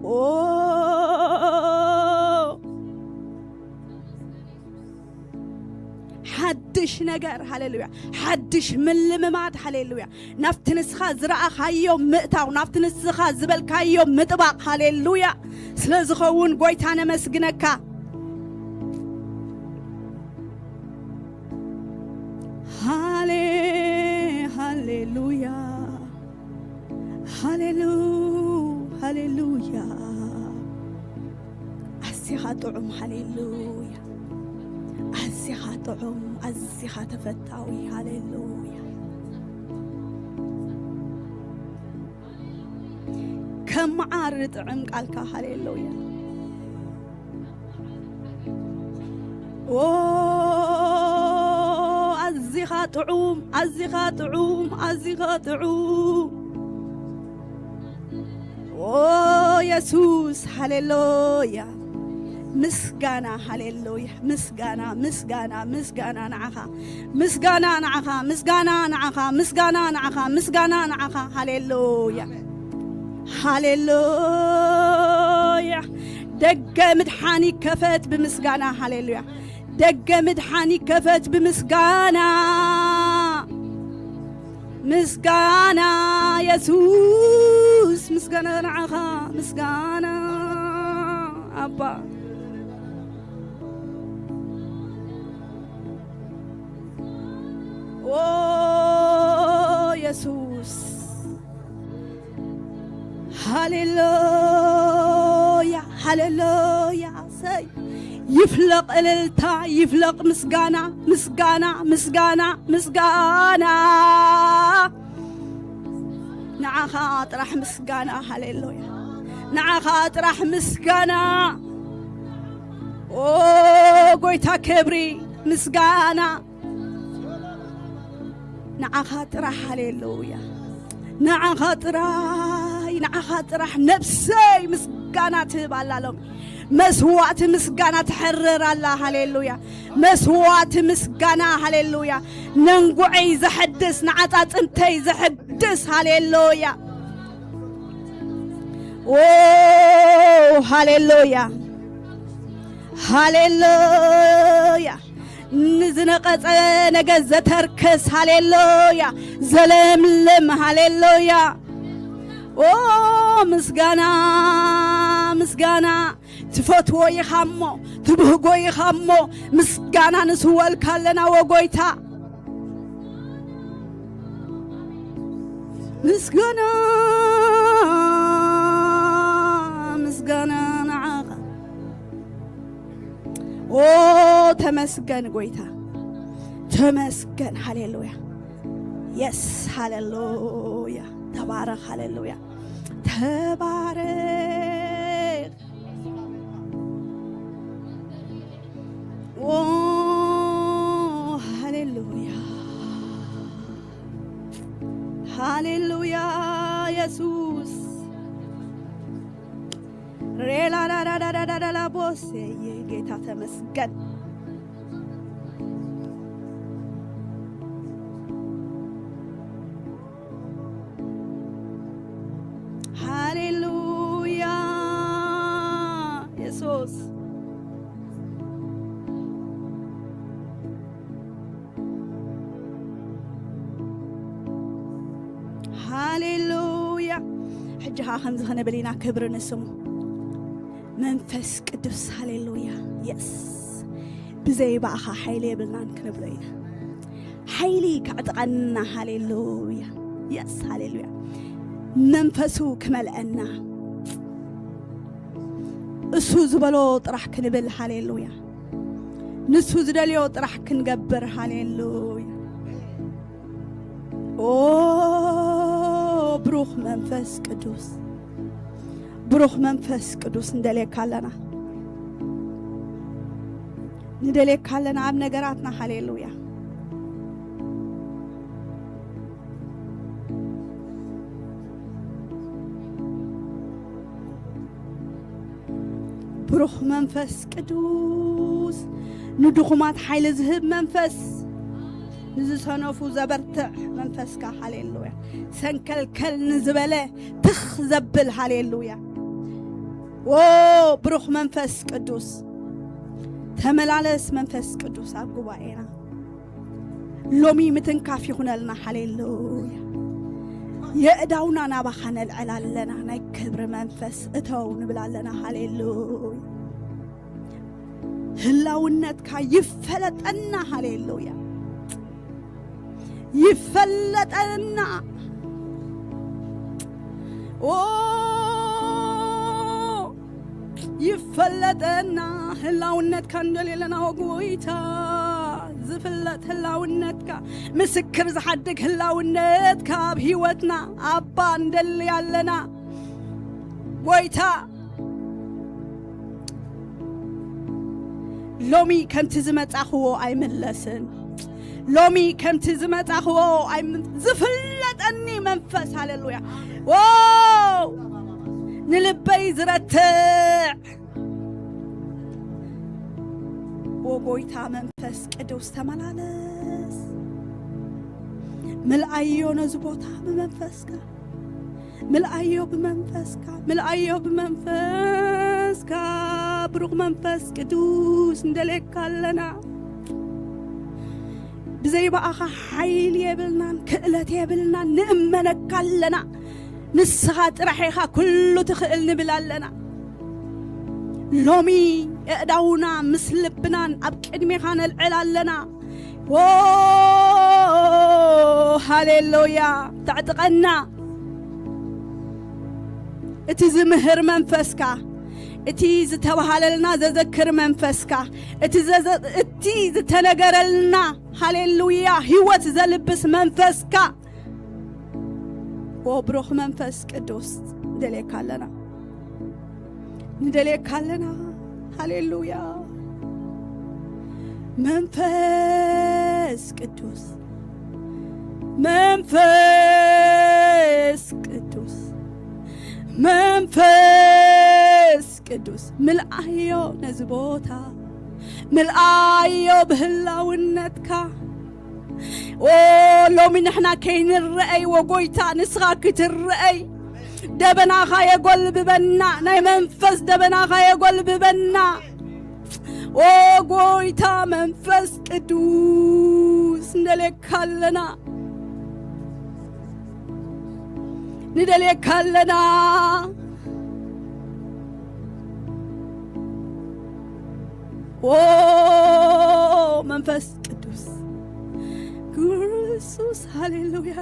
ኦ፣ ሓድሽ ነገር፣ ሃሌሉያ፣ ሓድሽ ምልምማድ፣ ሃሌሉያ፣ ናብቲ ንስኻ ዝረኣኻዮ ምእታው፣ ናብቲ ንስኻ ዝበልካዮ ምጥባቕ፣ ሃሌሉያ። ስለ ዝኸውን ጎይታ ነመስግነካ። ሃሌ፣ ሃሌሉያ፣ ሃሌሉ፣ ሃሌሉያ። ኣዚኻ ጥዑም፣ ሃሌሉያ። ኣዚኻ ጥዑም፣ ኣዚኻ ተፈታዊ፣ ሃሌሉያ። ከም መዓር ጥዕም ቃልካ፣ ሃሌሉያ። ኦ፣ ኣዚኻ ጥዑም፣ ኣዚኻ ጥዑም፣ ኣዚኻ ጥዑም። ኦ፣ የሱስ፣ ሃሌሉያ። ምስጋና፣ ሃሌሉያ። ምስጋና፣ ምስጋና፣ ምስጋና ንዓኻ። ምስጋና ንዓኻ፣ ምስጋና ንዓኻ፣ ምስጋና ንዓኻ፣ ምስጋና ንዓኻ። ሃሌሉያ፣ ሃሌሉያ። ደገ ምድሓን ይከፈት ብምስጋና። ሃሌሉያ። ደገ ምድሓን ይከፈት ብምስጋና። ምስጋና የሱስ፣ ምስጋና ንዓኻ፣ ምስጋና ኣባ። ኦ፣ የሱስ። ሃሌሉያ፣ ሃሌሉያ። ሰይ፣ ይፍለቕ እልልታ፣ ይፍለቕ ምስጋና፣ ምስጋና፣ ምስጋና፣ ምስጋና። ንዓኻ ጥራሕ ምስጋና፣ ሃሌሉያ። ንዓኻ ጥራሕ ምስጋና። ኦ፣ ጎይታ ክብሪ፣ ምስጋና። ንዓኻ ጥራሕ፣ ሃሌሉያ። ንዓኻ ጥራይ፣ ንዓኻ ጥራሕ ነብሰይ ምስጋና ትህብ ኣላ ሎሚ። መስዋዕቲ ምስጋና ትሕርር ኣላ፣ ሃሌሉያ። መስዋዕቲ ምስጋና፣ ሃሌሉያ። ነንጉዐይ ዘሐድስ፣ ንዓጻጽምተይ ዘሐድስ፣ ሃሌሉያ። ኦ፣ ሃሌሉያ፣ ሃሌሉያ። ንዝነቐጸ ነገር ዘተርክስ፣ ሃሌሉያ፣ ዘለምልም፣ ሃሌሉያ። ኦ፣ ምስጋና፣ ምስጋና። ትፈትዎ ኢኻ እሞ፣ ትብህጎ ኢኻ እሞ፣ ምስጋና ንስወልካ ኣለና፣ ወጎይታ። ምስጋና፣ ምስጋና ንዓኻ። ኦ፣ ተመስገን ጎይታ፣ ተመስገን። ሃሌሉያ። የስ፣ ሃሌሉያ። ተባረኽ፣ ሃሌሉያ። ተባረኽ። ኦ፣ ሃሌሉያ፣ ሃሌሉያ፣ የሱስ። ሬላላላላላላላ ቦሴ፣ ጌታ ተመስገን። ሃሌሉያ፣ የሱስ። ሃሌሉያ። ሕጂ ኸዓ ከምዚ ክንብል ኢና፣ ክብሪ ንስሙ። መንፈስ ቅዱስ፣ ሃሌሉያ። የስ። ብዘይ ብኣኻ ሓይሊ የብልናን ክንብሎ ኢና። ሓይሊ ከዕጥቐና፣ ሃሌሉያ። የስ፣ ሃሌሉያ። መንፈሱ ክመልአና፣ እሱ ዝበሎ ጥራሕ ክንብል፣ ሃሌሉያ። ንሱ ዝደልዮ ጥራሕ ክንገብር፣ ሃሌሉያ። ኦ፣ ብሩኽ መንፈስ ቅዱስ፣ ብሩኽ መንፈስ ቅዱስ፣ ንደልየካ ኣለና፣ ንደልየካ ኣለና ኣብ ነገራትና፣ ሃሌሉያ። ብሩኽ መንፈስ ቅዱስ፣ ንድኹማት ሓይሊ ዝህብ መንፈስ፣ ንዝሰነፉ ዘበርትዕ መንፈስካ፣ ሃሌሉያ። ሰንከልከል ንዝበለ ትኽ ዘብል፣ ሃሌሉያ። ዎ ብሩኽ መንፈስ ቅዱስ፣ ተመላለስ መንፈስ ቅዱስ ኣብ ጉባኤና። ሎሚ ምትንካፍ ይኹነልና። ሃሌሉያ። የእዳውና ናባኻ ነልዕል ኣለና። ናይ ክብሪ መንፈስ እተው ንብል ኣለና። ሃሌሉያ። ህላውነትካ ይፈለጠና። ሃሌሉያ። ይፈለጠና። ኦ ይፈለጠና። ህላውነትካ እንደሌለና፣ ኦ ጎይታ፣ ዝፍለጥ ህላውነትካ፣ ምስክር ዝሓድግ ህላውነትካ ኣብ ህይወትና ኣባ እንደሊ ኣለና። ጎይታ፣ ሎሚ ከምቲ ዝመጻኽዎ ኣይምለስን። ሎሚ ከምቲ ዝመጻኽዎ ኣይም-፣ ዝፍለጠኒ መንፈስ፣ ሃሌሉያ። ዎ ንልበይ ዝረትዕ፣ ዎ ጎይታ መንፈስ ቅዱስ ተመላለስ። ምልኣዮ ነዚ ቦታ ብመንፈስካ። ምልኣዮ ብመንፈስካ፣ ምልኣዮ ብመንፈስካ። ብሩኽ መንፈስ ቅዱስ እንደልየካ ኣለና። ብዘይ ብኣኻ ሓይሊ የብልናን፣ ክእለት የብልናን። ንእመነካ ኣለና። ንስኻ ጥራሕ ኢኻ ኩሉ ትኽእል ንብል ኣለና። ሎሚ ኣእዳውና ምስ ልብናን ኣብ ቅድሜኻ ነልዕል ኣለና። ዎ ሃሌሉያ። ተዕጥቀና። እቲ ዝምህር መንፈስካ፣ እቲ ዝተባሃለልና ዘዘክር መንፈስካ፣ እቲ ዘዘ-፣ እቲ ዝተነገረልና፣ ሃሌሉያ፣ ህይወት ዘልብስ መንፈስካ። ዎ ብሩኽ መንፈስ ቅዱስ ንደልየካ ኣለና። ንደልየካ ኣለና። ሃሌሉያ። መንፈስ ቅዱስ፣ መንፈስ ቅዱስ፣ መንፈስ ቅዱስ፣ ምልኣዮ ነዚ ቦታ፣ ምልኣዮ ብህላውነትካ። ኦ ሎሚ ንሕና ከይንረአይ፣ ወጎይታ፣ ንስኻ ክትረአይ፣ ደበናኻ የጎልብበና፣ ናይ መንፈስ ደበናኻ የጎልብበና። ኦ ጎይታ መንፈስ ቅዱስ፣ ንደልየካ ኣለና፣ ንደልየካ ኣለና። ኦ መንፈስ ቅዱስ፣ ክርስቶስ፣ ሃሌሉያ።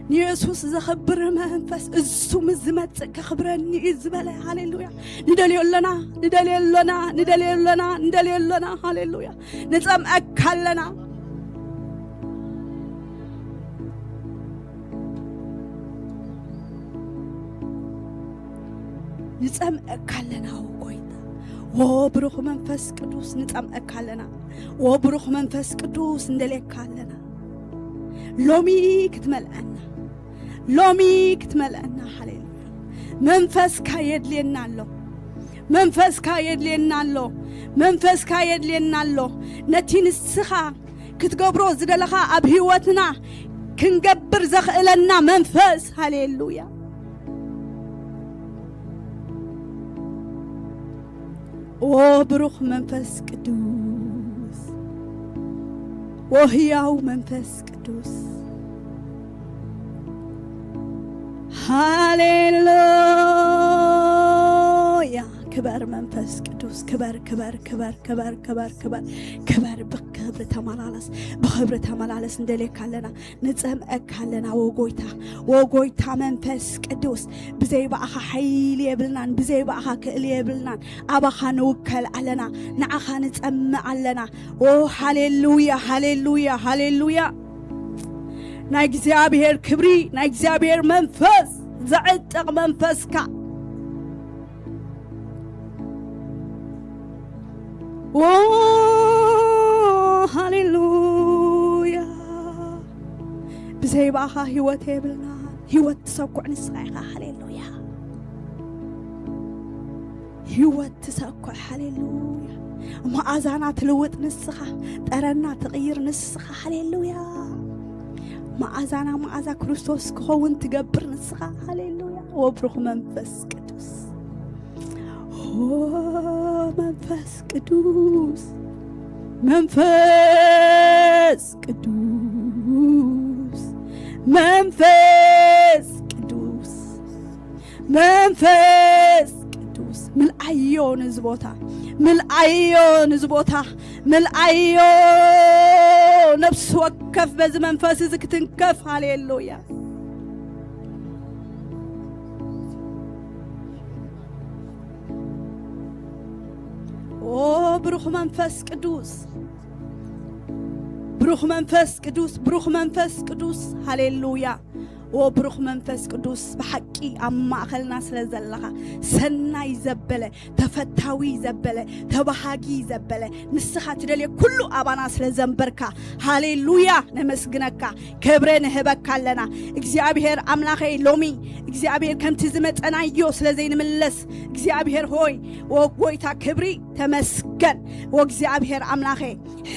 ንየሱስ ዘኽብር መንፈስ፣ እሱ ምስ ዝመጽእ ከኽብረኒ እዩ ዝበለ። ሃሌሉያ። ንደልዮ ኣለና፣ ንደልዮ ኣለና፣ ንደልዮ ኣለና፣ ንደልዮ ኣለና። ሃሌሉያ። ንጸምአካ ኣለና። ንጸምአካ ኣለና፣ ኦ ጎይታ። ዎ ብሩኽ መንፈስ ቅዱስ፣ ንጸምአካ ኣለና። ዎ ብሩኽ መንፈስ ቅዱስ፣ ንደልየካ ኣለና። ሎሚ ክትመልአና፣ ሎሚ ክትመልአና። ሃሌሉያ። መንፈስካ የድልየና ኣሎ። መንፈስካ የድልየና ኣሎ። መንፈስካ የድልየና ኣሎ። ነቲ ንስኻ ክትገብሮ ዝደለኻ ኣብ ህይወትና ክንገብር ዘኽእለና መንፈስ። ሃሌሉያ። ኦ ብሩኽ መንፈስ ቅዱስ፣ ኦ ህያው መንፈስ ቅዱስ፣ ሃሌሉያ። ክበር መንፈስ ቅዱስ፣ ክበር፣ ክበር፣ ክበር፣ ክበር፣ ክበር፣ ክበር፣ ክበር። ብክብሪ ተመላለስ፣ ብክብሪ ተመላለስ። ንደልየካ ኣለና፣ ንጸምአካ ኣለና። ወጎይታ፣ ወጎይታ መንፈስ ቅዱስ፣ ብዘይ ብኣኻ ሓይሊ የብልናን፣ ብዘይ ብኣኻ ክእሊ የብልናን። ኣባኻ ንውከል ኣለና፣ ንዓኻ ንጸምእ ኣለና። ኦ ሃሌሉያ፣ ሃሌሉያ፣ ሃሌሉያ። ናይ እግዚኣብሔር ክብሪ፣ ናይ እግዚኣብሔር መንፈስ ዘዕጥቕ መንፈስካ። ኦ ሃሌሉያ። ብዘይ ብኣኻ ህይወት የብልና። ህይወት ትሰኩዕ ንስኻ ኢኻ። ሃሌሉያ። ህይወት ትሰኩዕ። ሃሌሉያ። መኣዛና ትልውጥ ንስኻ፣ ጠረና ትቕይር ንስኻ። ሃሌሉያ። መኣዛና መኣዛ ክርስቶስ ክኸውን ትገብር ንስኻ። ሃሌሉያ። ወብሩኽ መንፈስ ቅዱስ። ኦ መንፈስ ቅዱስ፣ መንፈስ ቅዱስ፣ መንፈስ ቅዱስ፣ መንፈስ ቅዱስ፣ ምልኣዮ ንዚ ቦታ፣ ምልኣዮ ንዚ ቦታ፣ ምልኣዮ። ነፍሲ ወከፍ በዚ መንፈስ እዚ ክትንከፍ። ሃሌሉያ። ኦ ብሩኽ መንፈስ ቅዱስ፣ ብሩኽ መንፈስ ቅዱስ፣ ብሩኽ መንፈስ ቅዱስ። ሃሌሉያ። ኦ ብሩኽ መንፈስ ቅዱስ፣ ብሓቂ ኣብ ማእኸልና ስለ ዘለኻ፣ ሰናይ ዘበለ፣ ተፈታዊ ዘበለ፣ ተባሃጊ ዘበለ፣ ንስኻ ትደልዮ ኩሉ ኣባና ስለ ዘንበርካ፣ ሃሌሉያ፣ ነመስግነካ፣ ክብሪ ንህበካ ኣለና። እግዚኣብሔር ኣምላኸይ፣ ሎሚ እግዚኣብሔር ከምቲ ዝመጸናዮ ስለ ዘይንምለስ፣ እግዚኣብሔር ሆይ፣ ኦ ጎይታ ክብሪ ተመስገን። ኦ እግዚኣብሔር ኣምላኸይ፣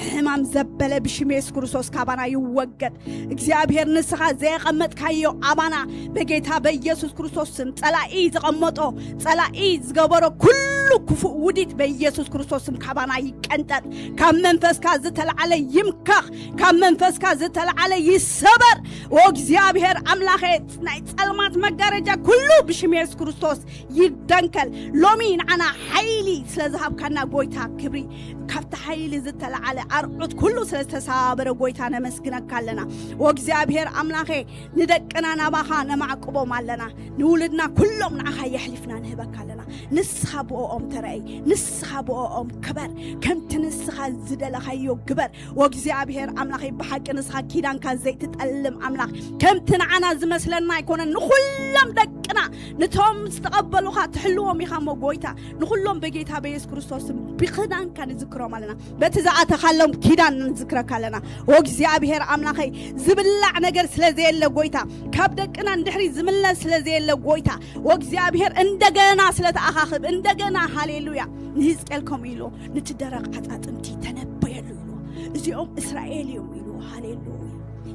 ሕማም ዘበለ ብሽም የሱስ ክርስቶስ ካባና ይወገድ። እግዚኣብሔር ንስኻ ዘየቐመጥካዮ ኣባና በጌታ በኢየሱስ ክርስቶስ ስም፣ ጸላኢ ዘቐመጦ፣ ጸላኢ ዝገበሮ ኩሉ ክፉእ ውዲት በኢየሱስ ክርስቶስ ስም ካባና ይቀንጠጥ። ካብ መንፈስካ ዝተልዓለ ይምከኽ፣ ካብ መንፈስካ ዝተልዓለ ይሰበር። ኦ እግዚኣብሔር ኣምላኸ፣ ናይ ጸልማት መጋረጃ ኩሉ ብሽም የሱስ ክርስቶስ ይደንከል። ሎሚ ንዓና ሓይሊ ስለ ዝሃብካና ጎይታ ክብሪ፣ ካብቲ ሓይሊ ዝተልዓለ ኣርዑት ኩሉ ስለ ዝተሰባበረ ጎይታ ነመስግነካ ኣለና። ኦ እግዚኣብሔር ኣምላኸ፣ ንደቅና ናባኻ ነማዕቅቦም ኣለና። ንውሉድና ኩሎም ንዓኻ የሕሊፍና ንህበካ ኣለና። ንስኻ ብኦኦም ተረኣይ፣ ንስኻ ብኦኦም ክበር፣ ከምቲ ንስኻ ዝደለኻዮ ግበር። ወእግዚኣብሔር ኣምላኸይ፣ ብሓቂ ንስኻ ኪዳንካ ዘይትጠልም ኣምላኽ፣ ከምቲ ንዓና ዝመስለና ኣይኮነን። ንኹሎም ደቅና፣ ንቶም ዝተቐበሉኻ ትሕልዎም ኢኻ እሞ ጎይታ፣ ንኹሎም በጌታ በየሱስ ክርስቶስ ስም ብኪዳንካ ንዝክሮም ኣለና። በቲ ዝኣተኻሎም ኪዳን ንዝክረካ ኣለና። ወእግዚኣብሔር ኣምላኸይ፣ ዝብላዕ ነገር ስለ ዘየለ ጎይታ፣ ካብ ደቅና ንድሕሪ ዝምለስ ስለ ዘየለ ጎይታ፣ ወእግዚኣብሔር እንደገና ስለ ተኣኻኽብ፣ እንደገና፣ ሃሌሉያ። ንህዝቅኤል ከምኡ ኢሉ፣ "ነቲ ደረቕ ዓጻጽምቲ ተነበየሉ" ኢሉ። "እዚኦም እስራኤል እዮም" ኢሉ። ሃሌሉያ።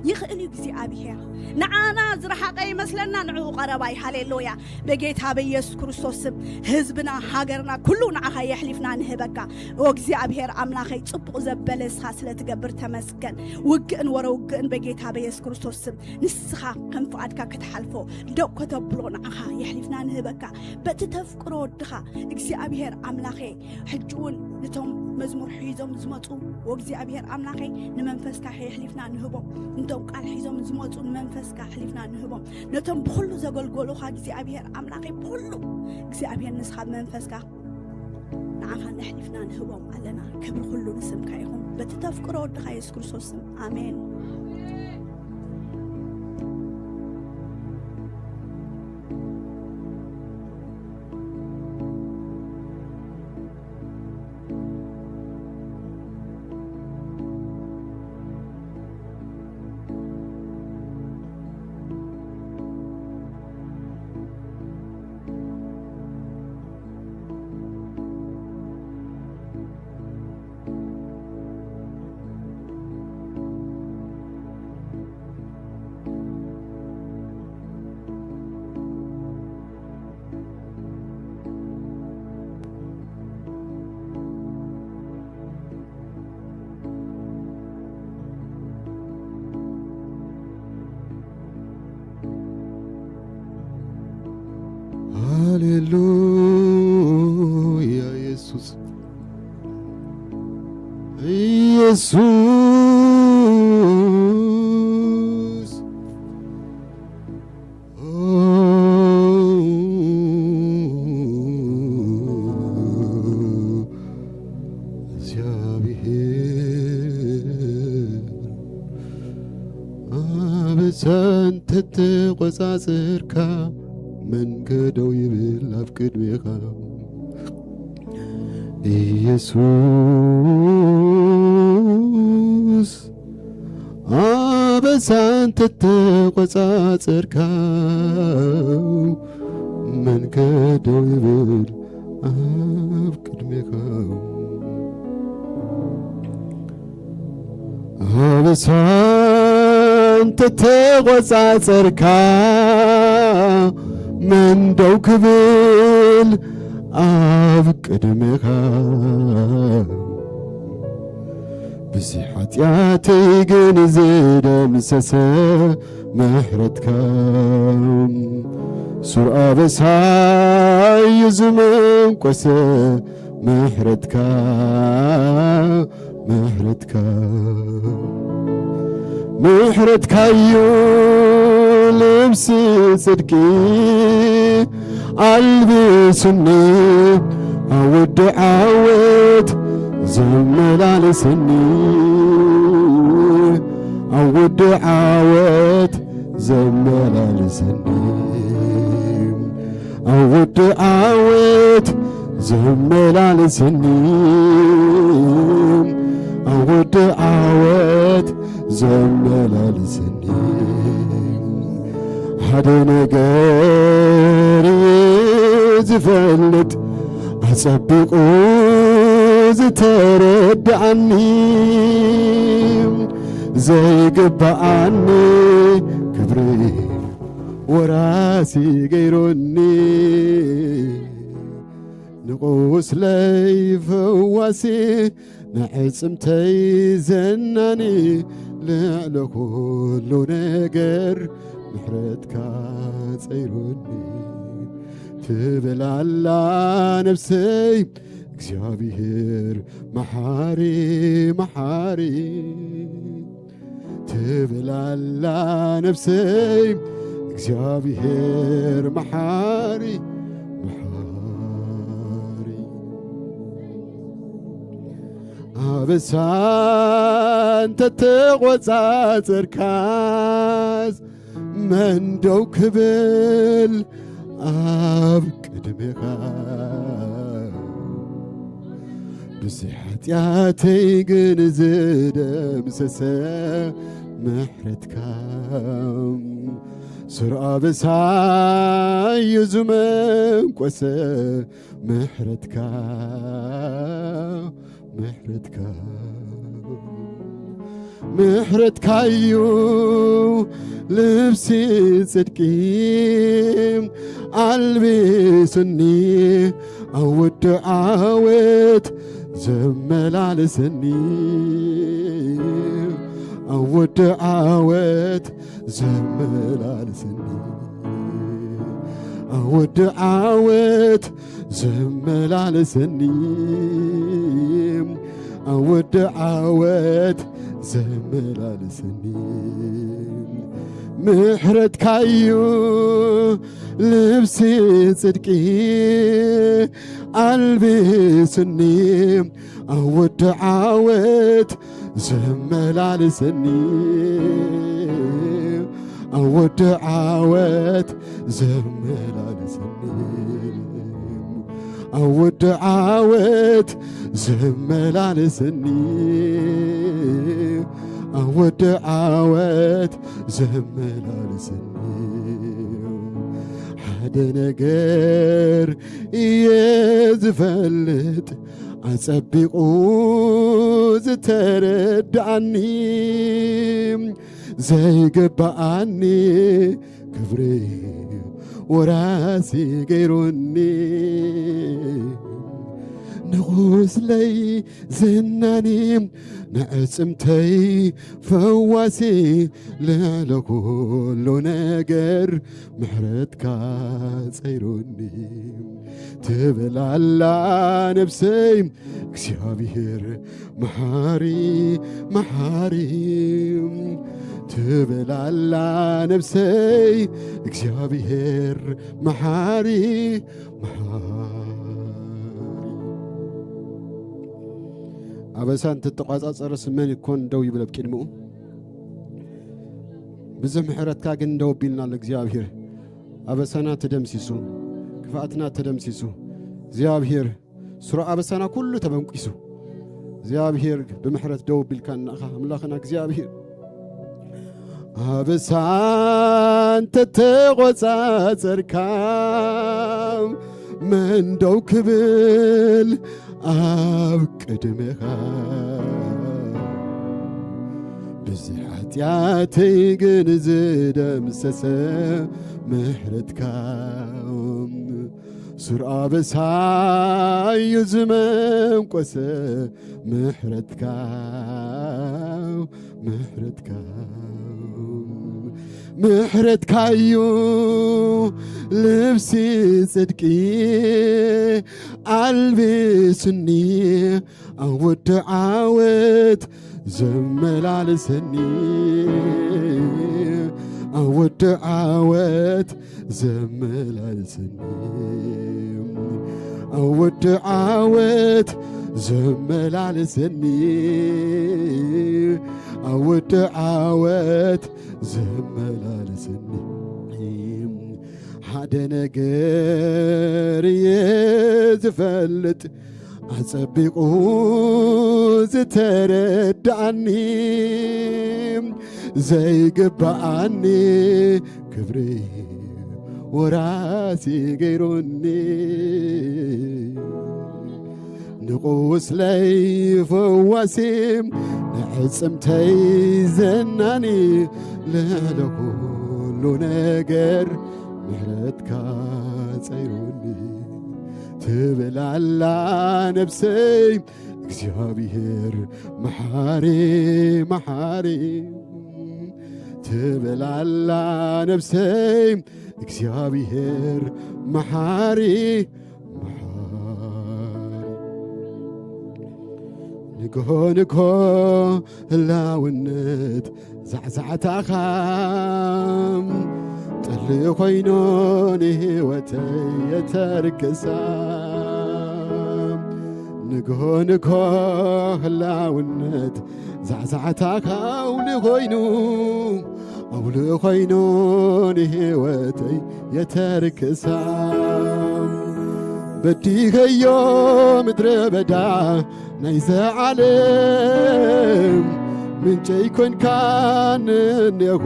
ይኽእል እዩ እግዚኣብሔር። ንዓና ዝረሓቐ ይመስለና፣ ንዕኡ ቀረባይ። ሃሌሉያ። በጌታ በኢየሱስ ክርስቶስ ስም ህዝብና፣ ሃገርና፣ ኩሉ ንዓኻ የሕሊፍና ንህበካ። ኦ እግዚኣብሔር ኣምላኸይ፣ ጽቡቕ ዘበለ ንስኻ ስለ ትገብር ተመስገን። ውግእን ወረ ውግእን በጌታ በኢየሱስ ክርስቶስ ስም ንስኻ ከም ፍቓድካ ክትሓልፎ ደው ከተብሎ ንዓኻ የሕሊፍና ንህበካ። በቲ ተፍቅሮ ወድኻ እግዚኣብሔር ኣምላኸ፣ ሕጂ እውን ነቶም መዝሙር ሒዞም ዝመጹ፣ ወእግዚኣብሔር ኣምላኸይ፣ ንመንፈስካ የሕሊፍና ንህቦም። ነቶም ቃል ሒዞም ዝመጹ ንመንፈስካ ኣሕሊፍና ንህቦም። ነቶም ብኹሉ ዘገልገሉኻ እግዚኣብሔር ኣምላኸይ፣ ብኹሉ እግዚኣብሔር ንስኻ ብመንፈስካ ንዓኻ ነሕሊፍና ንህቦም ኣለና። ክብሪ ኩሉ ንስምካ ይኹን። በቲ ተፍቅሮ ወድኻ የሱስ ክርስቶስ ስም፣ ኣሜን። ሃሌሉያ ኢየሱስ፣ ኢየሱስ። ኦ እግዚኣብሔር፣ ኣበሳን ተተቖጻጸርካ፣ መን ከ ደው ይብል ኣብ ቅድሜኻ? ኢየሱስ፣ ኣበሳን ተተቖጻጸርካ፣ መን ከ ደው ይብል ኣብ ቅድሜኻ? ኣበሳን ተተቖጻጸርካ፣ መን ደው ክብል ኣብ ቅድሜኻ ብዚ ሓጢኣተይ ግን ዝደምሰሰ ምሕረትካ፣ ሱር ኣበሳይ ዝመንቆሰ ምሕረትካ፣ ምሕረትካ፣ ምሕረትካዩ ልብሲ ጽድቂ ኣልቢሱኒ፣ ኣብ ውዲ ዓወት ዘመላልሰኒ፣ ኣብ ውዲ ዓወት ዘመላልሰኒ፣ ኣብ ውዲ ዓወት ዘመላልሰኒ፣ ኣብ ውዲ ዓወት ዘመላልሰኒ። ሓደ ነገር እየ ዝፈልጥ፣ ኣጸቢቑ ዝተረድኣኒ፣ ዘይግብኣኒ ክብሪ ወራሲ ገይሩኒ። ንቁስለይ ፈዋሲ፣ ንዕጽምተይ ዘናኒ፣ ልዕሊ ኩሉ ነገር ምሕረትካ ጸይሩኒ። ትብል ኣላ ነፍሰይ፣ እግዚኣብሔር መሓሪ፣ መሓሪ። ትብል ኣላ ነፍሰይ፣ እግዚኣብሔር መሓሪ፣ መሓሪ። ኣበሳ እንተተቖጻጸርካስ፣ መን ደው ክብል ኣብ ቅድሜኻ? ብዘይ ሓጢኣተይ ግን ዝደምሰሰ ምሕረትካ፣ ስር ኣበሳዩ ዝመንቆሰ ምሕረትካ፣ ምሕረትካ፣ ምሕረትካዩ ልብሲ ጽድቂ ኣልቢስኒ፣ ኣብ ውዲ ዓወት ዘመላልሰኒ፣ ኣብ ውዲ ዓወት ዘመላልሰኒ፣ ኣብ ውዲ ዓወት ዘመላልሰኒ፣ ኣብ ውዲ ዓወት ዘመላልሰኒ። ምሕረትካዩ ልብሲ ጽድቂ ኣልቢስኒ፣ ኣብ ውዲ ዓወት ዘመላልሰኒ፣ ኣብ ውዲ ዓወት ዘመላልሰኒ፣ ኣብ ውዲ ዓወት ዘመላልሰኒ፣ ኣብ ውዲ ዓወት ዘመላልሰኒ። ሓደ ነገር እየ ዝፈልጥ፣ ኣጸቢቑ ዝተረድኣኒ፣ ዘይግብኣኒ ክብሪ ወራሲ ገይሩኒ። ንቑስለይ ዘናኒ፣ ንዕጽምተይ ፈዋሲ፣ ልዕሊ ኩሉ ነገር ምሕረትካ ጸይሩኒ። ትብል ኣላ ነፍሰይ፣ እግዚኣብሔር መሓሪ፣ መሓሪ። ትብል ኣላ ነፍሰይ፣ እግዚኣብሔር መሓሪ፣ መሓሪ። ኣበሳ እንትትቆጻጸርስ መን ይኮን ደው ይብል ኣብ ቅድሚኡ? ብዙሕ ምሕረትካ ግን ደው ኣቢልና ኣሎ እግዚኣብሔር። ኣበሳና ተደምሲሱ፣ ክፍኣትና ተደምሲሱ። እግዚኣብሔር ስሮ ኣበሳና ኩሉ ተበንቂሱ። እግዚኣብሔር ብምሕረት ደው ኣቢልካ እናኻ ኣምላኽና እግዚኣብሔር። ኣበሳ እንተተቖጻጸርካ መን ደው ክብል ኣብ ቅድሜኻ? ብዚ ሓጢኣተይ ግን ዝደምሰሰ ምሕረትካ፣ ሱር ኣበሳዩ ዝመንቆሰ ምሕረትካ፣ ምሕረትካ፣ ምሕረትካዩ ልብሲ ጽድቂ ኣልብስኒ። ኣወዲ ዓወት ዘመላልሰኒ፣ ኣወዲ ዓወት ዘመላልሰኒ፣ ኣወዲ ዓወት ዘመላልሰኒ፣ ኣወዲ ዓወት ዘመላልሰኒ። ሓደ ነገር እየ ዝፈልጥ፣ ኣጸቢቑ ዝተረዳኣኒ፣ ዘይግባኣኒ ክብሪ ወራሲ ገይሩኒ። ንቑስለይ ፈዋሲ፣ ንዕጽምተይ ዘናኒ፣ ልዕሊ ኩሉ ነገር ምሕረትካ ጸይሩኒ። ትብል ኣላ ነብሰይ፣ እግዚኣብሔር መሓሪ፣ መሓሪ። ትብል ኣላ ነብሰይ፣ እግዚኣብሔር መሓሪ፣ መሓሪ። ንግሆ ንግሆ ህላውነት ዛዕዛዕታኻ ጠሊ ኮይኑ ንህይወተይ የተርክሳ። ንግሆ ንግሆ ህላውነት ዛዕዛዕታኻ ኣውሊ ኮይኑ፣ ኣውሊ ኮይኑ ንህይወተይ የተርክሳ። በዲኸዮ ምድረ በዳ ናይዚ ዓለም፣ ምንጨይ ኮንካኒ እኔኹ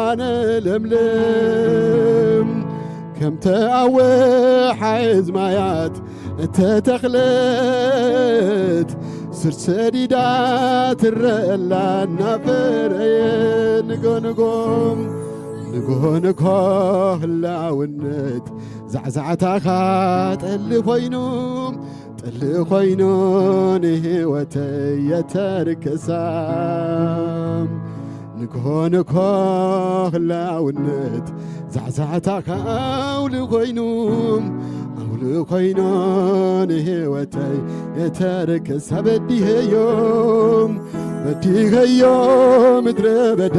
ኣነ ለምለም። ከምቲ ኣወሓዝ ማያት እተተኽለት፣ ስር ሰዲዳ ትረአላ እናፈረየ። ንጎ ንጎ፣ ንጎ ንጎ ህላውነት ዛዕዛዕታኻ ጠሊ ኮይኑ፣ ጠሊ ኮይኑ ንህይወተይ የተርክሳ። ንግሆ ንግሆ ህላውነት ዛዕዛዕታኻ ኣውሊ ኮይኑ፣ ኣውሊ ኮይኑ ንህይወተይ የተርክሳ። በዲኸዮ፣ በዲኸዮ ምድረ በዳ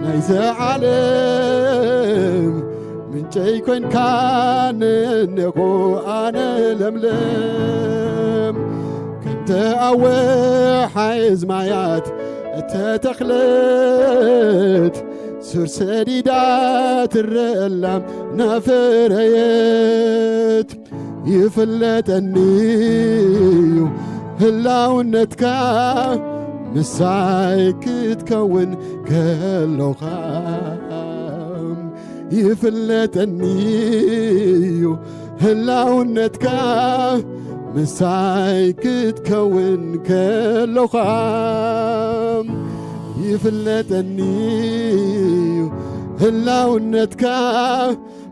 ናይዚ ዓለም፣ ምንጨይ ኮንካኒ እኔኹ ኣነ ለምለም። ከምቲ ኣወሓዝ ማያት እተተኽለት፣ ስር ሰዲዳ ትረአላ እናፈረየት። ይፍለጠኒ እዩ ህላውነትካ፣ ምሳይ ክትከውን ከሎኻ። ይፍለጠኒ እዩ ህላውነትካ፣ ምሳይ ክትከውን ከሎኻ። ይፍለጠኒ እዩ ህላውነትካ፣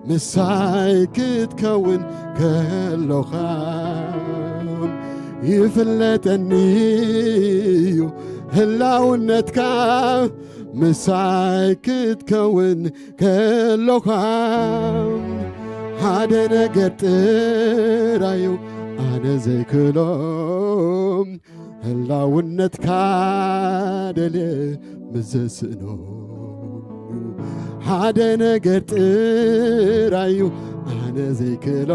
ምሳይ ክትከውን ከሎኻ። ይፍለጠኒ እዩ ህላውነትካ፣ ምሳይ ክትከውን ከሎኻ። ሓደ ነገር ጥራዩ ኣነ ዘይክሎ፣ ህላውነትካ ደልየ ምዝስእኖ። ሓደ ነገር ጥራዩ ኣነ ዘይክሎ፣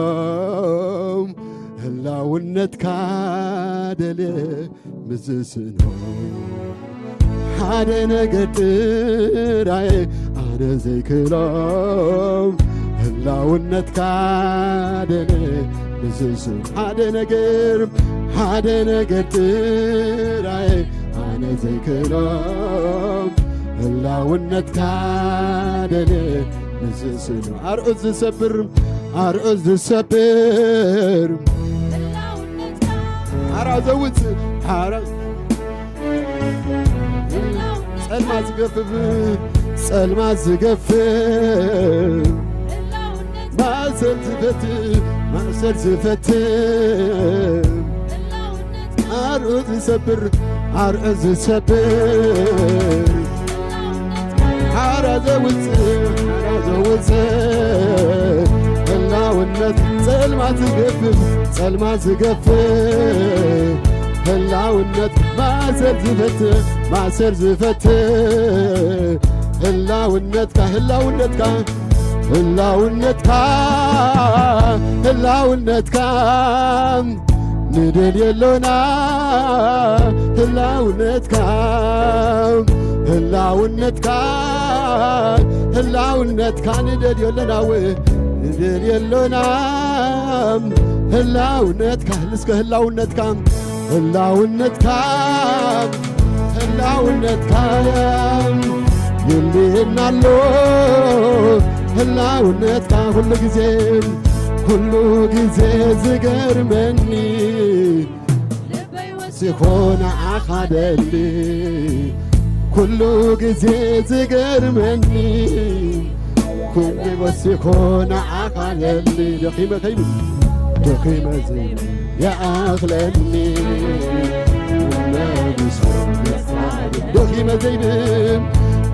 ህላውነትካ ደልየ ምዝስእኖ። ሓደ ነገር ጥራይ ኣነ ዘይክሎ፣ ህላውነትካ ደልየ ምዝስእኖ። ሓደ ነገር፣ ሓደ ነገር ጥራይ ኣነ ዘይክሎ፣ ህላውነትካ ደልየ ምዝስእኖ። ኣርዑት ዝሰብር፣ ኣርዑት ዝሰብር፣ ሓራ ዘውፅእ፣ ሓራ ጸልማት ዝገፍፍ፣ ጸልማት ዝገፍፍ፣ ማእዛ ዝፈትሕ፣ ማእሰር ዝፈትሕ፣ ኣርዑት ዝሰብር፣ ኣርዑት ዝሰብር፣ ሓራ ዘውፅእ፣ ሓራ ዘውፅእ፣ ህላውነት ጸልማት ዝገፍፍ፣ ጸልማት ዝገፍፍ፣ ህላውነት ማእሰር ዝፈትሕ፣ ማእሰር ዝፈትሕ፣ ህላውነትካ፣ ህላውነትካ፣ ህላውነትካ፣ ህላውነትካ ንደልየሎና፣ ህላውነትካ፣ ህላውነትካ፣ ህላውነትካ ንደልየሎና፣ ው-፣ ንደልየሎና፣ ህላውነትካ፣ እስከ ህላውነትካ፣ ህላውነትካ፣ ህላውነትካ የልየና ኣሎ። ህላውነትካ ኩሉ ግዜ፣ ኩሉ ግዜ ዝገርመኒ፣ ልበይ ወሲኾ ንዓኻ ደሊ፣ ኩሉ ግዜ ዝገርመኒ፣ ኩሉ ወሲኾ ንዓኻ ደሊ። ደኺመ ከይብል፣ ደኺመ ዘይብል ይኣኽለኒ፣ መመሊሱ ደኺመ ዘይብል፣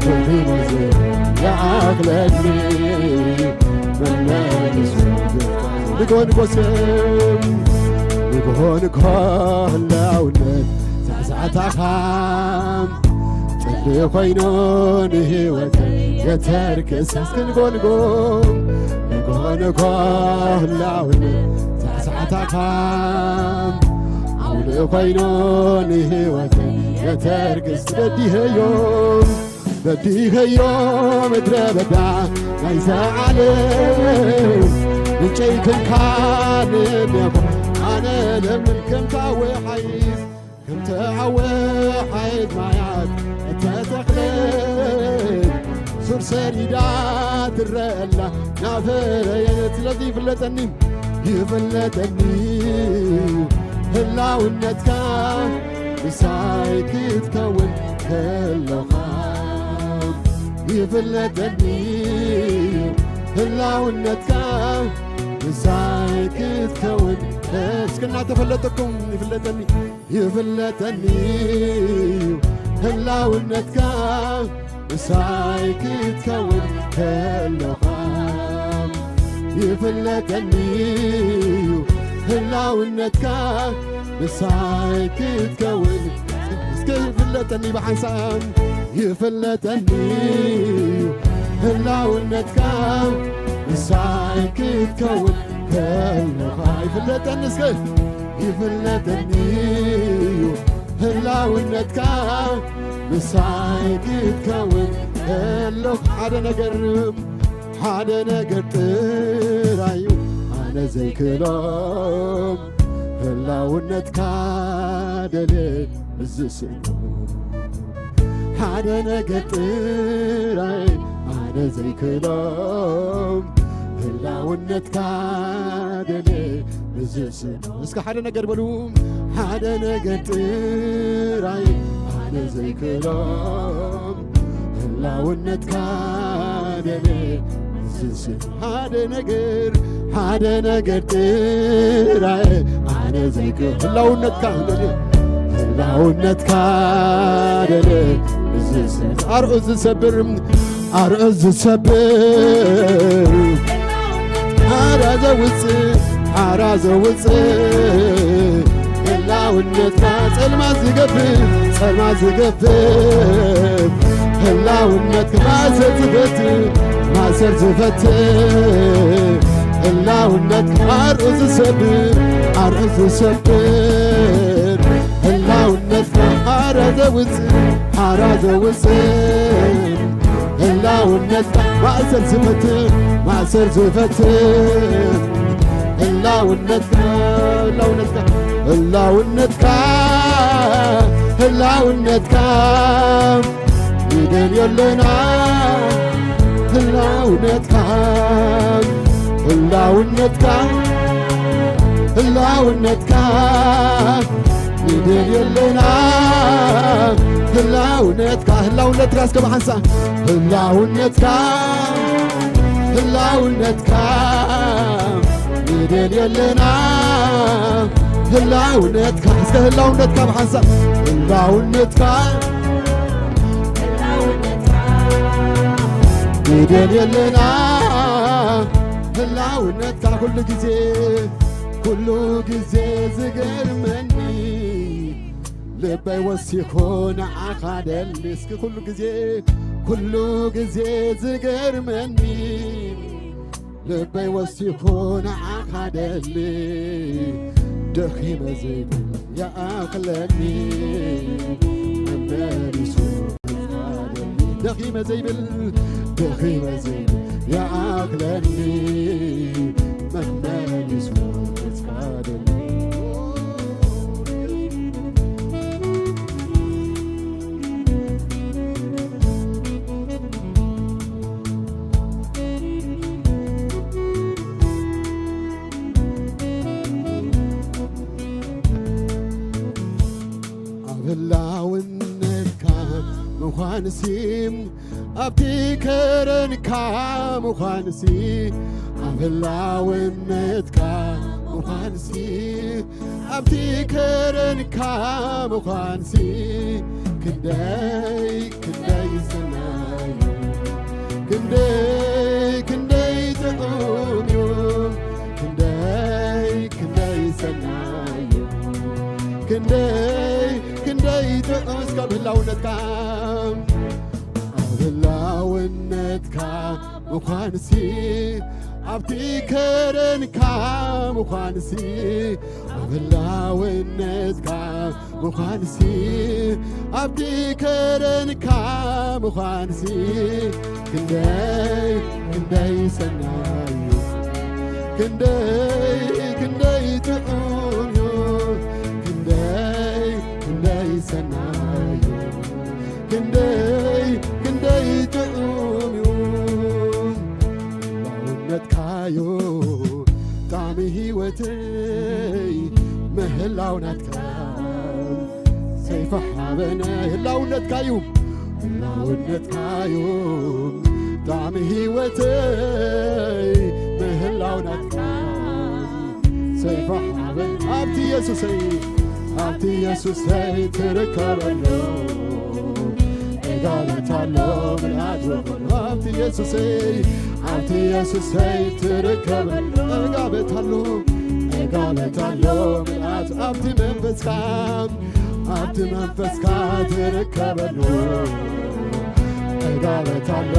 ደኺመ ዘይብል ይኣኽለኒ፣ መመሊሱ ንግሆ ንግሆ ስም፣ ንግሆ ንግሆ ህላውነት ሳዕሳዕታኻ፣ ጽልኢ ኮይኑ ንህይወተይ የተርክስ። እስኪ ንግሆ ንግሆ፣ ንግሆ ንግሆ ህላውነት ሳዕሳዕታኻ፣ ኣውልእ ኮይኑ ንህይወተይ የተርክስ። በዲሀዮ፣ በዲኸዮ ምድረ በዳ ናይዛ ዓለም፣ ምንጨይ ክንካ ንድያኹ፣ ኣነ ለምን ከምታ ወሓይዝ፣ ከምታ ወሓይዝ ማያት እተተኽለት፣ ሱር ሰዲዳ ትረአ ኣላ ናፈረየት። ስለዚ ይፍለጠኒ፣ ይፍለጠኒ ህላውነትካ፣ ምሳይ ክትከውን ከለኻ ይፍለጠኒ ህላውነትካ፣ ምሳይ ክትከውን። እስኪ እናተፈለጠኩም ይፍለጠኒ፣ ይፍለጠኒ ህላውነትካ፣ ምሳይ ክትከውን ከለኻ ይፍለጠኒ ህላውነትካ፣ ምሳይ ክትከውን። እስከ ይፍለጠኒ ብሓንሳብ፣ ይፍለጠኒ ህላውነትካ፣ ምሳይ ክትከውን ከለኻ ይፍለጠኒ። እስከ ይፍለጠኒ ህላውነትካ፣ ምሳይ ክትከውን ከለኻ። ሓደ ነገር፣ ሓደ ነገር ጥራይ እዩ ኣነ ዘይክሎም፣ ህላውነትካ ደልየ ብዝስእኖ። ሓደ ነገር ጥራይ ኣነ ዘይክሎም፣ ህላውነትካ ደልየ ብዝስእኖ። እስከ ሓደ ነገር በሉ፣ ሓደ ነገር ጥራይ ኣነ ዘይክሎም፣ ህላውነትካ ደልየ ብዝስእኖ። ሓደ ነገር፣ ሓደ ነገር ጥራይ ኣነ ዘይክሎም፣ ህላውነትካ ደልየ፣ ህላውነትካ ደልየ ብዝስእኖ። ኣርዑት ዝሰብር፣ ኣርዑት ዝሰብር፣ ሓራ ዘውፅእ፣ ሓራ ዘውፅእ፣ ህላውነትካ ጸልማት ዝገፍፍ፣ ጸልማት ዝገፍፍ፣ ህላውነትካ ማእሰር ዝፈትሕ፣ ማእሰር ዝፈትሕ፣ ህላውነትካ ኣርዑት ዝሰብር፣ ኣርዑት ዝሰብር፣ ህላውነትካ ሓራ ዘውፅእ፣ ሓራ ዘውፅእ፣ ህላውነትካ ማእሰር ዝፈትሕ፣ ማእሰር ዝፈትሕ፣ ህላውነትካ፣ ህላውነትካ፣ ህላውነትካ፣ ህላውነትካ ንደልዮ ኣለና። ህላውነትካ፣ ህላውነትካ፣ ህላውነትካ ንደልዮ ኣለና። ህላውነትካ፣ ህላውነትካ እስከ ብሓንሳ፣ ህላውነትካ፣ ህላውነትካ ክደልየልና ህላውነትካ፣ እስከ ህላውነትካ ብሓንሳብ ህላውነትካ ክደልየልና ህላውነትካ ኩሉ ግዜ፣ ኩሉ ግዜ ዝገርመኒ ልበይ ወሲኹ ንዓኻ ደሊ። እስኪ ኩሉ ግዜ፣ ኩሉ ግዜ ዝገርመኒ ልበይ ወሲኹ ንዓኻ ደሊ። ደኺመ ዘይብል ይኣኽለኒ መመሊሱ ደኺመ ዘይብል ደኺመ ዘይብል ይኣኽለኒ መመሊሱ ደሊ። ኣብ ህላውነትካ ምዃንሲ፣ ኣብቲ ከረንካ ምዃንሲ፣ ኣብ ህላውነትካ ምዃንሲ፣ ኣብቲ ከረንካ ምዃንሲ፣ ክንደይ ክንደይ ሰናዩ፣ ክንደይ ክንደይ ጥዑም እዩ፣ ክንደይ ክንደይ ሰናዩ፣ ክንደይ ክንደይ ጥዑም። እስከ ኣብ ህላውነትካ፣ ኣብ ህላውነትካ ምዃንሲ፣ ኣብቲ ከረንካ ምዃንሲ፣ ኣብ ህላውነትካ ምዃንሲ፣ ኣብቲ ከረንካ ምዃንሲ፣ ክንደይ ክንደይ ሰናዩ፣ ክንደይ ክንደይ ጥዑም እዩ፣ ክንደይ ክንደይ ሰናዩ፣ ክንደይ ክንደይ ጥዑም እዩ። ህላውነትካዩ ጣዕሚ ህይወተይ፣ ምህላው ናትካ ሰይፈ ሓበነ። ህላውነትካዩ፣ ህላውነትካዩ ጣዕሚ ህይወተይ፣ ምህላው ናትካ ሰይፈ ሓበን። ኣብቲ የሱሰይ፣ ኣብቲ የሱሰይ ትርከበሉ ዕጋበት ኣሎ ምልኣት ወፈሉ። ኣብቲ የሱሰይ፣ ኣብቲ የሱሰይ ትርከበሉ ዕጋበት ኣሎ፣ ዕጋበት ኣሎ ምልኣት። ኣብቲ መንፈስካ፣ ኣብቲ መንፈስካ ትርከበሉ ዕጋበት ኣሎ።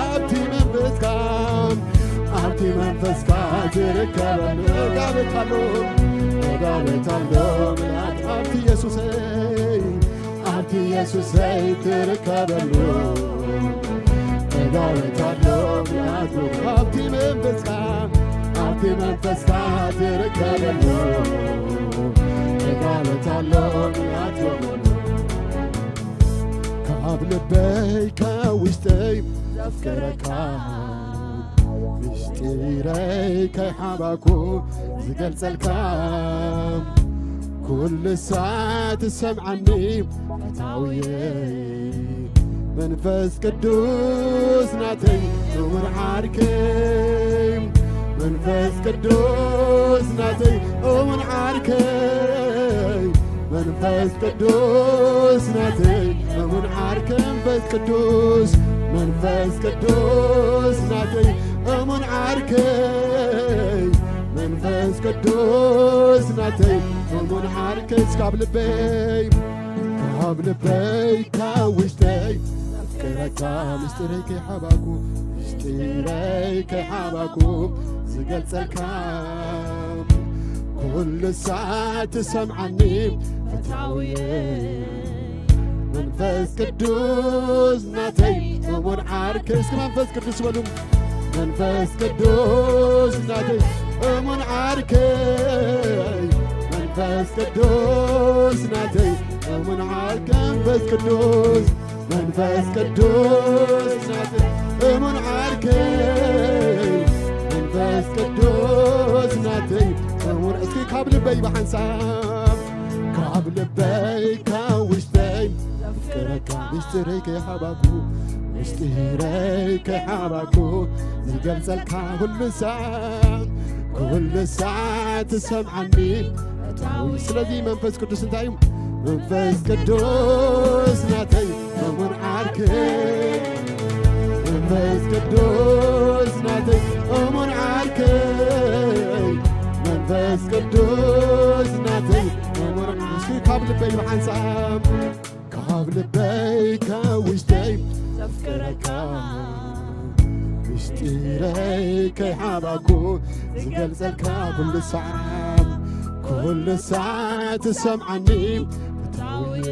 ኣብቲ መንፈስካ፣ ኣብቲ መንፈስካ ትርከበሉ ዕጋበት ኣሎ፣ ዕጋበት ኣሎ ምልኣት። ኣብቲ የሱሰይ፣ ኣብቲ የሱሰይ ትርከበሉ ዕጋበት ኣሎ ምልኣት። ኣብቲ መንፈስካ፣ ኣብቲ መንፈስካ ትርከበሉ ዕጋበት ኣሎ ምልኣት። ካብ ልበይ ካብ ውሽጠይ ዘፍቅረካ፣ ምስጢረይ ከይሓባኩ ዝገልጸልካ፣ ኩሉ ሳት ትሰምዓኒ ፈታውየይ። መንፈስ ቅዱስ ናተይ እሙን ዓርከይ፣ መንፈስ ቅዱስ ናተይ እሙን ዓርከይ፣ መንፈስ ቅዱስ ናተይ እሙን ዓርከይ፣ መንፈስ ቅዱስ፣ መንፈስ ቅዱስ ናተይ እሙን ዓርከይ፣ መንፈስ ቅዱስ ናተይ እሙን ዓርከይ። እስካብ ልበይ፣ ካብ ልበይ፣ ካብ ውሽጠይ ዘፍቅረካ፣ ምስጢረይ ከይሓባኩ፣ ምስጢረይ ከይሓባኩ ዝገልጸልካ፣ ኩሉ ሳት ትሰምዓኒ ፈታውየ። መንፈስ ቅዱስ ናተይ እሙን ዓርከይ፣ እስኪ መንፈስ ቅዱስ በሉ። መንፈስ ቅዱስ ናተይ እሙን ዓርከይ፣ መንፈስ ቅዱስ ናተይ እሙን ዓርከይ፣ መንፈስ ቅዱስ፣ መንፈስ ቅዱስ ናተይ እሙን ዓርከይ፣ መንፈስ ቅዱስ ናተይ እሙን። እስኪ ካብ ልበይ ብሓንሳብ፣ ካብ ልበይ ካብ ውሽጠይ ዘፍቅረካ፣ ምስጢረይ ከይሓባኩ፣ ምስጢረይ ከይሓባኩ ዝገልጸልካ፣ ኩሉ ሳዕ ኩሉ ሳዕ ትሰምዓኒ ፈታዊ። ስለዚ መንፈስ ቅዱስ እንታይ እዩ? መንፈስ ቅዱስ ናተይ እሙን ዓርከይ፣ መንፈስ ቅዱስ ናተይ እሙን ዓርከይ፣ መንፈስ ቅዱስ ናተይ እሙን። እስኪ ካብ ልበይ ብሓንሳብ፣ ካብ ልበይ ካብ ውሽጠይ ዘፍቅረካ፣ ምስጢረይ ከይሓባኩ ዝገልጸልካ፣ ኩሉ ሳዕ ኩሉ ሳዕ ትሰምዓኒ ፈታውየ።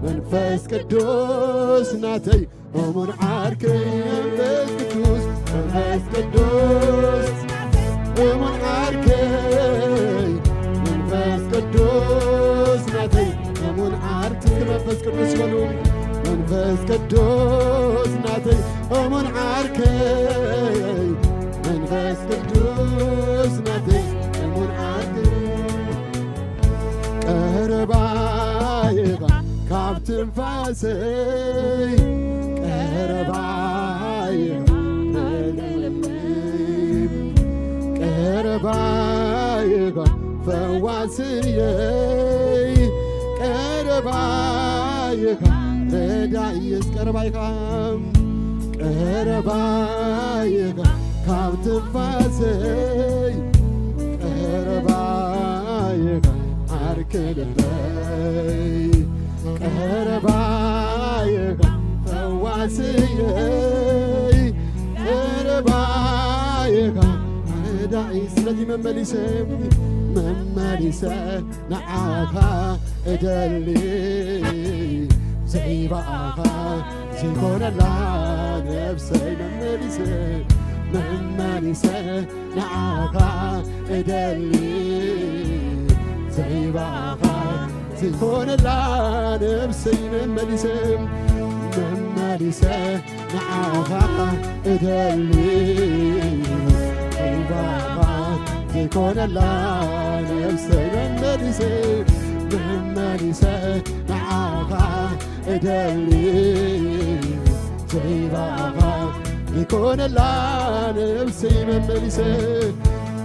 መንፈስ ቅዱስ ናተይ እሙን ዓርከይ፣ መንፈስ ቅዱስ፣ መንፈስ ቅዱስ እሙን ዓርከይ፣ መንፈስ ቅዱስ ናተይ እሙን ዓርከይ። መንፈስ ቅዱስ በሉ። መንፈስ ቅዱስ ናተይ እሙን ዓርከይ፣ መንፈስ ቅዱስ ናተይ እሙን ዓርከይ። ቀረባ ኢኻ ካብ ትንፋሰይ፣ ቀረባ ኢኻ ረዳኢ፣ ቀረባ ኢኻ ፈዋስየይ፣ ቀረባ ኢኻ ረዳኢየስ፣ ቀረባ ኢኻ፣ ቀረባ ኢኻ ካብ ትንፋሰይ፣ ቀረባ ኢኻ ዓርከ ልበይ፣ ቀረባ ኢኻ ፈዋስየይ፣ ቀረባ ኢኻ ረዳኢ። ስለዚ መመሊሰ፣ መመሊሰ ንዓኻ እደሊ፣ ዘይባኻ ዘይኮነላ ነብሰይ፣ መመሊሰ፣ መመሊሰ ንዓኻ እደሊ፣ ዘይባኻ ዘይኮነላ ነብሰይ፣ መመሊሰ፣ መመሊሰ ንዓኻ እደሊ፣ ዘይባኻ ዘይኮነላ ነብሰይ፣ መመሊሰ፣ መመሊሰ ንዓኻ እደሊ፣ ዘይባኻ ዘይኮነላ ነብሰይ፣ መመሊሰ፣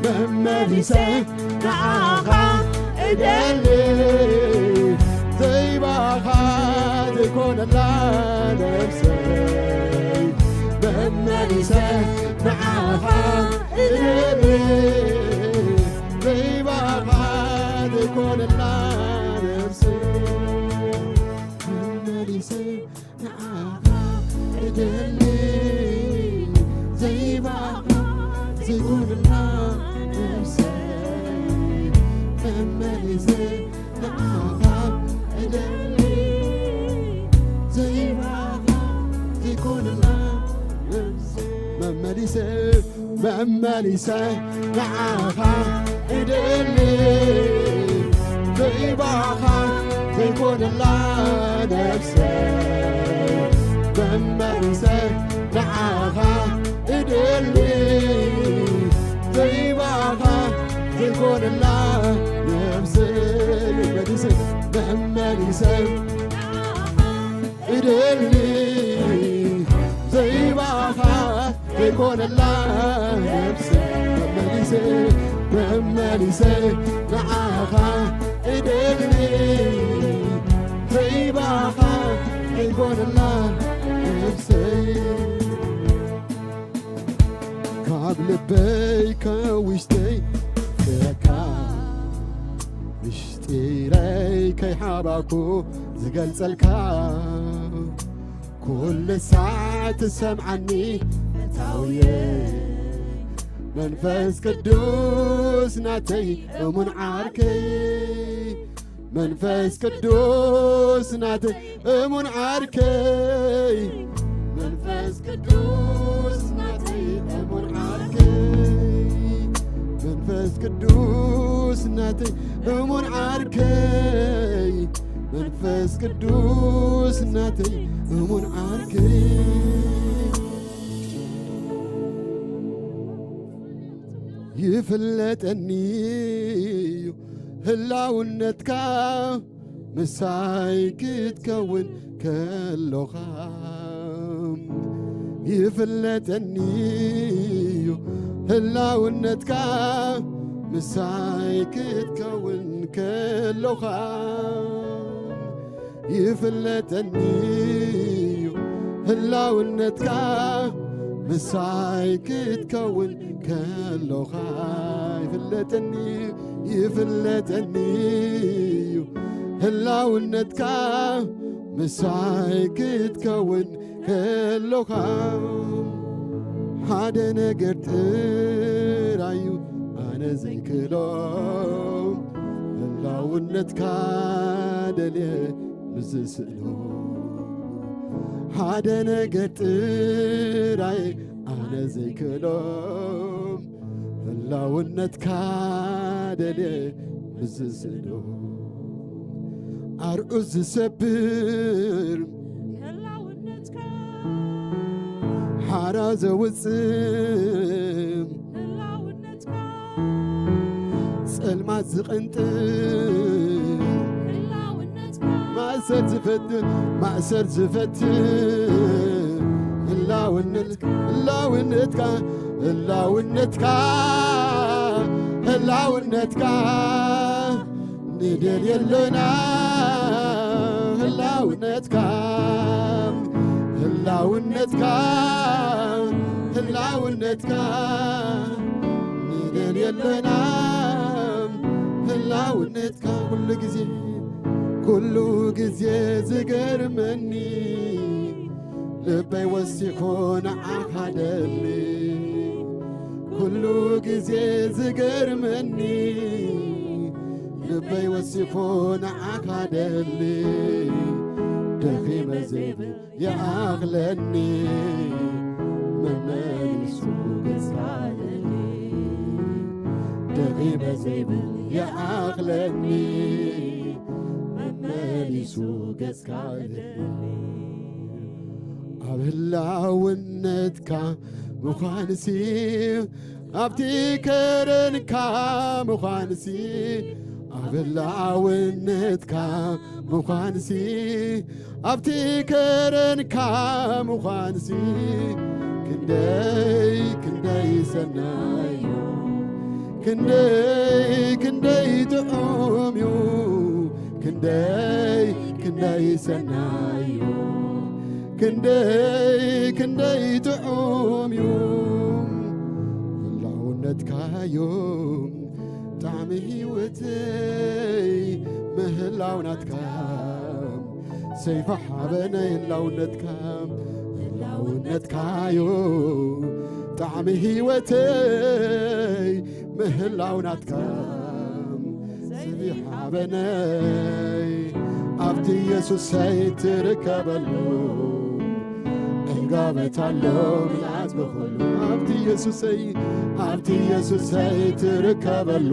መመሊሰ ንዓኻ እደሊ፣ ዘይባኻ ዘይኮነላ ነብሰይ፣ መመሊሰ ንዓኻ እደሊ፣ ዘይባኻ ዘይኮነላ ነብሰይ፣ መመሊሰ ንዓኻ እደሊ፣ ዘይባኻ ዘይኮነላ ነብሰይ፣ መመሊሰ ንዓኻ እደሊ፣ ዘይባኻ ዘይኮነላ ነብሰይ፣ መመሊሰ፣ መመሊሰ ንዓኻ እደሊ፣ ዘይባኻ ዘይኮነላ ነብሰይ፣ መመሊሰ ንዓኻ እደሊ፣ ዘይባኻ ዘይኮነላ ነብሰይ፣ መመሊሰ፣ መመሊሰ እደሊ፣ ዘይባኻ ዘይኮነላ ነብሰይ፣ መመሊሰ፣ መመሊሰ ንዓኻ እደሊ፣ ዘይባኻ ዘይኮነላ ነብሰይ፣ ካብ ልበይ ካብ ውሽጠይ ፍረካ፣ ምስጢረይ ከይሓባኩ ዝገልጸልካ፣ ኩሉ ሳዕ ትሰምዓኒ ፈታውየ፣ መንፈስ ቅዱስ ናተይ እሙን ዓርከይ፣ መንፈስ ቅዱስ ናተይ እሙን ዓርከይ፣ መንፈስ ቅዱስ ናተይ እሙን ዓርከይ፣ መንፈስ ቅዱስ ናተይ እሙን ዓርከይ፣ መንፈስ ቅዱስ ናተይ እሙን ዓርከይ። ይፍለጠኒ እዩ ህላውነትካ፣ ምሳይ ክትከውን ከሎኻ። ይፍለጠኒ እዩ ህላውነትካ ምሳይ ክትከውን ከሎኻ ይፍለጠኒ እዩ። ህላውነትካ ምሳይ ክትከውን ከሎኻ ይፍለጠኒ፣ ይፍለጠኒ እዩ። ህላውነትካ ምሳይ ክትከውን ከሎኻ ሓደ ነገር ጥራዩ ኣነ ዘይክሎ፣ ህላውነትካ ደልየ ምስ ዝስእኖ። ሓደ ነገር ጥራይ ኣነ ዘይክሎ፣ ህላውነትካ ደልየ ምስ ዝስእኖ። ኣርዑት ዝሰብር፣ ህላውነትካ ሓራ ዘውጽእ፣ ህላውነትካ ጸልማት ዝቕንጥር፣ ህላውነትካ ማእሰር ዝፈትሕ፣ ማእሰር ዝፈትሕ፣ ህላውነትካ፣ ህላውነትካ፣ ህላውነትካ፣ ህላውነትካ ንደልየሎና። ህላውነትካ፣ ህላውነትካ፣ ህላውነትካ ንደልየሎና። ህላውነትካ ኩሉ ግዜ፣ ኩሉ ግዜ ዝገርመኒ፣ ልበይ ወሲኹ ንዓኻ ደሊ። ኩሉ ግዜ ዝገርመኒ፣ ልበይ ወሲኹ ንዓኻ ደሊ። ደኺመ ዘይብል ይኣኽለኒ፣ መመሊሱ ገጽካ ደሊ። ደኺመ ዘይብል ይኣኽለኒ፣ መመሊሱ ገጽካ ደሊ። ኣብ ህላውነትካ ምዃንሲ፣ ኣብቲ ከረንካ ምዃንሲ፣ ኣብ ህላውነትካ ምዃንሲ፣ ኣብቲ ከረንካ ምዃንሲ፣ ክንደይ ክንደይ ሰናዩ፣ ክንደይ ክንደይ ጥዑም እዩ፣ ክንደይ ክንደይ ሰናዩ፣ ክንደይ ክንደይ ጥዑም እዩ። ህላውነትካዮ ጣዕሚ ህይወተይ ምህላው ናትካ፣ ሰይፋ ሓበነይ ህላውነትካ፣ ህላውነትካዮ ጣዕሚ ህይወተይ ምህላው ናትካ፣ ሰይፊ ሓበነይ ኣብቲ ኢየሱሰይ ትርከበሉ። ዕጋበት ኣሎ ምልኣት ብኹሉ ኣብቲ ኢየሱሰይ፣ ኣብቲ ኢየሱሰይ ትርከበሉ።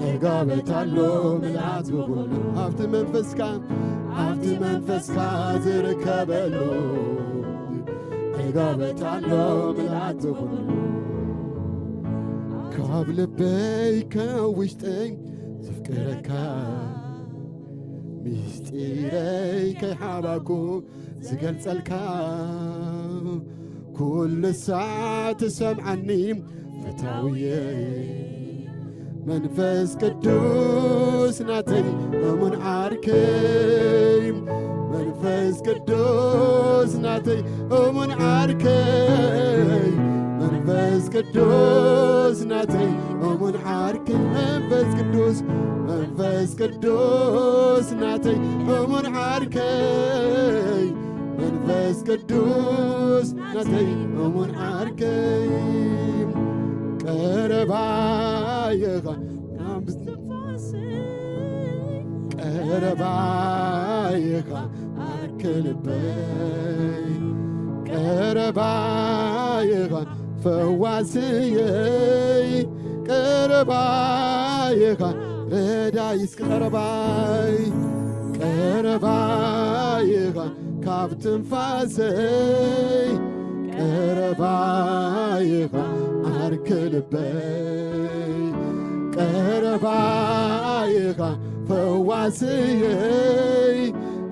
ዕጋበት ኣሎ ምልኣት ብኹሉ ኣብቲ መንፈስካ፣ ኣብቲ መንፈስካ ዝርከበሉ። ዕጋበት ኣሎ ምልኣት ብኹሉ። ካብ ልበይ ካብ ውሽጠይ ዘፍቅረካ፣ ምስጢረይ ከይሓባኩ ዝገልጸልካ፣ ኩሉ ሳዕ ትሰምዓኒ ፈታውየይ። መንፈስ ቅዱስ ናተይ እሙን ዓርከይ፣ መንፈስ ቅዱስ ናተይ እሙን ዓርከይ፣ መንፈስ ቅዱስ ናተይ እሙን ዓርከይ፣ መንፈስ ቅዱስ፣ መንፈስ ቅዱስ ናተይ እሙን ዓርከይ፣ መንፈስ ቅዱስ ናተይ እሙን ዓርከይ፣ ቀረባ ኢኻ ካብ እስትንፋሰይ፣ ቀረባ ኢኻ ዓርኪ ልበይ፣ ቀረባ ኢኻ ፈዋስየይ፣ ቀረባ ኢኻ ረዳኢ፣ እስኪ ቀረባይ፣ ቀረባ ኢኻ ካብ ትንፋሰይ፣ ቀረባ ኢኻ ዓርኪ ልበይ፣ ቀረባ ኢኻ ፈዋስየይ፣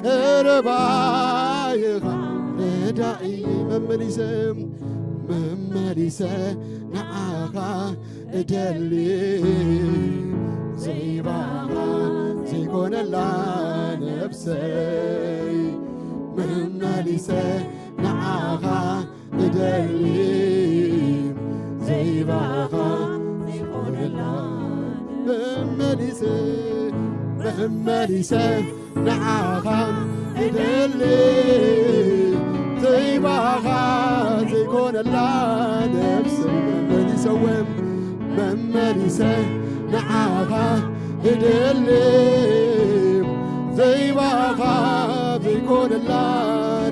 ቀረባ ኢኻ ረዳኢ፣ መመሊሰ፣ መመሊሰ ንዓኻ እደሊ፣ ዘይባኻ ዘይኮነላ ነፍሰይ። መመሊሰ ንዓኻ እደሊ፣ ዘይባኻ ዘይኮነላ መመሊሰ፣ መመሊሰ ንዓኻ እደሊ፣ ዘይባኻ ዘይኮነላ ነፍሰይ። መመሊሰ ወም መመሊሰ ንዓኻ እደሊ፣ ዘይባኻ ዘይኮነላ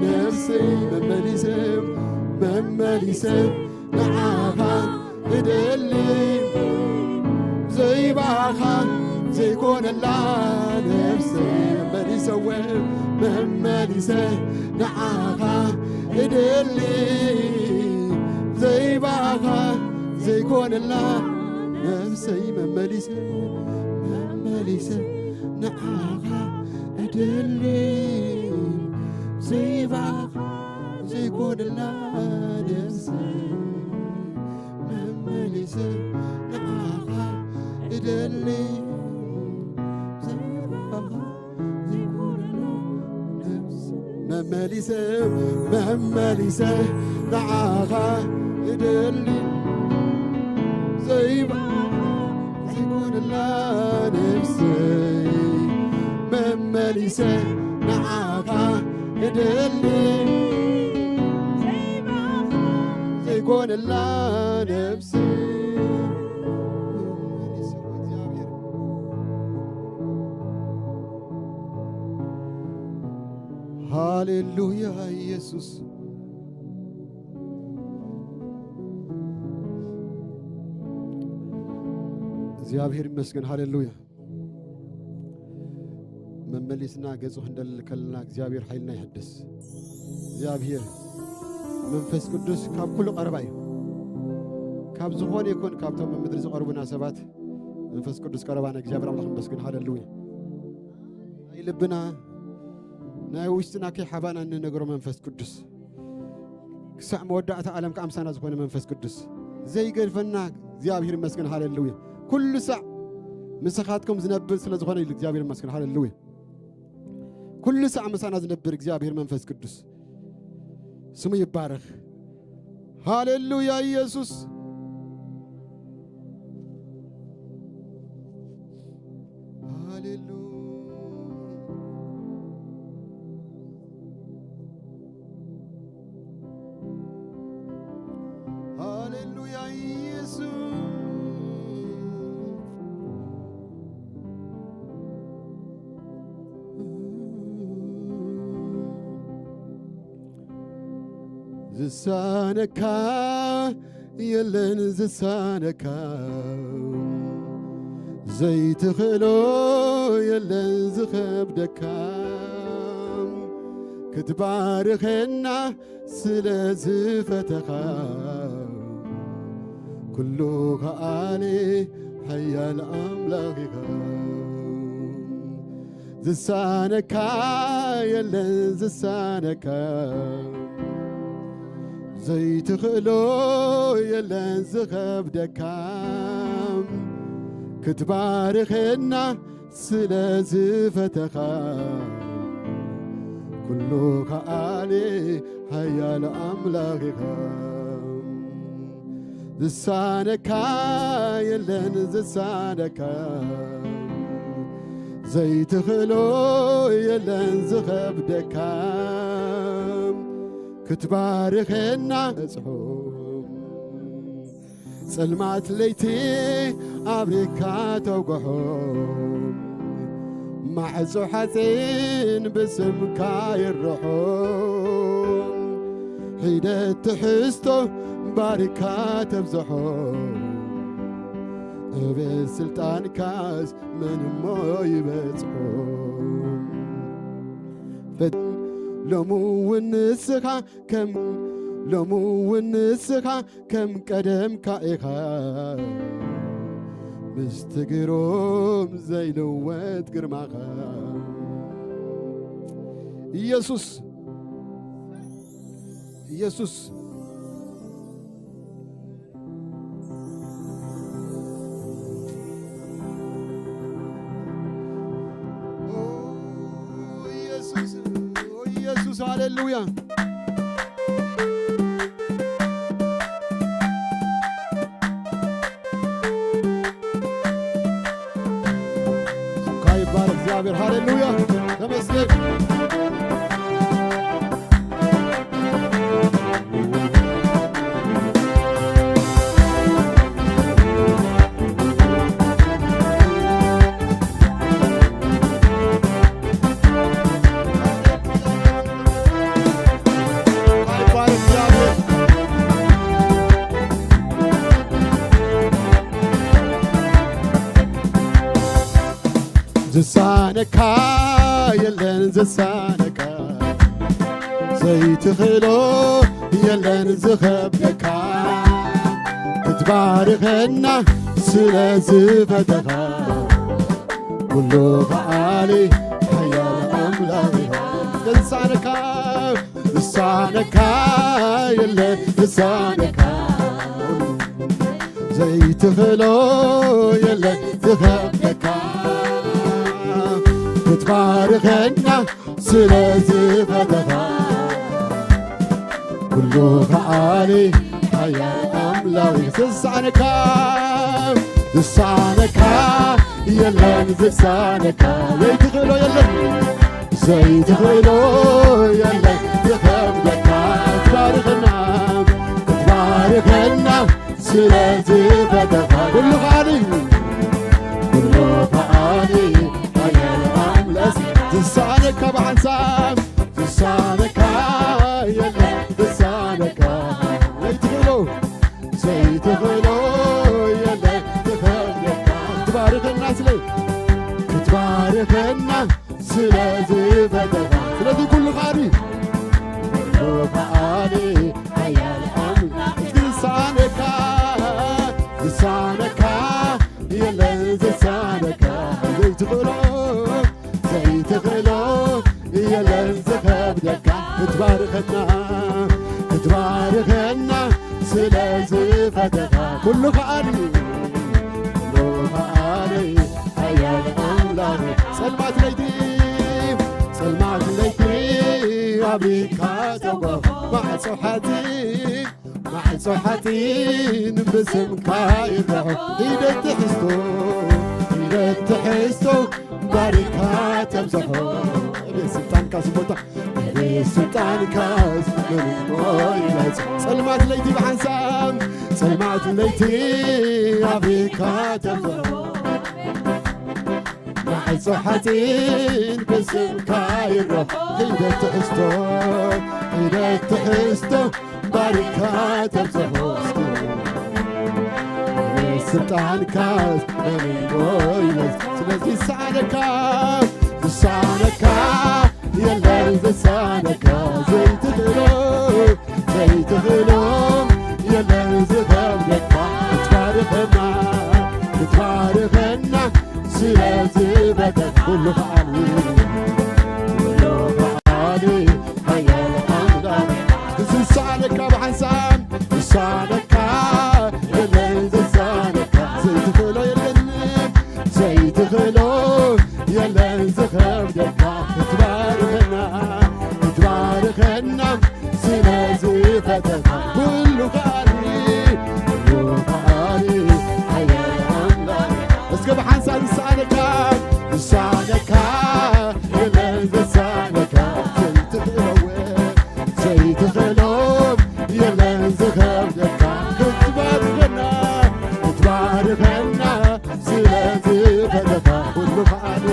ነፍሰይ። መመሊሰ፣ መመሊሰ ንዓኻ እደሊ፣ ዘይባኻ ዘይኮነላ ነፍሰይ። መመሊሰ ወ መመሊሰ ንዓኻ እደሊ፣ ዘይባኻ ዘይኮነላ ነፍሰይ። መመሊሰ፣ መመሊሰ ንዓኻ እደሊ፣ ዘይባኻ ዘይኮነላ ነፍሰይ። መመሊሰ ንዓኻ እደሊ፣ ዘይባኻ ዘይኮነላ ነፍሰይ። መመሊሰ፣ መመሊሰ ንዓኻ እደሊ፣ ዘይባኻ ዘይኮነላ ነፍሰይ። መመሊሰ ንዓኻ እደሊ፣ ዘይባኻ ዘይኮነላ ነፍሰይ። መመሊሰ እግዚኣብሔር። ሃሌሉያ ኢየሱስ። እግዚኣብሔር ይመስገን። ሃሌሉያ። መመሊስና ገጹ ክንደልል ከለና እግዚኣብሔር ሓይልና ይሕድስ። እግዚኣብሔር መንፈስ ቅዱስ ካብ ኩሉ ቀረባ እዩ። ካብ ዝኾነ ይኹን ካብቶም ኣብ ምድሪ ዝቐርቡና ሰባት መንፈስ ቅዱስ ቀረባና። እግዚኣብሔር ኣምላኽ ይመስገን። ሃሌሉያ። ናይ ልብና ናይ ውሽጥና ከይሓባና እንነግሮ መንፈስ ቅዱስ ክሳዕ መወዳእታ ዓለም ከዓ ምሳና ዝኾነ መንፈስ ቅዱስ ዘይገድፈና እግዚኣብሔር ይመስገን። ሃሌሉያ። ኩሉ ሳዕ ምሳኻትኩም ዝነብር ስለ ዝኾነ ኢሉ እግዚኣብሔር ይመስገን። ሃሌሉያ። ኩሉ ሳዕ ምሳና ዝነብር እግዚኣብሔር መንፈስ ቅዱስ ስሙ ይባረኽ። ሃሌሉያ ኢየሱስ። ሃሌሉያ። ሃሌሉያ ኢየሱስ። ዝሳነካ የለን ዝሳነካ፣ ዘይትኽእሎ የለን ዝኸብደካ። ክትባርኸና ስለ ዝፈተኻ፣ ኩሉ ከኣሊ ሓያል ኣምላኽ ኢኻ። ዝሳነካ የለን ዝሳነካ፣ ዘይትኽእሎ የለን ዝኸብደካ። ክትባርኸና ስለ ዝፈተኻ፣ ኩሉ ከኣሊ ሓያል ኣምላኽ ኢኻ። ዝሳነካ የለን ዝሳነካ፣ ዘይትኽእሎ የለን ዝኸብደካ። ክትባርኸና በጽሑ፣ ጸልማት ለይቲ ኣብሪካ ተውግሖ፣ ማዕጾ ሓጺን ብስምካ ይርሖ። ሒደት ትሕዝቶ ባሪካ ተብዝሖ፣ ዕቤት ስልጣንካስ መን እሞ ይበጽሖ? ፈት-፣ ሎሚ እውን ንስኻ ከም፣ ሎሚ እውን ንስኻ ከም ቀደምካ ኢኻ፣ ምስቲ ግሩም ዘይልወጥ ግርማኻ። ኢየሱስ፣ ኢየሱስ፣ ሃሌሉያ። ስምካ ይባረክ እግዚኣብሔር። ሃሌሉያ። ተመስገን። ዝሳነካ የለን ዝሳነካ፣ ዘይትኽእሎ የለን ዝኸብደካ፣ ክትባርኸና ስለ ዝፈተኻ፣ ኩሉ ከኣሊ ሓያል ኣምላኽ ኢኻ። ዝሳነካ፣ ዝሳነካ የለን ዝሳነካ፣ ዘይትኽእሎ የለን ዝኸብደካ፣ ክትባርኸና ስለ ዝፈተኻ፣ ኩሉ ከኣሊ ሓያል ኣምላኽ ዝሳነካ፣ ዝሳነካ የለን ዝሳነካ፣ ዘይትኽእሎ የለን፣ ዘይትኽእሎ የለን ዝኸብደካ፣ ክትባርኸና፣ ክትባርኸና ስለ ዝፈተኻ፣ ኩሉ ከኣሊ፣ ኩሉ ከኣሊ ሓያል ኣምላኽ ዝሳነካ ብሓንሳብ፣ ዝሳነካ የለን ዝሳነካ፣ ዘይትኽእሎ፣ ዘይትኽእሎ የለን ዝኸብደካ፣ ክትባርኸና ስለ፣ ክትባርኸና ስለ ዝፈተኻ፣ ስለዚ ኩሉ ከኣሊ፣ ኩሉ ከኣሊ ሓያል ኣምላኽ ዝሳነካ፣ ዝሳነካ የለን ዝሳነካ፣ ዘይትኽእሎ፣ ዘይትኽእሎ የለን ዝኸብደካ፣ ክትባርኸና፣ ክትባርኸና ስለ ዝፈተኻ፣ ኩሉ ከኣሊ፣ ኩሉ ከኣሊ ሓያል ኣምላኽ። ጸልማት ለይቲ፣ ጸልማት ለይቲ ኣብሪካ ተጓ፣ ማዕጾ ሓጺን፣ ማዕጾ ሓጺን ብስምካ ይርሖ። ሒደት ትሕዝቶ፣ ሒደት ትሕዝቶ ባሪካ ተብዝሖ። ቤት ስልጣንካ ስቦታ፣ ቤት ስልጣንካ መን እሞ ይመጽእ። ጸልማት ለይቲ ብሓንሳብ፣ ጸልማት ለይቲ ኣብሪካ ተብዝሖ። ማዕጾ ሓጺን ብስምካ ይርሖ። ሒደት ትሕዝቶ፣ ሒደት ትሕዝቶ ባሪካ ተብዝሖ። እስኪ ስልጣንካ መን እሞ ይመጽእ። ስለዚ ዝሳነካ፣ ዝሳነካ የለን ዝሳነካ፣ ዘይትኽእሎ፣ ዘይትኽእሎ የለን ዝኸብደካ፣ ክትባርኸና፣ ክትባርኸና ስለ ዝፈተኻ፣ ኩሉ ከኣሊ፣ ኩሉ ከኣሊ ሓያል ኣምላኽ፣ ዝሳነካ ብሓንሳብ፣ ዝሳነካ የለን ዝሳነካ፣ ዘይትኽእሎ የለን፣ ዘይትኽእሎ የለን ዝኸብደካ፣ ክትባርኸና፣ ክትባርኸና ስለ ዝፈተኻ፣ ኩሉ ከኣሊ፣ ኩሉ ከኣሊ ሓያል ኣምላኽ። እስከ ብሓንሳብ ዝሳነካ፣ ዝሳነካ የለን ዝሳነካ፣ ዘይትኽእሎ፣ ዘይትኽእሎ የለን ዝኸብደካ፣ ክትባርኸና፣ ክትባርኸና ስለ ዝፈተኻ፣ ኩሉ ከኣሊ፣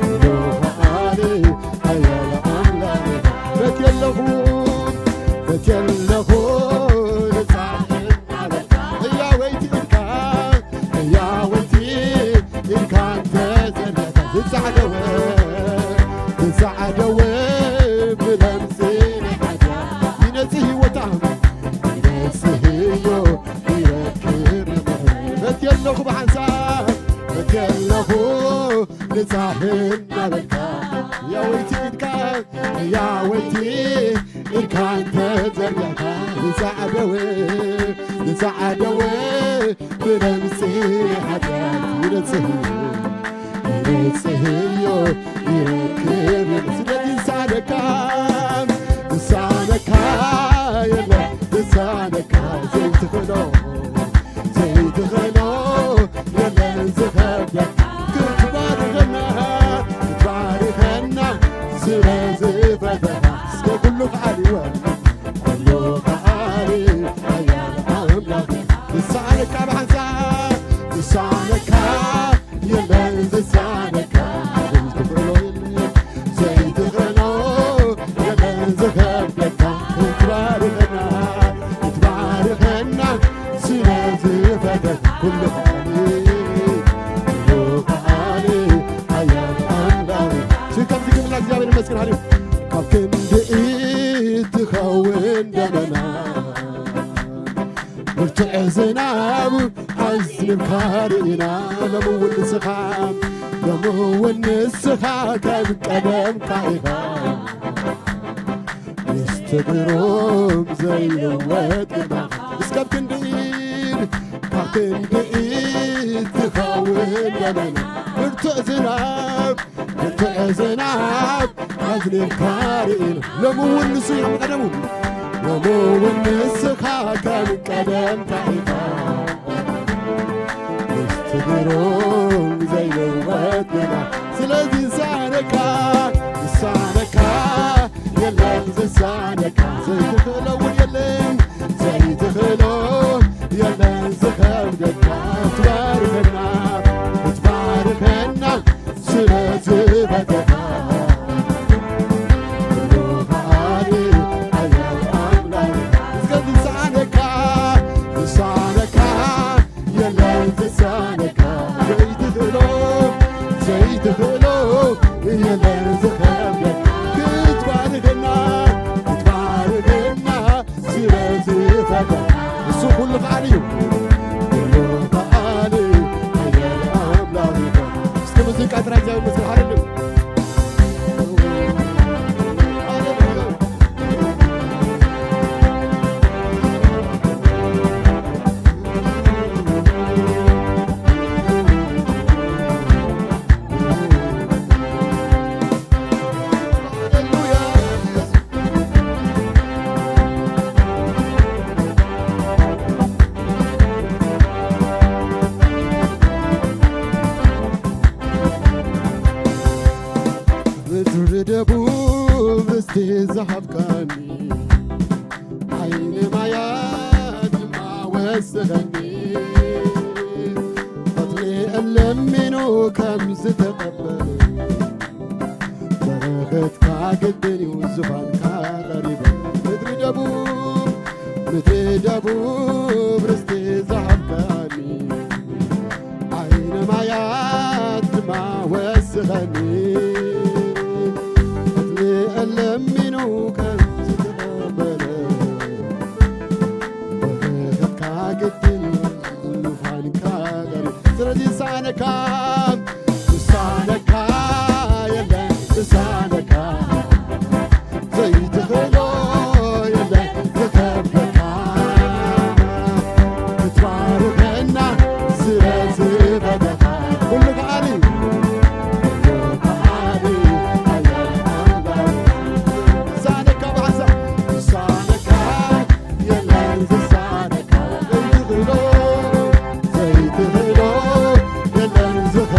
ኩሉ ከኣሊ ሓያል ኣምላኽ። በትየለኹ፣ በትየለኹ ንጻሕና በልካ፣ ህያወይቲ ኢድካ፣ ህያወይቲ ኢድካ እንተ ዘርጋሕካ፣ ዝጻዕደወ፣ ዝጻዕደወ ብለምጺ ናይ ሓጢኣት ይነጽህ ህይወታ፣ ይነጽህ ህይወት ይረክብ ምሕረት። በትየለኹ ብሓንሳብ፣ በትየለኹ ንጻሕና በልካ፣ ህያወይቲ ኢድካ፣ ህያወይቲ ኢድካ እንተ ዘርጋሕካ፣ ዝጻዕደወ፣ ዝጻዕደወ ብለምጺ ናይ ሓጢኣት ይነጽህ፣ ይነጽህ እዮ ይረክብ። ስለዚ ዝሳነካ፣ ዝሳነካ የለን፣ ዝሳነካ ዘይትኽእሎ፣ ዘይትኽእሎ የለን ዝኸብደካ። ክትባርኸና፣ ክትባርኸና ስለ ዝፈተኻ። እስከ ኩሉ ከኣል ይወን፣ ኩሉ ከኣል ሓያል ኣምላኽ። ዝሳነካ ብሓንሳብ፣ ዝሳነካ የለን ዝሳነካ፣ ዘይትኽእሎ የለን፣ ዘይትኽእሎ የለን ዝኸብደካ። ክትባርኸና፣ ክትባርኸና ስለ ዝፈተኻ። ኩሉ ከኣል፣ ኩሉ ከኣል ሓያል ኣምላኽ። እስኪ ከምዚ ክብላ እግዚኣብሔር ይመስገን። ሃሌ ካብ ክንዲ ኢድ ትኸውን ደመና፣ ብርቱዕ ዝናብ ኣዝንብካ ርኢና። ሎሚ እውን ንስኻ፣ ሎሚ እውን ንስኻ ከም ቀደምካ ኢኻ። ምስቲ ግሩም ዘይልወጥ ግርማኻ። እስከ ኣብ ክንዲ ኢድ፣ ካብ ክንዲ ኢድ ትኸውን ደመና፣ ብርቱዕ ዝናብ፣ ብርቱዕ ዝናብ ኣዝኒብካ ርኢና። ሎሚ እውን ንሱ እዩ ከም ቀደሙ። ሎሚ እውን ንስኻ ከም ቀደምካ ኢኻ። ምስቲ ግሩም ዘይልወጥ ግርማ። ስለዚ ዝሳነካ፣ ዝሳነካ የለን፣ ዝሳነካ ዘይትኽእሎ እውን የለን፣ ዘይትኽእሎ የለን ዝኸብደካ። ክትባርከና፣ ክትባርከና ስለ ዝፈተኻ። ኩሉ ከኣሊ ሓያል ኣምላኽ። እስከ ዝሳነካ፣ ዝሳነካ የለን ዝሳነካ። ዘይትኽእሎ፣ ዘይትኽእሎ የለን ዝኸብደካ። ክትባርከና፣ ክትባርከና ስለ ዝፈተኻ። እሱ ኩሉ ከኣሊ እዩ። ኩሉ ከኣሊ ሓያል ኣምላኽ እዩ። እስኪ ሙዚቃ ጥራይ እግዚኣብሔር ይመስገን። ሃሌሉያ። ምድሪ ደቡብ ርስቲ ዝሃብካኒ፣ ዓይኒ ማያ ድማ ወስኸኒ። ፈትሊ እለሚኑ ከም ዝተቐበለ፣ በረኸትካ ግድን እዩ ዙፋንካ ቀሪቡ። ምድሪ ደቡብ፣ ምድሪ ደቡብ ርስቲ ዝሃብካኒ፣ ዓይኒ ማያት ድማ ወስኸኒ። ፈትሊ እለሚኑ ከም ዝተቐበለ፣ በረኸትካ ግድን እዩ ዙፋንካ ቀሪቡ። ስለዚ ዝሳነካ፣ ዝሳነካ የለን፣ ዝሳነካ ዘይትኽእሎ የለን ዝኸብደካ። ክትባርከና ስለ ዝፈተኻ። ኩሉ ከኣሊ፣ ኩሉ ከኣሊ ሓያል ኣምላኽ። ዝሳነካ ብሓንሳብ፣ ዝሳነካ የለን ዝሳነካ። ዘይትኽእሎ፣ ዘይትኽእሎ የለን ዝኸ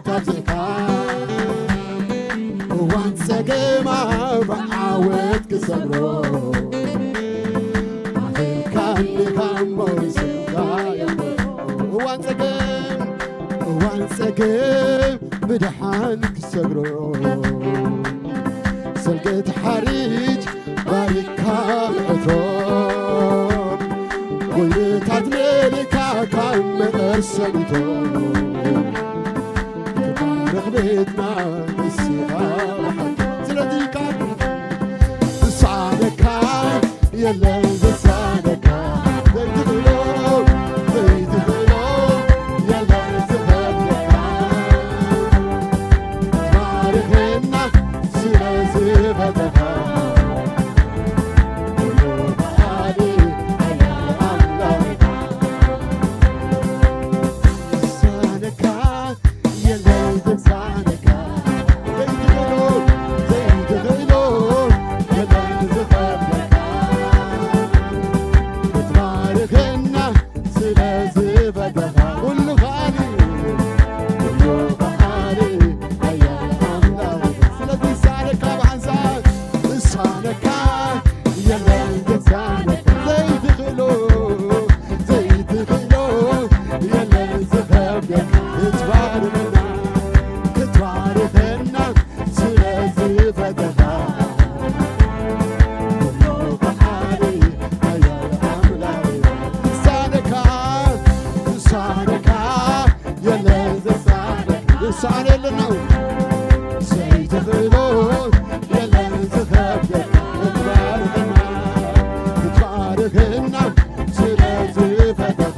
ታብዚእካ እዋን ጸገም ኣብ ዓወት ክሰግሮ ኣኺልካ እንዲኻ እሞ ንስምካ የኽብሮ። እዋን ጸገም እዋን ጸገም ብድሓን ክሰግሮ ሰልገት ሓሪጅ ባሪካ ምዕትሮ ጎይታት መሊካ ካብ መቐር ሰሊቶ ክባርኽ ቤትና ንስኻ ብሓቂ። ስለዚ ካብ ዝሳነካ የለን ዝሳነካ ዘይትኽእሎ ዘይትኽእሎ የለን ዝኸብደካ ባርኽና ስለ ዝፈተኻ ስለዚ ሳነካ ብሓንሳብ ሳነካ የለን ዘሳነካ ዘይትኽእሎ ዘይትኽእሎ የለን ዝኸብደካ ክትባርኸና ክትባርኸና ስለዚ ፈተኻ ኩሉ ብሓሪ ሓያል ኣምላኽ ዝሳነካ ዝሳነካ የለን ዝሳነ ዝሳነ የለና ዘይትኽእሎ የለን ዝኸብደካ ክትባርኸና ክትባርኸና ስለዚ ፈተኻ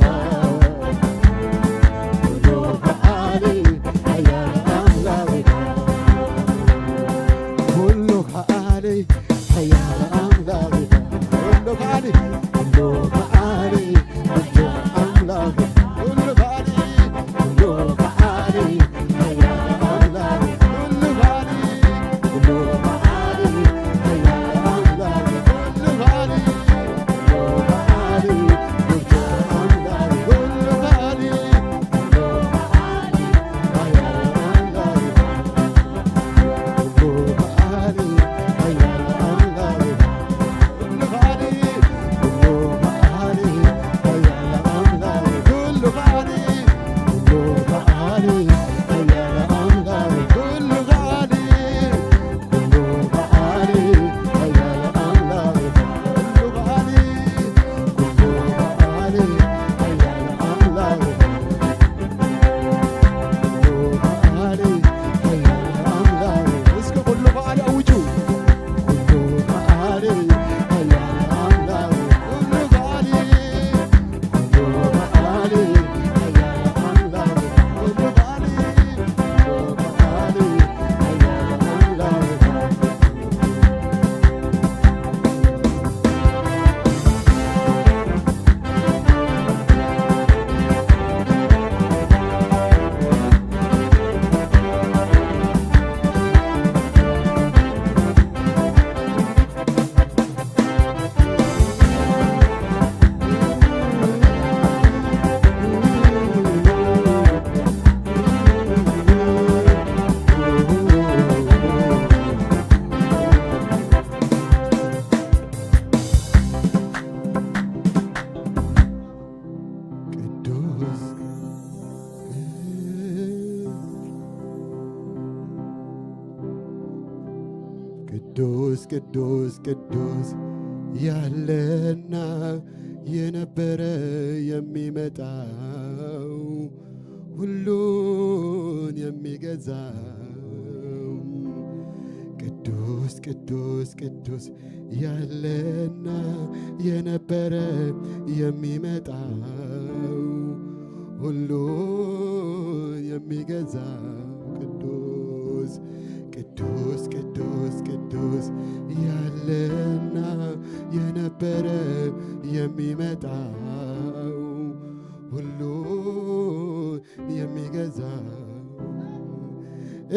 ኩሉ ከኣሊ ሓያል ኣምላኽ ኩሉ ከኣሊ ሓያል ኣምላኽ ኩሉ ከኣሊ ኩሉ ከኣሊ ብርቱዕ ኣምላኽ ኩሉ ከኣሊ ኩሉ ከኣሊ ሓያል ኣምላኽ ኩሉ ከኣሊ ኩሉ ከኣሊ ሓያል ኣምላኽ ኩሉ ከኣሊ ኩሉ ከኣሊ ብርቱዕ ኣምላኽ ኩሉ ከኣሊ ኩሉ ከኣሊ ሓያል ኣምላኽ ኩሉ ከኣሊ ሓያል ኣምላኽ እስኪ ኩሉ ከኣሊ ኣውጁ። ኩሉ ከኣሊ ሓያል ኣምላኽ ኩሉ ከኣሊ ኩሉ ከኣሊ ሓያል ኣምላኽ ኩሉ ከኣሊ ኩሉ ከኣሊ ሓያል ኣምላኽ ቅዱስ ቅዱስ ቅዱስ ቅዱስ ያለና የነበረ የሚመጣው ሁሉን የሚገዛው ቅዱስ ቅዱስ ቅዱስ ያለና የነበረ የሚመጣው ሁሉን የሚገዛው ቅዱስ ቅዱስ ቅዱስ ቅዱስ ያለና የነበረ የሚመጣው ሁሉን የሚገዛው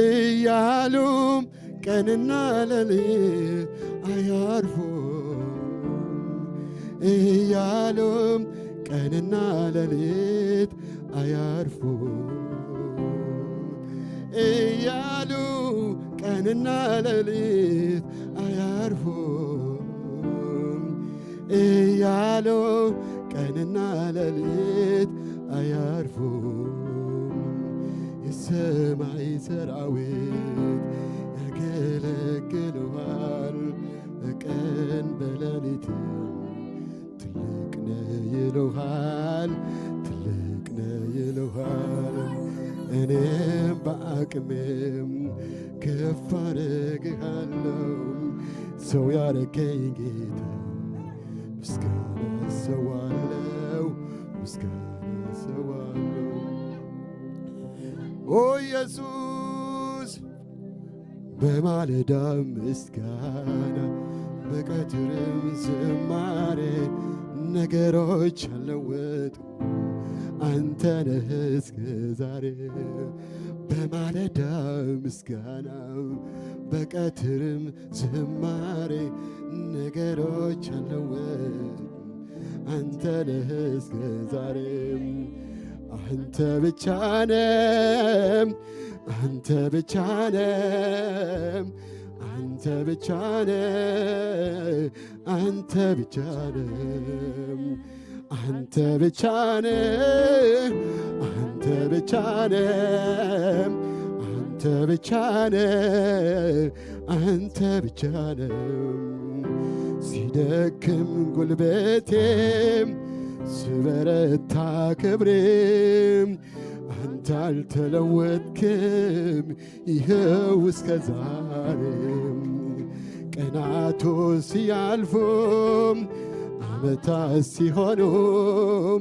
እያሉም ቀንና ሌሊት አያርፉም እያሉም ቀንና ሌሊት አያርፉም እያሉ ቀንና ሌሊት አያርፉም፣ እያሉ ቀንና ሌሊት አያርፉም። የሰማይ ሰራዊት ያገለግሉሃል በቀን በሌሊት። ትልቅ ነህ ይሉሃል፣ ትልቅ ነህ ይሉሃል። እኔም በአቅሜም ከፍ አደርግሃለሁ። ሰው ያረከኝ ጌታ ምስጋና እሰዋለሁ፣ ምስጋና እሰዋለሁ። ኦ ኢየሱስ፣ በማለዳ ምስጋና፣ በቀትርም ዝማሬ፣ ነገሮች አለወጡ አንተ ነህ እስከ ዛሬ። በማለዳ ምስጋና፣ በቀትርም ዝማሬ፣ ነገሮች አለወጡ አንተ ነህ እስከ ዛሬ። አንተ ብቻ ነህ፣ አንተ ብቻ ነህ፣ አንተ ብቻ ነህ፣ አንተ ብቻ ነህ፣ አንተ ብቻ ነህ፣ አንተ ብቻ ነህ፣ አንተ ብቻ ነህ፣ አንተ ብቻ ነህ። ሲደክም ጉልበቴም ስበረታ ክብሬም አንተ አልተለወጥክም፣ ይኸው እስከ ዛሬም። ቀናቶች ሲያልፉም ዓመታት ሲሆኑም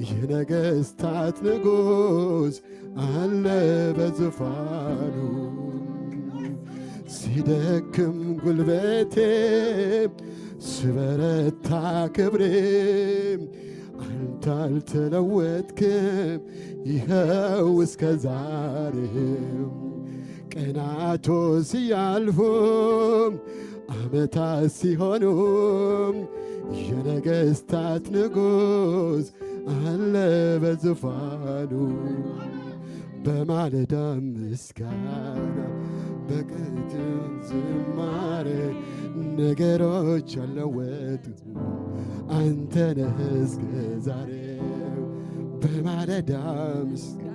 የነገሥታት ንጉሥ አለ በዙፋኑ። ሲደክም ጉልበቴ ስበረታ ክብሬ አንተ አልተለወጥክም፣ ይኸው እስከ ዛሬ። ቀናቶች ሲያልፉ ዓመታት ሲሆኑ የነገሥታት ንጉሥ አለ በዙፋኑ። በማለዳ ምስጋና በቀትር ዝማሬ ነገሮች አለወጡ አንተ ነህ እስከ ዛሬ። በማለዳ ምስጋና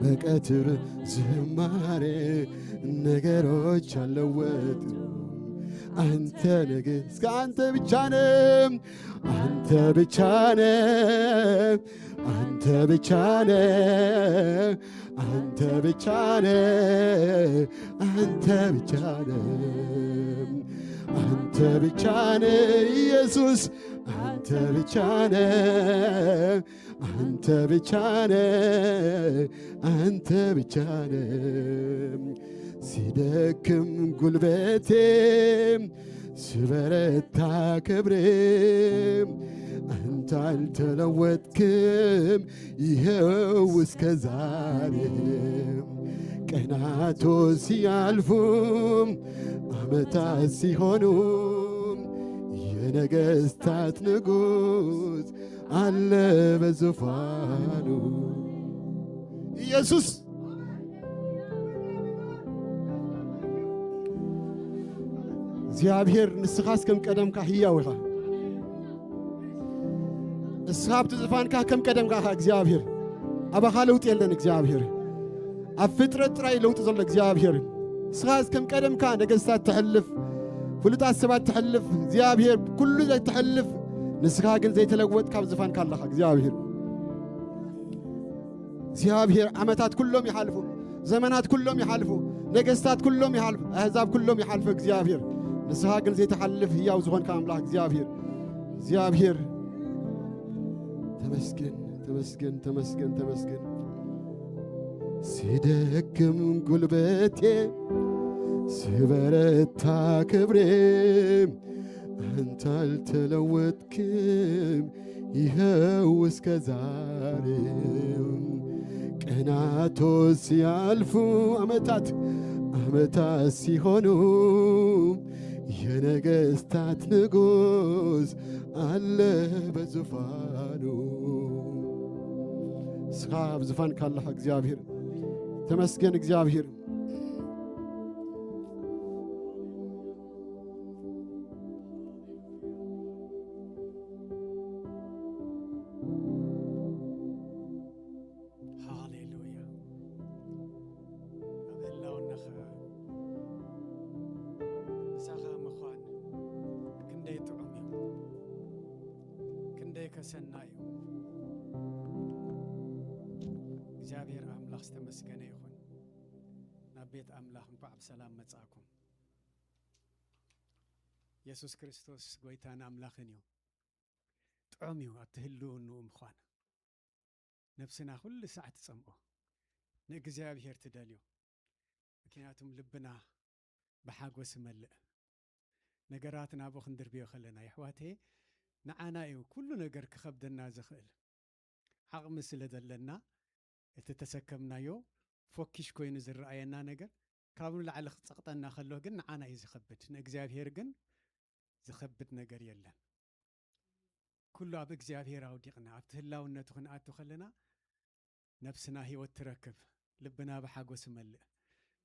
በቀትር ዝማሬ ነገሮች አለወጡ አንተ ነገ እስከ አንተ ብቻ ነህ፣ አንተ ብቻ ነህ፣ አንተ ብቻ ነህ፣ አንተ ብቻ ነህ፣ አንተ ብቻ ነህ፣ አንተ ብቻ ነህ ኢየሱስ፣ አንተ ብቻ ነህ፣ አንተ ብቻ ነህ፣ አንተ ብቻ ነህ። ሲደክም ጉልበቴ ስበረታ ክብሬ አንተ አልተለወጥክም፣ ይኸው እስከ ዛሬ። ቀናቶች ሲያልፉ ዓመታት ሲሆኑ የነገሥታት ንጉሥ አለ በዙፋኑ። ኢየሱስ እግዚኣብሔር፣ ንስኻስ ከም ቀደምካ ህያው ኢኻ። ንስኻ ኣብቲ ዝፋንካ ከም ቀደምካ ኢኻ እግዚኣብሔር። ኣባኻ ለውጢ የለን እግዚኣብሔር። ኣብ ፍጥረት ጥራይ ለውጢ ዘሎ እግዚኣብሔር። ንስኻስ ከም ቀደምካ ነገስታት ተሕልፍ፣ ፍሉጣት ሰባት ተሕልፍ፣ እግዚኣብሔር ኩሉ ዘይተሕልፍ፣ ንስኻ ግን ዘይተለወጥካ ኣብ ዝፋንካ ኣለኻ እግዚኣብሔር። እግዚኣብሔር፣ ዓመታት ኩሎም ይሓልፉ፣ ዘመናት ኩሎም ይሓልፉ፣ ነገስታት ኩሎም ይሓልፉ፣ ኣህዛብ ኩሎም ይሓልፉ። እግዚኣብሔር፣ ንስኻ ግን ዘይትሓልፍ ህያው ዝኾንካ ኣምላኽ እግዚኣብሔር። እግዚኣብሔር፣ ተመስገን፣ ተመስገን፣ ተመስገን፣ ተመስገን። ሲደክም ጉልበቴ፣ ሲበረታ ክብሬ፣ አንተ አልተለወጥክም፣ ይኸው እስከ ዛሬ። ቀናቶች ሲያልፉ፣ ዓመታት፣ ዓመታት ሲሆኑ፣ የነገስታት ንጉስ አለ በዙፋኑ። እስኻ ኣብ ዝፋንካ ኣለኻ እግዚኣብሔር። ተመስገን እግዚኣብሔር። ሃሌሉያ። ኣብ ህላውናኻ ምሳኻ ምዃን ክንደይ ጥዑም እዩ፣ ክንደይ ከሰና እዩ። እግዚኣብሔር ኣምላኽ ዝተመስገነ ይኹን። ናብ ቤት ኣምላኽ እንኳዕ ብሰላም መጻእኩም። የሱስ ክርስቶስ ጎይታን ኣምላኽን እዩ። ጥዑም እዩ ኣብቲ ህልውንኡ ምዃን። ነብስና ኩሉ ሳዕ ትጸምኦ፣ ንእግዚኣብሔር ትደልዮ። ምክንያቱም ልብና ብሓጎስ ይመልእ። ነገራት ናብኡ ክንድርብዮ ከለና፣ የሕዋተየ፣ ንዓና እዩ ኩሉ ነገር ክኸብደና ዝኽእል። ዓቕሚ ስለ ዘለና፣ እቲ ተሰከምናዮ ፎኪሽ ኮይኑ ዝረኣየና ነገር ካብ ንላዕሊ ክጸቕጠና ከሎ ግን ንዓና እዩ ዝኸብድ። ንእግዚኣብሔር ግን ዝኸብድ ነገር የለን። ኩሉ ኣብ እግዚኣብሔር ኣውዲቕና ኣብቲ ህላውነቱ ክንኣቱ ከለና ነብስና ህይወት ትረክብ፣ ልብና ብሓጎስ ይመልእ።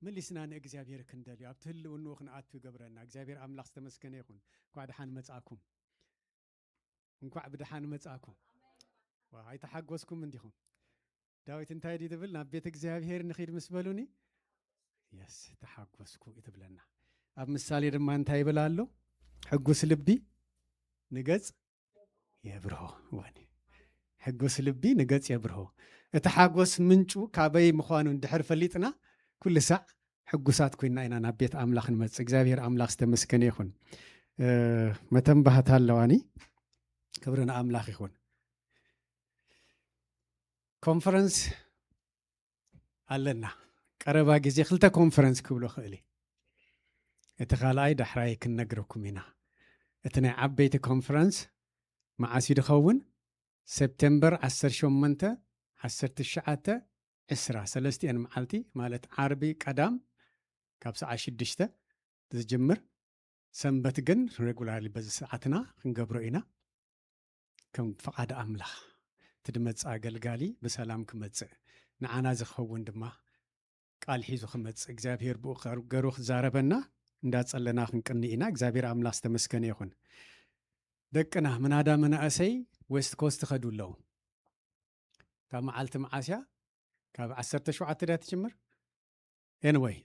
መሊስና ንእግዚኣብሔር ክንደልዮ ኣብቲ ህልውንኡ ክንኣቱ ይገብረና። እግዚኣብሔር ኣምላኽ ዝተመስገነ ይኹን። እንኳዕ ደሓን መጻእኩም። እንኳዕ ብደሓን መጻእኩም። ዋ፣ ኣይተሓጎስኩም እንዲኹም? ዳዊት እንታይ ድዩ ዝብል? ናብ ቤት እግዚኣብሔር ንኺድ ምስ በሉኒ፣ የስ፣ ተሓጎስኩ እዩ ትብለና። ኣብ ምሳሌ ድማ እንታይ ይብል ኣሎ? ሕጉስ ልቢ ንገጽ የብርሆ። ወኒ ሕጉስ ልቢ ንገጽ የብርሆ። እቲ ሓጎስ ምንጩ ካበይ ምዃኑ እንድሕር ፈሊጥና፣ ኩሉ ሳዕ ሕጉሳት ኮይና ኢና ናብ ቤት ኣምላኽ ንመጽእ። እግዚኣብሔር ኣምላኽ ዝተመስገነ ይኹን። እ፣ መተንባህታ ኣለዋኒ። ክብሪ ንኣምላኽ ይኹን። ኮንፈረንስ ኣለና። ቀረባ ግዜ ክልተ ኮንፈረንስ ክብሎ ክእል እየ። እቲ ካልኣይ ዳሕራይ ክንነግረኩም ኢና። እቲ ናይ ዓበይቲ ኮንፈረንስ መዓስ እዩ ዝኸውን? ሰፕቴምበር ዓሰርተ ሸሞንተ፣ ዓሰርተ ትሽዓተ፣ ዕስራ፣ ሰለስቲኤን መዓልቲ ማለት ዓርቢ፣ ቀዳም ካብ ሰዓት ሽዱሽተ ዝጅምር፣ ሰንበት ግን ሬጉላርሊ በዚ ሰዓትና ክንገብሮ ኢና። ከም ፍቓድ ኣምላኽ እቲ ድመጽእ ኣገልጋሊ ብሰላም ክመጽእ፣ ንዓና ዝኸውን ድማ ቃል ሒዙ ክመጽእ፣ እግዚኣብሔር ብኡ ገሩ ክዛረበና እንዳጸለና ክንቅኒ ኢና። እግዚኣብሔር ኣምላኽ ዝተመስገነ ይኹን። ደቅና ምናዳ መናእሰይ ዌስት ኮስት ከዱ ኣለዉ። ካብ መዓልቲ መዓስያ ካብ ዓሰርተ ሸውዓተ ድያ ትጅምር? ኤንወይ፣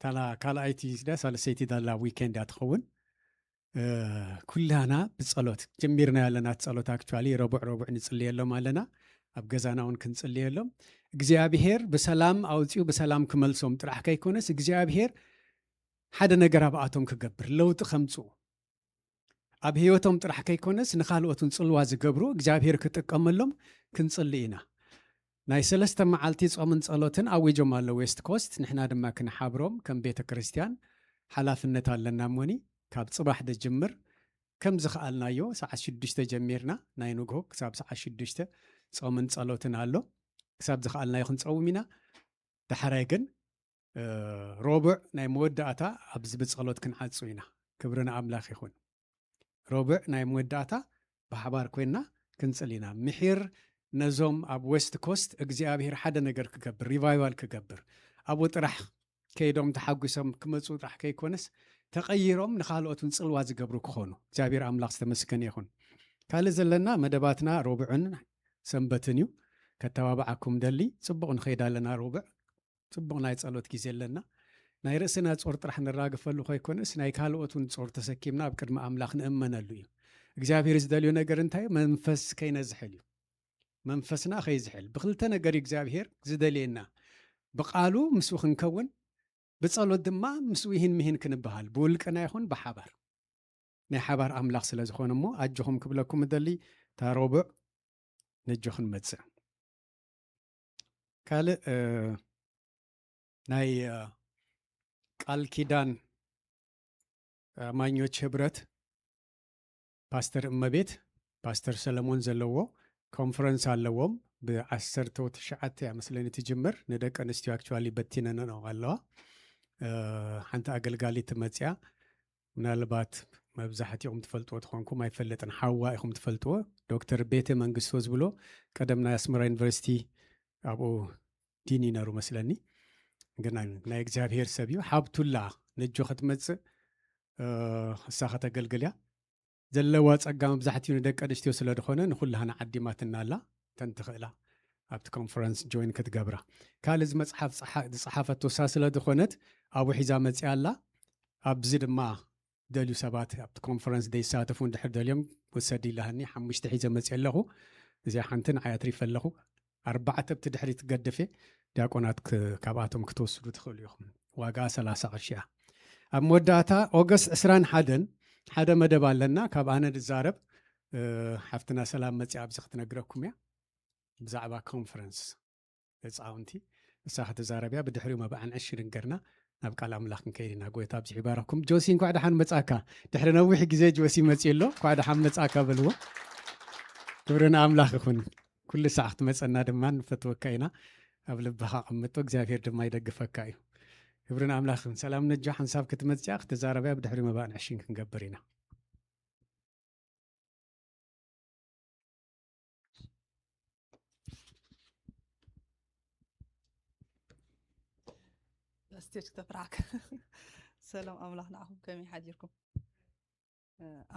ታላ ካልኣይቲ ድያ ሳልሰይቲ ዳላ ዊኬንድ እያ ትኸውን። እ፣ ኩላና ብጸሎት ጀሚርና ያለና ጸሎት፣ ኣክቹዋሊ ረቡዕ ረቡዕ ንጽልየሎም ኣለና። ኣብ ገዛና እውን ክንጽልየሎም፣ እግዚኣብሔር ብሰላም ኣውጺኡ ብሰላም ክመልሶም ጥራሕ ከይኮነስ፣ እግዚኣብሔር ሓደ ነገር ኣብኣቶም ክገብር፣ ለውጢ ከምጽኡ፣ ኣብ ህይወቶም ጥራሕ ከይኮነስ ንኻልኦት እውን ጽልዋ ዝገብሩ፣ እግዚኣብሔር ክጥቀመሎም ክንጽሊ ኢና። ናይ ሰለስተ መዓልቲ ጾምን ጸሎትን ኣዊጆም ኣለዉ ዌስት ኮስት። ንሕና ድማ ክንሓብሮም ከም ቤተ ክርስቲያን ሓላፍነት ኣለና። እሞኒ ካብ ጽባሕ ደጅምር ከም ዝኸኣልናዮ ሰዓት ሽዱሽተ ጀሚርና ናይ ንግሆ ክሳብ ሰዓት ሽዱሽተ ጾምን ጸሎትን ኣሎ። ክሳብ ዝኸኣልናዮ ክንጸውም ኢና። ዳሕራይ ግን፣ እ፣ ረቡዕ ናይ መወዳእታ ኣብዚ ብጸሎት ክንዓጹ ኢና። ክብሪ ንኣምላኽ ይኹን። ረቡዕ ናይ መወዳእታ ብሓባር ኮይንና ክንጽል ኢና። ምሒር ነዞም ኣብ ዌስት ኮስት እግዚኣብሔር ሓደ ነገር ክገብር፣ ሪቫይቫል ክገብር፣ ኣብኡ ጥራሕ ከይዶም ተሓጒሶም ክመጹ ጥራሕ ከይኮነስ፣ ተቐይሮም ንኻልኦት እውን ጽልዋ ዝገብሩ ክኾኑ እግዚኣብሔር ኣምላኽ ዝተመስገነ ይኹን። ካልእ ዘለና መደባትና ረቡዕን ሰንበትን እዩ። ከተባብዓኩም ደሊ፣ ጽቡቕ ንኸይድ ኣለና ረቡዕ። ጽቡቕ ናይ ጸሎት ግዜ ኣለና። ናይ ርእስና ጾር ጥራሕ ንራግፈሉ ከይኮነስ፣ ናይ ካልኦት እውን ጾር ተሰኪምና ኣብ ቅድሚ ኣምላኽ ንእመነሉ እዩ። እግዚኣብሔር ዝደልዮ ነገር እንታይ እዩ? መንፈስ ከይነዝሕል እዩ። መንፈስና ከይዝሕል። ብክልተ ነገር እዩ እግዚኣብሔር ዝደልየና። ብቃሉ ምስኡ ክንከውን፣ ብጸሎት ድማ ምስኡ ይህን ምሂን ክንበሃል፣ ብውልቅና ይኹን ብሓባር። ናይ ሓባር ኣምላኽ ስለ ዝኾነ እሞ፣ ኣጆኹም ክብለኩም እደሊ፣ እታ ረቡዕ ነጆ ክንመጽእ። ካልእ፣ እ፣ ናይ፣ እ፣ ቃል ኪዳን ኣማኞች ህብረት ፓስተር እመቤት፣ ፓስተር ሰለሞን ዘለዎ ኮንፈረንስ ኣለዎም። ብዓሰርተ ትሽዓተ እያ መስለኒ ትጅምር። ንደቂ ኣንስትዮ ኣክቹዋሊ በቲነንኦ ኣለዋ። እ፣ ሓንቲ ኣገልጋሊት ትመጽያ። ምናልባት መብዛሕትኦም ትፈልጥዎ ትኾንኩም ኣይፈልጥን። ሓዋ ኢኹም ትፈልጥዎ። ዶክተር ቤተ መንግስቶ ዝብሎ ቀደም ናይ ኣስመራ ዩኒቨርሲቲ ኣብኡ ዲን እዩ ነሩ መስለኒ። ግን ናይ እግዚኣብሄር ሰብ እዩ። ሓብቱላ ነጆ ክትመጽእ እሳ ከተገልግል እያ። ዘለዋ ጸጋ መብዛሕትኡ ንደቂ ኣንስትዮ ስለ ዝኾነ ንኹላህና ዓዲማትና ኣላ። ተን ትኽእላ ኣብቲ ኮንፈረንስ ጆይን ክትገብራ። ካልእ እዚ መጽሓፍ ዝጸሓፈቶ እሳ ስለ ዝኾነት ኣብኡ ሒዛ መጺኣ ኣላ። ኣብዚ ድማ ደልዩ ሰባት ኣብቲ ኮንፈረንስ ዘይሳተፉ እንድሕር ደልዮም ውሰድ ኢላሃኒ ሓሙሽተ ሒዘ መጽእ ኣለኹ። እዚኣ ሓንቲ ንዓይ ኣትሪፈ ኣለኹ። ኣርባዕተ ኣብቲ ድሕሪት ገድፌ ዲያቆናት ካብኣቶም ክትወስዱ ትኽእሉ ኢኹም። ዋጋ ሰላሳ ቅርሺ እያ። ኣብ መወዳእታ ኦገስት ዕስራን ሓደን ሓደ መደብ ኣለና። ካብ ኣነ ዝዛረብ ሓፍትና ሰላም መፅያ ኣብዚ ክትነግረኩም እያ። ብዛዕባ ኮንፈረንስ ህፃውንቲ እሳ ከተዛረብያ ብድሕሪኡ መባዕን ዕሽርን ገርና ናብ ቃል ኣምላኽ ክንከይድ ኢና። ጎይታ ኣብዚ ይባረኩም። ጆሲ እንኳዕ ደሓን መጻካ። ድሕሪ ነዊሕ ግዜ ጆሲ መጺኡ ኣሎ። እንኳዕ ደሓን መጻካ በልዎ። ክብሪ ንኣምላኽ ይኹን። ኩሉ ሳዕ ክትመጸና ድማ ንፈትወካ ኢና። ኣብ ልብኻ ኣቐምጦ እግዚኣብሔር ድማ ይደግፈካ እዩ። ክብሪ ንኣምላኽ ይኹን። ሰላም ነጆ ሓንሳብ ክትመጽያ ክትዛረብያ ብድሕሪ መባእን ዕሽን ክንገብር ኢና። ስቴጅ ክተፍርሓካ። ሰላም ኣምላኽ ንዓኹም ከመይ ሓዲርኩም?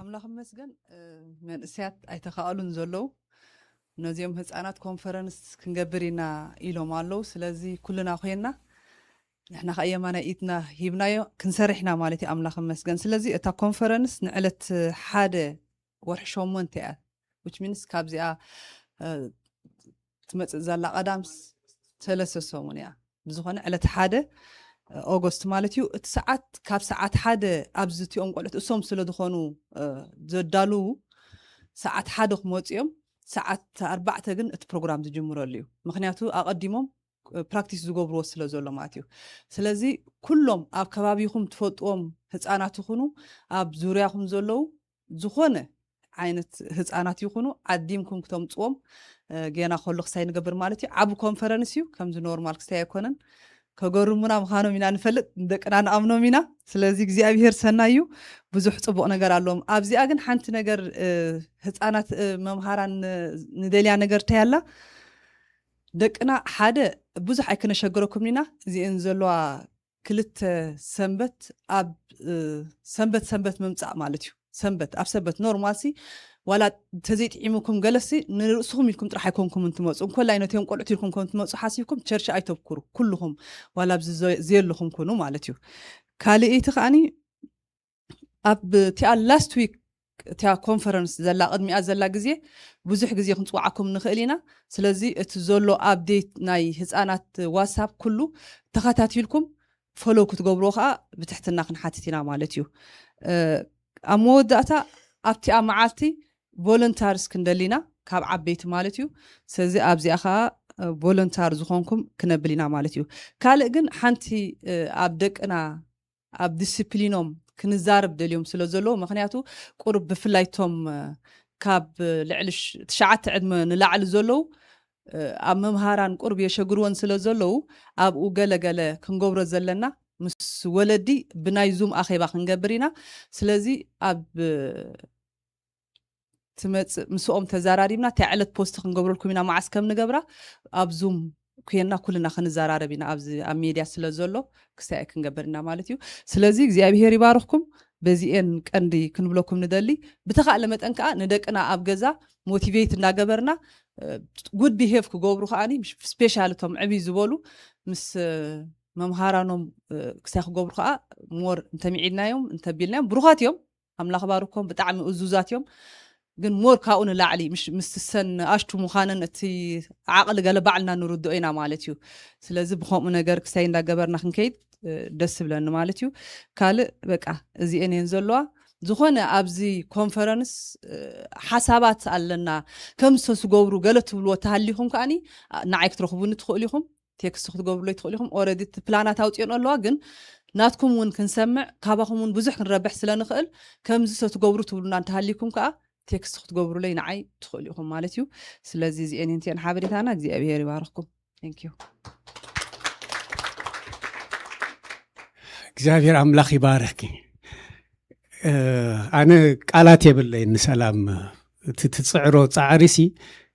ኣምላኽ መስገን። መንእሰያት ኣይተኻእሉን ዘለዉ ነዚኦም ህፃናት ኮንፈረንስ ክንገብር ኢና ኢሎም ኣለዉ። ስለዚ ኩልና ኮይና ንሕና ከኣ የማናይ ኢድና ሂብናዮ ክንሰርሕ ኢና ማለት እዩ። ኣምላኽ መስገን። ስለዚ እታ ኮንፈረንስ ንዕለት ሓደ ወርሒ ሸሞንተ እያ። Which means ካብዚኣ ትመፅእ ዘላ ቀዳም ሰለስተ ሰሙን እያ። ብዝኾነ ዕለት ሓደ ኦገስት ማለት እዩ። እቲ ሰዓት ካብ ሰዓት ሓደ ኣብዚ እቲኦም ቆልዑት እሶም ስለ ዝኾኑ ዘዳልዉ ሰዓት ሓደ ክመፁ እዮም። ሰዓት ኣርባዕተ ግን እቲ ፕሮግራም ዝጅምረሉ እዩ። ምክንያቱ ኣቐዲሞም ፕራክቲስ ዝገብርዎ ስለ ዘሎ ማለት እዩ። ስለዚ ኩሎም ኣብ ከባቢኹም ትፈልጥዎም ህፃናት ይኹኑ ኣብ ዙርያኹም ዘለዉ ዝኾነ ዓይነት ህፃናት ይኹኑ ዓዲምኩም ክተምፅዎም ገና ከሎ ክስታይ ንገብር ማለት እዩ። ዓብ ኮንፈረንስ እዩ። ከምዚ ኖርማል ክስታይ ኣይኮነን። ከገርሙና ምዃኖም ኢና ንፈልጥ። ንደቅና ንኣምኖም ኢና። ስለዚ እግዚኣብሄር ሰናይ እዩ። ብዙሕ ፅቡቕ ነገር ኣለዎም። ኣብዚኣ ግን ሓንቲ ነገር ህፃናት መምሃራን ንደልያ ነገር እንታይ ኣላ? ደቅና ሓደ ብዙሕ ኣይክነሸግረኩም ኢና። እዚአን ዘለዋ ክልተ ሰንበት ኣብ ሰንበት ሰንበት ምምፃእ ማለት እዩ። ሰንበት ኣብ ሰንበት ኖርማል ሲ ዋላ ተዘይጥዒሙኩም ገለሲ ንርእስኹም ኢልኩም ጥራሕ ኣይኮንኩም እንትመፁ እንኮላይ ነቲኦም ቆልዑት ኢልኩም ከም ትመፁ ሓሲብኩም ቸርች ኣይተብኩሩ። ኩልኹም ዋላ ኣብዚ ዘየለኹም ኩኑ ማለት እዩ። ካልእይቲ ከዓኒ ኣብ እቲኣ ላስት ዊክ እቲኣ ኮንፈረንስ ዘላ ቅድሚኣ ዘላ ግዜ ብዙሕ ግዜ ክንፅዋዓኩም ንኽእል ኢና። ስለዚ እቲ ዘሎ ኣፕዴት ናይ ህፃናት ዋትሳፕ ኩሉ ተኸታቲልኩም ፎሎው ክትገብርዎ ከዓ ብትሕትና ክንሓትት ኢና ማለት እዩ። ኣብ መወዳእታ ኣብቲኣ መዓልቲ ቮለንታርስ ክንደሊና ካብ ዓበይቲ ማለት እዩ። ስለዚ ኣብዚኣ ከዓ ቮለንታር ዝኾንኩም ክነብል ኢና ማለት እዩ። ካልእ ግን ሓንቲ ኣብ ደቅና ኣብ ዲስፕሊኖም ክንዛረብ ደልዮም ስለ ዘለዉ ምክንያቱ ቁሩብ ብፍላይ ቶም ካብ ልዕሊ ትሽዓተ ዕድመ ንላዕሊ ዘለዉ ኣብ መምሃራን ቁሩብ የሸግርወን ስለ ዘለዉ ኣብኡ ገለገለ ክንገብሮ ዘለና ምስ ወለዲ ብናይ ዙም ኣኼባ ክንገብር ኢና። ስለዚ ኣብ ትመፅእ ምስኦም ተዘራሪብና እታ ዕለት ፖስት ክንገብረልኩም ኢና መዓስ ከም ንገብራ ኣብ ዙም ኩየና ኩልና ክንዘራረብ ኢና ኣብዚ ኣብ ሜድያ ስለ ዘሎ ክሳይ ክንገብር ኢና ማለት እዩ። ስለዚ እግዚኣብሄር ይባርኽኩም። በዚኤን ቀንዲ ክንብለኩም ንደሊ። ብተኻእለ መጠን ከዓ ንደቅና ኣብ ገዛ ሞቲቬት እናገበርና ጉድ ቢሄቭ ክገብሩ ከዓኒ ስፔሻል እቶም ዕብይ ዝበሉ ምስ መምሃራኖም ክሳይ ክገብሩ ከዓ ሞር እንተሚዒድናዮም እንተቢልናዮም ብሩኻት እዮም። ኣምላኽ ባርኮም ብጣዕሚ እዙዛት እዮም። ግን ሞር ካብኡ ንላዕሊ ምስ ሰን ኣሽቱ ምዃነን እቲ ዓቕሊ ገለ ባዕልና ንርድኦ ኢና ማለት እዩ። ስለዚ ብከምኡ ነገር ክሳይ እንዳገበርና ክንከይድ ደስ ይብለኒ ማለት እዩ። ካልእ በቃ እዚኤን እየን ዘለዋ። ዝኾነ ኣብዚ ኮንፈረንስ ሓሳባት ኣለና ከም ሰስገብሩ ገለ ትብልዎ ተሃሊኹም ከዓኒ ንዓይ ክትረኽቡኒ ትኽእሉ ኢኹም። ቴክስት ክትገብሩለይ ትኽእሉ ኢኹም። ኦረዲ እቲ ፕላናት ኣውፅኦን ኣለዋ ግን ናትኩም እውን ክንሰምዕ ካባኹም እውን ብዙሕ ክንረብሕ ስለ ንኽእል ከምዚ ሰትገብሩ ትብሉና እንተሃሊኩም ከዓ ቴክስት ክትገብሩለይ ንዓይ ትኽእሉ ኢኹም ማለት እዩ። ስለዚ እዚኤን እንቲአን ሓበሬታና እግዚኣብሔር ይባርኽኩም። Thank you። እግዚኣብሔር ኣምላኽ ይባርኽኪ። ኣነ ቃላት የብለይ ንሰላም እቲ ትፅዕሮ ፃዕሪሲ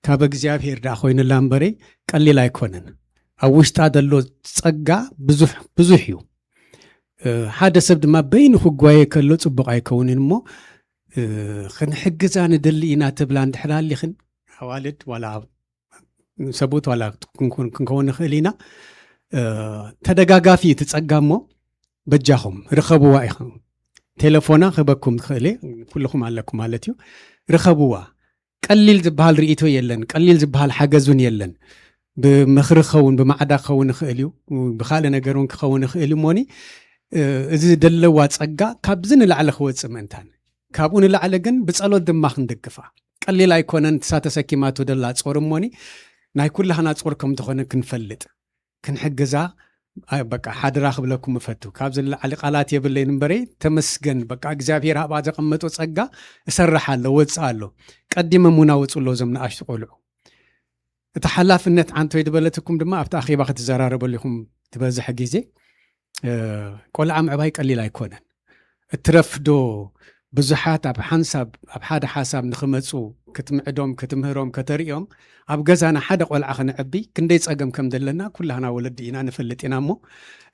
ካብ እግዚኣብሔር ዳ ኮይኑላ እምበረይ ቀሊል ኣይኮነን። ኣብ ውሽጣ ዘሎ ጸጋ ብዙሕ ብዙሕ እዩ። ሓደ ሰብ ድማ በይኑ ክጓየ ከሎ ጽቡቕ ኣይከውንን እሞ፣ ክንሕግዛ ንደሊ ኢና ትብላ እንድሕር ኣሊኽን፣ ኣዋልድ ዋላ ሰብኡት ዋላ ክንከውን ንኽእል ኢና። ተደጋጋፊ እቲ ጸጋ እሞ፣ በጃኹም ርኸብዋ ኢኹም። ቴሌፎና ክህበኩም ትኽእል እየ፣ ኩልኹም ኣለኩም ማለት እዩ። ርኸብዋ። ቀሊል ዝበሃል ርእይቶ የለን፣ ቀሊል ዝበሃል ሓገዝ እውን የለን። ብምኽሪ ክኸውን፣ ብማዕዳ ክኸውን ይኽእል እዩ፣ ብኻልእ ነገር እውን ክኸውን ይኽእል እዩ። እሞኒ፣ እ፣ እዚ ዘለዋ ጸጋ ካብዚ ንላዕሊ ክወጽእ ምእንታን፣ ካብኡ ንላዕሊ ግን ብጸሎት ድማ ክንድግፋ። ቀሊል ኣይኮነን፣ እሳ ተሰኪማቶ ደላ ጾር እሞኒ፣ ናይ ኩላህና ጾር ከም ዝኾነ ክንፈልጥ፣ ክንሕግዛ፣ ኣ፣ በቃ ሓደራ ክብለኩም እፈቱ። ካብዚ ንላዕሊ ቃላት የብለይን እምበረይ፣ ተመስገን። በቃ እግዚኣብሔር ኣብኣ ዘቐመጦ ጸጋ እሰርሕ ኣሎ፣ ወጽእ ኣሎ። ቀዲሞም እውን ኣውጽእ ኣሎ እዞም ንኣሽቱ ቆልዑ። እቲ ሓላፍነት ዓንቶይ ዝበለትኩም ድማ ኣብቲ ኣኼባ ክትዘራረበሉ ኢኹም ትበዝሕ ግዜ። እ፣ ቆልዓ ምዕባይ ቀሊል ኣይኮነን። እትረፍዶ ብዙሓት ኣብ ሓንሳብ፣ ኣብ ሓደ ሓሳብ ንኽመጹ ክትምዕዶም፣ ክትምህሮም፣ ከተርእዮም፣ ኣብ ገዛና ሓደ ቆልዓ ክነዕቢ ክንደይ ጸገም ከም ዘለና ኩላህና ወለዲ ኢና ንፈልጥ ኢና እሞ፣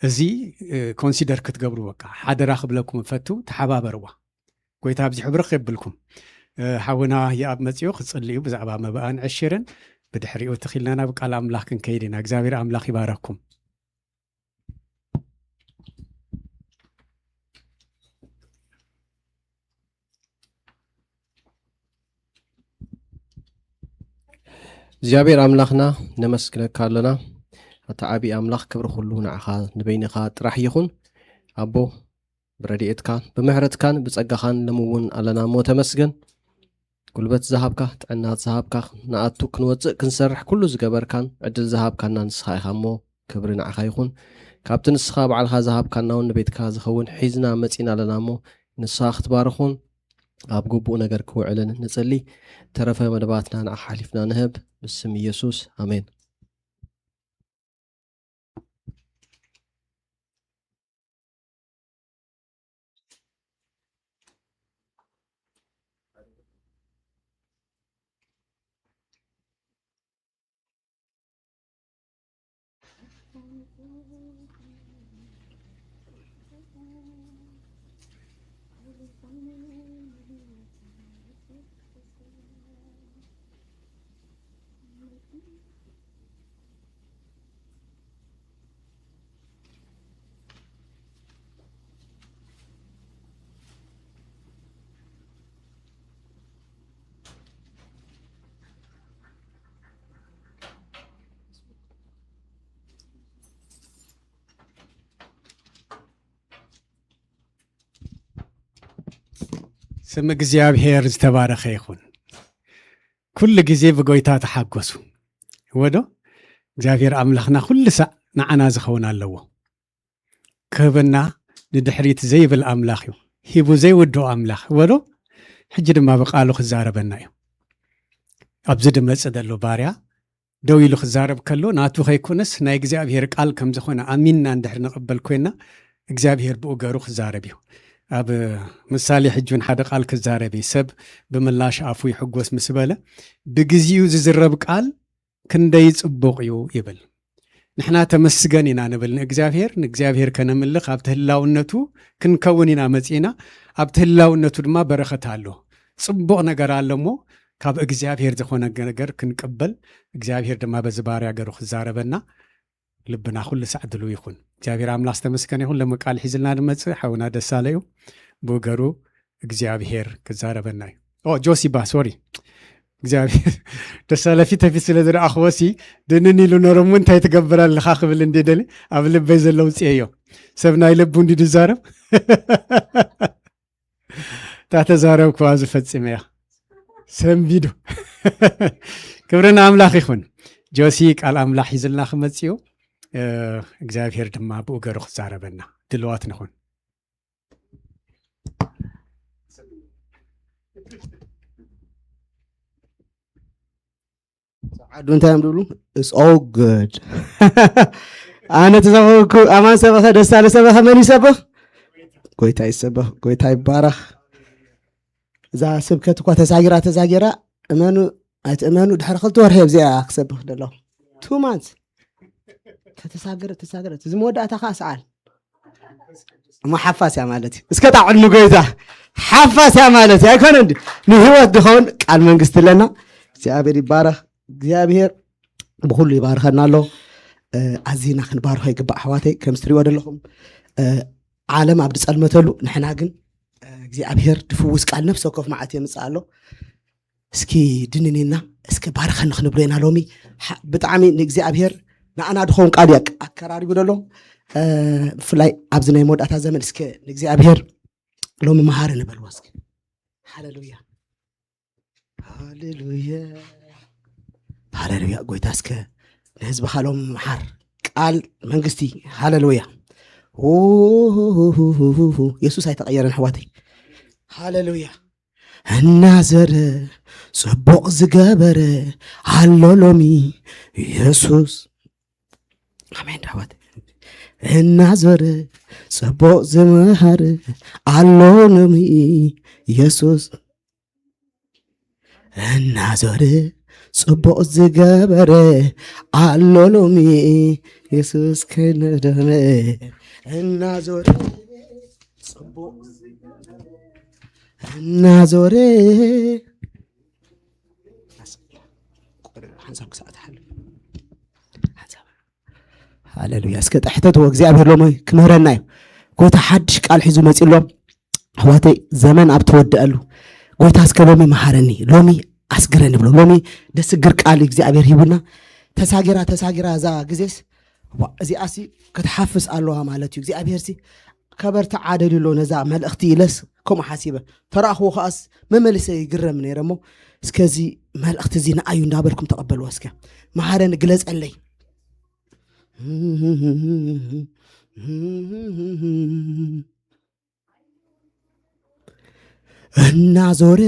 እዚ፣ እ፣ ኮንሲደር ክትገብሩ በቃ ሓደራ ክብለኩም እፈቱ፣ ተሓባበርዋ። ጎይታ ኣብዚሑ ብርኽ የብልኩም። እ፣ ሓውና ይኣብ መጺኡ ክጽሊ እዩ ብዛዕባ መባእን ዕሽርን። ብድሕሪኡ ተኺልና ናብ ቃል ኣምላኽ ክንከይድ ኢና። እግዚኣብሔር ኣምላኽ ይባረኩም። እግዚኣብሔር ኣምላኽና ነመስግነካ ኣለና። ኣታ ዓቢ ኣምላኽ፣ ክብሪ ኩሉ ንዓኻ ንበይንኻ ጥራሕ ይኹን። ኣቦ፣ ብረድኤትካን ብምሕረትካን ብጸጋኻን ሎሚ እውን ኣለና እሞ ተመስገን። ጉልበት ዝሃብካ፣ ጥዕና ዝሃብካ፣ ንኣቱ ክንወጽእ ክንሰርሕ ኩሉ ዝገበርካን ዕድል ዝሃብካና ንስኻ ኢኻ እሞ ክብሪ ንዓኻ ይኹን። ካብቲ ንስኻ ባዕልኻ ዝሃብካና እውን ንቤትካ ዝኸውን ሒዝና መጺና ኣለና እሞ ንስኻ ክትባርኹን ኣብ ግቡእ ነገር ክውዕልን ንጽሊ። ተረፈ መደባትና ንዓኻ ሓሊፍና ንህብ። ብስም ኢየሱስ፣ ኣሜን። ስም እግዚኣብሔር ዝተባረኸ ይኹን። ኩሉ ግዜ ብጎይታ ተሓጎሱ። እወ ዶ? እግዚኣብሔር ኣምላኽና ኩሉ ሳዕ ንዓና ዝኸውን ኣለዎ። ክህበና ንድሕሪት ዘይብል ኣምላኽ እዩ። ሂቡ ዘይውድኦ ኣምላኽ። እወ ዶ? ሕጂ ድማ ብቃሉ ክዛረበና እዩ። ኣብዚ ድመጽእ ዘሎ ባርያ ደው ኢሉ ክዛረብ ከሎ፣ ናቱ ከይኮነስ ናይ እግዚኣብሔር ቃል ከም ዝኾነ ኣሚንና እንድሕር ንቕበል ኮይና፣ እግዚኣብሔር ብኡ ገሩ ክዛረብ እዩ። ኣብ ምሳሌ ሕጂ እውን ሓደ ቃል ክዛረብ እዩ። ሰብ ብምላሽ ኣፉ ይሕጎስ ምስ በለ፣ ብግዚኡ ዝዝረብ ቃል ክንደይ ጽቡቕ እዩ ይብል። ንሕና ተመስገን ኢና ንብል ንእግዚኣብሔር፣ ንእግዚኣብሔር ከነምልኽ ኣብቲ ህላውነቱ ክንከውን ኢና መጺእና። ኣብቲ ህላውነቱ ድማ በረኸት ኣሎ። ጽቡቕ ነገር ኣሎ እሞ፣ ካብ እግዚኣብሔር ዝኾነ ነገር ክንቅበል፣ እግዚኣብሔር ድማ በዚ ባርያ ገሩ ክዛረበና፣ ልብና ኩሉ ሳዕ ድሉው ይኹን። እግዚኣብሔር ኣምላኽ ዝተመስገነ ይኹን። ሎሚ ቃል ሒዝልና ንመጽእ ሓውና ደሳለ እዩ። ብኡ ገሩ እግዚኣብሔር ክዛረበና እዩ። ኦ፣ ጆሲባ፣ ሶሪ። እግዚኣብሔር ደሳለ ፊት ንፊት ስለ ዝረኣኽዎ ሲ፣ ድንን ኢሉ ነይሩ እሞ እንታይ ትገብር ኣለኻ ክብል እንደ ደሊ ኣብ ልበይ ዘሎ ውፅኤዮ። ሰብ ናይ ልቡ እንዲ ዝዛረብ። እታ ተዛረብኩዋ ዝፈጽም እያ። ሰንቢዱ። ክብሪ ንኣምላኽ ይኹን። ጆሲ ቃል ኣምላኽ ሒዝልና ክመጽእ እዩ። እ፣ እግዚኣብሔር ድማ ብኡ ገሩ ክዛረበና ድልዋት ንኹን። ዓዱ እንታይ እዮም ዝብሉ? It's all good። ኣነ ተሰበኽኩ፣ ኣማን ሰበኸ፣ ደስታ ለሰበኸ፣ መን ይሰብኽ? ጎይታ ይሰበኽ፣ ጎይታ ይባረኽ። እዛ ስብከት እኳ ተዛጊራ፣ ተዛጊራ፣ እመኑ ኣይትእመኑ፣ ድሕሪ ክልተ ወርሒ እዚኣ ክሰብኽ ደለኹ። Two months። ከተሳገረ ተሳገረ፣ እዚ መወዳእታ ከዓ ሰኣል እሞ ሓፋስ እያ ማለት እዩ። እስከ ጣዕኑ ጎይታ ሓፋስ እያ ማለት እዩ። ኣይኮነ እንዲ ንህይወት ዝኸውን ቃል መንግስቲ ኣለና። እግዚኣብሔር ይባረኽ። እግዚኣብሔር ብኩሉ ይባርኸና ኣሎ። ኣዚና ክንባርኸ ይግባእ ኣሕዋተይ። ከም ዝትሪእዎ ዘለኹም ዓለም ኣብ ዝፀልመተሉ ንሕና ግን እግዚኣብሔር ድፍውስ ቃል ነፍሲ ወከፍ መዓልቲ የምፅእ ኣሎ። እስኪ ድንኒና እስኪ ባርኸኒ ክንብሎ ኢና ሎሚ። ብጣዕሚ ንእግዚኣብሔር ንኣና ድኸውን ቃል እዩ ኣቀራሪቡ ዘሎ። ብፍላይ ኣብዚ ናይ መወዳእታ ዘመን እስኪ ንእግዚኣብሔር ሎሚ መሃሪ ንበልዎ እስኪ። ሃሌሉያ፣ ሃሌሉያ፣ ሃሌሉያ። ጎይታ እስከ ንህዝብኻ ሎም መሓር ቃል መንግስቲ። ሃሌሉያ። የሱስ ኣይተቐየረን ኣሕዋተይ። ሃሌሉያ። እናዘረ ጽቡቕ ዝገበረ ኣሎ ሎሚ የሱስ። ኣሜን ኣሕዋተይ። እናዘረ ጽቡቕ ዝመሃር ኣሎ ሎሚ የሱስ። እናዞረ ጽቡቕ ዝገበረ ኣሎ ሎሚ የሱስ ከነደመ። እናዞረ ጽቡቕ እናዞረ ሓንሳብ ክሳዕ ትሓልፍ ሓንሳብ ሃሌሉያ። እስከ ጥሕተትዎ እግዚኣብሔር ሎሚ ክምህረና እዩ። ጎይታ ሓድሽ ቃል ሒዙ መፂ ኣሎ። ኣሕዋተይ ዘመን ኣብ ተወደአሉ ጎይታ እስከ ሎሚ መሃረኒ፣ ሎሚ ኣስግረ ንብሎ። ሎሚ ደስግር ቃል እግዚኣብሔር ሂቡና። ተሳጊራ ተሳጊራ እዛ ግዜስ እዚኣሲ ክትሓፍስ ኣለዋ ማለት እዩ። እግዚኣብሔር ሲ ከበርትዓ ደልዩ ኣሎ ነዛ መልእኽቲ ኢለስ ከምኡ ሓሲበ ተረኣኽዎ ከኣስ መመልሰ ይግረም ነይረ እሞ እስከዚ መልእኽቲ እዚ ንኣዩ እንዳበልኩም ተቐበልዎ እስከ። መሃረኒ ግለፀለይ። እናዞረ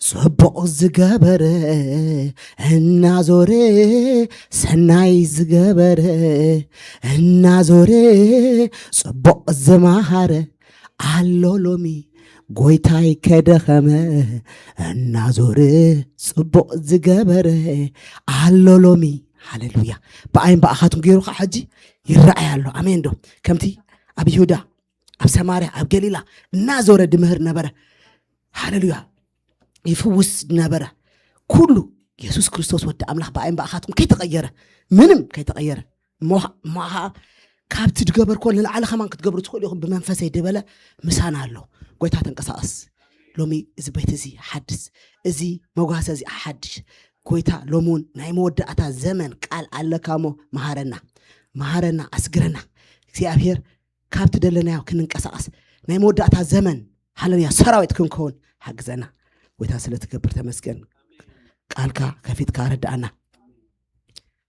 ጽቡቕ ዝገበረ እናዞረ ሰናይ ዝገበረ እናዞረ ጽቡቕ ዝመሃረ ኣሎ ሎሚ ጎይታይ ከደኸመ እናዞረ ጽቡቕ ዝገበረ ኣሎ ሎሚ። ሃሌሉያ። ብኣይን ብኣኻቱን ገይሩ ከዓ ሕጂ ይረኣይ ኣሎ። ኣሜን ዶ? ከምቲ ኣብ ይሁዳ ኣብ ሰማርያ ኣብ ገሊላ እናዞረ ድምህር ነበረ። ሃሌሉያ። ይፍውስ ነበረ። ኩሉ የሱስ ክርስቶስ ወዲ ኣምላኽ ብኣይን ብኣኻትኩም ከይተቐየረ ምንም ከይተቐየረ እሞ እሞ ከዓ ካብቲ ድገበርኮ ንላዕሊ ከማን ክትገብሩ ትኽእሉ ኢኹም ብመንፈሰይ ድበለ ምሳና ኣሎ። ጎይታ ተንቀሳቐስ። ሎሚ እዚ ቤት እዚ ሓድስ፣ እዚ መጓሰ እዚ ሓድሽ። ጎይታ ሎሚ እውን ናይ መወዳእታ ዘመን ቃል ኣለካ እሞ መሃረና፣ መሃረና፣ ኣስግረና እግዚኣብሔር ካብቲ ደለናዮ ክንንቀሳቐስ ናይ መወዳእታ ዘመን ሃለሉያ ሰራዊት ክንከውን ሓግዘና። ጎይታ ስለ ትገብር ተመስገን። ቃልካ ከፊትካ ረዳኣና።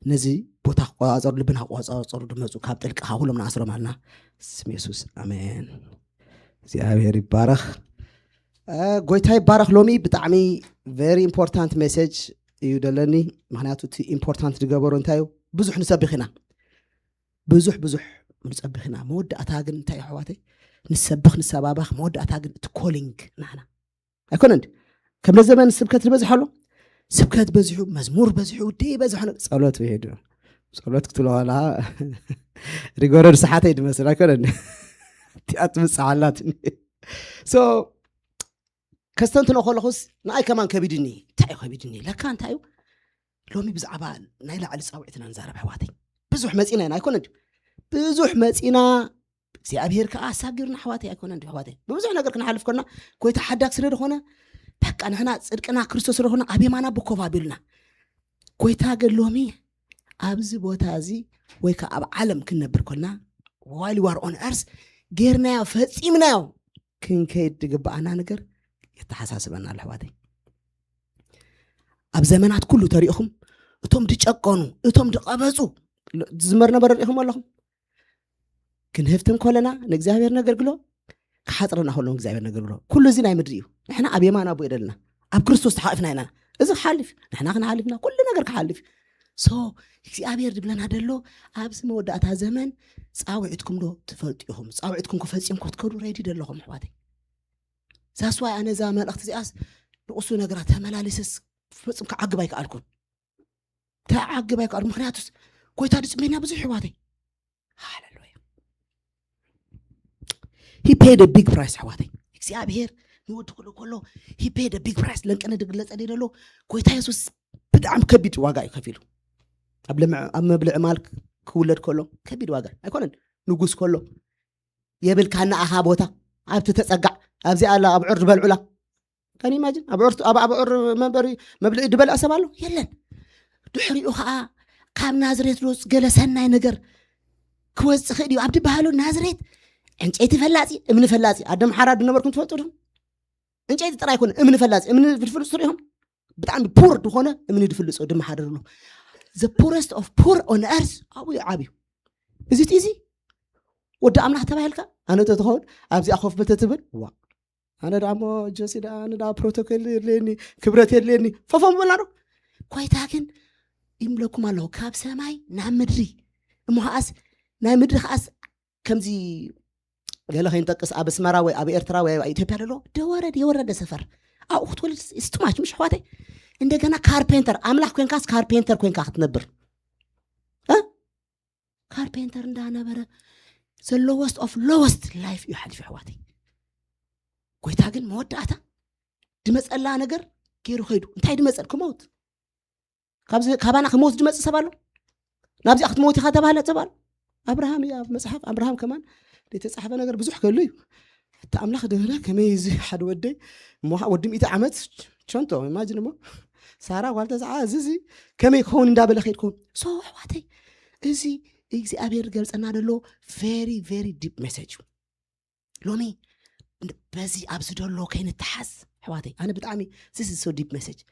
ነዚ ቦታ ክቆፃፀሩ ልብና ክቆፃፀሩ ድመፁ ካብ ጥልቅኻ ኩሎም ንኣስሮም ኣልና ስም የሱስ ኣሜን። እግዚኣብሔር ይባረኽ። ጎይታ ይባረኽ። ሎሚ ብጣዕሚ very important message እዩ ደለኒ። ምክንያቱ እቲ important ዝገበሮ እንታይ እዩ? ብዙሕ ንሰብኽ ኢና፣ ብዙሕ ብዙሕ ንፀብኽ ኢና። መወዳእታ ግን እንታይ እዩ ኣሕዋተይ? ንሰብኽ ንሰባባኽ። መወዳእታ ግን እቲ calling ናህና ኣይኮነ እንዲ ከም ዘመን ስብከት ዝበዝሐ ኣሎ። ስብከት በዚሑ፣ መዝሙር በዚሑ፣ ውዲ በዝሖ ነ- ጸሎት ብሄዱ ጸሎት ክትብሎ ከለኻ ሪጎረድ ሰሓተይ ድመስል ኣይኮነን። እቲኣ ትምጽእ ኣላትኒ። So ከስተንትኖ ከለኹስ ንኣይ ከማን ከቢድኒ። እንታይ እዩ ከቢድኒ? ለካ እንታይ እዩ ሎሚ ብዛዕባ ናይ ላዕሊ ጻውዒትና ንዛረብ ኣሕዋተይ። ብዙሕ መጺና ኢና ኣይኮነ ድዩ? ብዙሕ መጺና እግዚኣብሔር ከዓ ኣሳጊርና ኣሕዋተይ ኣይኮነ ድዩ ኣሕዋተይ? ብብዙሕ ነገር ክንሓልፍ ኮና ጎይታ ሓዳግ ስለ ዝኾነ በቃ ንሕና ጽድቅና ክርስቶስ ስለ ዝኾነ ኣብ የማና ብኮፍ ኣቢሉና። ጎይታ ግን ሎሚ ኣብዚ ቦታ እዚ ወይ ከዓ ኣብ ዓለም ክንነብር ኮልና while we are on earth ጌርናዮ ፈጺምናዮ ክንከይድ ዝግብኣና ነገር የተሓሳስበና ኣሎ ኣሕዋተይ። ኣብ ዘመናት ኩሉ ተሪእኹም እቶም ድጨቀኑ እቶም ድቐበፁ ዝመር ነበረ ሪኢኹም ኣለኹም። ክንህፍትም ከለና ንእግዚኣብሔር ነገልግሎ፣ ክሓፅረና ከሎ እግዚኣብሔር ነገልግሎ። ኩሉ እዚ ናይ ምድሪ እዩ። ንሕና ኣብ የማን ኣቦ የደልና ኣብ ክርስቶስ ተሓቂፍና ኢና። እዚ ክሓልፍ ንሕና ክንሓልፍና ኩሉ ነገር ክሓልፍ። So እግዚኣብሔር ዝብለና ደሎ ኣብዚ መወዳእታ ዘመን ፃውዒትኩም ዶ ትፈልጡ ኢኹም? ፃውዒትኩም ክፈፂም ክትከዱ ሬዲ ደለኹም ኣሕዋተይ። ዛስዋይ ኣነ እዛ መልእኽቲ እዚኣስ ንቕሱ ነገራት ተመላሊሰስ ፍጹም ክዓግብ ኣይከኣልኩን። ተዓግብ ኣይከኣልኩ። ምክንያቱስ ጎይታ ድፅሜና ብዙሕ ኣሕዋተይ። ሃሌሉያ። He paid a big price ኣሕዋተይ። እግዚኣብሔር ንወዲ ኩሉ ከሎ he paid a big price። ለንቀነ ድግለጸ ደሎ ጎይታ የሱስ ብጣዕሚ ከቢድ ዋጋ እዩ ከፊሉ። ኣብ ለምዕ ኣብ መብልዕ ማል ክውለድ ከሎ ከቢድ ዋጋ ኣይኮነን። ንጉስ ከሎ የብልካና ኣኻ ቦታ ኣብቲ ተጸጋዕ ኣብዚ ኣላ ኣብ ዑር ዝበልዑላ ከን ኢማጅን ኣብ ዑር ኣብ ኣብ ዑር መንበሪ መብልዒ ዝበልዐ ሰብ ኣሎ የለን። ድሕሪኡ ከዓ ካብ ናዝሬት ዶ ገለ ሰናይ ነገር ክወፅእ ክእል እዩ ኣብ ድበሃሉ ናዝሬት ዕንጨይቲ ፈላፂ እምኒ ፈላፂ ኣደም ሓራ ድነበርኩም ትፈልጡ ዶ? ዕንጨይቲ ጥራይ ኮነ እምኒ ፈላፂ እምኒ ፍልፍል ስር ኢኹም ብጣዕሚ ፑር ዝኾነ እምኒ ድፍልፁ ድማ ሓደርሉ the poorest of poor on earth ኣብኡ እዩ ዓብዩ። እዚ እቲ እዚ ወዲ ኣምላኽ ተባሂልካ ኣነ ተትኸውን ኣብዚኣ ኮፍ በል ተትብል ዋ ኣነ ደኣ እሞ ጆሲ ደኣ ኣነ ደኣ ፕሮቶኮል የድልየኒ ክብረት የድልየኒ ፈፎም በላ ዶ? ኮይታ ግን ይምለኩም ኣለኹ ካብ ሰማይ ናብ ምድሪ እሞ ከዓስ ናይ ምድሪ ከዓስ ከምዚ ገለ ከይንጠቅስ ኣብ ኣስመራ ወይ ኣብ ኤርትራ ወይ ኣብ ኢትዮጵያ ዘሎ ደወረድ የወረደ ሰፈር ኣብኡ ክትወልድ ስትማች ምሽ ኣሕዋተይ። እንደገና ካርፔንተር ኣምላኽ ኮንካስ ካርፔንተር ኮንካ ክትነብር እ? ካርፔንተር እንዳነበረ the lowest of lowest life እዩ ሓሊፉ ኣሕዋተይ። ጎይታ ግን መወዳእታ ድመፀላ ነገር ገይሩ ከይዱ እንታይ ድመፀን ክመውት ካብዚ ካባና ክመውት ድመፅእ ሰብ ኣሎ። ናብዚኣ ክትመውት ኢኻ ተባህለ ሰብ ኣሎ። ኣብርሃም እዩ ኣብ መፅሓፍ ኣብርሃም ከማን ዘይተፃሕፈ ነገር ብዙሕ ከሉ እዩ። እቲ ኣምላኽ ደበለ ከመይ እዚ ሓደ ወደይ እሞ ወዲ ሚእቲ ዓመት ቸንቶ ኢማጅን እሞ ሳራ ጓል ተስዓ እዚ እዚ ከመይ ክኸውን እንዳበለ ከይድ ክኸውን so ኣሕዋተይ እዚ እግዚኣብሔር ገልፀና ደሎ very very deep message እዩ። ሎሚ በዚ ኣብዚ ደሎ ከይንተሓዝ ኣሕዋተይ ኣነ ብጣዕሚ this is so deep message።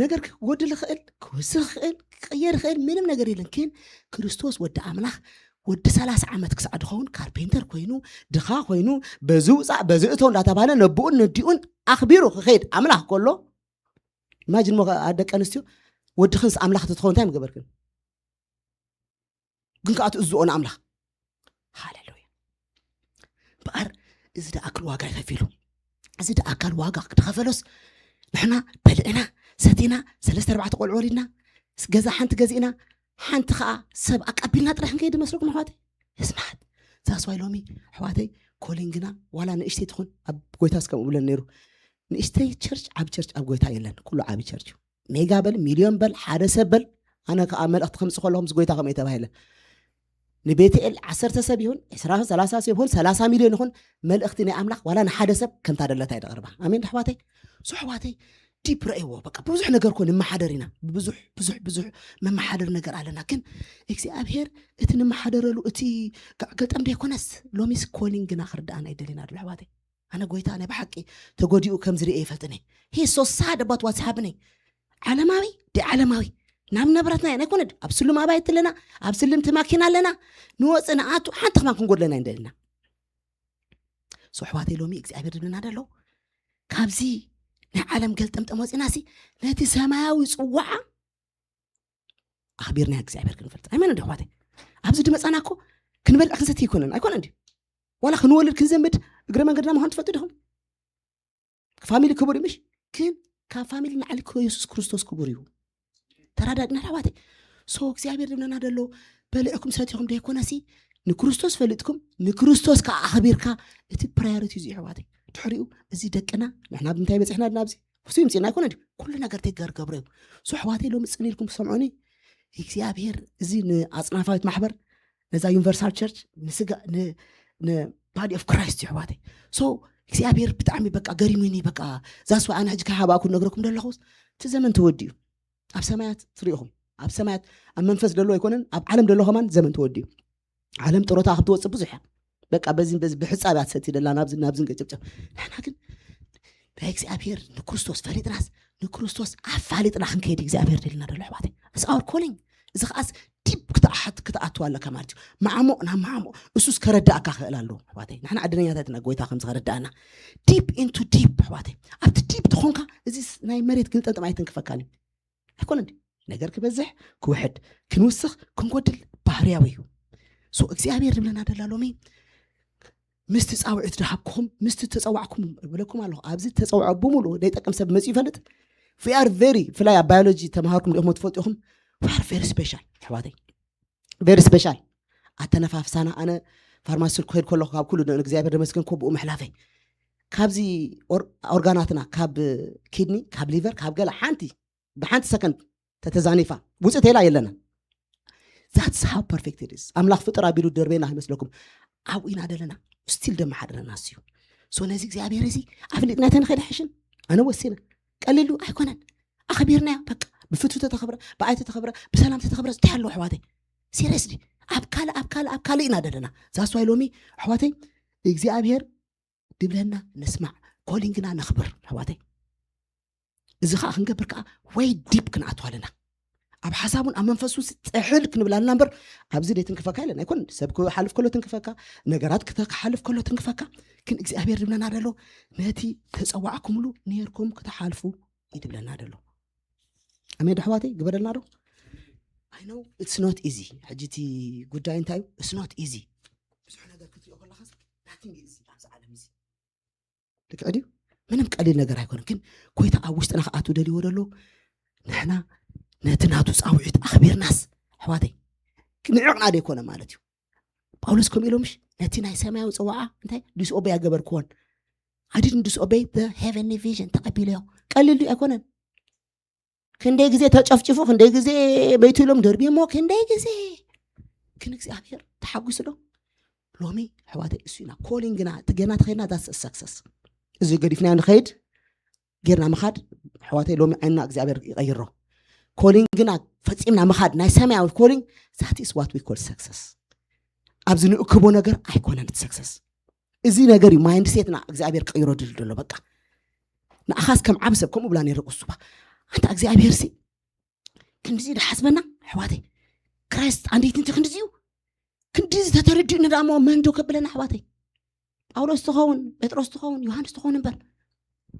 ነገር ክጎድል ይኽእል ክውስኽ ይኽእል ክቀየር ይኽእል ምንም ነገር የለን። ግን ክርስቶስ ወዲ ኣምላኽ ወዲ ሰላሳ ዓመት ክሳዕ ድኸውን ካርፔንተር ኮይኑ ድኻ ኮይኑ በዚ ውፃእ በዚ እቶ እንዳተባለ ነብኡን ነዲኡን ኣኽቢሩ ክኸይድ ኣምላኽ ከሎ ኢማጅን ሞ ደቂ ኣንስትዮ ወድኽንስ ኣምላኽ ተትኸውን እንታይ ምገበርክን? ግን ከዓ ትእዝኦ ንኣምላኽ ሃሌሉያ። በኣር እዚ ደኣክል ዋጋ ይኸፊሉ። እዚ ደኣካል ዋጋ ክተኸፈሎስ ንሕና በልዕና ሰቲና ሰለስተ ኣርባዕተ ቆልዑ ወሊድና ገዛ ሓንቲ ገዚእና ሓንቲ ከዓ ሰብ ኣቃቢልና ጥራሕ ክንከይድ መስለኩም ኣሕዋተይ እስማት ዛስዋይ ሎሚ ኣሕዋተይ ኮሊንግና ዋላ ንእሽተይ ትኹን ኣብ ጎይታ እስከም ብለን ነይሩ ንእሽተይ ቸርች ዓብ ቸርች ኣብ ጎይታ የለን ኩሉ ዓብ ቸርች እዩ ሜጋ በል ሚልዮን በል ሓደ ሰብ በል ኣነ ከዓ መልእክቲ ከምፅ ከለኹም ጎይታ ከምኡ የተባሂለ ንቤትኤል ዓሰርተ ሰብ ይሁን ዕስራ ሰላሳ ሰብ ይሁን ሰላሳ ሚልዮን ይኹን መልእክቲ ናይ ኣምላኽ ዋላ ንሓደ ሰብ ከምታ ደለታ ይደቕርባ ኣሜን ኣሕዋተይ ሶሕዋተይ ዲፕ ረእይዎ በቃ ብዙሕ ነገር ኮ ንመሓደር ኢና ብዙሕ ብዙሕ ብዙሕ መመሓደር ነገር ኣለና ግን እግዚኣብሔር እቲ ንመሓደረሉ እቲ ገጠም ደይኮነስ ሎሚስ ኮሊንግና ክርዳእና ይደሊና ድሎ ኣሕዋተይ ኣነ ጎይታ ናይ ብሓቂ ተጎዲኡ ከም ዝርአ ይፈልጥኒ ሂ ሶ ሳድ ኣባት ዋትስ ሃፕኒንግ ዓለማዊ ዲ ዓለማዊ ናብ ንብረትና ኢና ኣይኮነ ኣብ ስሉም ኣባይቲ ኣለና ኣብ ስልምቲ ማኪና ኣለና ንወፅእ ንኣቱ ሓንቲ ከማን ክንጎድለና እንደልና ሶሕዋተይ ሎሚ እግዚኣብሔር ዝብልና ደሎ ካብዚ ናይ ዓለም ገልጠምጠም ወፂና ሲ ነቲ ሰማያዊ ፅዋዓ ኣኽቢርና እግዚኣብሔር ክንፈልጥ ኣይመን እንዲ ኣሕዋተይ ኣብዚ ድመፃና እኮ ክንበልዕ ክንሰቲ ይኮነን ኣይኮነ እንዲ ዋላ ክንወልድ ክንዘምድ እግረ መንገድና ምዃን ትፈልጡ ዲኹም ፋሚሊ ክቡር እዩ ምሽ ግን ካብ ፋሚሊ ንዓሊ የሱስ ክርስቶስ ክቡር እዩ ተራዳድና ኣሕዋተይ ሶ እግዚኣብሔር ዝብለና ደሎ በልዕኩም ሰቲኹም ደይኮነሲ ንክርስቶስ ፈሊጥኩም ንክርስቶስ ከዓ ኣኽቢርካ እቲ ፕራዮሪቲ እዚ ኣሕዋተይ ድሕሪኡ እዚ ደቅና ንሕና ብምንታይ በፂሕና ድና ኣብዚ ክሱ ይምፅእና ኣይኮነ ድዩ ኩሉ ነገር ተገር ገብሮ እዩ ሶ ኣሕዋተይ ሎሚ ፅን ኢልኩም ሰምዑኒ እግዚኣብሔር እዚ ንኣፅናፋዊት ማሕበር ነዛ ዩኒቨርሳል ቸርች ንስጋ body of Christ ኣሕዋተይ so እግዚኣብሔር ብጣዕሚ በቃ ገሪሙኒ በቃ ዛስዋ ኣነ ሕጂ ከይሃባእኩ ነግረኩም ደለኹስ እቲ ዘመን ተወዲኡ ኣብ ሰማያት ትሪኢኹም ኣብ ሰማያት ኣብ መንፈስ ደሎ ኣይኮነን ኣብ ዓለም ደሎ ከማን ዘመን ተወዲኡ ዓለም ጥሮታ ክብ ትወፅእ ብዙሕ እያ በቃ በዚ በዚ ብሕፃብ እያ ትሰቲ ደላ ናብዚ ናብዚ ንቀጨብጨብ ንሕና ግን ብእግዚኣብሔር ንክርስቶስ ፈሊጥናስ ንክርስቶስ ኣፋሊጥና ክንከይድ እግዚኣብሔር ደልና ደሎ ኣሕዋተይ ኣስኣወር ኮሊንግ እዚ ከዓስ ዲፕ ክትኣሓት ክትኣትዋ ኣለካ ማለት እዩ ማዕሞቕ ናብ ማዕሞቕ እሱስ ከረዳእካ ክእል ኣለዎ ኣሕዋተይ ንሕና ዕድለኛታት ኢና ጎይታ ከምዚ ከረዳእና ዲፕ ኢንቱ ዲፕ ኣሕዋተይ ኣብቲ ዲፕ ተኾንካ እዚ ናይ መሬት ግልጠምጥም ኣይተንክፈካን እዩ ኣይኮነ እንዲ ነገር ክበዝሕ ክውሕድ ክንውስኽ ክንጎድል ባህርያዊ እዩ ሶ እግዚኣብሔር ዝብለና ደላ ሎሚ ምስቲ ፃውዒት ዝሃብኩኹም ምስቲ ተፀዋዕኩም እብለኩም ኣለኹ ኣብዚ ተፀውዖ ብምሉእ ዘይጠቅም ሰብ መፅኡ ይፈልጥ we are very ፍላይ ኣብ ባዮሎጂ ተምሃርኩም ዲኹም ትፈልጡ ኢኹም we are very special ኣሕዋተይ very special ኣተነፋፍሳና። ኣነ ፋርማሲ ክኸይድ ከለኹ ካብ ኩሉ ንእግዚኣብሔር ደመስገን ኮ ብኡ ምሕላፈይ ካብዚ ኦር- ኦርጋናትና ካብ ኪድኒ ካብ ሊቨር ካብ ገለ ሓንቲ ብሓንቲ ሰከንድ ተተዛኒፋ ውፅእ ተላ የለና። That's how perfect it is። ኣምላኽ ፍጥር ኣቢሉ ደርቤና ይመስለኩም? ኣብኡ ኢና ደለና። ስቲል ደመሓድረና እዩ። ሶ ነዚ እግዚኣብሔር እዚ ኣፍሊጥና ተንኸይድ ሕሽን ኣነ ወሲነ ቀሊሉ ኣይኮነን። ኣኽቢርናዮ በቃ። ብፍቱ ተተኸብረ ብኣይ ተተኸብረ ብሰላም ተተኸብረ እንታይ ኣለዎ ኣሕዋተይ? ሲሪየስሊ ኣብ ካልእ ኣብ ካልእ ኣብ ካልእ ኢና ደለና። ዛስዋይ ሎሚ ኣሕዋተይ እግዚኣብሔር ድብለና ንስማዕ፣ ኮሊንግና ነኽብር ኣሕዋተይ። እዚ ከዓ ክንገብር ከዓ ወይ ዲፕ ክንኣቱ ኣለና። ኣብ ሓሳቡን ኣብ መንፈሱን ጥሕል ክንብል ኣለና እምበር ኣብዚ ደይ ትንክፈካ ኢለን ኣይኮን። ሰብ ክሓልፍ ከሎ ትንክፈካ፣ ነገራት ክተ- ክሓልፍ ከሎ ትንክፈካ። ግን እግዚኣብሔር ድብለና ደሎ ነቲ ተፀዋዕኩምሉ ነርኩም ክትሓልፉ ይድብለና ደሎ። ኣሜን ዶ ኣሕዋተይ? ግበረልና ዶ? I know it's not easy። ሕጂ እቲ ጉዳይ እንታይ እዩ? It's not easy። ብዙሕ ነገር ክትሪኦ ከለኻስ ናቲንግ ኢዚ ኣብዚ ዓለም እዚ ልክዕ ድዩ? ምንም ቀሊል ነገር ኣይኮነን። ግን ጎይታ ኣብ ውሽጥና ክኣቱ ደልዎ ደሎ ንሕና ነቲ ናቱ ፃውዒት ኣኽቢርናስ ኣሕዋተይ ንዕቕና ዘይኮነ ማለት እዩ። ጳውሎስ ከምኡ ኢሎምሽ ነቲ ናይ ሰማያዊ ፀዋዓ እንታይ ዲስኦበይ ኣገበርክዎን። I didn't disobey the heavenly vision። ተቐቢለዮ። ቀሊል ድዩ? ኣይኮነን። ክንደይ ግዜ ተጨፍጭፉ፣ ክንደይ ግዜ መይቱ ኢሎም ደርቢሞ፣ ክንደይ ግዜ ግን እግዚኣብሔር ተሓጒሱ ዶ? ሎሚ ኣሕዋተይ እሱ ኢና ኮሊንግና እቲ ገና ተኸድና that's success። እዚ ገዲፍናዮ ንኸይድ ጌርና ምኻድ ኣሕዋተይ ሎሚ ዓይንና እግዚኣብሔር ይቐይሮ። ኮሊንግና ፈፂምና ምኻድ ናይ ሰማያዊ ኮሊንግ that is what we call success። ኣብዚ ንእክቦ ነገር ኣይኮነን እቲ ሰክሰስ። እዚ ነገር እዩ ማይንድ ሴትና እግዚኣብሔር ክቕይሮ ድል ደሎ። በቃ ንኣኻስ ከም ዓብ ሰብ ከምኡ ብላ ነይረ ቁሱባ ኣንታ እግዚኣብሔር ሲ ክንድዚ ድሓስበና ኣሕዋተይ ክራይስት ኣንዴት እንት ክንድዚ እዩ ክንድዚ ተተረዲኡ ንዳሞ መን ዶ ከብለና ኣሕዋተይ ጳውሎስ ትኸውን ጴጥሮስ ትኸውን ዮሃንስ ትኸውን እምበር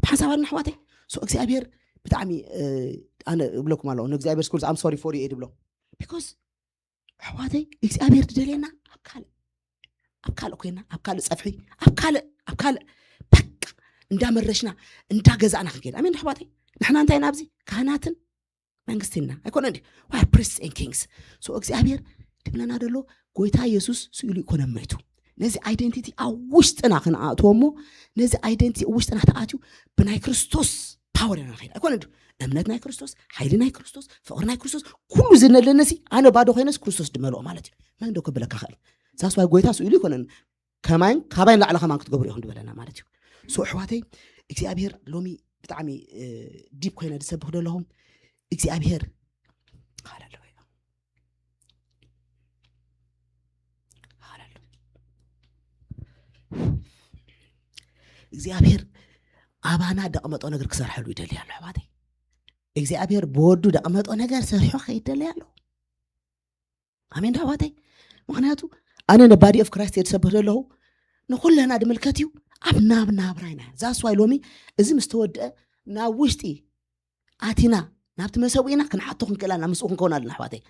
ብሓንሳብ ኣልና ኣሕዋተይ ሶ እግዚኣብሔር ብጣዕሚ ኣነ እብለኩም ኣለኹ ንእግዚኣብሔር ስኩል I'm sorry for you ድብሎ because ኣሕዋተይ እግዚኣብሔር ድደልየና ኣብ ካልእ ኣብ ካልእ ኮይና ኣብ ካልእ ፀፍሒ ኣብ ካልእ ኣብ ካልእ በቃ እንዳመረሽና እንዳገዛእና ክንከይድ ኣሜን ኣሕዋተይ ንሕና እንታይ ናብዚ ካህናትን መንግስትና ኣይኮነ እንዲ we are priests and kings so እግዚኣብሔር ድብለና ደሎ ጎይታ የሱስ ስኢሉ ይኮነ መይቱ ነዚ ኣይደንቲቲ ኣብ ውሽጥና ክንኣእትዎ እሞ ነዚ ኣይደንቲቲ ኣብ ውሽጥና ተኣትዩ ብናይ ክርስቶስ ፓወር ኢና ንኸይድ ኣይኮነ እንዲ እምነት ናይ ክርስቶስ ሓይሊ ናይ ክርስቶስ ፍቕሪ ናይ ክርስቶስ ኩሉ ዝነለነሲ ኣነ ባዶ ኮይነስ ክርስቶስ ድመልኦ ማለት እዩ መን ዶ ክብለካ ኽእል ዛስዋይ ጎይታ ስኢሉ ይኮነን ከማይን ካባይን ላዕሊ ከማን ክትገብሩ ኢኹም ዝበለና ማለት እዩ ሶ ኣሕዋተይ እግዚኣብሔር ሎሚ ብጣዕሚ ዲፕ ኮይነ ዝሰብኽ ዘለኹም እግዚኣብሔር ሃለሉያ ሃለሉያ እግዚኣብሔር ኣባና ደቕመጦ ነገር ክሰርሐሉ ይደሊ ኣሎ ኣሕዋተይ እግዚኣብሔር ብወዱ ደቕመጦ ነገር ሰርሖ ከይደሊ ኣሎ ኣሜን ዶ ኣሕዋተይ ምክንያቱ ኣነ ነባዲ ኦፍ ክራይስት እየ ዝሰብህ ዘለኹ ንኩለና ድምልከት እዩ ኣብ ናብ ናብራ ኢና ዛስዋይ ሎሚ እዚ ምስ ተወድአ ናብ ውሽጢ ኣቲና ናብቲ መሰቡ ኢና ክንሓቶ ክንክእል ኣለና ምስኡ ክንከውን ኣለና ኣሕዋተይ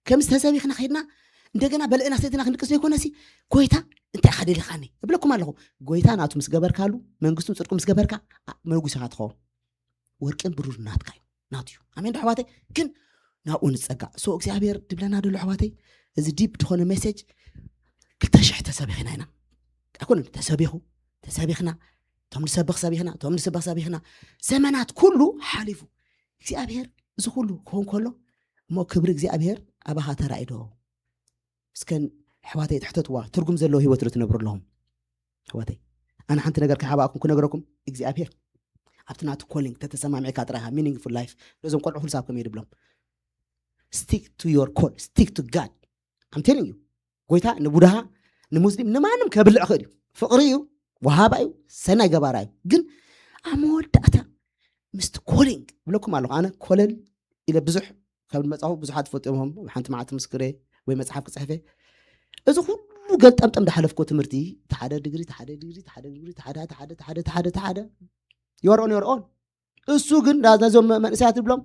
ከምዚ ተሰቢኽና ከይድና እንደገና በልዕና ሰቲና ክንድቅስ ዘይኮነሲ ጎይታ እንታይ ኢኻ ደሊኻኒ እብለኩም ኣለኹ ጎይታ ናቱ ምስ ገበርካሉ መንግስቱ ፅድቁ ምስ ገበርካ መጉስኻ ትኸውን ወርቅን ብሩር ናትካ እዩ ናቱ እዩ ኣሜን ዶ ኣሕዋተይ ግን ናብኡ ንፀጋዕ ሶ እግዚኣብሔር ድብለና ደሎ ኣሕዋተይ እዚ ዲፕ ዝኾነ ሜሴጅ ክልተ ሽሕ ተሰቢኽና ኢና ኣይኮነ ተሰቢኹ ተሰቢኽና እቶም ንሰብኽ ሰቢኽና እቶም ንስበኽ ሰቢኽና ዘመናት ኩሉ ሓሊፉ እግዚኣብሔር እዚ ኩሉ ክኸውን ከሎ እሞ ክብሪ እግዚኣብሔር ኣባኻ ተራእዩ ዶ እስከን ኣሕዋተይ ትሕተትዋ ትርጉም ዘለዎ ህይወት ዶ ትነብሩ ኣለኹም ኣሕዋተይ ኣነ ሓንቲ ነገር ከይሓባእኩም ክነግረኩም እግዚኣብሔር ኣብቲ ናቱ ኮሊንግ ተተሰማሚዕካ ጥራይካ ሚኒንግፉል ላይፍ ነዞም ቆልዑ ኩሉ ሳብ ከመይ ድብሎም stick to your call stick to God I'm telling you ጎይታ ንቡድሃ ንሙስሊም ንማንም ከብልዕ ክእል እዩ ፍቕሪ እዩ ወሃባ እዩ ሰናይ ገባራ እዩ ግን ኣብ መወዳእታ ምስቲ ኮሊንግ ብለኩም ኣለኹ ኣነ ኮለል ኢለ ብዙሕ ካብ መፅሓፉ ብዙሓት ፈልጦም ሓንቲ መዓልቲ ምስክረ ወይ መፅሓፍ ክፅሕፈ እዚ ኩሉ ገልጠምጠም ዝሓለፍኮ ትምህርቲ ሓደ ድግሪ ሓደ ድግሪ ሓደ ድግሪ ሓደ ሓደ ሓደ ሓደ ሓደ you are on your own እሱ ግን ነዞም መንእሰያት ዝብሎም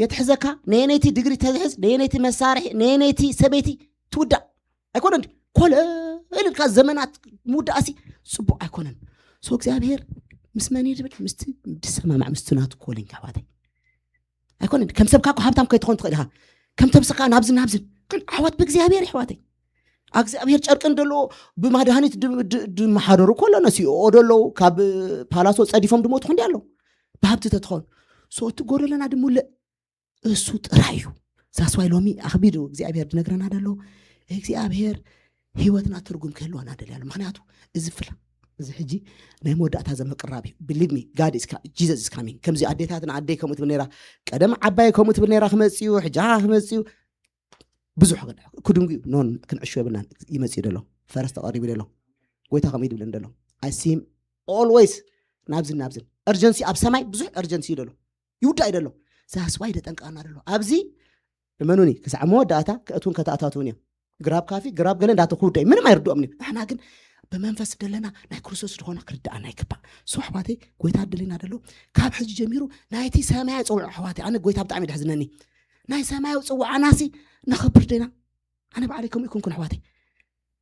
የትሕዘካ ነየነይቲ ድግሪ ተዝሕዝ ነየነይቲ መሳርሒ ነየነይቲ ሰበይቲ ትውዳእ ኣይኮነ እንዲ ኮለል ኢልካ ዘመናት ምውዳእሲ ፅቡቅ ኣይኮነን ሶ እግዚኣብሔር ምስ መን እዩ ዝብል ምስቲ ዝሰማማዕ ምስቲ ናቱ ኮሊንግ ኣሕዋተይ ኣይኮነን ከም ሰብካ እኮ ሃብታም ከይትኾን ትኽእል ኢኻ ከም ተብስኻ ናብዝን ናብዝን ግን ዓወት ብእግዚኣብሔር፣ ኣሕዋተይ። እግዚኣብሔር ጨርቂ እንደለዎ ብማድሃኒት ድ- ድ- ድመሓደሩ እኮ ኣለና። ሲኦኦ ደለዉ፣ ካብ ፓላሶ ጸዲፎም ድሞቱ ክንዲ ኣለዉ። ብሃብቲ ተትኾን፣ so እቲ ጎደለና ድሙልእ እሱ ጥራይ እዩ። ዛስዋይ ሎሚ ኣኽቢዱ እግዚኣብሔር ድነግረና ደሎ። እግዚኣብሔር ህይወትና ትርጉም ክህልወና ደልያሉ። ምክንያቱ እዚ ፍላ፣ እዚ ሕጂ ናይ መወዳእታ ዘመቅራብ እዩ። Believe me, God is coming, Jesus is coming። ከምዚ ኣዴታትና፣ ኣደይ ከምኡ ትብል ነራ፣ ቀደም ዓባይ ከምኡ ትብል ነራ፣ ክመጽኡ ሕጃ ክመጽኡ ብዙሕ ክድንጉ እዩ። ኖን ክንዕሾ የብልናን። ይመጽእ ደሎ፣ ፈረስ ተቐሪቡ ደሎ፣ ጎይታ ከምኡ ይድብልን ደሎ። I see him always፣ ናብዝን ናብዝን። Urgency ኣብ ሰማይ ብዙሕ urgency እዩ ደሎ፣ ይውዳእ እዩ ደሎ። ዛስዋይ ደጠንቀቐና ደሎ ኣብዚ። እመኑኒ፣ ክሳዕ መወዳእታ ከእትውን ከተኣታትውን እዮም። ግራብ ካፊ ግራብ ገለ እንዳተክውደ እዩ፣ ምንም ኣይርድኦም እዩ። ንሕና ግን ብመንፈስ ደለና ናይ ክርስቶስ ዝኾነ ክርድኣና ይግባእ። So ኣሕዋተይ፣ ጎይታ ደለና ደሎ፣ ካብ ሕጂ ጀሚሩ ናይቲ ሰማያዊ ጽውዕ፣ ኣሕዋተይ፣ ኣነ ጎይታ ብጣዕሚ ደሕዝነኒ። ናይ ሰማያዊ ጽውዓናሲ ነኸብር ደና። ኣነ ባዕለይ ከምኡ ይኮንኩን ኣሕዋተይ።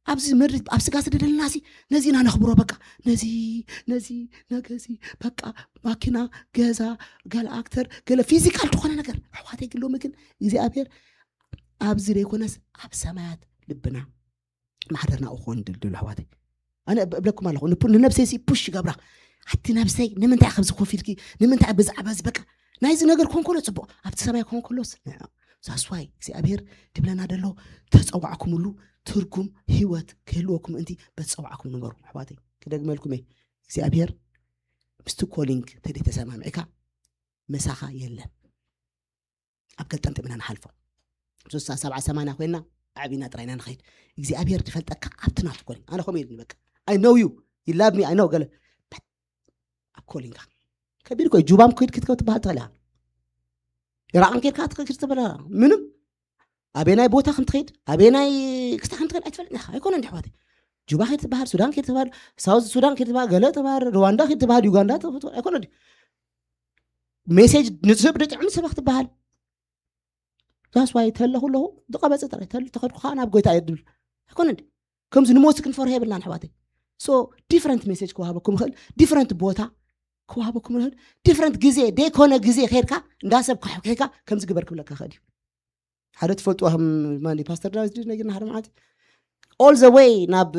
ኣብዚ ምድሪ ኣብ ስጋ ስደደልናሲ ነዚ ኢና ነኽብሮ። በቃ ነዚ ነዚ ነገዚ፣ በቃ ማኪና፣ ገዛ፣ ገለ ኣክተር፣ ገለ ፊዚካል ዝኾነ ነገር ኣሕዋተይ። ግን ሎሚ ግን እግዚኣብሔር ኣብዚ ዘይኮነስ ኣብ ሰማያት ልብና ማሕደርና ክኾን ድልድል ኣሕዋተይ። ኣነ እብ- እብለኩም ኣለኹ፣ ንፑ- ንነብሰይ ሲ ፑሽ ይገብራ። ኣቲ ነብሰይ፣ ንምንታይ ኣብዚ ኮፍ ኢልኪ? ንምንታይ ብዛዕባ እዚ? በቃ ናይዚ ነገር ኮንኮሎ ጽቡቕ፣ ኣብቲ ሰማይ ኮንኮሎስ ንዕ- ዛስዋይ እግዚኣብሔር ድብለና ደሎ፣ ተጸዋዕኩምሉ ትርጉም ህይወት ክህልወኩም ምእንቲ በተጸዋዕኩም ንበሩ። ኣሕዋተይ፣ ክደግመልኩም እየ፣ እግዚኣብሔር ምስቲ ኮሊንግ ተደይ ተሰማሚዕካ መሳኻ የለን። ኣብ ገልጠምጥም ኢና ንሓልፎ። ስሳ ሰብዓ ሰማንያ ኮይና ኣዕቢና ጥራይ ኢና ንኸይድ። እግዚኣብሔር ዝፈልጠካ ኣብቲ ናቱ ኮሊንግ። ኣነ ከምኡ ኢሉኒ፣ በቃ I know you, you love me, I know ገለ። But ኣብ ኮሊንጋ ከቢድ ኮይ ጁባም ኮይድ ክትከው ትበሃል ትኽእል ኢኻ። ኢራቕን ኬድካ ትኽእል ትበላ ምንም ኣበይ ናይ ቦታ ከም ትኸይድ፣ ኣበይ ናይ ክስታ ከም ትኸይድ ኣይትፈልጥን ኢኻ። ኣይኮነ እንዲ ኣሕዋተይ፣ ጁባ ከይድ ትበሃል፣ ሱዳን ከይድ ትበሃል፣ ሳውዝ ሱዳን ከይድ ትበሃል፣ ገለ ትበሃል፣ ሩዋንዳ ከይድ ትበሃል፣ ዩጋንዳ ትበሃል፣ ኣይኮነ እንዲ። ሜሴጅ ንስብ ድጥዕም ስበኽ ትበሃል። ዛስዋይ ተለኹ ኣለኹ ዝቐበፀ ጥራይ ተል ተኸድኩ ከዓ ናብ ጎይታ እየ ድብል ኣይኮነ እንዲ። ከምዚ ንሞት ክንፈርሆ የብልናን ኣሕዋተይ። So different message ክወሃበኩም ይኽእል፣ different ቦታ ክወሃበኩም ይኽእል፣ different ግዜ ደይኮነ ግዜ ከይድካ እንዳሰብ ካሕኪሕካ ከምዚ ግበር ክብለካ ይኽእል እዩ። ሓደ ትፈልጥዋ ከም ማን ፓስተር ዳዊት ድዩ ነጊርና ሓደ መዓልቲ፣ all the way ናብ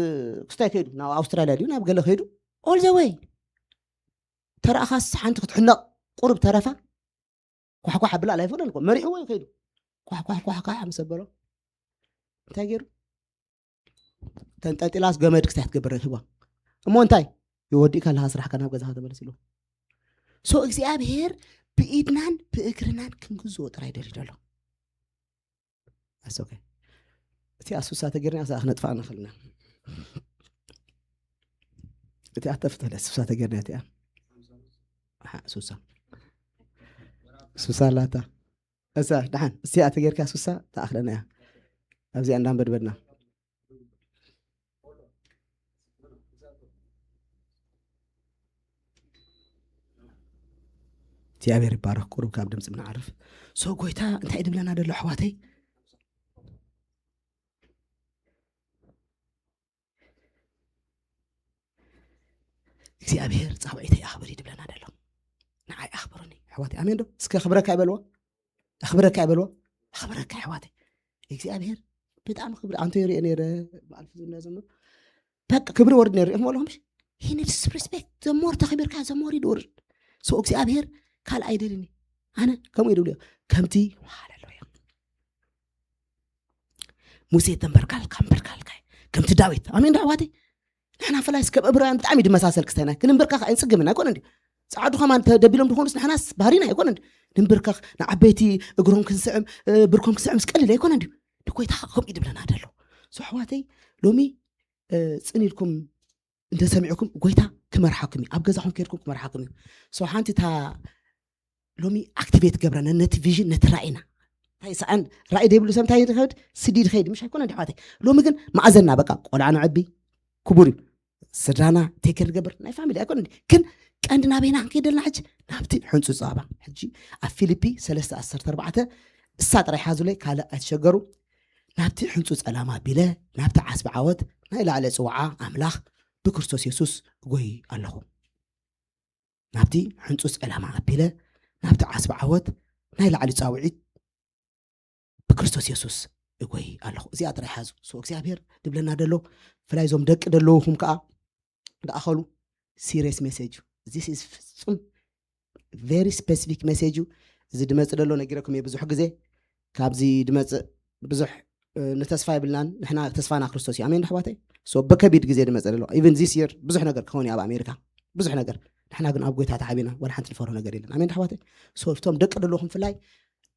ክስታይ ከይዱ፣ ናብ ኣውስትራልያ ድዩ ናብ ገለ ከይዱ፣ all the way ተረኣኻስ ሓንቲ ክትሕነቕ ቁሩብ ተረፋ ኳሕኳሕ ኣብላ ኣይፈለን እኮ መሪሕዎ እዩ ከይዱ። ኳሕኳሕ ኳሕኳሕ ምስ ኣበሎ እንታይ ገይሩ? ተንጠልጢላስ ገመድ ክስታይ ክትገብር ሂባ። እሞ እንታይ ይወዲእካ ኣለካ ስራሕካ ናብ ገዛኻ ተመለስ ኢሉ። So እግዚኣብሔር ብኢድናን ብእግርናን ክንግዝኦ ጥራይ ደልዩ ዘሎ። That's okay። እቲ ኣሱሳ ተገርና እዛ ክነጥፋ ንኽእል ኢና። እቲ ኣተፍተለ ሱሳ ተገርና እቲኣ ሓ- ሱሳ ሱሳ ኣላታ እዛ ደሓን እዚኣ ተገርካ ሱሳ ተኣኽለና እያ። ኣብዚኣ እንዳንበድበድና እግዚኣብሔር ይባረክ። ቁሩብ ካብ ድምፂ ምንዓርፍ። So ጎይታ እንታይ ድብለና ደሎ ኣሕዋተይ? እግዚኣብሔር ፃውዒተይ ኣኽብር እዩ ድብለና ደሎ። ንዓይ ኣኽብሩኒ ኣሕዋተይ። ኣሜን ዶ? እስከ ኣኽብረካ ይበልዎ፣ ኣኽብረካ ይበልዎ፣ ኣኽብረካ ኣሕዋተይ። እግዚኣብሔር ብጣዕሚ ክብሪ ኣንተ ይሪኦ ነይረ። ማዕልፊ ዝና ዘሎ በቃ ክብሪ ወርድ ነይሩ ኢኹም ኣለኹም። He needs respect። The more ተኸቢርካ the more ይድወርድ። So እግዚኣብሔር ካልእ ኣይደልን እዩ። ኣነ ከምኡ ይድብሉ እዮም። ከምቲ ሃሌሉያ ሙሴ ተንበርካልካ እንበርካልካ ከምቲ ዳዊት ኣሜን ዶ ኣሕዋተይ? ንሕና ፍላይ እስከ እብራውያን ብጣዕሚ ድመሳሰል ክስታይና ክንንበርካኽ ኣይንጽግምን ኣይኮነ እንዲ ጻዕዱ ከማን ተደቢሎም ድኾኑስ ንሕናስ ባህሪና ኣይኮነ እንዲ ንንበርካኽ ንዓበይቲ እግሮም ክንስዕም እ፣ ብርኮም ክንስዕም ስቀልል ኣይኮነ እንዲ ንጎይታ ከምኡ ድብለና ደሎ ኣሕዋተይ ሎሚ እ፣ ጽን ኢልኩም እንተሰሚዕኩም ጎይታ ክመርሓኩም እዩ ኣብ ገዛኹም ከይድኩም ክመርሓኩም እዩ so ሓንቲ እታ ሎሚ ኣክቲቬት ገብረና ነቲ ቪዥን ነቲ ራእይና እንታይ ሰኣን ራእይ ደይብሉ ሰብ እንታይ ይኸድ ስዲ ድኸይድ ምሽ ኣይኮነ ድሕዋተይ ሎሚ ግን ማእዘና በቃ ቆልዓ ንዕቢ ክቡር እዩ ስድራና ቴክር ንገብር ናይ ፋሚሊ ኣይኮነ ግን ቀንዲ ናበይና ክንከይደልና ሕጂ ናብቲ ሕንፁ ፀባ ሕጂ ኣብ ፊልፒ ሰለስተ ዓሰርተ ኣርባዕተ እሳ ጥራይ ሓዙለይ ካልእ ኣይትሸገሩ ናብቲ ሕንፁ ፀላማ ቢለ ናብቲ ዓስቢ ዓወት ናይ ላዕለ ፅዋዓ ኣምላኽ ብክርስቶስ የሱስ እጎይ ኣለኹ ናብቲ ሕንፁፅ ዕላማ ኣቢለ ናብቲ ዓስቢ ዓወት ናይ ላዕሊ ፃውዒት ብክርስቶስ የሱስ እጎይ ኣለኹ። እዚኣ ጥራይ ሓዙ። So እግዚኣብሔር ድብለና ደሎ፣ ብፍላይ እዞም ደቂ ደለውኹም ከዓ ዝኣኸሉ serious message እዩ። This is ፍጹም very specific message እዩ። እዚ ድመጽእ ደሎ ነጊረኩም እየ ብዙሕ ግዜ። ካብዚ ድመጽእ ብዙሕ እ፣ ንተስፋ የብልናን። ንሕና ተስፋና ክርስቶስ እዩ። ኣሜን ኣሕዋተይ። So ብከቢድ ግዜ ድመጽእ ደሎ even this year ብዙሕ ነገር ክኸውን እዩ ኣብ ኣሜሪካ፣ ብዙሕ ነገር። ንሕና ግን ኣብ ጎይታ ተዓቢና ዋላ ሓንቲ ንፈርሆ ነገር የለን። ኣሜን ኣሕዋተይ። So እቶም ደቂ ደለኹም ፍላይ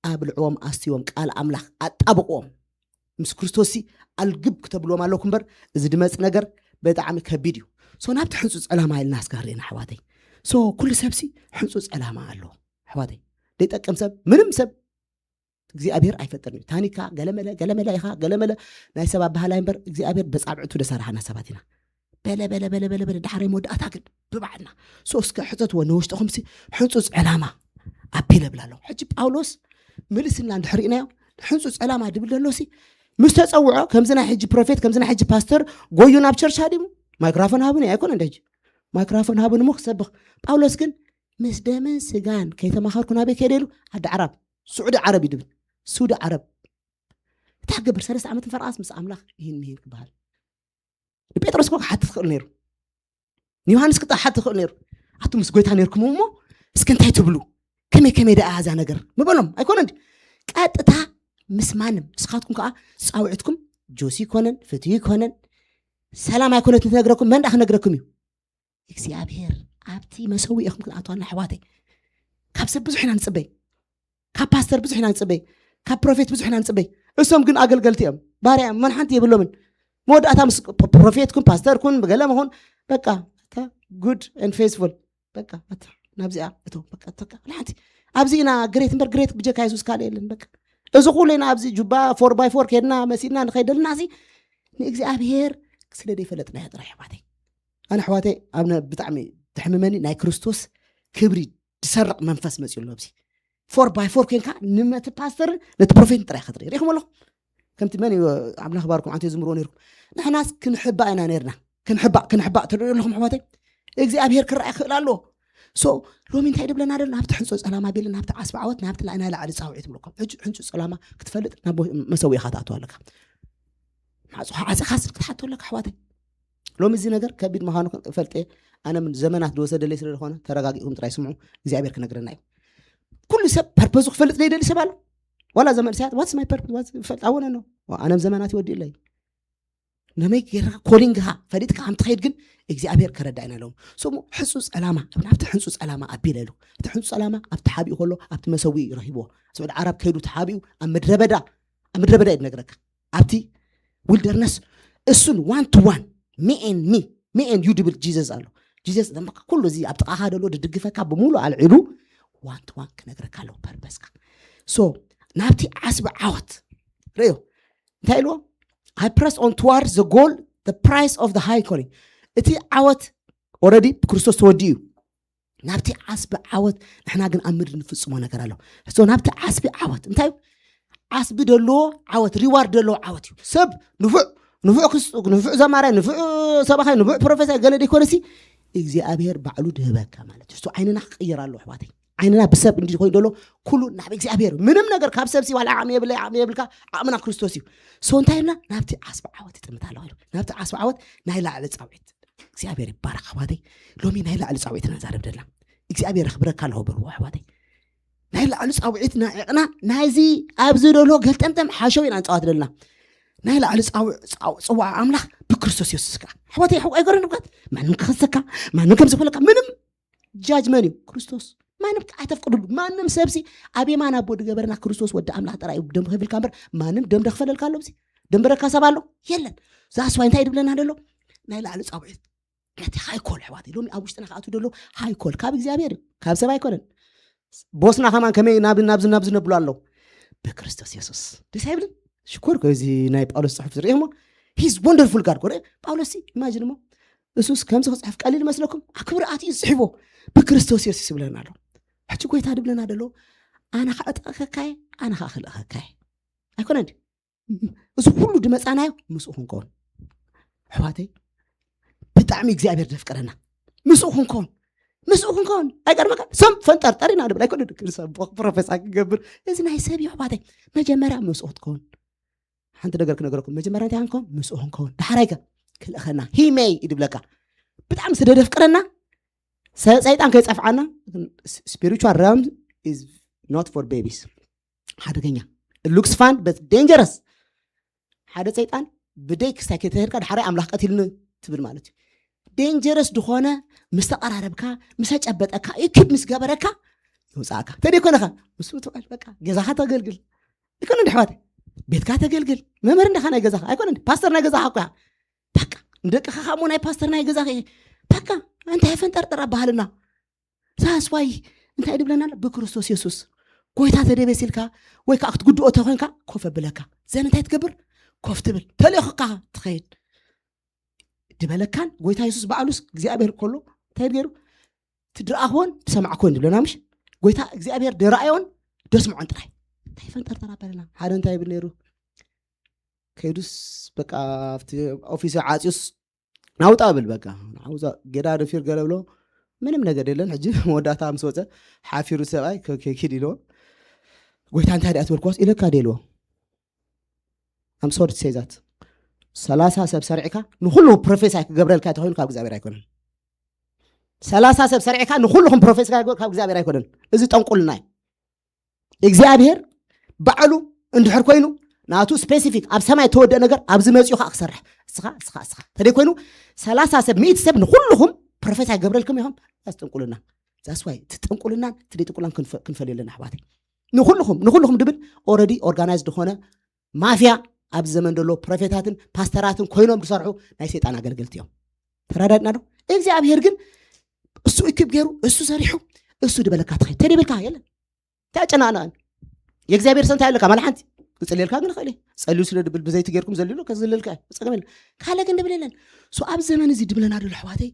ኣብልዕዎም፣ ኣስትዮም፣ ቃል ኣምላኽ ኣጣብቕዎም። ምስ ክርስቶስ ሲ ኣልግብ ክተብልዎም ኣለኩም እምበር እዚ ድመጽእ ነገር ብጣዕሚ ከቢድ እዩ። So ናብቲ ሕንጹ ጸላማ ኢልና እስካ ርኤና ኣሕዋተይ። So ኩሉ ሰብሲ ሕንጹ ጸላማ ኣለዎ ኣሕዋተይ። ዘይጠቅም ሰብ፣ ምንም ሰብ እግዚኣብሔር ኣይፈጥርን እዩ። ታኒካ ገለመለ ገለመለ ኢኻ ገለመለ ናይ ሰብ ኣባህላይ እምበር እግዚኣብሔር በጻብዕቱ ደሰራሓና ሰባት ኢና። በለ በለ በለ በለ በለ ዳሕራይ መወዳእታ ግን ብባዕልና። So እስከ ሕተትዎ ንውሽጥኹም ሲ ሕንጹ ጸላማ ኣቢለ ብላ ኣለኹ። ሕጂ ጳውሎስ ምልስና እንድሕር ርኢናዮ ሕንጹ ጸላማ ድብል ዘሎ ሲ ምስ ተጸውዖ ከምዚ ናይ ሕጂ ፕሮፌት ከምዚ ናይ ሕጂ ፓስተር ጎዩ ናብ ቸርች ሃዲሙ ማይክራፎን ሃቡኒ ኣይኮነ እንደ ሕጂ ማይክራፎን ሃቡኒ እሞ ክሰብኽ። ጳውሎስ ግን ምስ ደምን ስጋን ከይተማኸርኩ ናበይ ከይደ ኢሉ ዓዲ ዓራብ ስዑዲ ዓረብ እዩ ድብል። ስዑዲ ዓረብ እንታይ ክገብር ሰለስተ ዓመት ፈርቓስ ምስ ኣምላኽ ይህን ምሂን ክበሃል። ንጴጥሮስ እኮ ክሓትት ክኽእል ነይሩ። ንዮሃንስ ክሓትት ክኽእል ነይሩ። ኣቱ ምስ ጎይታ ነይርኩም እሞ እስከ እንታይ ትብሉ? ከመይ ከመይ ደኣ እዛ ነገር ምበሎም ኣይኮነ እንዲ ቀጥታ ምስ ማንም ንስኻትኩም ከዓ ፃውዕትኩም ጆሲ ይኮነን ፍትዊ ይኮነን ሰላም ኣይኮነት ንትነግረኩም መን ደኣ ክነግረኩም እዩ? እግዚኣብሔር ኣብቲ መሰዊ ኢኹም ክትኣትዋና ኣሕዋተይ። ካብ ሰብ ብዙሕ ኢና ንፅበይ፣ ካብ ፓስተር ብዙሕ ኢና ንፅበይ፣ ካብ ፕሮፌት ብዙሕ ኢና ንፅበይ። እሶም ግን ኣገልገልቲ እዮም፣ ባርያ እዮም፣ መን ሓንቲ የብሎምን። መወዳእታ ምስ ፕ- ፕሮፌትኩን ፓስተርኩን ብገለ መሆን በቃ እታ good and faithful በቃ እታ ናብዚኣ እቶ በቃ እታ ወላ ሓንቲ ኣብዚ ኢና ግሬት እምበር ግሬት ብጀካ የሱስ ካልእ የለን። በቃ እዚ ኩሉ ኢና ኣብዚ ጁባ ፎር ባይ ፎር ከድና መሲልና ንኸይደልና ሲ ንእግዚኣብሔር ስለ ዘይፈለጥናዮ ጥራይ ኣሕዋተይ። ኣነ ኣሕዋተይ ኣብ ነ- ብጣዕሚ ተሕምመኒ ናይ ክርስቶስ ክብሪ ዝሰርቕ መንፈስ መፅኡ ኣሎ ኣብዚ ፎር ባይ ፎር ኮንካ ንመቲ ፓስተርን ነቲ ፕሮፌትን ጥራይ ክትርኢ ሪኢኹም ኣለኹም። ከምቲ መን እዩ ኣምላኽ ባርኩም ዓንተ ዝምርዎ ነርኩም። ንሕናስ ክንሕባእ ኢና ነርና። ክንሕባእ ክንሕባእ ትርኢ ኣለኹም ኣሕዋተይ እግዚኣብሔር ክረኣይ ክኽእል ኣለዎ። So ሎሚ እንታይ ድብለና ደሎ ናብቲ ሕንጾ ጸላማ ቢልና ናብቲ ዓስቢ ዓወት ናብቲ ናይ ላዕሊ ጻውዒት ብለኩም ሕጂ ሕንጹ ጸላማ ክትፈልጥ ናብ መሰዊእኻ ትኣትዋ ኣለካ። ማዕጾኻ ዓጺኻስ ክትሓቶ ኣለካ ኣሕዋተይ። ሎሚ እዚ ነገር ከቢድ ምዃኑ እፈልጥ እየ። ኣነ ምን ዘመናት ዝወሰደለይ ስለ ዝኾነ ተረጋጊእኩም ጥራይ ስምዑ። እግዚኣብሔር ክነግረና እዩ። ኩሉ ሰብ ፐርፐዙ ክፈልጥ ዘይደሊ ሰብ ኣሎ። ዋላ ዘመን ሰያት what's my purpose what's ይፈልጥ ኣወነ ነው ኣነም ዘመናት ይወዲእለይ ነመይ ጌርካ ኮሊንግኻ ፈሊጥካ ከም ትኸይድ ግን እግዚኣብሔር ከረዳእና ኣለዎም። ስሙ ሕጹ ጸላማ ናብቲ ሕንጹ ጸላማ ኣቢለ ኢሉ እቲ ሕንጹ ጸላማ ኣብ ተሓቢኡ ከሎ ኣብቲ መሰዊ ረሂብዎ ስዑድ ዓረብ ከይዱ ተሓቢኡ ኣብ ምድረ በዳ ኣብ ምድረ በዳ እዩ ዝነግረካ ኣብቲ ዊልደርነስ እሱን one to one me and me me and you ድብል ጂዘስ ኣሎ። ጂዘስ ኩሉ እዚ ኣብ ጥቓኻ ደሎ ድድግፈካ ብሙሉ ኣልዒሉ one to one ክነግረካ ኣለዎ ፐርፐስካ። So ናብቲ ዓስቢ ዓወት ርእዮ እንታይ ኢልዎ? I press on toward the goal the prize of the high calling። እቲ ዓወት already ብክርስቶስ ተወዲኡ እዩ። ናብቲ ዓስቢ ዓወት ንሕና ግን ኣብ ምድሪ ንፍጽሞ ነገር ኣሎ። So ናብቲ ዓስቢ ዓወት እንታይ እዩ? ዓስቢ ደለዎ ዓወት ሪዋርድ ደለዎ ዓወት እዩ። ሰብ ንፉዕ ንፉዕ ክስ- ንፉዕ ዘማራይ ንፉዕ ሰባኻይ ንፉዕ ፕሮፌሳይ ገለ ደይኮነሲ እግዚኣብሔር ባዕሉ ድህበካ ማለት እዩ። So ዓይንና ክቅየር ኣለዎ ኣሕዋተይ። ዓይንና ብሰብ እንዲ ኮይኑ ደሎ ኩሉ ናብ እግዚኣብሔር እዩ። ምንም ነገር ካብ ሰብ ሲዋላ ዓቕሚ የብለይ ዓቕሚ የብልካ ዓቕምና ክርስቶስ እዩ። So እንታይ ኢልና ናብቲ ዓስቢ ዓወት ይጥምት ኣለዋ ኢሉ ናብቲ ዓስቢ ዓወት ናይ ላዕሊ ፃውዒት እግዚኣብሔር ይባረክ ኣሕዋተይ። ሎሚ ናይ ላዕሊ ፃውዒት ኢና ንዛረብ ደልና እግዚኣብሔር ክብረካ ኣለዎ በልዎ ኣሕዋተይ። ናይ ላዕሊ ፃውዒት ናዒቕና ናይዚ ኣብዚ ደሎ ገልጠምጠም ሓሸው ኢና ንፃወት ደልና ናይ ላዕሊ ፃውዕ- ፃው- ፅዋዕ ኣምላኽ ብክርስቶስ የሱስ ከዓ ኣሕዋተይ ሕቆ ኣይገረን ንብካት ማንም ክኸሰካ ማንም ከም ዝፈለካ ምንም ጃጅመን እዩ ክርስቶስ ማንም ኣይተፍቅድሉ ማንም ሰብሲ ኣብ የማን ኣቦ ድገበረና ክርስቶስ ወዲ ኣምላኽ ጥራይ እዩ ደም ከፍልካ እምበር ማንም ደም ደክፈለልካ ኣሎ ሲ ደንበረካ ሰብ ኣሎ የለን። ዛስዋይ እንታይ ድብለና ደሎ ናይ ላዕሊ ፃውዒት ነቲ ሃይኮል ኣሕዋተይ ሎሚ ኣብ ውሽጥና ክኣቱ ደሎ ሃይኮል ካብ እግዚኣብሔር እዩ ካብ ሰብ ኣይኮነን። ቦስና ከማን ከመይ ናብ ናብዚ ናብዚ ነብሉ ኣለዉ ብክርስቶስ የሱስ ደስ ኣይብልን? ሽኮር ኮ እዚ ናይ ጳውሎስ ፅሑፍ ዝርእሞ he's wonderful God ኮ ጳውሎስ ሲ ኢማጅን ሞ እሱስ ከምዚ ክፅሕፍ ቀሊል መስለኩም ኣክብር ኣትዩ ዝፅሕፎ ብክርስቶስ የሱስ ይብለና ኣሎ። ሕጂ ጎይታ ድብለና ደሎ ኣነ ከዓ እጠእኸካየ ኣነ ከዓ ክልእኸካየ ኣይኮነ እንዲ እዚ ኩሉ ድመፃናዮ ምስኡ ክንከውን ኣሕዋተይ ብጣዕሚ እግዚኣብሔር ዘፍቅረና ምስኡ ክንከውን ምስኡ ክንከውን ኣይቀድመካ ሰም ፈንጠርጠር ኢና ንብል ኣይኮነ ፕሮፌሳ ክገብር እዚ ናይ ሰብ እዩ ኣሕዋተይ መጀመርያ ምስኡ ክትከውን ሓንቲ ነገር ክነገረኩም። መጀመርያ እንታይ ክንከውን? ምስኡ ክንከውን። ዳሕራይ ከ ክልእኸና። He may እዩ ድብለካ። ብጣዕሚ ስለ ደፍቅረና ሰ- ሰይጣን ከይጸፍዓና። Spiritual realm is not for babies። ሓደገኛ። It looks fun but dangerous። ሓደ ሰይጣን ብደይ ክስታይ ከይተሄድካ ዳሕራይ ኣምላኽ ቀቲልኒ ትብል ማለት እዩ። Dangerous ዝኾነ ምስ ተቐራረብካ፣ ምስ ኣጨበጠካ፣ ኢኪፕ ምስ ገበረካ ይውፃእካ። ተደይ ኮነኻ ምስ ትውዕል በቃ ገዛኻ ተገልግል። ይኮነ እንዲ ኣሕዋተይ፣ ቤትካ ተገልግል። መምህር እንዲኻ ናይ ገዛኻ ኣይኮነ እንዲ ፓስተር ናይ ገዛኻ እኮ ኢኻ። በቃ ንደቅኻ ከኣ እሞ ናይ ፓስተር ናይ ገዛኻ ኢኻ። በቃ እንታይ ፈንጠርጠር ኣባሃልና። That's why እንታይ ድብለና ኣሎ? ብክርስቶስ የሱስ ጎይታ ተደይ መሲልካ ወይ ከዓ ክትጉድኦ ተኮይንካ ኮፍ ኣብለካ። ዘን እንታይ ትገብር? ኮፍ ትብል። ተልእኾካ ትኸይድ ድበለካን ጎይታ የሱስ ባዕሉስ እግዚኣብሔር ከሎ እንታይ ገይሩ? ትድረኣኽዎን ትሰማዕክዎን ድብለና ምሽ? ጎይታ እግዚኣብሔር ደረኣዮን ደስምዖን ጥራይ። እንታይ ፈንጠርጠር ኣበለና? ሓደ እንታይ ይብል ነይሩ? ከይዱስ በቃ ኣብቲ ኦፊስ ዓፅዩስ ናውጣ ብል በቃ ናውጣ። ጌዳ ደፊር ገለ ብሎ ምንም ነገር የለን። ሕጂ መወዳእታ ምስ ወፀ ሓፊሩ ሰብኣይ ከ- ከ- ኪድ ኢልዎ። ጎይታ እንታይ ደኣ ትበልክዋስ ኢለካ ደ ኢልዎ። I'm sorry to say that ሰላሳ ሰብ ሰሪዕካ ንኩሉ ፕሮፌሳይ ክገብረልካ ተኮይኑ ካብ እግዚኣብሔር ኣይኮነን። ሰላሳ ሰብ ሰሪዕካ ንኩልኹም ፕሮፌሳይ ካብ እግዚኣብሔር ኣይኮነን። እዚ ጠንቁልና እዩ። እግዚኣብሔር ባዕሉ እንድሕር ኮይኑ ናቱ ስፔሲፊክ ኣብ ሰማይ ተወደአ ነገር ኣብዚ መፅኡ ከዓ ክሰርሕ እስኻ እስኻ እስኻ ተደይ ኮይኑ ሰላሳ ሰብ ሚእቲ ሰብ ንኩልኹም ፕሮፌሳይ ገብረልኩም ኢኹም። ያስጠንቁልና። That's why እቲ ጥንቁልናን እቲ ደይጥንቁላን ክንፈ- ክንፈልዮ ኣለና ኣሕዋተይ። ንኩልኹም ንኩልኹም ድብል ኦረዲ ኦርጋናይዝ ዝኾነ ማፍያ ኣብዚ ዘመን ዘሎ ፕሮፌታትን ፓስተራትን ኮይኖም ዝሰርሑ ናይ ሰይጣን ኣገልገልቲ እዮም። ተረዳድና ዶ? እግዚኣብሔር ግን እሱ እክብ ገይሩ እሱ ሰሪሑ እሱ ድበለካ ትኸይድ ተደይ ብልካ የለን። እንታይ ኣጨናነቐን? የእግዚኣብሔር ሰው እንታይ ኣለካ? ማለ ሓንቲ ክጽልየልካ ግን እኽእል እየ። ጸልዩ ስለ ድብል ብዘይቲ ጌርኩም ዘልሎ ከዝልልካ እየ። ጸገም የለን። ካልእ ግን ድብል የለን። ሶ ኣብ ዘመን እዚ ድብለና ደሎ ኣሕዋተይ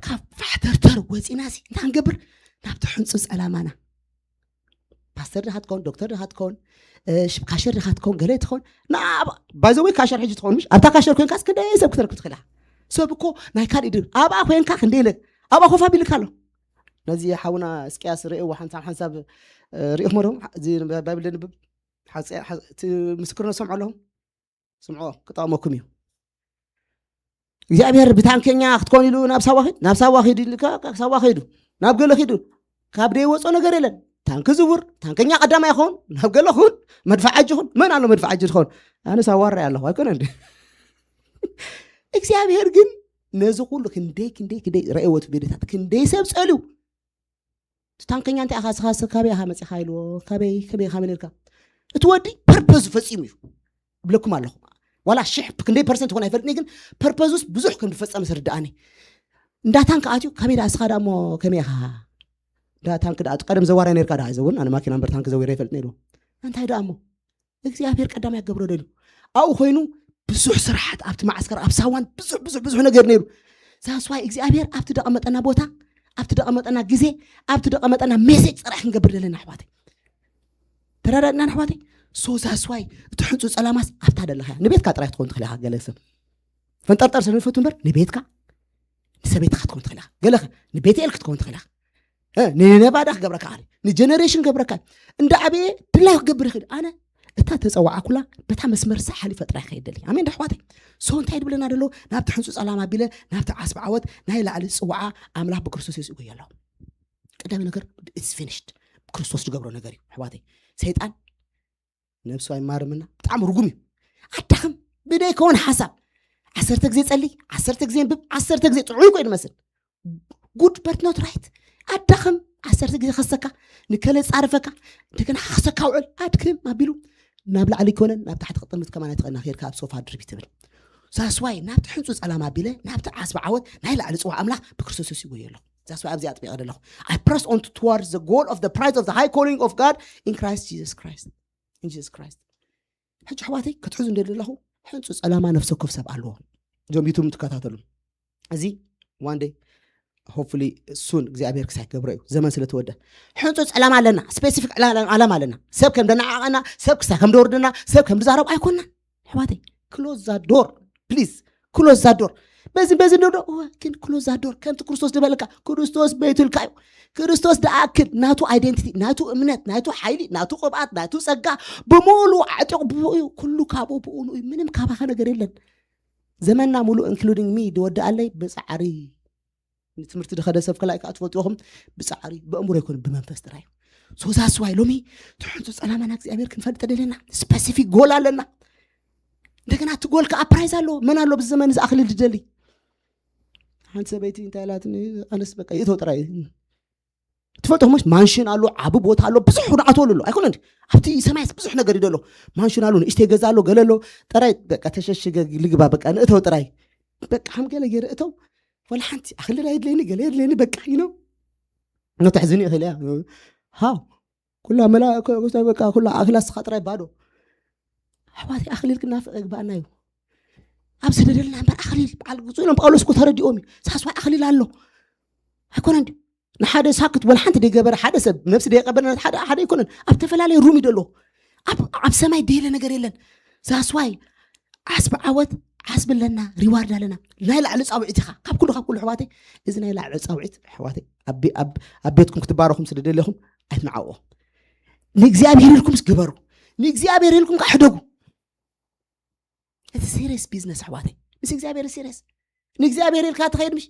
ካብ ፋሕተርተር ወጺና ሲ እንታይ ክንገብር? ናብቲ ሕንጹ ጸላማና። ፓስተር ድኻ ትኸውን፣ ዶክተር ድኻ ትኸውን፣ እ፣ ሽ- ካሸር ድኻ ትኸውን፣ ገለ ትኸውን። ንኣ- ባይዘወይ ካሸር ሕጂ ትኸውን ምሽ ኣብታ ካሸር ኮንካስ ክንደይ ሰብ ክትረክብ ትኽእል ኢኻ። ሰብ እኮ ናይ ካልእ ድብል ኣብኣ ኮንካ ክንደይ ኢለ ኣብኣ ኮፍ ኣቢልካ ኣሎ። ነዚ ሓውና እስቅያስ ርእይዎ ሓንሳብ ሓንሳብ እ፣ ርእኹም ኣለኹም። እዚ ባይብል ደንብብ ሓፀ- ሓ- እቲ ምስክርነት ሰምዑ ኣለኹም። ስምዖ ክጠቕመኩም እዩ። እግዚኣብሔር ብታንከኛ ክትኮን ኢሉ ናብ ሳዋ ኺድ ናብ ሳዋ ኺድ ኢልካ ካብ ሳዋ ኸይዱ ናብ ገለ ኺዱ ካብ ደይወፆ ነገር የለን። ታንክ ዝውር ታንከኛ ቀዳማይ ይኸውን ናብ ገለ ኹን መድፋዕ ኣጅ ኹን መን ኣሎ መድፋዕ ኣጅ ትኸውን ኣነ ሳዋ ራይ ኣለኹ ኣይኮነ እንደ እግዚኣብሔር ግን ነዚ ኩሉ ክንደይ ክንደይ ክንደይ ረእወቱ ቤደታት ክንደይ ሰብ ፀልዩ እቲ ታንከኛ እንታይ ኢኻ ስኻ ስኻ ካበይ ኢኻ መፂኻ ኢልዎ ካበይ ከመይ ኢኻ መን ኢልካ እቲ ወዲ ፐርፐዝ ፈፂሙ እዩ እብለኩም ኣለኹ ዋላ ሽሕ ክንደይ ፐርሰንት ይኾን ኣይፈልጥኒ ግን ፐርፐዝ ውስጥ ብዙሕ ከም ዝፈፀመ ስርዳኣኒ እንዳ ታንክ ኣትዩ ካበይ ዳ ስኻ ዳ እሞ ከመይ ኢኻ ዳ ታንክ ዳ ቀደም ዘዋራይ ነርካ ዳ እዚ እውን ኣነ ማኪና እምበር ታንክ ዘዊረ ይፈልጥ ነይሩ እንታይ ዳ እሞ እግዚኣብሔር ቀዳማይ ክገብሮ ደልዩ ኣብኡ ኮይኑ ብዙሕ ስራሓት ኣብቲ ማዓስከር ኣብ ሳዋን ብዙሕ ብዙሕ ብዙሕ ነገር ነይሩ ዛስዋይ እግዚኣብሔር ኣብቲ ደቐመጠና ቦታ ኣብቲ ደቐመጠና ግዜ ኣብቲ ደቐመጠና ሜሴጅ ፅራሕ ክንገብር ዘለና ኣሕዋተይ ተረዳድና ኣሕዋተይ ሶ ዛስዋይ እቲ ሕንፁ ፀላማስ ኣብታ ደለኻ ንቤትካ ጥራይ ትኸውን ትኽእል ኢኻ ገለ ሰብ ፈንጠርጠር ስለ ንፈቱ እምበር ንቤትካ ንሰበይትካ ክትከውን ትኽእል ኢኻ ገለኸ ንቤትኤል ክትከውን ትኽእል ኢኻ ንነባዳ ክገብረካ ኸ ንጀነሬሽን ገብረካ እንዳ ዓበየ ድላዩ ክገብር ይኽእል ኣነ እታ ተፀዋዓ ኩላ በታ መስመር ሰሓሊ ፈጥራ ይኸይድ ደሊ ኣሜን ዳሕዋተይ ሶ እንታይ ድብለና ደሎ ናብቲ ሕንፁ ፀላም ኣቢለ ናብቲ ዓስቢ ዓወት ናይ ላዕሊ ዝፅዋዓ ኣምላኽ ብክርስቶስ የስኡ ኣለኹ ቀዳሚ ነገር it's finished ክርስቶስ ዝገብሮ ነገር እዩ ኣሕዋተይ ሰይጣን ነብሱ ኣይማርምና ብጣዕሚ ርጉም እዩ ኣዳኽም ብደይ ከውን ሓሳብ ዓሰርተ ግዜ ጸሊ ዓሰርተ ግዜ ንብብ ዓሰርተ ግዜ ጥዑይ ኮይኑ መስል good but not right ኣዳኽም ዓሰርተ ግዜ ከሰካ ንከለ ጻርፈካ እንደገና ከሰካ ውዕል ኣድክም ኣቢሉ ናብ ላዕሊ ይኮነን ናብ ታሕቲ ክጥምት ከማን ትኸና ኬድካ ኣብ ሶፋ ድርቢ ትብል ሳስዋይ ናብቲ ሕንፁ ጸላም ኣቢለ ናብቲ ዓስቢ ዓወት ናይ ላዕሊ ጽዋ ኣምላኽ ብክርስቶስ ይጎየ ኣለኹ ዛስዋይ ኣብዚ ኣጥቢቐ ዘለኹ I press on towards the goal of the prize of the high calling of God in Christ Jesus Christ in Jesus Christ ሕጂ ኣሕዋተይ ክትሕዙ እንደ ዘለኹ ሕንፁ ጸላማ ነፍሲ ወከፍ ሰብ ኣለዎ እዞም ዩቱብ ትከታተሉ እዚ one day hopefully soon እግዚኣብሔር ክሳይ ክገብሮ እዩ ዘመን ስለ ተወደ ሕንፁ ጸላማ ኣለና ስፔሲፊክ ዓላማ ኣለና ሰብ ከም ደናዓቐና ሰብ ክሳይ ከም ደወርደና ሰብ ከም ድዛረብ ኣይኮንናን ኣሕዋተይ close that door please close that door በዚ በዚ እንዶ እወ፣ ግን close that door። ከምቲ ክርስቶስ ዝበለካ፣ ክርስቶስ በይቱልካ እዩ። ክርስቶስ ደኣክል ናቱ identity፣ ናቱ እምነት፣ ናቱ ሓይሊ፣ ናቱ ቅብኣት፣ ናቱ ጸጋ ብምሉእ ኣዕጢቑ ብኡ እዩ። ኩሉ ካብኡ ብኡ እዩ። ምንም ካባኻ ነገር የለን። ዘመንና ሙሉእ including me ዝወድኣለይ ብጻዕሪ። ንትምህርቲ ዝኸደ ሰብ ከላይ ከዓ ትፈልጥዎ ኢኹም፣ ብጻዕሪ ብእምሮ ኣይኮነ ብመንፈስ ጥራይ። So that's why ሎሚ ትሕንቱ ጸላማና እግዚኣብሔር ክንፈልጥ ደለና። Specific goal ኣለና። እንደገና እቲ goal ከዓ prize ኣሎ። መን ኣሎ ብዚ ዘመን እዚ ኣኽሊል ዝደሊ? ሓንቲ ሰበይቲ እንታይ ኢላትኒ? ኣነስ በቃ ይእተው ጥራይ። ትፈልጥኹምስ ማንሽን ኣሎ፣ ዓቢ ቦታ ኣሎ፣ ብዙሕ ንኣትወሉ ኣሎ ኣይኮነ እንዲ? ኣብቲ ሰማይስ ብዙሕ ነገር እዩ ዘሎ። ማንሽን ኣሎ፣ ንእሽተይ ገዛ ኣሎ፣ ገለ ኣሎ። ጥራይ በቃ ተሸሽገ ልግባ፣ በቃ ንእተው ጥራይ። በቃ ከም ገለ ገይረ እተው። ወላ ሓንቲ ኣኽልል ኣይድለኒ፣ ገለ የድለኒ፣ በቃ you know። ነተሕዝኒ ይኽእል እያ። ሃው ኩላ መላ በቃ ኩላ ኣኽላ ስኻ ጥራይ ባዶ። ኣሕዋተይ ኣኽሊል ክናፍቕ ይግባኣና እዩ። ኣብ ዝደለልና እምበር ኣኽሊል በዓል ግጹ ኢሎም ጳውሎስ እኮ ተረዲኦም እዩ። ሳስዋይ ኣኽሊል ኣሎ ኣይኮነ እንዲ? ንሓደ ሳክት ወላ ሓንቲ ደይገበረ ሓደ ሰብ ነፍሲ ደይቀበለ ሓደ ሓደ ኣይኮነን። ኣብ ተፈላለየ ሩም እዩ ደሎ። ኣብ ኣብ ሰማይ ደይለ ነገር የለን። ሳስዋይ ዓስቢ ዓወት ዓስቢ ኣለና፣ ሪዋርድ ኣለና። ናይ ላዕሊ ጻውዒት ኢኻ። ካብ ኩሉ ካብ ኩሉ ኣሕዋተይ፣ እዚ ናይ ላዕሊ ጻውዒት ኣሕዋተይ፣ ኣብ ቤ- ኣብ ኣብ ቤትኩም ክትባረኹም ስለ ደለኹም ኣይትንዓዎ። ንእግዚኣብሔር ኢልኩምስ ግበሩ። ንእግዚኣብሔር ኢልኩም ከዓ ሕደጉ። እቲ serious business ኣሕዋተይ፣ ምስ እግዚኣብሔር serious። ንእግዚኣብሔር ኢልካ ትኸይድ ምሽ?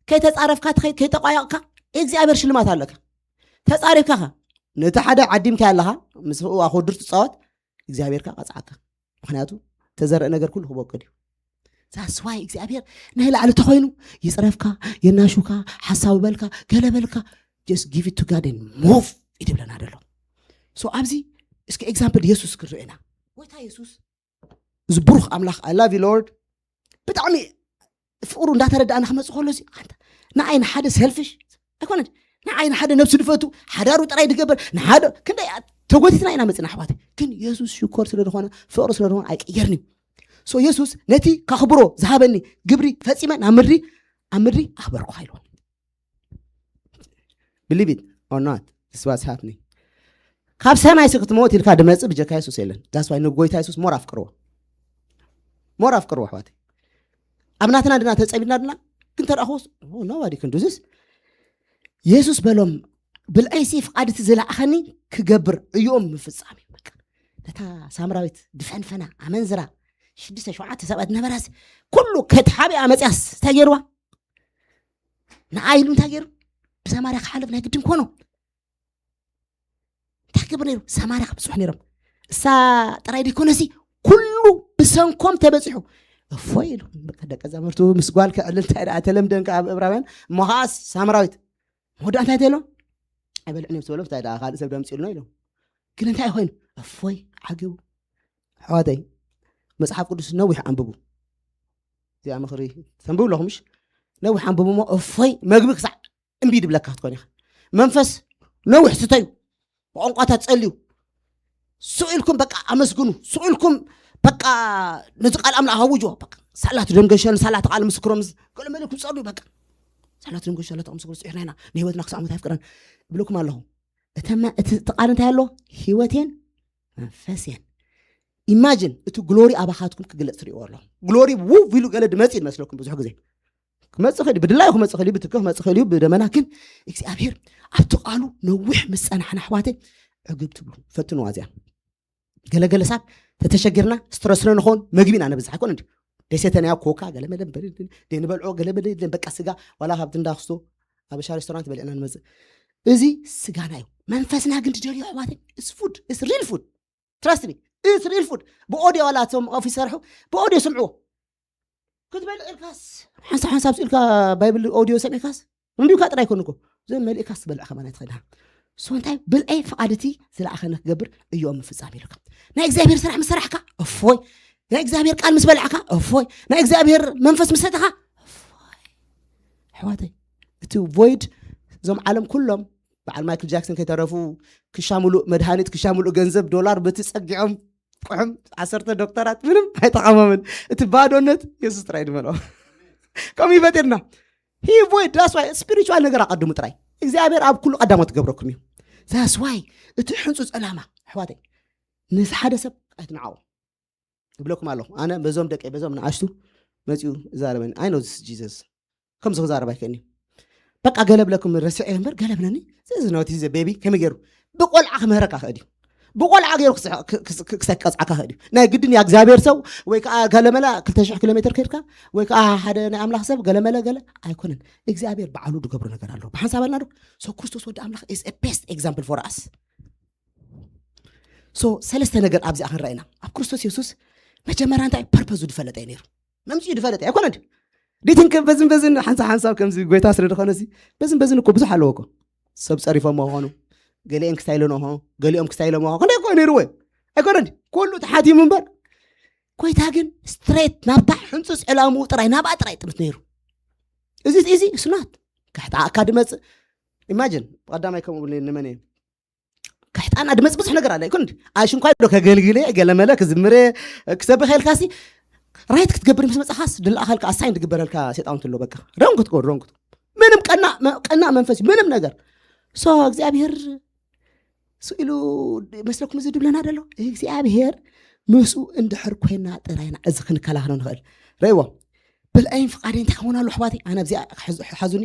ከይተጻረፍካ ትኸይድ፣ ከይተቋየቕካ እግዚኣብሔር ሽልማት ኣለካ። ተጻሪፍካ ኸ? ነቲ ሓደ ዓዲምካ ኣለኻ፣ ምስ ኣኾድር ትጻወት፣ እግዚኣብሔር ከዓ ቀጽዓካ። ምኽንያቱ ተዘርእ ነገር ኩሉ ክበቅል እዩ። That's why እግዚኣብሔር ናይ ላዕሊ ተኾይኑ ይጽረፍካ፣ የናሹካ፣ ሓሳብ በልካ፣ ገለ በልካ፣ just give it to God and move ይድብለና ደሎ። So ኣብዚ እስኪ example የሱስ ክንርኢ ኢና። ጎይታ የሱስ እዚ ብሩኽ ኣምላኽ፣ I love you Lord፣ ብጣዕሚ ፍቕሩ እንዳተረዳእና ክመጽእ ከሎ እዚ ኣንታ ንዓይ ንሓደ selfish ኣይኮነን። ንዓይ ንሓደ ነብሱ ዝፈቱ፣ ሓዳሩ ጥራይ ዝገብር፣ ንሓደ ክንደይ ተጎቲትና ኢና መጽና ኣሕዋተይ። ግን የሱስ ሽኮር ስለ ዝኾነ፣ ፍቕሪ ስለ ዝኾነ ኣይቅየርን እዩ። So የሱስ ነቲ ከኽብሮ ዝሃበኒ ግብሪ ፈጺመ ናብ ምድሪ ኣብ ምድሪ ኣኽበርኩኻ ኢልዎ። Believe it or not, this was happening። ካብ ሰማይ ሲ ክትመወት ኢልካ ድመጽእ ብጀካ የሱስ የለን። That's why ንጎይታ የሱስ more ኣፍቅርዎ፣ more ኣፍቅርዎ ኣሕዋተይ። ኣብ ናትና ድና ተጸቢና ድና ግን ተረኣኹስ nobody can do this። የሱስ በሎም ብልዐይሲ ፍቓድ እቲ ዝለኣኸኒ ክገብር ዕዮኦም ምፍጻም እዩ። በቃ ነታ ሳምራዊት ድፈንፈና ኣመንዝራ ሽዱሽተ ሸውዓተ ሰባት ነበራስ ኩሉ ከትሓቢኣ መጽያስ እንታይ ገይርዋ? ንኣይ ኢሉ እንታይ ገይሩ? ብሰማርያ ክሓልፍ ናይ ግድን ኮኖ። እንታይ ክገብር ነይሩ? ሰማርያ ክብጽሑ ነይሮም። እሳ ጥራይ ደይኮነሲ ኩሉ ብሰንኮም ተበጺሑ። እፎይ ኢሉ በቃ ደቀ መዛሙርቱ ምስ ጓል ክዕልል እንታይ ደኣ ተለምደን ከኣ ኣብ እብራውያን እሞ ከኣስ ሳምራዊት መወዳእታ እንታይ ኢሎም? ኣይበልዕን እዮም ዝበሎም እንታይ ደኣ ካልእ ሰብ ደምጺኡልና ኢሎም። ግን እንታይ ኮይኑ? እፎይ ዓገቡ። ኣሕዋተይ መጽሓፍ ቅዱስ ነዊሕ ኣንብቡ። እዚኣ ምኽሪ ተንብቡ ኣለኹም ምሽ? ነዊሕ ኣንብቡ እሞ እፎይ መግቢ ክሳዕ እምቢ ድብለካ ክትኮን ኢኻ። መንፈስ ነዊሕ ስተዩ፣ ብቋንቋታት ጸልዩ፣ ስቕ ኢልኩም በቃ ኣመስግኑ፣ ስቕ ኢልኩም በቃ ነዚ ቃል ኣምላኽ ኣውጅዎ። በቃ ሳላ ትደንገሸን ሳላ ተቓል ምስክሮም ገለ መለ ክጸልዩ በቃ ሳላ ትደንገሸን ሳላ ተቓል ምስክሮም ጽዒርና ኢና ንህይወትና ክሳዕ ሞት ኣይፍቅረን እብለኩም ኣለኹ። እተመ እቲ እቲ ቃል እንታይ ኣሎ? ህይወቴን መንፈስየን። ኢማጂን እቲ ግሎሪ ኣባኻትኩም ክግለጽ ትሪእዎ ኣለኹም። ግሎሪ ውብ ኢሉ ገለ ድመጽእ ይመስለኩም ብዙሕ ግዜ ክመጽእ ኽእል እዩ፣ ብድላዩ ክመጽእ ኽእል እዩ፣ ብትኪ ክመጽእ ኽእል እዩ፣ ብደመና ግን እግዚኣብሔር ኣብቲ ቃሉ ነዊሕ ምስ ጸናሕና ኣሕዋተይ ዕግብ ትብሉ። ፈትንዋ እዚኣ። ገለገለ ሰብ ተተሸጊርና ስትረስረ ንኸውን መግቢ ኢና ነብዝሕ ኣይኮነ እንዲ ደሴተናዮ ኮካ ገለ መለ በል ደንበልዖ ገለ መለ የለን በቃ ስጋ ዋላ ካብቲ እንዳክስቶ ኣበሻ ሬስቶራንት በሊዕና ንመጽእ። እዚ ስጋና እዩ። መንፈስና ግን ትደልዮ ኣሕዋተይ is food, is real food. Trust me, it's real food. ብኦዲዮ ዋላ እቶም ኦፊስ ሰርሑ ብኦዲዮ ስምዕዎ ክትበልዕ ኢልካስ ሓንሳብ ሓንሳብ ስኢልካ ባይብል ኦዲዮ ሰሚዕካስ ኣንቢብካ ጥራይ ኣይኮን እኮ ዘን መሊእካስ ትበልዕ ከማን ኣይትኽእልሃ። ሶ እንታይ ብልዐይ ፍቓድ እቲ ዝለኣኸነ ክገብር እዮም ምፍጻም ኢሉካ። ናይ እግዚኣብሔር ስራሕ ምስ ሰራሕካ እፎይ፣ ናይ እግዚኣብሔር ቃል ምስ በላዕካ እፎይ፣ ናይ እግዚኣብሔር መንፈስ ምስ ሰተኻ እፎይ። ኣሕዋተይ እቲ ቮይድ እዞም ዓለም ኩሎም በዓል ማይክል ጃክሰን ከይተረፉ ክሻ ሙሉእ መድሃኒት ክሻ ሙሉእ ገንዘብ ዶላር በቲ ጸጊዖም ቁሕም ዓሰርተ ዶክተራት ምንም ኣይጠቐሞምን። እቲ ባዶነት የሱስ ጥራይ ድመልኦ። ከምኡ ይፈጢርና። He avoid that's why spiritual ነገር ኣቐድሙ ጥራይ እግዚኣብሔር ኣብ ኩሉ ቀዳሞት ክገብረኩም እዩ። That's why እቲ ሕንፁ ጸላማ ኣሕዋተይ ምስ ሓደ ሰብ ኣይትንዓቑ እብለኩም ኣለኹ። ኣነ በዞም ደቀይ በዞም ንኣሽቱ መፅኡ ዛረበኒ። I know this Jesus። ከምዚ ክዛረብ ኣይክእልኒ። በቃ ገለ ብለኩም ረስዐ እምበር ገለ ብለኒ። እዚ ነቲ ዘ ቤቢ ከመይ ገይሩ ብቆልዓ ክምህረካ ክእል እዩ። ብቆልዓ ገይሩ ክስቀፅዓካ ክእል እዩ። ናይ ግድን ያ እግዚኣብሔር ሰብ ወይ ከዓ ገለመላ ክልተ ሽሕ ኪሎ ሜትር ከድካ ወይ ከዓ ሓደ ናይ ኣምላኽ ሰብ ገለመለ ገለ ኣይኮነን። እግዚኣብሔር ባዕሉ ዝገብሮ ነገር ኣሎ። ብሓንሳብ ኣልና ዶ? So ክርስቶስ ወዲ ኣምላኽ is a best example for us። So ሰለስተ ነገር ኣብዚኣ ክንረአ ኢና። ኣብ ክርስቶስ የሱስ መጀመርያ እንታይ ፐርፐዙ ዝፈለጠ እዩ ነይሩ። መምፅኡ ዝፈለጠ ኣይኮነ ድዩ? ዲትንከ በዝን በዝን ሓንሳብ ሓንሳብ ከምዚ ጎይታ ስለ ዝኾነ ሲ በዝን በዝን እኮ ብዙሕ ኣለዎ እኮ። ሰብ ፀሪፎም ኾኑ፣ ገሊኦም ክስታይ ኢሎሞ ኾኑ፣ ገሊኦም ክስታይ ኢሎሞ ኾኑ። ክንደይ እኮ ነይርዎ እዩ። ኣይኮነ ድዩ? ኩሉ ተሓቲሙ እምበር ጎይታ ግን ስትሬት ናብታ ሕንፁፅ ዕላምኡ ጥራይ ናብኣ ጥራይ ጥምት ነይሩ። እዚ እዚ ስናት ክሕጣኣካ ድመፅእ። ኢማጅን ብቐዳማይ ከምኡ ብለ ንመን እየ ክሕጣና ድመፅእ ብዙሕ ነገር ኣለ ኣይኮን። ኣሽንኳይ ዶ ከገልግለ ገለመለ ክዝምረ ክሰብኸ ኢልካሲ ራይት ክትገብር ምስ መፅኻስ ድለኣኸልካ ኣሳይን ትግበረልካ ሴጣን ትሎ በቃ ረንኩት ጎ ረንኩት ምንም ቀና ቀና መንፈስ ምንም ነገር ሶ እግዚኣብሔር ስኢሉ መስለኩም እዚ ድብለና ደሎ እግዚኣብሔር ምስኡ እንድሕር ኮይና ጥራይና እዚ ክንከላኸሎ ንኽእል ረይዎ ብልኣይን ፍቓደይ እንታይ ክኾን ኣለዎ ኣሕዋተይ ኣነ ኣብዚኣ ሓዙኒ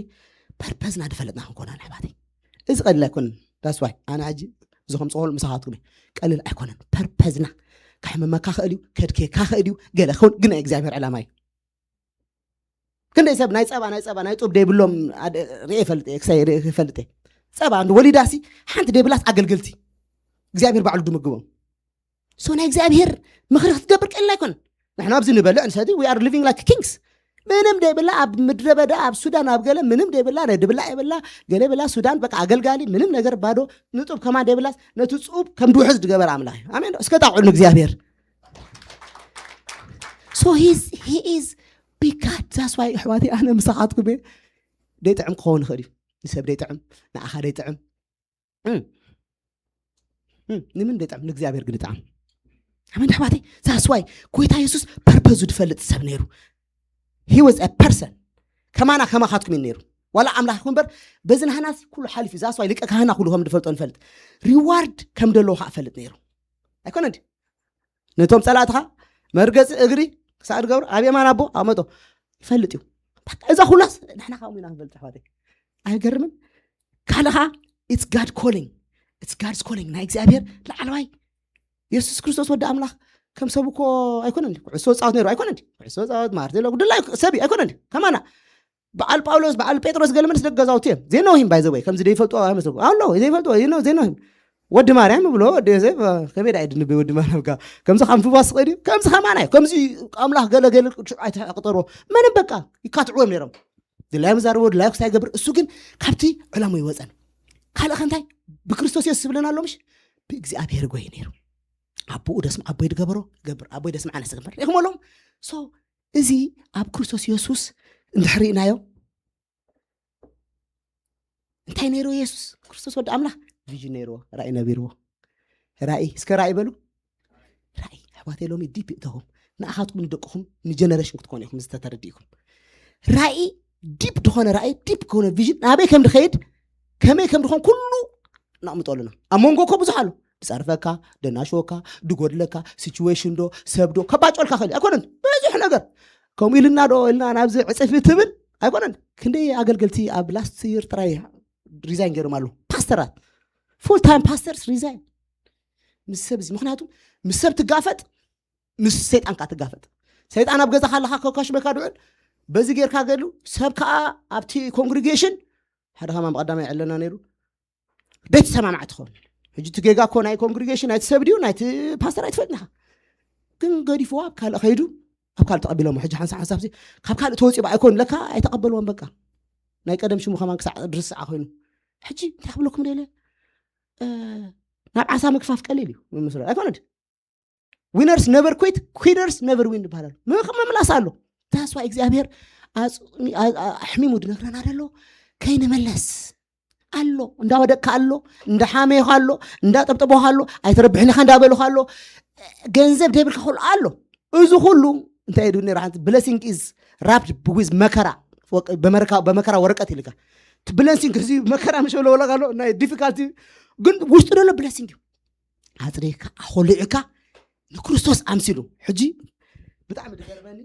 ፐርፐዝና ድፈለጥና ክንኮን ኣለ ኣሕዋተይ እዚ ቀሊል ኣይኮነን that's why ኣነ ሕጂ እዚ ከምፅኸሉ ምሳኻትኩም እየ ቀሊል ኣይኮነን ፐርፐዝና ከሕምመካ ክእል እዩ ከድኬካ ክእል እዩ ገለ ክኸውን ግን ናይ እግዚኣብሔር ዕላማ እዩ ክንደይ ሰብ ናይ ፀባ ናይ ፀባ ናይ ጡብ ደይብሎም ርኤ ይፈልጥ እየ ክሳይ ርኤ ይፈልጥ እየ ፀባ እንዲ ወሊዳሲ ሓንቲ ደይብላስ ኣገልገልቲ እግዚኣብሔር ባዕሉ ድምግቦም ሶ ናይ እግዚኣብሔር ምኽሪ ክትገብር ቀሊል ኣይኮን ንሕና ኣብዚ ንበልዕ ንሰቲ we are living like kings ምንም ደይብላ ኣብ ምድረ በዳ ኣብ ሱዳን ኣብ ገለ ምንም ደይብላ ናይ ድብላ የብላ ገለ ብላ ሱዳን በቃ ኣገልጋሊ ምንም ነገር ባዶ ንጡብ ከማን ደይብላስ ነቲ ፁብ ከም ድውሕዝ ዝገበር ኣምላኽ እዩ ኣሜን እስከ ጣቕዑ ንእግዚኣብሔር so he's he is big God that's why ኣሕዋተይ ኣነ ምሳኻትኩም እየ ደይጥዕም ክኸውን ይኽእል እዩ ንሰብ ደይጥዕም ንኣኻ ደይጥዕም ንምን ደይጥዕም ንእግዚኣብሔር ግን ይጥዓም ኣመን ኣሕዋተይ that's why ጎይታ የሱስ ፐርፐዙ ዝፈልጥ ሰብ ነይሩ he was a person ከማና ከማኻትኩም እዩ ነይሩ ዋላ ኣምላኽ ይኹን እምበር በዚ ናህናስ ኩሉ ሓሊፉ that's why ሊቀ ካህና ኩሉ ከም ዝፈልጦ ንፈልጥ ሪዋርድ ከም ደለዎ ከዓ ፈልጥ ነይሩ ኣይኮነ እንዲ ነቶም ጸላእትኻ መርገጺ እግሪ ክሳዕ ዝገብሩ ኣብ የማን ኣቦ ኣመጦ ይፈልጥ እዩ እዛ ኩላስ ንሕና ካብኡ ኢና ክንፈልጥ ኣሕዋተይ ኣይገርምን ካልእ ከዓ it's God calling it's God's calling ናይ እግዚኣብሔር ላዕለዋይ የሱስ ክርስቶስ ወዲ ኣምላኽ ከም ሰብ እኮ ኣይኮነን ኩዕሶ ፃወት ነይሩ ኣይኮነን ኩዕሶ ፃወት ማርቴሎ ድላይ ሰብ እዩ ኣይኮነን ከማና በዓል ጳውሎስ በዓል ጴጥሮስ ገለመለስ ደቂ ገዛውቲ እዮም they know him by the way ከምዚ ዘይፈልጥዎ ኣይመስለኩም ኣሎ ዘይፈልጥዎ you know they know him ወዲ ማርያም ይብሎ ወዲ ዮሴፍ ከመይ ዳ ድንበ ወዲ ማርያም ካ ከምዚ ካብ ምፍዋስ ዝኽእል እዩ ከምዚ ከማና እዩ ከምዚ ኣምላኽ ገለገለ ኣይተቅጠርዎ ምንም በቃ ይካትዕዎም ነይሮም ድላይ ምዛርቦ ድላይ ክሳይ ገብር እሱ ግን ካብቲ ዕላሙ ይወፀን ካልእ ከንታይ ብክርስቶስ የሱስ ዝብለና ኣሎ ምሽ ብእግዚኣብሔር ጎይ ነይሩ ኣቦኡ ደስም ኣቦይ ድገበሮ ገብር ኣቦይ ደስም ዓነስ ገብር ሪእኹም ኣለዎም so እዚ ኣብ ክርስቶስ የሱስ እንድሕር ርኢናዮ እንታይ ነይርዎ የሱስ ክርስቶስ ወዲ ኣምላኽ ቪዥን ነይርዎ ራእይ ነቢርዎ ራእይ እስከ ራእይ በሉ ራእይ ኣሕዋተይ ሎሚ ዲፕ እተኹም ንኣኻትኩም ንደቅኹም ንጀነሬሽን ክትኮኑ ኢኹም ዝተተረዲእኩም ራእይ ዲፕ ዝኾነ ራእይ ዲፕ ዝኾነ ቪዥን ናበይ ከም ድኸይድ ከመይ ከም ድኾን ኩሉ ነቕምጦ ኣለና ኣብ መንጎ እኮ ብዙሕ ኣሎ ድፀርፈካ ደናሽወካ ድጎድለካ ሲቹዌሽን ዶ ሰብ ዶ ከባጮልካ ክእል ኣይኮነን ብዙሕ ነገር ከምኡ ኢልና ዶ ኢልና ናብዚ ዕፅፊ ትብል ኣይኮነን ክንደይ ኣገልገልቲ ኣብ ላስት ይር ጥራይ ሪዛይን ገይሮም ኣለዉ ፓስተራት ፉል ታይም ፓስተርስ ሪዛይን ምስ ሰብ እዚ ምክንያቱ ምስ ሰብ ትጋፈጥ ምስ ሰይጣን ከዓ ትጋፈጥ ሰይጣን ኣብ ገዛ ካለካ ከካሽመካ ድውዕል በዚ ጌርካ ገሉ ሰብ ከዓ ኣብቲ ኮንግሪጌሽን ሓደ ከማ ብቀዳማይ ይዕለና ነይሩ ደይተሰማማዕ ትኸውን ሕጂ እቲ ጌጋ እኮ ናይ ኮንግሪጌሽን ናይቲ ሰብ ድዩ ናይቲ ፓስተር ኣይትፈልጥኒኻ ግን ገዲፍዋ ኣብ ካልእ ከይዱ ኣብ ካልእ ተቐቢሎሞ ሕጂ ሓንሳ ሓንሳብ ካብ ካልእ ተወፂኡ ኣይኮን ለካ ኣይተቐበልዎም በቃ ናይ ቀደም ሽሙ ከማን ክሳዕ ድርስዓ ኮይኑ ሕጂ እንታይ ክብለኩም ደለ ናብ ዓሳ ምግፋፍ ቀሊል እዩ ምምስሎ ኣይኮነ ድ winners never quit quitters never win ይባላል ምምላስ ኣሎ that's why እግዚኣብሔር ኣሕሚሙ ድነግረና ደሎ ከይንመለስ ኣሎ እንዳወደቅካ ኣሎ እንዳሓመይኻ ኣሎ እንዳጠብጠቦኻ ኣሎ ኣይትረብሕን ኢኻ እንዳበሉኻ ኣሎ ገንዘብ ደይብልካ ኩሉ ኣሎ እዚ ኩሉ እንታይ ዱ ነራ ሓንቲ blessing is wrapped with መከራ በመከራ ወረቀት ኢልካ blessing እዚ መከራ ምሽ በለ ወለቃ ኣሎ ናይ difficulty ግን ውሽጡ ደሎ blessing እዩ ኣፅሪካ ኣኮልዕካ ንክርስቶስ ኣምሲሉ ሕጂ ብጣዕሚ ዝገርመኒ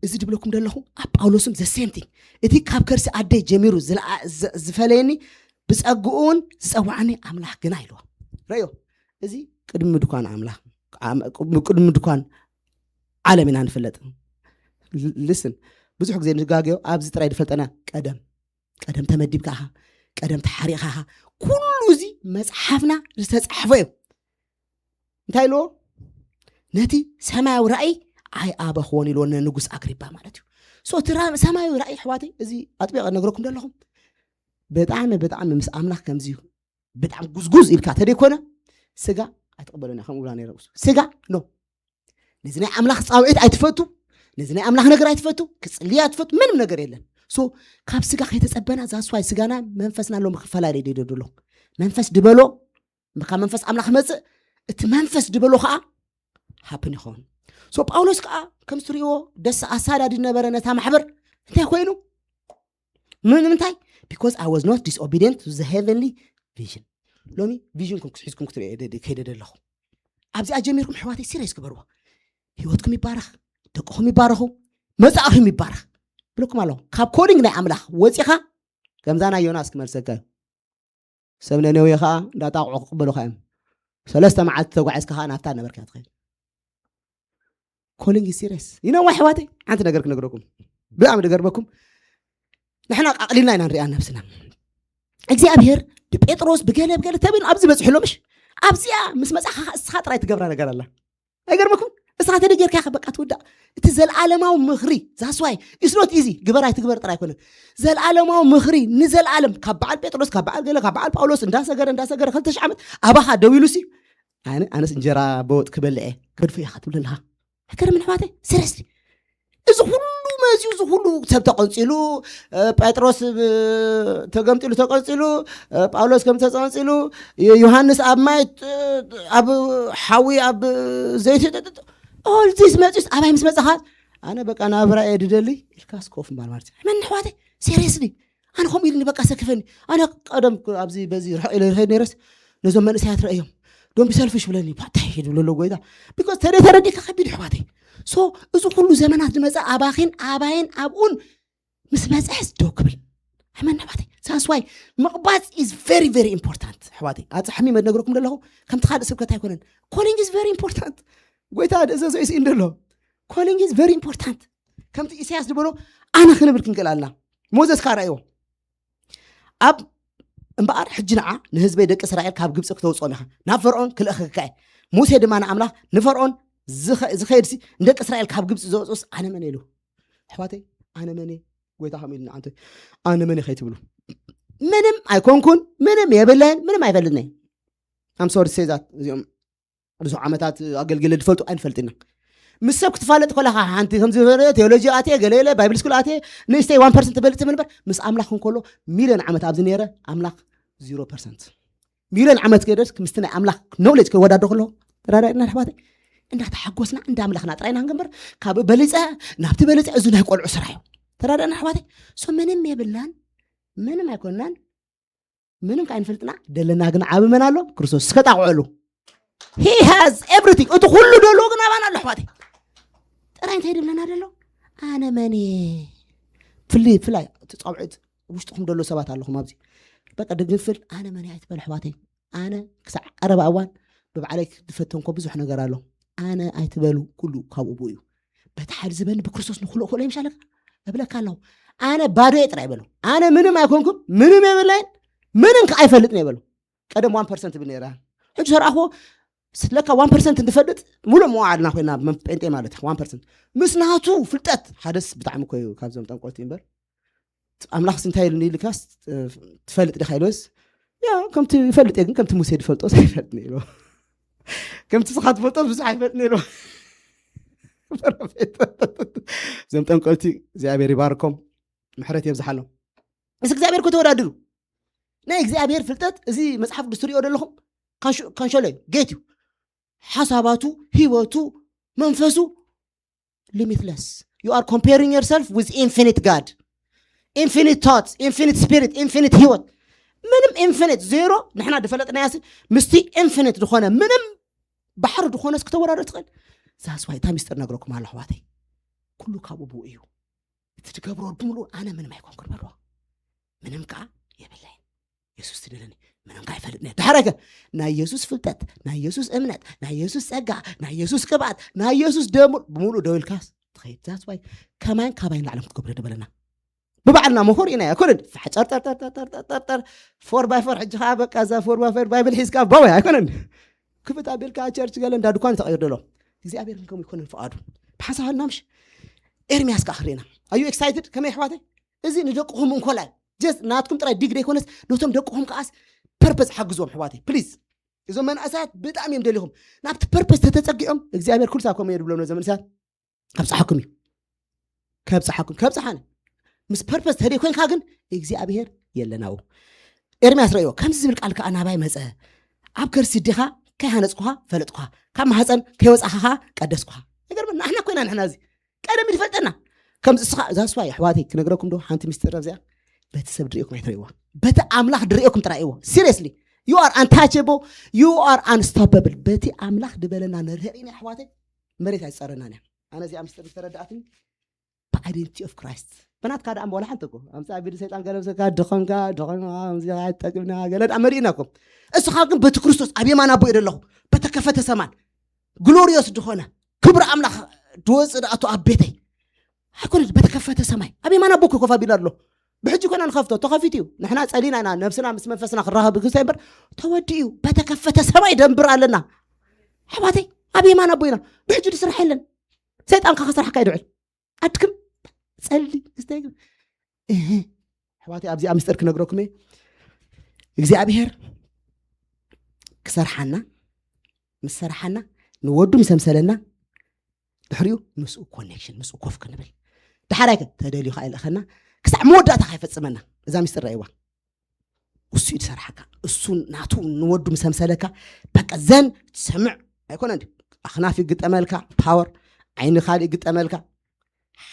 እዚ ድብለኩም ዘለኹ ኣብ ጳውሎስም the same thing። እቲ ካብ ከርሲ ኣደይ ጀሚሩ ዝለኣ- ዝ- ዝፈለየኒ ብጸግኡ እውን ዝጸዋዕኒ ኣምላኽ ግና ኢልዎ። ረዮ፣ እዚ ቅድሚ ድኳን ኣምላኽ፣ ኣም- ቅድሚ ድኳን ዓለም ኢና ንፍለጥ። ልስን፣ ብዙሕ ግዜ ንጋገዮ ኣብዚ ጥራይ ዝፈልጠና ቀደም ቀደም ተመዲብካ ኢኻ፣ ቀደም ተሓሪኻ ኢኻ። ኩሉ እዚ መጽሓፍና ዝተጻሕፈ እዩ። እንታይ ኢልዎ? ነቲ ሰማያዊ ራእይ ኣይ ኣበኽዎን ኢልዎ ንንጉስ ኣግሪባ ማለት እዩ። So እቲ ራ- ሰማያዊ ራእይ ኣሕዋተይ፣ እዚ ኣጥቢቐ ነግረኩም ዘለኹም ብጣዕሚ ብጣዕሚ ምስ ኣምላኽ ከምዚ እዩ። ብጣዕሚ ጉዝጉዝ ኢልካ ተደይኮነ ስጋ ኣይትቕበሉን እያ። ከምኡ ብላ ነይረ። ስጋ ኖ፣ ነዚ ናይ ኣምላኽ ጻውዒት ኣይትፈቱ፣ ነዚ ናይ ኣምላኽ ነገር ኣይትፈቱ፣ ክጽልይ ኣይትፈቱ፣ ምንም ነገር የለን። So ካብ ስጋ ከይተጸበና ዛስዋይ ስጋና መንፈስና ሎሚ ክፈላለ ይደዶ ኣሎ። መንፈስ ድበሎ ካብ መንፈስ ኣምላኽ መጽእ፣ እቲ መንፈስ ድበሎ ከዓ ሃፕን ይኸውን። So ጳውሎስ ከዓ ከም ትሪእዎ ደስ ኣሳዳዲ ነበረ ነታ ማሕበር። እንታይ ኮይኑ? ምን ምንታይ? Because I was not disobedient to the heavenly vision። ሎሚ ቪዥንኩም ክትሒዝኩም ክትርኢ ከይደ ዘለኹ ኣብዚኣ ጀሚርኩም ኣሕዋተይ ሲሪየስ ግበርዎ። ህይወትኩም ይባረኽ፣ ደቅኹም ይባረኹ፣ መጻእኹም ይባረኽ ብለኩም ኣለኹ። ካብ ኮሊንግ ናይ ኣምላኽ ወፂኻ ከምዛ ናይ ዮናስ ክመልሰካ እዩ። ሰብ ነነዌ ከዓ እንዳጣቕዑ ክቕበሉኻ እዮም። ሰለስተ መዓልቲ ተጓዒዝካ ከዓ ናብታ ነበርካ ትኸይድ። ኮሊንግ ሲሪየስ ይነዋ ኣሕዋተይ። ሓንቲ ነገር ክነግረኩም ብጣዕሚ ዝገርመኩም፣ ንሕና ኣቕሊልና ኢና ንሪኣ ነብስና። እግዚኣብሔር ብጴጥሮስ ብገለ ብገለ ተቢሉ ኣብዚ በፂሑ ኣሎ። ምሽ ኣብዚኣ ምስ መፃኻ እስኻ ጥራይ ትገብራ ነገር ኣላ። ኣይገርመኩም? እስኻ ተደይ ጌርካ ኢኻ በቃ ትውዳእ። እቲ ዘለኣለማዊ ምኽሪ ዛስዋይ ኢስኖት ኢዚ ግበር ኣይትግበር ጥራይ ኣይኮነን። ዘለኣለማዊ ምኽሪ ንዘለኣለም ካብ በዓል ጴጥሮስ ካብ በዓል ገለ ካብ በዓል ጳውሎስ እንዳሰገረ እንዳሰገረ ክልተ ሽሕ ዓመት ኣባኻ ደው ኢሉሲ ኣነ ኣነስ እንጀራ በወጥ ክበልዐ ገድፎ ኢኻ ትብል ኣለኻ። ኣይገርምን ኣሕዋተይ? ሲሪየስሊ እዚ ኩሉ መዝዩ እዚ ኩሉ ሰብ ተቐንፂሉ፣ ጴጥሮስ ተገምጢሉ ተቐንፂሉ፣ ጳውሎስ ከም ተቐንፂሉ፣ ዮሃንስ ኣብ ማይ ኣብ ሓዊ ኣብ ዘይቲ፣ ኦል ዚስ መፂስ ኣባይ ምስ መፀኻ ኣነ በቃ ናብራ እየ ድደሊ ኢልካ ስኮፍ ምባል ማለት እዩ። መን ኣሕዋተይ? ሲሪየስሊ ኣነ ከምኡ ኢልኒ በቃ ሰክፈኒ። ኣነ ቀደም ኣብዚ በዚ ርሕቕ ኢለ ይኸይድ ነይረስ ነዞም መንእሰያት ረእዮም ዶንቢ ሰልፊሽ ብለኒ ባታይ ድብለሎ ጎይታ። ቢኮዝ ተደ ተረዲካ ከቢድ ኣሕዋተይ። So እዚ ኩሉ ዘመናት ዝመፀ ኣባኺን ኣባይን ኣብኡን ምስ መፅሐስ ደው ክብል ኣመን ኣሕዋተይ። ሳስዋይ ምቕባፅ is very very important ኣሕዋተይ። ኣፀሓሚ መድነግረኩም ዘለኹ ከምቲ ካልእ ስብከት ኣይኮነን። ኮሊንግ is very important። ጎይታ ደዘዘ ይስኢ እንደሎ ኮሊንግ is very important። ከምቲ ኢሳያስ ዝበሎ ኣነ ክንብል ክንክእል ኣለና። ሞዘስ ካራእዮ ኣብ እምበኣር ሕጂ ንዓ ንህዝበይ ደቂ እስራኤል ካብ ግብፂ ክተውፅኦም ኢኻ ናብ ፈርዖን ክልእኸካ እየ። ሙሴ ድማ ንኣምላኽ ንፈርዖን ዝኸ- ዝኸይድሲ ንደቂ እስራኤል ካብ ግብፂ ዘውፅኡስ ኣነ መን ኢሉ? ኣሕዋተይ ኣነ መን እየ? ጎይታ ከም ኢሉ ንዓንተ ኣነ መን እየ ከይትብሉ ምንም ኣይኮንኩን፣ ምንም የብለይን፣ ምንም ኣይፈልጥን እየ። I'm sorry to say that እዚኦም ብዙሕ ዓመታት ኣገልግለ ዝፈልጡ ኣይንፈልጥ ኢና። ምስ ሰብ ክትፋለጥ ከለኻ ሓንቲ ከምዚ ዝበለ ቴዎሎጂ ኣትየ ገለለ ባይብል ስኩል ኣትየ ንእሽተይ ዋን ፐርሰንት ትበልጥ ትብል እምበር ምስ ኣምላኽ እንከሎ ሚልዮን ዓመት ኣብዚ ነይረ ኣምላኽ ዚሮ ፐርሰንት ሚልዮን ዓመት ከይደርስ ምስቲ ናይ ኣምላኽ ኖውሌጅ ክወዳዶ ከለኹ ተራዳእና ኣሕዋተይ እንዳተሓጎስና እንዳ ኣምላኽና ጥራይና ክንገንበር ካብ በሊፀ ናብቲ በሊፀ እዚ ናይ ቆልዑ ስራሕ እዩ። ተራዳእና ኣሕዋተይ ሶ ምንም የብልናን ምንም ኣይኮንናን ምንም ከኣ ንፈልጥና ደለና ግን ዓቢ መን ኣሎ? ክርስቶስ። እስከ ጣቕዑሉ። He has everything። እቲ ኩሉ ደሎ ግን ኣባና ኣሎ ኣሕዋተይ። ጥራይ እንታይ ድብለና ደሎ? ኣነ መን እየ? ፍሊ ፍላይ እቲ ጻውዒት ውሽጥኹም ደሎ ሰባት ኣለኹም ኣብዚ በቃ ድግንፍል ኣነ መን እየ ኣይትበል ኣሕዋተይ። ኣነ ክሳዕ ቀረባ እዋን ብባዕለይ ዝፈተንኮ ብዙሕ ነገር ኣሎ። ኣነ ኣይትበሉ ኩሉ ካብኡ ብኡ እዩ። በቲ ሓይሊ ዝበኒ ብክርስቶስ ንኩሎ ክእሎ ይምሻለካ እብለካ ኣለኹ። ኣነ ባዶ እየ ጥራይ በሉ። ኣነ ምንም ኣይኮንኩም፣ ምንም የብለይን፣ ምንም ከ ኣይፈልጥን እየ በሉ። ቀደም ዋን ፐርሰንት ብል ነይረ። ሕጂ ተረኣኽዎ ስለካ ዋን ፐርሰንት እንፈልጥ ሙሉእ መዋዕልና ኮይና ጴንጤ ማለት ዋን ፐርሰንት ምስ ናቱ ፍልጠት ሓደስ ብጣዕሚ እኮ እዩ ካብዞም ጠንቆልቲ እምበር ኣምላኽስ እንታይ ኢሉኒ ኢልካስ ትፈልጥ ዲኻ ኢሎስ ያ ከምቲ ይፈልጥ እየ ግን ከምቲ ሙሴ ዝፈልጦስ ኣይፈልጥን ኢሎ ከምቲ ስኻ ትፈልጦስ ብዙሕ ኣይፈልጥን ኢሎ እዞም ጠንቆልቲ እግዚኣብሔር ይባርኮም ምሕረት የብዝሓሎም ምስ እግዚኣብሔር እኮ ተወዳድሩ ናይ እግዚኣብሔር ፍልጠት እዚ መፅሓፍ ቅዱስ ትሪኦ ዘለኹም ካንሸሎ እዩ ጌት እዩ ሓሳባቱ ህይወቱ መንፈሱ limitless you are comparing yourself with infinite God infinite thoughts infinite spirit infinite ህይወት ምንም infinite zero ንሕና ዝፈለጥናያሲ ምስቲ infinite ዝኾነ ምንም ባሕሪ ዝኾነስ ክተወዳዶ ትኽእል ዛስዋይ እታ ሚስጥር ነግረኩም ኣሎ ኣሕዋተይ ኩሉ ካብኡ ብኡ እዩ። እቲ ትገብሮ ብምሉእ ኣነ ምንም ኣይኮንኩን በልዎ። ምንም ከዓ የብለይን። የሱስ ትደለኒ ምንም ከዓ ይፈልጥኒ። ድሓረከ ናይ የሱስ ፍልጠት፣ ናይ የሱስ እምነት፣ ናይ የሱስ ጸጋ፣ ናይ የሱስ ቅብኣት፣ ናይ የሱስ ደሙ ብምሉእ ደው ኢልካ ትኸይድ። ዛስ ዋይ ከማይን ካባይን ላዕሎም ክትገብሮ ደበለና። ብባዕልና ምሁር ኢና ኣይኮነን። ፋሕጨርጠርጠርጠርጠርጠርጠር ፎር ባይ ፎር ሕጂ ከዓ በቃ እዛ ፎር ባይ ፎር ባይብል ሒዝካ ባወይ ኣይኮነን። ክፍት ኣቢልካ ቸርች ገለ እንዳ ድኳን ተቐይር ደሎ እግዚኣብሔር ግን ከምኡ ይኮነን ፍቓዱ። ብሓሳብ ሃልና ምሽ ኤርሚያስ ከዓ ክርኢና ኣዩ ኤክሳይትድ ከመይ ኣሕዋተይ? እዚ ንደቅኹም እንኮላይ ጀስት ናትኩም ጥራይ ዲግ ደይኮነስ ነቶም ደቅኹም ከዓስ ፐርፐስ ሓግዝዎም ኣሕዋተይ ፕሊዝ። እዞም መናእሰያት ብጣዕሚ እዮም ደሊኹም። ናብቲ ፐርፐስ ተተጸጊዖም እግዚኣብሔር ኩሉ ሳብ ከምኡ የድብሎም ነዞም መንእሰያት። ከብጽሓኩም እዩ። ከብጽሓኩም ከብጽሓነ ምስ ፐርፐስ ተደይ ኮንካ ግን እግዚኣብሔር የለናው። ኤርምያስ ረእዮ ከምዚ ዝብል ቃል ከዓ ናባይ መጸ። ኣብ ከርሲ ዲኻ ከይሃነጽኩኻ ፈለጥኩኻ፣ ካብ ማህፀን ከይወጻኻ ከዓ ቀደስኩኻ። ነገር ናሕና ኮይና ንሕና እዚ ቀደም ይፈልጠና። ከምዚ እስኻ ዛስዋ ኣሕዋተይ ክነግረኩም ዶ ሓንቲ ሚስጥር ኣብዚኣ? በቲ ሰብ ድርእኩም ኣይትርእይዋ፣ በቲ ኣምላኽ ድርእኩም ጥራይ እዎ። Seriously, you are untouchable, you are unstoppable። በቲ ኣምላኽ ድበለና ንርህቕ ኢና ኣሕዋተይ። መሬት ኣይፀረናን እያ። ኣነ እዚኣ ምስጢር ዝተረዳኣትኒ ብኣይደንቲቲ ኦፍ ክራይስት። ብናትካ ደኣ እምበላ ሓንቲ እኮ ኣምፃ ቢል ሰይጣን ገለምሰካ ድኸምካ ድኸምካ ከምዚ ኣይጠቅምና ገለ ደኣ መሪእና እኮ። እስኻ ግን በቲ ክርስቶስ ኣብ የማን ኣቦ እየ ዘለኹ፣ በተከፈተ ሰማን ግሎሪዮስ ድኾነ ክብሪ ኣምላኽ ድወፅእ ደኣቱ ኣብ ቤተይ ኣይኮነን። በተከፈተ ሰማይ ኣብ የማን ኣቦ እኮ ኮፍ ኣቢሉ ኣሎ። ብሕጂ ኮና ንኸፍቶ ተኸፊቱ እዩ። ንሕና ጸሊና ኢና ነብስና ምስ መንፈስና ክራኸብ ግዝተ እምበር ተወዲኡ እዩ። በተከፈተ ሰማይ ደንብር ኣለና ኣሕዋተይ። ኣብ የማን ኣቦ ኢና። ብሕጂ ድስራሕ የለን። ሰይጣንካ ክስራሕካ ይድዕል። ኣድክም ጸሊ ግዝተ ይግብ እህ ኣሕዋተይ ኣብዚኣ ምስጢር ክነግረኩም እየ። እግዚኣብሔር ክሰርሓና ምስ ሰርሓና ንወዱ ምስ ኣምሰለና ድሕሪኡ ምስኡ ኮኔክሽን ምስኡ ኮፍ ክንብል ድሓራይ ከ ተደልዩ ከዓ ይልእኸና ክሳዕ መወዳእታ ከይፈፅመና እዛ ምስጢር ረእይዋ። እሱ እዩ ዝሰርሓካ። እሱ ናቱ ንወዱ ምስ ኣምሰለካ በቃ ዘን ትሰምዕ ኣይኮነ እንዲ ኣኽናፍ ይግጠመልካ ፓወር ዓይኒ ካልእ ይግጠመልካ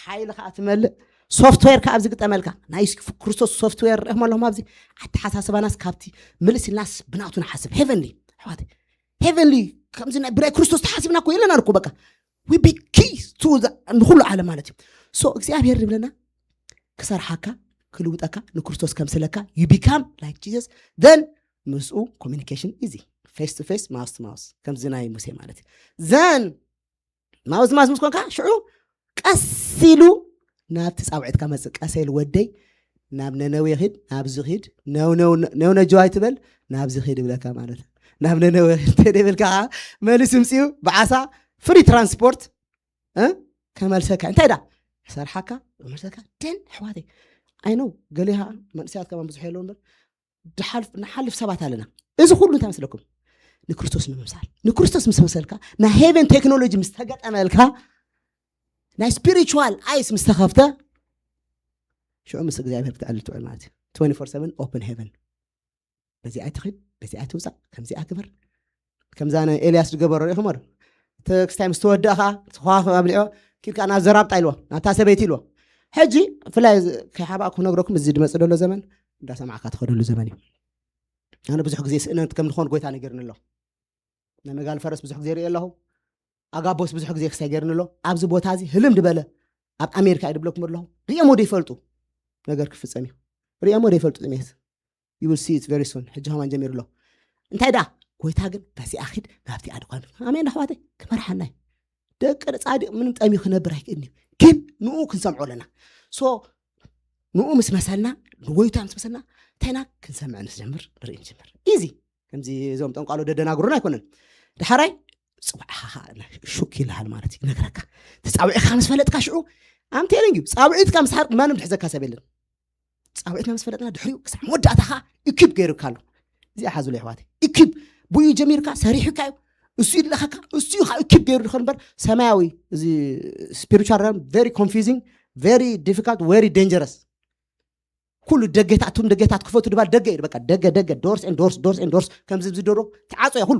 ሓይሊ ከዓ ትመልእ ሶፍትዌር ከዓ ኣብዚ ግጠመልካ ናይ ክርስቶስ ሶፍትዌር ርኢኹም ኣለኹም ኣብዚ ኣተሓሳስባናስ ካብቲ ምልስ ኢልናስ ብናቱ ንሓስብ ሄቨንሊ ኣሕዋተይ ሄቨንሊ ከምዚ ናይ ብናይ ክርስቶስ ተሓሲብና እኮ የለና እኮ በቃ we be keys to ንኩሉ ዓለም ማለት እዩ። So እግዚኣብሔር ዝብለና ክሰርሓካ ክልውጠካ ንክርስቶስ ከምስለካ you become like Jesus then ምስኡ communication easy face to face mouth to mouth ከምዚ ናይ ሙሴ ማለት እዩ። Then mouth to mouth ምስ ኮንካ ሽዑ ቀስ ኢሉ ናብቲ ጻውዒትካ መጽእ ቀስ ኢሉ ወደይ ናብ ነነዌ ኺድ ናብዚ ኺድ ነው ነው ነው ነጆ ኣይትበል ናብዚ ኺድ ይብለካ ማለት እዩ። ናብ ነነዌ ኺድ እንተ ደይበልካ ከዓ መሊሱ ምጽኡ ብዓሳ ፍሪ ትራንስፖርት እ ከመልሰካ እንታይ ዳ ሰርሓካ መልሰካ ደን ኣሕዋተይ ኣይነው ገሊኻ መንእሰያት ከማን ብዙሕ የለዉ እምበር ድሓልፍ ንሓልፍ ሰባት ኣለና። እዚ ኩሉ እንታይ መስለኩም? ንክርስቶስ ንምምሳል። ንክርስቶስ ምስ መሰልካ ናይ ሄቨን ቴክኖሎጂ ምስ ተገጠመልካ ናይ ስፒሪቹዋል ኣይስ ምስ ተኸፍተ ሽዑ ምስ እግዚኣብሔር ክትዕልል ትውዕል ማለት እዩ። Twenty-four seven open heaven በዚኣ ኣይትኺድ በዚኣ ኣይትውፃእ ከምዚኣ ግበር ከምዛ ንኤልያስ ዝገበሮ ርኢኹም ዶ? እቲ ክስታይ ምስ ተወደእኻ እቲ ከዋኽብ ኣብሊዖ ኪድካ ናብ ዘራብጣ ኢልዎ ናብታ ሰበይቲ ኢልዎ። ሕጂ ብፍላይ ከይሓባእ ክነግረኩም እዚ ዝመፅእ ዘሎ ዘመን እንዳሰማዕካ ትኸደሉ ዘመን እዩ። ኣነ ብዙሕ ግዜ ስእነት ከም ዝኾን ጎይታ ነገርኒ ኣሎ። ናይ መጋል ፈረስ ብዙሕ ግዜ ርኢ ኣለኹ። ኣጋቦስ ብዙሕ ግዜ ክሳይ ገርኒ ኣሎ። ኣብዚ ቦታ እዚ ህልም ድበለ ኣብ ኣሜሪካ እዩ ድብለኩም ኣለኹ። ሪኦሞ ዶ ይፈልጡ ነገር ክፍፀም እዩ። ሪኦሞ ዶ ይፈልጡ ጥሜት you will see it very soon ሕጂ ከማን ጀሚሩ ኣሎ። እንታይ ደኣ ጎይታ ግን በዚኣ ኺድ ናብቲ ኣድኳን ኣሜን ኣሕዋተይ ክመርሓና እዩ። ደቂ ጻድቅ ምንም ጠምዩ ክነብር ኣይክእልን እዩ። ግን ንኡ ክንሰምዖ ኣለና። So ንኡ ምስ መሰልና ንጎይታ ምስ መሰልና እንታይና ክንሰምዕ ንስጀምር ንርኢ ንጀምር ኢዚ ከምዚ እዞም ጠንቋሎ ደደናግሩና ኣይኮነን። ድሓራይ ፅዋዕኻ ሹክ ይልሃል ማለት እዩ ይነግረካ ተፃዊዕካ ምስ ፈለጥካ ሽዑ ኣምቴልን እዩ ፃውዒትካ ምስ ሓርቅ ማንም ድሕዘካ ሰብ የለን። ፃውዒትና ምስ ፈለጥና ድሕሪኡ ክሳዕ መወዳእታ ከዓ ኢኪፕ ገይሩካ ኣሎ። እዚኣ ሓዙለ ኣሕዋተይ ኢኪፕ ብኡ ጀሚርካ ሰሪሑካ እዩ እሱ ይድለኸካ እሱ እዩ ከዓ ኢኪፕ ገይሩ ድኾን እምበር ሰማያዊ እዚ spiritual realm very confusing very difficult very dangerous ኩሉ ደገታት እቶም ደገታት ክፈቱ ድባል ደገ እዩ በቃ ደገ ደገ doors and doors doors and doors ከምዚ ዝደሮ ተዓፀዮ ኩሉ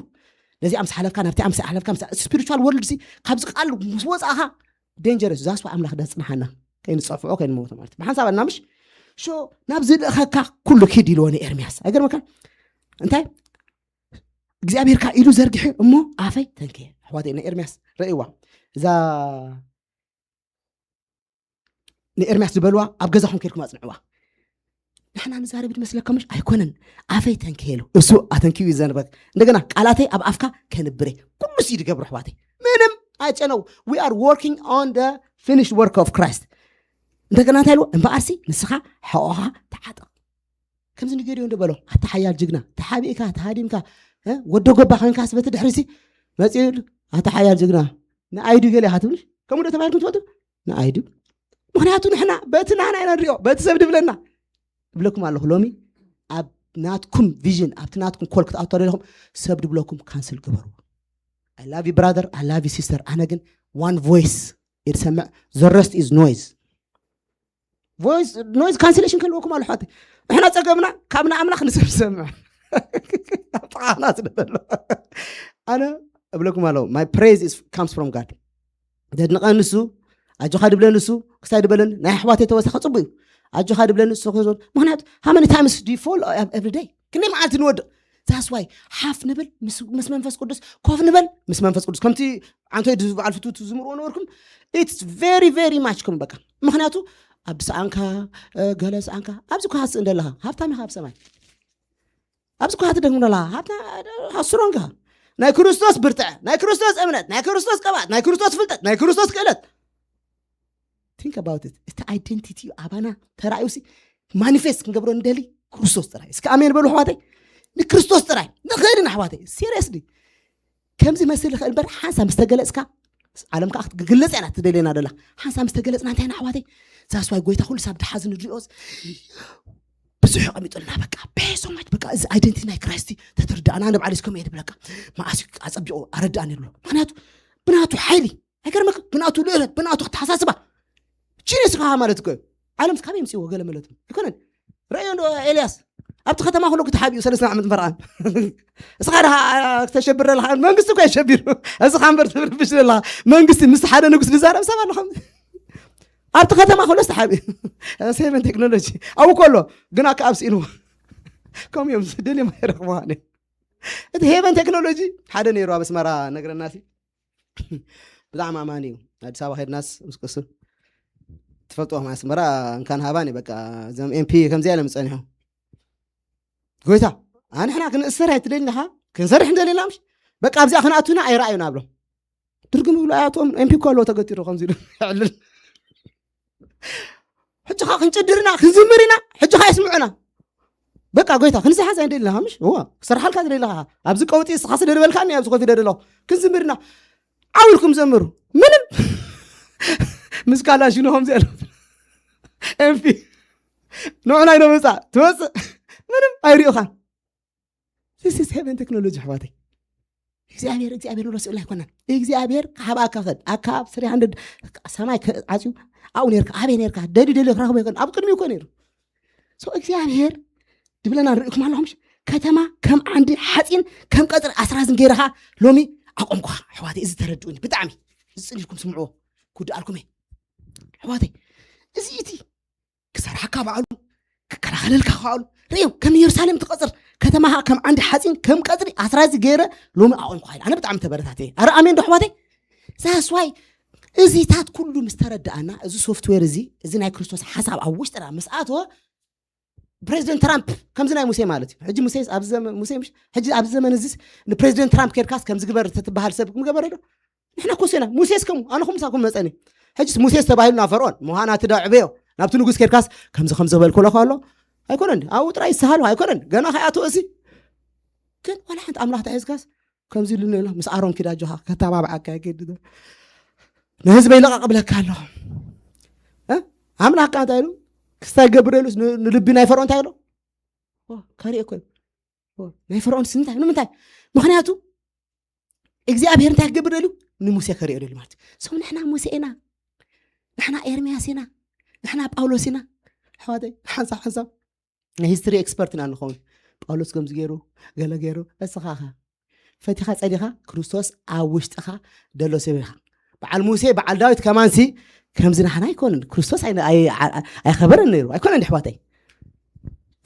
ነዚኣ ምስ ሓለፍካ ናብቲኣ ምስ ሓለፍካ spiritual world ሲ ካብዚ ቃል ምስ ወፃእኻ dangerous that's why ኣምላኽ ዳፅንሓና ከይንፀፍዖ ከይንመውቶ ማለት ብሓንሳብ ኣና ምሽ ሾ ናብ ዝልእኸካ ኩሉ ኪድ ኢልዎ ንኤርምያስ ኣይገርመካን እንታይ እግዚኣብሔር ከዓ ኢዱ ዘርጊሑ እሞ ኣፈይ ተንክየ ኣሕዋተይ ንኤርምያስ ረእይዋ እዛ ንኤርምያስ ዝበልዋ ኣብ ገዛኹም ከይድኩም ኣጽንዕዋ። ንሕና ንዛረብ ድመስለካ ምሽ ኣይኮነን። ኣፈይ ተንክየሉ እሱ ኣተንክዩ ይዘንበክ። እንደገና ቃላተይ ኣብ ኣፍካ ከንብረ ኩሉ ሲ ድገብሩ ኣሕዋተይ ምንም ኣይጨነው። We are working on the finished work of Christ። እንደገና እንታይ ኢልዎ? እምበኣርሲ ንስኻ ሕቖኻ ተዓጠቕ። ከምዚ ንገዲዮ እንዶ በሎ ኣታ ሓያል ጅግና ተሓቢእካ ተሃዲምካ ወዶ ጎባ ኮይንካስ በቲ ድሕሪሲ መፂኡ ኣታ ሓያል ጅግና ንኣይዱ ገለ ኢኻ ትብል። ከምኡ ዶ ተባሂልኩም ትፈልጡ? ንኣይዱ ምክንያቱ ንሕና በቲ ናህና ኢና ንሪኦ በቲ ሰብ ድብለና እብለኩም ኣለኹ። ሎሚ ኣብ ናትኩም ቪዥን ኣብቲ ናትኩም ኮል ክትኣቱ ኣለኹም ሰብ ድብለኩም ካንስል ግበሩ። I love you brother, I love you sister። ኣነ ግን one voice ይድሰምዕ። The rest is noise። Voice noise cancellation ከልወኩም ኣሎ ሓወተይ። ንሕና ፀገምና ካብ ንኣምላኽ ንሰብ ዝሰምዕ ጥቓና ስለ ዘሎ ኣነ እብለኩም ኣለዉ። My praise is comes from God። ደድንቐ ንሱ ኣጆኻ ድብለ ንሱ ክሳይ ድበለኒ ናይ ኣሕዋተይ ተወሳኺ ፅቡቅ እዩ። ኣጆኻ ድብለ ንሱ ክዞን ምክንያቱ how many times do you fall every day? ክንደይ መዓልቲ ንወድቕ? That's why ሓፍ ንብል ምስ መንፈስ ቅዱስ ኮፍ ንበል ምስ መንፈስ ቅዱስ ከምቲ ዓንቶይ በዓል ፍትውት ዝምርዎ ነበርኩም። It's very very much ከም በቃ ምክንያቱ ኣብ ሰኣንካ ገለ ሰኣንካ ኣብዚ ኳ ሃስእ እንደለኻ ሃብታም ኢኻ ኣብ ሰማይ ኣብዚ ኳ ትደግም ደላ ሃብታ ሃስሮንካ ናይ ክርስቶስ ብርትዐ ናይ ክርስቶስ እምነት ናይ ክርስቶስ ቀብኣት ናይ ክርስቶስ ፍልጠት ናይ ክርስቶስ ክእለት think about it። እቲ identity ኣባና ተራእዩሲ ማኒፌስት ክንገብሮ እንደሊ ክርስቶስ ጥራይ። እስከ ኣሜን በሉ ኣሕዋተይ። ንክርስቶስ ጥራይ ንኽእል ኢና ኣሕዋተይ። Seriously ከምዚ መስል ይኽእል እምበር ሓንሳ ምስ ተገለፅካ ዓለም ከዓ ክትግለፅ እያ ትደልየና ደላ። ሓንሳ ምስ ተገለፅና እንታይ ኢና ኣሕዋተይ? ዛስዋይ ጎይታ ኩሉ ሳብ ድሓዚ ንሪኦ ብዙሕ ቀሚጡልና በቃ ቤሶማች በቃ እዚ ኣይደንቲ ናይ ክራይስቲ ተተርዳእና ንባዕሉ እስከም እየ ድብለካ መኣስ ኣፀቢቑ ኣረዳእኒ ኣሎ ምክንያቱ ብናቱ ሓይሊ ኣይገርመክ ብናቱ ልእለት ብናቱ ክተሓሳስባ ጂነስ ከዓ ማለት እኮ እዩ። ዓለም ካበይ ምፅዎ ገለ መለቱ ኣይኮነን። ረእዮ እንዶ ኤልያስ ኣብቲ ከተማ ኩሉ ክተሓቢኡ ሰለስተ ዓመት ፈርዓን እስኻ ደኻ ተሸብር ዘለኻ መንግስቲ እኮ የሸቢሩ እስኻ እምበር ትብርብሽ ዘለኻ መንግስቲ ምስ ሓደ ንጉስ ዝዛረብ ሰብ ኣለኹም ኣብቲ ከተማ ኩሉ ዝተሓቢኡ ሴቨን ቴክኖሎጂ ኣብኡ ከሎ ግን ኣካ ኣብ ስኢንዎ ከም እዮም ዝደልዮም ኣይረኽብዋን እዮም። እቲ ሄቨን ቴክኖሎጂ ሓደ ነይሩ ኣብ ኣስመራ ነግረና ሲ ብጣዕሚ ኣማኒ እዩ። ኣዲስ ኣበባ ከድናስ ምስ ቅሱ ትፈልጥዎም ኣስመራ እንካን ሃባኒ በቃ እዞም ኤምፒ ከምዚኣ ኢሎም ዝፀኒሑ ጎይታ ኣንሕና ክንእሰር ኣይትደልናኻ ክንሰርሕ እንደሌና ምሽ በቃ ኣብዚኣ ክንኣቱና ኣይረኣዩና ብሎም ድርግም ይብሉ ኣያትኦም ኤምፒ እኮ ኣለዎ ተገቲሩ ከምዚ ኢሉ ይዕልል ሕጂ ኸ ክንጭድር ኢና ክንዝምር ኢና ሕጂ ኸ የስምዑና በቃ ጎይታ ክንስሓዝ ኣይደለኻ ምሽ እዋ ክሰርሓልካ ዝደለኻ ኣብዚ ቀውጢ እስኻ ስለ ዝበልካኒ ኣብዚ ኮፍ ኢለ ደለኹ ክንዝምር ኢና ዓው ኢልኩም ዘምሩ ምንም ምስ ካላሽኖ ከምዚ ኣሎ ኤምፒ ንዑና ኢኖ መፃ ትመፅእ ምንም ኣይሪኡኻን This is heaven technology ኣሕዋተይ እግዚኣብሔር እግዚኣብሔር ንረስእሉ ኣይኮነን እግዚኣብሔር ክሃብኣካ ክእል ኣካብ ስሪ ሃንድድ ሰማይ ዓፅዩ ኣብኡ ነርካ ኣበይ ነርካ ደልዩ ደልዩ ክረኽቦ ይኮን ኣብ ቅድሚ ይኮ ነይሩ እግዚኣብሔር ድብለና ንርእኩም ኣለኹም ከተማ ከም ዓንዲ ሓፂን ከም ቀፅሪ ኣስራዝን ገይረኻ ሎሚ ኣቆምኩኻ ኣሕዋተይ እዚ ተረድኡኒ ብጣዕሚ ዝፅልልኩም ስምዕዎ ክውድኣልኩም እየ ኣሕዋተይ እዚ እቲ ክሰርሓካ ባዕሉ ክከላኸለልካ ባዕሉ ርእዮም ከም ኢየሩሳሌም ትቐፅር ከተማኻ ከም ዓንዲ ሓፂን ከም ቀፅሪ ኣስራዚ ገይረ ሎሚ ኣቆምኩኻ ኢለ ኣነ ብጣዕሚ ተበረታተ ኣረ ኣሜን ዶ ኣሕዋተይ ዛስዋይ እዚታት ኩሉ ምስ ተረዳኣና እዚ ሶፍትዌር እዚ እዚ ናይ ክርስቶስ ሓሳብ ኣብ ውሽጥና ምስ ኣተወ ፕሬዚደንት ትራምፕ ከምዚ ናይ ሙሴ ማለት እዩ ሕጂ ሙሴ ኣብዚ ዘመን እዚ ንፕሬዚደንት ትራምፕ ኬድካስ ከምዚ ግበር ተትበሃል ሰብ ምገበረ ዶ ንሕና ኮሶ ኢና ሙሴስ ከምኡ ኣነ ኹም ሳኩም መፀኒ ሕጂስ ሙሴስ ተባሂሉ ናብ ፈርዖን ምዃና ትደዕበዮ ናብቲ ንጉስ ኬድካስ ከምዚ ከም ዝበልኩ ለኸ ኣሎ ኣይኮነን ኣብኡ ጥራይ ይሰሃሉ ኣይኮነን ገና ከይኣተወ እዚ ግን ዋላ ሓንቲ ኣምላኽ ተሒዝካስ ከምዚ ኢሉ ንላ ምስ ኣሮን ኪድ ኣጆኻ ከተባብዓካ ይገድ ንህዝበይ ለቐቕ ብለካ ኣለኹ ኣምላኽካ እንታይ ኢሉ ክስታይ ገብር ኢሉስ ንልቢ ናይ ፈርዖን እንታይ ኢሎ ከሪኦ እኮ ናይ ፈርዖን ስንታይ ንምንታይ ምኽንያቱ እግዚኣብሔር እንታይ ክገብር ደልዩ ንሙሴ ከሪኦ ደልዩ ማለት ሰው ንሕና ሙሴ ኢና ንሕና ኤርምያስ ኢና ንሕና ጳውሎስ ኢና ኣሕዋተይ ሓንሳብ ሓንሳብ ናይ ሂስትሪ ኤክስፐርት ኢና ንኸውን ጳውሎስ ከምዚ ገይሩ ገለ ገይሩ እስኻኻ ፈቲኻ ጸሊኻ ክርስቶስ ኣብ ውሽጥኻ ደሎ ሰብ ኢኻ በዓል ሙሴ በዓል ዳዊት ከማንሲ ከምዚ ንሕና ኣይኮንን ክርስቶስ ኣይኸበረን ነይሩ ኣይኮነን ኣሕዋተይ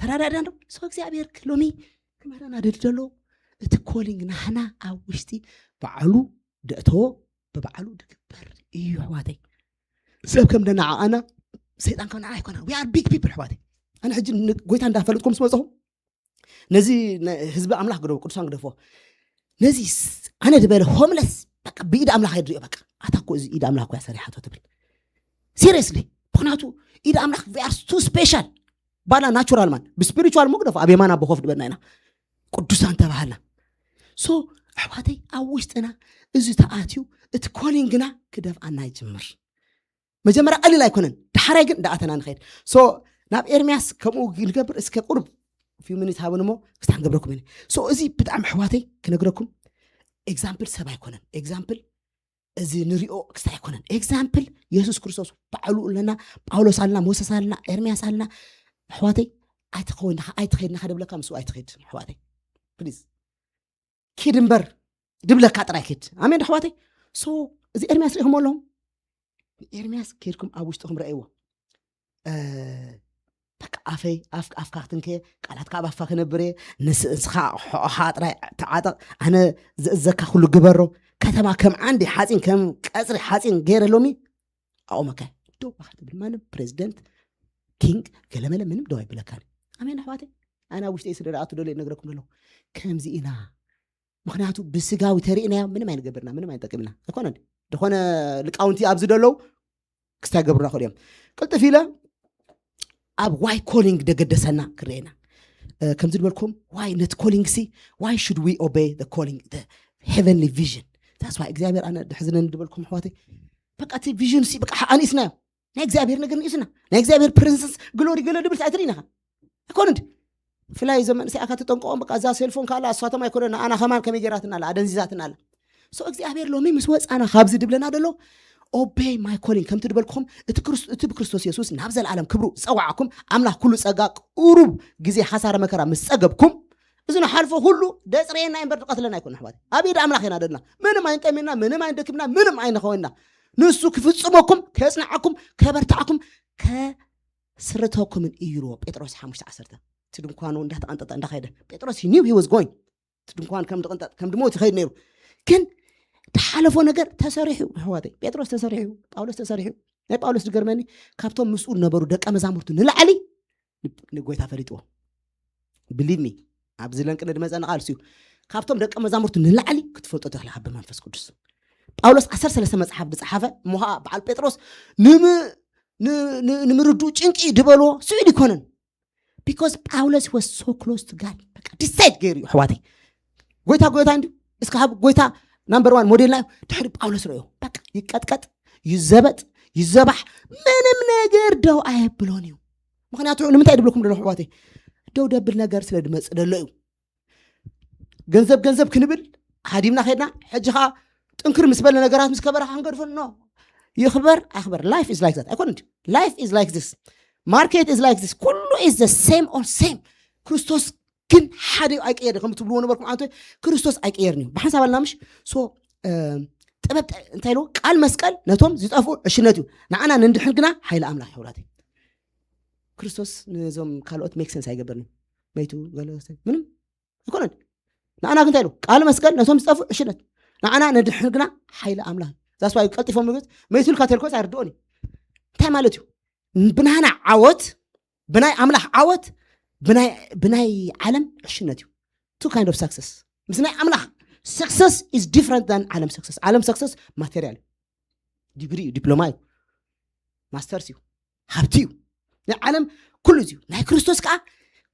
ተራዳዳን ዶ ሰው እግዚኣብሔር ሎሚ ክመረና ደሊ ዘሎ እቲ ኮሊንግ ናህና ኣብ ውሽጢ በዓሉ ደእተዎ ብበዓሉ ድግበር እዩ ኣሕዋተይ ሰብ ከም ደናዓቐና ሰይጣን ካብ ንዓና ኣይኮነ። We are big people ኣሕዋተይ። ኣነ ሕጂ ን- ጎይታ እንዳፈለጥኩም ምስ መፅኹም ነዚ ነ- ህዝቢ ኣምላኽ ግደፎ፣ ቅዱሳን ግደፎ። ነዚ ስ- ኣነ ዝበለ ሆምለስ በቃ ብኢድ ኣምላኽ የድሪኦ። በቃ ኣታ እኮ እዚ ኢድ ኣምላኽ እኮ እያ ሰሪሓቶ ትብል። ሲሪየስሊ። ምክንያቱ ኢድ ኣምላኽ we are too special። ባላ ናቹራል ማን ብስፒሪቹዋል እሞ ግደፎ፣ ኣብ የማን ኣቦ ኮፍ ድበልና ኢና ቅዱሳን ተባሃልና። ሶ ኣሕዋተይ ኣብ ውሽጥና እዚ ተኣትዩ እቲ ኮሊንግና ክደፍኣና ይጅምር። መጀመርያ ቀሊል ኣይኮነን፣ ዳሕራይ ግን እንዳኣተና ንኸይድ። ሶ ናብ ኤርሚያስ ከምኡ ንገብር። እስከ ቁሩብ ፊው ሚኒት ሃብን እሞ ክስታ ክንገብረኩም እየ። ሶ እዚ ብጣዕሚ ኣሕዋተይ ክነግረኩም ኤግዛምፕል ሰብ ኣይኮነን። ኤግዛምፕል እዚ ንሪኦ ክስታ ኣይኮነን። ኤግዛምፕል የሱስ ክርስቶስ ባዕሉ ኣለና፣ ጳውሎስ ኣለና፣ ሞሰስ ኣለና፣ ኤርሚያስ ኣለና። ኣሕዋተይ ኣይትኸውን ኢኻ፣ ኣይትኸይድ ኢኻ ደብለካ ምስኡ ኣይትኸይድ ኣሕዋተይ። ፕሊዝ ኪድ እምበር ድብለካ ጥራይ ኪድ። ኣሜን ኣሕዋተይ። ሶ እዚ ኤርሚያስ ሪኢኹም ኣለኹም። ኤርሚያስ ከይድኩም ኣብ ውሽጥኹም ረእይዎ። እ፣ በቃ ኣፈይ ኣፍ ኣፍካ ክትንከ፣ ቃላትካ ኣብ ኣፍካ ክነብር እየ። ንስ- ንስኻ ሕቖኻ ጥራይ ተዓጠቕ፣ ኣነ ዝእዘካ ኩሉ ግበሮ። ከተማ ከም ዓንዲ ሓፂን ከም ቀፅሪ ሓፂን ገይረ ሎሚ ኣቑመካ። ደው ባኻ ትብል ማንም ፕሬዚደንት ኪንግ ገለመለ ምንም ደው ኣይብለካን። ኣሜን ኣሕዋተይ። ኣነ ኣብ ውሽጠይ ስለ ደኣ ትደልዮ ይነግረኩም ዘለኹ። ከምዚ ኢና። ምክንያቱ ብስጋዊ ተሪእናዮ ምንም ኣይንገብርና፣ ምንም ኣይንጠቅምና ኣይኮነን። ዝኾነ ሊቃውንቲ ኣብዚ ደለዉ ክስታይ ገብሩና ክእሉ እዮም። ቅልጥፍ ኢለ ኣብ ዋይ ኮሊንግ ደገደሰና ክረኤና። እ፣ ከምዚ ዝበልኩም ዋይ ነቲ ኮሊንግ ሲ why should we obey the calling, the heavenly vision? That's why እግዚኣብሔር ኣነ ድሕዝነኒ ዝበልኩም ኣሕዋተይ፣ በቃ እቲ ቪዥን ሲ በቃ ኣንኢስናዮ። ናይ እግዚኣብሔር ነገር ንኢስና፣ ናይ እግዚኣብሔር ፕሪንሰስ ግሎሪ ገለ ድብል ኣይትርኢና ኢኻ። ኣይኮነ እንዲ ብፍላይ እዞም መንእሰይ ኣካ ተጠንቀቖም። በቃ እዛ ሴልፎን ካላ እሳቶም ኣይኮነ ንኣና ከማን ከመይ ገይራትና ኣላ፣ ኣደንዚዛትና ኣላ። ሶ እግዚኣብሔር ሎሚ ምስ ወፃና ካብዚ ድብለና ደሎ ኦቤይ ማይ ኮሊንግ ከምቲ ድበልኩኹም እቲ ክርስ- እቲ ብክርስቶስ የሱስ ናብ ዘለኣለም ክብሩ ዝፀዋዓኩም ኣምላኽ ኩሉ ፀጋ ቁሩብ ግዜ ሓሳረ መከራ ምስ ፀገብኩም እዚ ንሓልፎ ኩሉ ደፅረየና እምበር ድቐትለና ኣይኮነ ኣሕዋት። ኣብ ኢድ ኣምላኽ ኢና ደልና። ምንም ኣይንጠሜና፣ ምንም ኣይንደክምና፣ ምንም ኣይንኸወና። ንሱ ክፍፅመኩም፣ ከፅንዓኩም፣ ከበርታዕኩም፣ ከስርተኩምን እዩ ኢልዎ ጴጥሮስ ሓሙሽተ ዓሰርተ። እቲ ድንኳኑ እንዳተቐንጠጠ እንዳኸደ ጴጥሮስ he knew he was going። እቲ ድንኳን ከም ድቕንጠጥ ከም ድሞት ይኸይድ ነይሩ። ግን ድሓለፎ ነገር ተሰሪሑ ኣሕዋተይ። ጴጥሮስ ተሰሪሑ፣ ጳውሎስ ተሰሪሑ። ናይ ጳውሎስ ዝገርመኒ ካብቶም ምስኡ ዝነበሩ ደቀ መዛሙርቱ ንላዕሊ ንጎይታ ፈሊጥዎ። ብሊቭ ሚ ኣብዚ ለንቅነ ድመፀና ቃል እዩ። ካብቶም ደቀ መዛሙርቱ ንላዕሊ ክትፈልጦ ተኽለ ካብ መንፈስ ቅዱስ ጳውሎስ ዓሰርተ ሰለስተ መፅሓፍ ዝፀሓፈ እሞ ከዓ በዓል ጴጥሮስ ንም- ን- ን- ንምርድኡ ጭንቂ ድበልዎ ስዑድ ይኮነን። Because ጳውሎስ was so close to God። በቃ ዲሳይድ ገይሩ እዩ ኣሕዋተይ። ጎይታ ጎይታ እንዲ እስካ ሃብ ጎይታ ናምበር ዋን ሞዴልና እዩ። ድሕሪ ጳውሎስ ረዮ በቃ ይቀጥቀጥ፣ ይዘበጥ፣ ይዘባሕ፣ ምንም ነገር ደው ኣየብሎን እዩ። ምክንያቱ ንምንታይ ድብልኩም ደሎ ኣሕዋተይ? ደው ደብል ነገር ስለ ድመፅ ደሎ እዩ። ገንዘብ ገንዘብ ክንብል ሃዲምና ከድና ሕጂ ከዓ ጥንክር ምስ በለ ነገራት ምስ ከበረ ክንገድፎ ኖ። ይኽበር ኣይኽበር life is like that ኣይኮነ። Life is like this, market is like this፣ ኩሉ is the same or same። ክርስቶስ ግን ሓደ እዩ ኣይቀየር ከም ትብልዎ ነበርኩም ዓንቶ። ክርስቶስ ኣይቀየርን እዩ ብሓንሳብ ኣለና ምሽ። ሶ ጥበብ እንታይ ኢልዎ ቃል መስቀል ነቶም ዝጠፍኡ ዕሽነት እዩ፣ ንዓና ንንድሕን ግና ሓይሊ ኣምላኽ ይሕውላተይ። ክርስቶስ ነዞም ካልኦት ሜክ ሰንስ ኣይገብርን እዩ። መይቱ ገለ ምንም ኣይኮነን። ንዓና ግን እንታይ ኢሉ ቃል መስቀል ነቶም ዝጠፍኡ ዕሽነት፣ ንዓና ንድሕን ግና ሓይሊ ኣምላኽ። ዛስዋይ ቀልጢፎም ምግት መይቱ ኢልካ ተልኮስ ኣይርድኦን እዩ። እንታይ ማለት እዩ? ብናና ዓወት ብናይ ኣምላኽ ዓወት ብናይ ብናይ ዓለም ዕሽነት እዩ። Two kind of success። ምስ ናይ ኣምላኽ success is different than ዓለም success። ዓለም success ማቴሪያል እዩ፣ ዲግሪ እዩ፣ ዲፕሎማ እዩ፣ ማስተርስ እዩ፣ ሃብቲ እዩ። ናይ ዓለም ኩሉ እዩ። ናይ ክርስቶስ ከዓ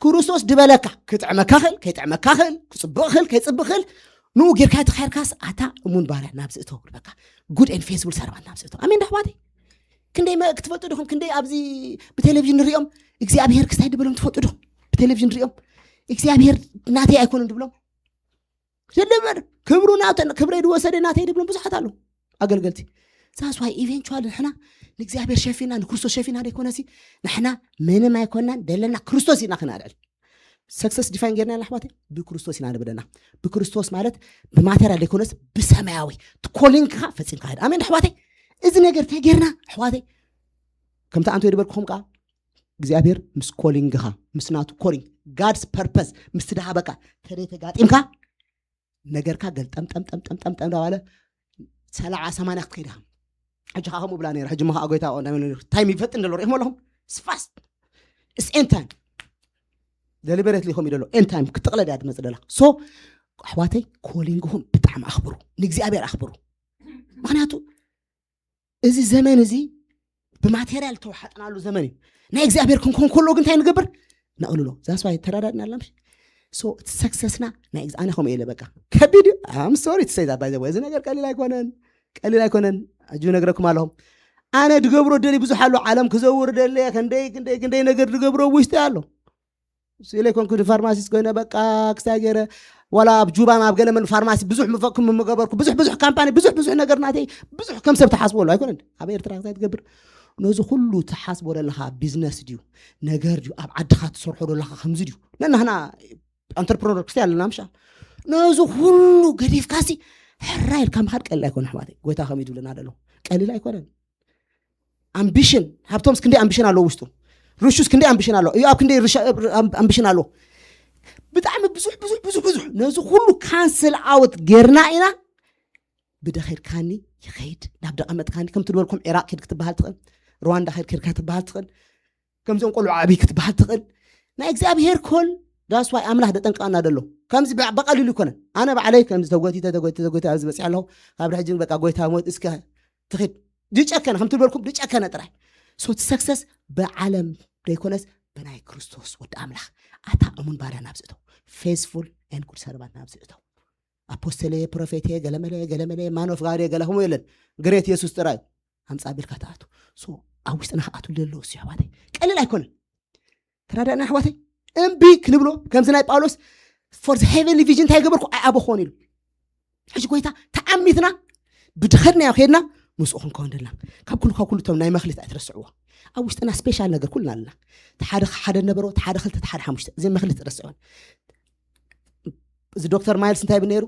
ክርስቶስ ድበለካ ክጥዕመካ ኽእል ከይጥዕመካ ኽእል ክፅብቕ ኽእል ከይፅብቕ ኽእል ንኡ ጌርካ ተኻየርካስ ኣታ እሙን ባርያ ናብዚ እቶ ክብለካ good and faithful servant ናብዚ እቶ። ኣሜን ዶ ኣሕዋተይ? ክንደይ መ- ክትፈልጡ ዲኹም? ክንደይ ኣብዚ ብቴሌቪዥን ንሪኦም እግዚኣብሔር ክስታይ ድበሎም ትፈልጡ ዲኹም? ብቴሌቪዥን ንሪኦም እግዚኣብሔር ናተይ ኣይኮነን ድብሎም ዘለበር ክብሩ ናተ ክብረይ ድወሰደ ናተይ ድብሎም ብዙሓት ኣለዉ ኣገልገልቲ። That's why eventually ንሕና ንእግዚኣብሔር ሸፊና ንክርስቶስ ሸፊና ደይኮነሲ ንሕና ምንም ኣይኮናን ደለና ክርስቶስ ኢና ክነልዕል። ሰክሰስ ዲፋይን ጌርና ኣሕዋተይ ብክርስቶስ ኢና ንብለና። ብክርስቶስ ማለት ብማቴሪያል ዘይኮነስ ብሰማያዊ ትኮሊንግካ ፈፂምካ ሄድ። ኣሜን ኣሕዋተይ። እዚ ነገር ተጌርና ኣሕዋተይ ከምቲ ኣንቶ የድበልኩኹም ከዓ እግዚኣብሔር ምስ ኮሊንግኻ ምስ ናቱ ኮሊንግ ጋድስ ፐርፐስ ምስ ትደሃበካ ተደይ ተጋጢምካ ነገርካ ገልጠምጠምጠምጠምጠምጠም ዳባለ ሰላዓ ሰማንያ ክትከይድ ኢኻ። ሕጂ ከዓ ከምኡ ብላ ነይራ። ሕጂ ሞ ከዓ ጎይታ እንታይ ኢሉ ነይሩ? ታይም ይፈጥን ዘሎ ርኢኹም ኣለኹም? ስፋስት ስኤን ታይም ደሊበረትሊ ከምኡ ደሎ ኤን ታይም ክጥቕለል እያ ትመፅእ ደላ። ሶ ኣሕዋተይ፣ ኮሊንግኹም ብጣዕሚ ኣኽብሩ፣ ንእግዚኣብሔር ኣኽብሩ። ምክንያቱ እዚ ዘመን እዚ ብማቴሪያል ተዋሓጥናሉ ዘመን እዩ። ናይ እግዚኣብሔር ክንኮን ከሎ ግን እንታይ ንገብር? ነቕልሎ። ዛስዋይ ተራዳድና ኣላ ምሽ። ሶ እቲ ሰክሰስና ናይ እግዚኣብሔር፣ ኣነ ከምኡ ኢለ በቃ ከቢድ እዩ። ኣም ሶሪ ትሰይ ዛባይ ዘቦ፣ እዚ ነገር ቀሊል ኣይኮነን፣ ቀሊል ኣይኮነን። ኣጁ ነግረኩም ኣለኹም። ኣነ ድገብሮ ደሊ ብዙሕ ኣሎ። ዓለም ክዘውር ደሊ ክንደይ ክንደይ ክንደይ ነገር ድገብሮ ውሽጢ ኣሎ። ስኢለ ኮንኩ ፋርማሲስት ኮይነ በቃ ክስታይ ገይረ፣ ዋላ ኣብ ጁባን ኣብ ገለመን ፋርማሲ ብዙሕ ምፈኩም ምገበርኩ፣ ብዙሕ ብዙሕ ካምፓኒ፣ ብዙሕ ብዙሕ ነገር ናተይ፣ ብዙሕ ከም ሰብ ትሓስቦ ኣሎ ኣይኮነን። ኣብ ኤርትራ ክስታይ ትገብር፣ ነዚ ኩሉ ትሓስቦ ዘለኻ ቢዝነስ ድዩ፣ ነገር ድዩ፣ ኣብ ዓድኻ ትሰርሖ ዘለኻ ከምዚ ድዩ? ነናህና ኣንተርፕረነር ክስታይ ኣለና ምሻ። ነዚ ኩሉ ገዲፍካሲ ሕራ ኢልካ ምኻድ ቀሊል ኣይኮነ ኣሕዋተይ። ጎይታ ከም ይድብለና ደሎ ቀሊል ኣይኮነን። ኣምቢሽን፣ ሃብቶምስ ክንደይ ኣምቢሽን ኣለዎ ውሽጡ፣ ርሹስ ክንደይ ኣምቢሽን ኣለዎ፣ ኢዮኣብ ክንደይ ርሻ-፣ ኣም-፣ ኣምቢሽን ኣለዎ። ብጣዕሚ ብዙሕ ብዙሕ ብዙሕ ብዙሕ። ነዚ ኩሉ ካንስል ኣውት ጌርና ኢና። ብደኸድካኒ ይኸይድ፣ ናብ ደቐመጥካኒ፣ ከምቲ ዝበልኩም ዒራቕ ኪድ ክትበሃል ትኽእል፣ ሩዋንዳ ኸይድ ኪድ ክትበሃል ትኽእል፣ ከምዚኦም ቆልዑ ዓብይ ክትበሃል ትኽእል። ናይ እግዚኣብሔር ኮል ዳስዋይ ኣምላኽ ደጠንቀቐና ደሎ። ከምዚ በ-፣ በቐሊሉ ይኮነን። ኣነ ባዕለይ ከምዚ ተጎቲተ ተጎቲተ ተጎቲተ ኣብዚ በፂሐ ኣለኹ። ካብ ሕጂ በቃ ጎይታ ሞት እስከ ትኽድ ድጨከነ ከምቲ ዝበልኩም ድጨከነ ጥራይ። ሶ እቲ ሰክሰስ ብዓለም ዘይኮነስ ብናይ ክርስቶስ ወዲ ኣምላኽ፣ ኣታ እሙን ባርያ ናብ ዝእተው፣ ፌስፉል ኤን ጉድ ሰርቫንት ናብ ዝእተው፣ ኣፖስተል እየ፣ ፕሮፌት እየ፣ ገለመለ ገለመለ ማን ኦፍ ጋድ እየ፣ ገለ ከምኡ የለን። ግሬት የሱስ ጥራይ ኣምፃ ቢልካ ትኣቱ። ሶ ኣብ ውሽጥና ክኣቱ ዘለዎ እሱ ኣሕዋተይ ቀልል ኣይኮነን። ተራዳእና ኣሕዋተይ፣ እምቢ ክንብሎ ከምዚ ናይ ጳውሎስ for the heavenly vision እንታይ ገበርኩ? ኣይኣበኾን ኢሉ። ሕጂ ጎይታ ተዓሚትና ብድኸድናዮ ከድና ምስኡ ክንከውን ደልና። ካብ ኩሉ ካብ ኩሉ እቶም ናይ መክሊት ኣይትረስዕዎ። ኣብ ውሽጥና ስፔሻል ነገር ኩልና ኣለና። እቲ ሓደ ሓደ ነበሮ፣ እቲ ሓደ ክልተ፣ እቲ ሓደ ሓሙሽተ፣ እዚ መክሊት ትረስዕዎን። እዚ ዶክተር ማይልስ እንታይ ይብል ነይሩ?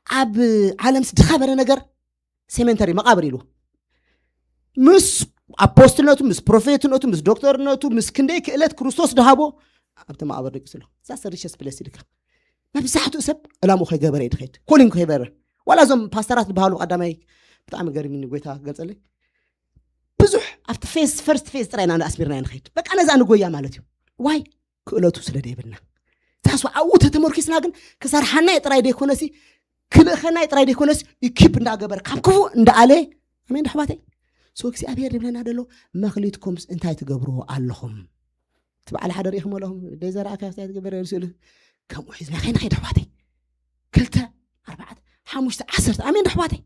ኣብ ዓለምስ ድኸበረ ነገር ሴሜንተሪ መቃብር ኢሉ ምስ ኣፖስትልነቱ፣ ምስ ፕሮፌትነቱ፣ ምስ ዶክተርነቱ፣ ምስ ክንደይ ክእለት ክርስቶስ ድሃቦ ኣብቲ መቃብር ደቂሱ ኣሎ። እዛ ሰሪሸስ ፕለስ ኢልካ መብዛሕትኡ ሰብ ዕላምኡ ከይገበረ እዩ ድኸይድ፣ ኮሊንግ ከይበረ። ዋላ እዞም ፓስተራት ዝበሃሉ ቀዳማይ ብጣዕሚ ገሪምኒ፣ ጎይታ ገልጸለይ። ብዙሕ ኣብቲ ፌዝ፣ ፈርስት ፌዝ ጥራይ ኢና ኣስሚርና ንኸይድ። በቃ ነዛ ንጎያ ማለት እዩ። ዋይ? ክእለቱ ስለ ደይብልና። ዛስዋ ኣብኡ ተተመርኪስና ግን ክሰርሓና ጥራይ ደይኮነሲ፣ ክልእኸና ጥራይ ደይኮነስ፣ ኢኪፕ እንዳገበረ ካብ ክፉእ እንዳኣለ። ኣሜን ኣሕዋተይ። ሶ እግዚኣብሔር ይብለና ደሎ፣ መኽሊትኩምስ እንታይ ትገብርዎ ኣለኹም? እቲ በዓል ሓደ ርኢኹም ኣለኹም፣ ደይ ዘርኣካ እንታይ ትገብር ስእሉ። ከምኡ ሒዝና ከይንኸይድ ኣሕዋተይ። ክልተ፣ ኣርባዕተ፣ ሓሙሽተ፣ ዓሰርተ። ኣሜን ኣሕዋተይ።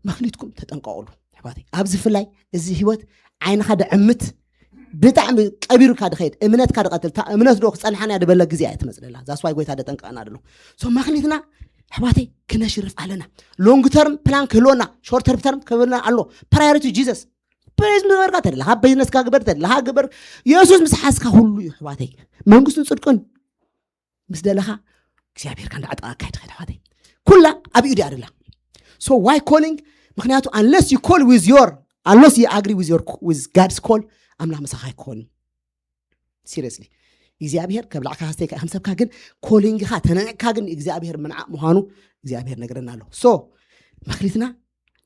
መኽሊትኩም ተጠንቀቑሉ ኣሕዋተይ። ኣብዚ ፍላይ እዚ ህይወት ዓይንኻ ደዕምት፣ ብጣዕሚ ቀቢሩካ ድኸይድ፣ እምነትካ ድቐትል፣ እታ እምነት ዶ ክጸንሓና ድበለ ግዜ እያ ትመጽእ ደላ። ዛስዋይ ጎይታ ደጠንቀቐና ደሎ። ሶ መኽሊትና ኣሕዋተይ ክነሽርፍ ኣለና። ሎንግ ተርም ፕላን ክህልወና፣ ሾርት ተርም ተርም ክህልወና ኣሎ። ፕራዮሪቲ ጂሰስ። ፕሬዝ ንበርካ ተደለኻ፣ ቢዝነስካ ግበር ተደለኻ ግበር። የሱስ ምስ ሓዝካ ኩሉ እዩ ኣሕዋተይ። መንግስቱን ጽድቅን ምስ ደለኻ እግዚኣብሔር ከንዳ ዕጣ ኣካይድ ኸይድ ኣሕዋተይ። ኩላ ኣብ ኢዱ ኣደላ። So why calling? ምክንያቱ unless you call with your, unless you agree with your, with God's call, ኣምላኽ ምሳኻ ኣይኮን። ሲሪየስሊ እግዚኣብሔር ከብላዕካ ከስተይካ ከም ሰብካ ግን ኮሊንግኻ ተነዕካ ግን እግዚኣብሔር ምንዓቕ ምዃኑ እግዚኣብሔር ነግረና ኣሎ። ሶ መክሊትና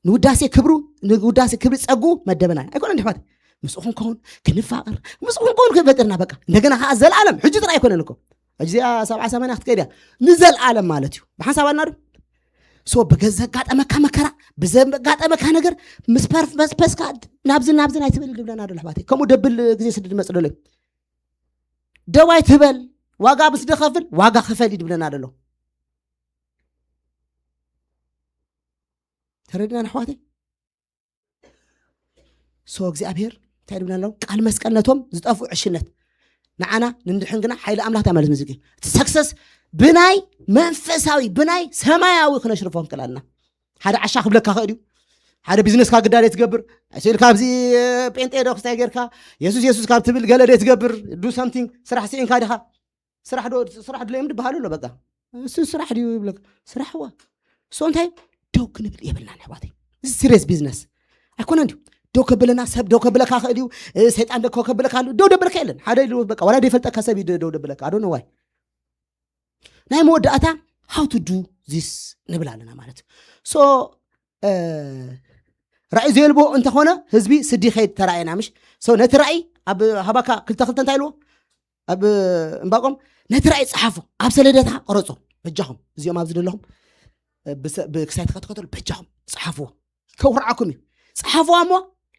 ንውዳሴ ክብሩ፣ ንውዳሴ ክብሪ ጸጉ መደበና ኣይኮነ እንዲሕባት ምስኡ ክንከውን ክንፋቐር ምስኡ ክንከውን ክንፈጥርና በቃ እንደገና ከዓ ዘለዓለም ሕጂ ጥራይ ኣይኮነን እኮ እዚኣ ሰብዓ ሰማንያ ክትከይድ እያ ንዘለዓለም ማለት እዩ። ብሓንሳብ ኣልና ዶ ሶ ብዘጋጠመካ መከራ ብዘጋጠመካ ነገር ምስ ፐስፐስካ ናብዚ ናብዚ ናይ ትብል ድብለና ዶ ኣሕዋተይ ከምኡ ደብል ግዜ ስድድ መፅእ ደሎ ደዋይ ትበል ዋጋ ምስ ደኸፍል ዋጋ ክፈል ይድብለና ደሎ ተረድና ኣሕዋተይ ሶ እግዚኣብሔር እንታይ ድብለና ኣሎ ቃል መስቀል ነቶም ዝጠፍኡ ዕሽነት ንዓና ንንድሕን ግና ሓይሊ ኣምላኽ እንታይ ማለት ምዝግ እቲ ሰክሰስ ብናይ መንፈሳዊ ብናይ ሰማያዊ ክነሽርፎ ክንክእል ኣለና ሓደ ዓሻ ክብለካ ክእል እዩ ሓደ ቢዝነስካ ግዳደ ትገብር ስኢልካ ኣብዚ ጴንጤ ዶ ክስታይ ጌርካ የሱስ የሱስ ካብ ትብል ገለ ደ ትገብር ዱ ሳምቲንግ ስራሕ ስኢንካ ዲኻ ስራሕ ዶ ስራሕ ድለዮም ድበሃሉ ኣሎ በቃ እሱ ስራሕ ድዩ ይብለካ ስራሕ ዋ ሶ እንታይ ደው ክንብል የብልናን ኣሕዋተይ እዚ ሲሪየስ ቢዝነስ ኣይኮነን ድዩ ደው ከብለና ሰብ ደው ከብለካ ክእል እዩ ሰይጣን ደው ከብለካ ኣሎ ደው ደብለካ የለን ሓደ ኢሉ በቃ ዋላ ደይፈልጠካ ሰብ እዩ ደው ደብለካ ኣዶ ነዋይ ናይ መወዳእታ how to do this ንብል ኣለና ማለት ሶ ራእይ ዘየልቦ እንተኾነ ህዝቢ ስዲ ኸይድ ተራእየና ምሽ። So ነቲ ራእይ ኣብ ሃባካ ክልተ ክልተ እንታይ ኢልዎ? ኣብ እምባቆም ነቲ ራእይ ጸሓፎ፣ ኣብ ሰለደታ ቅረጾ። በጃኹም እዚኦም ኣብዚ ዘለኹም ብሰ- ብክሳይ ተኸተከተሉ በጃኹም ጸሓፍዎ። ከውርዓኩም እዩ። ጸሓፍዋ እሞ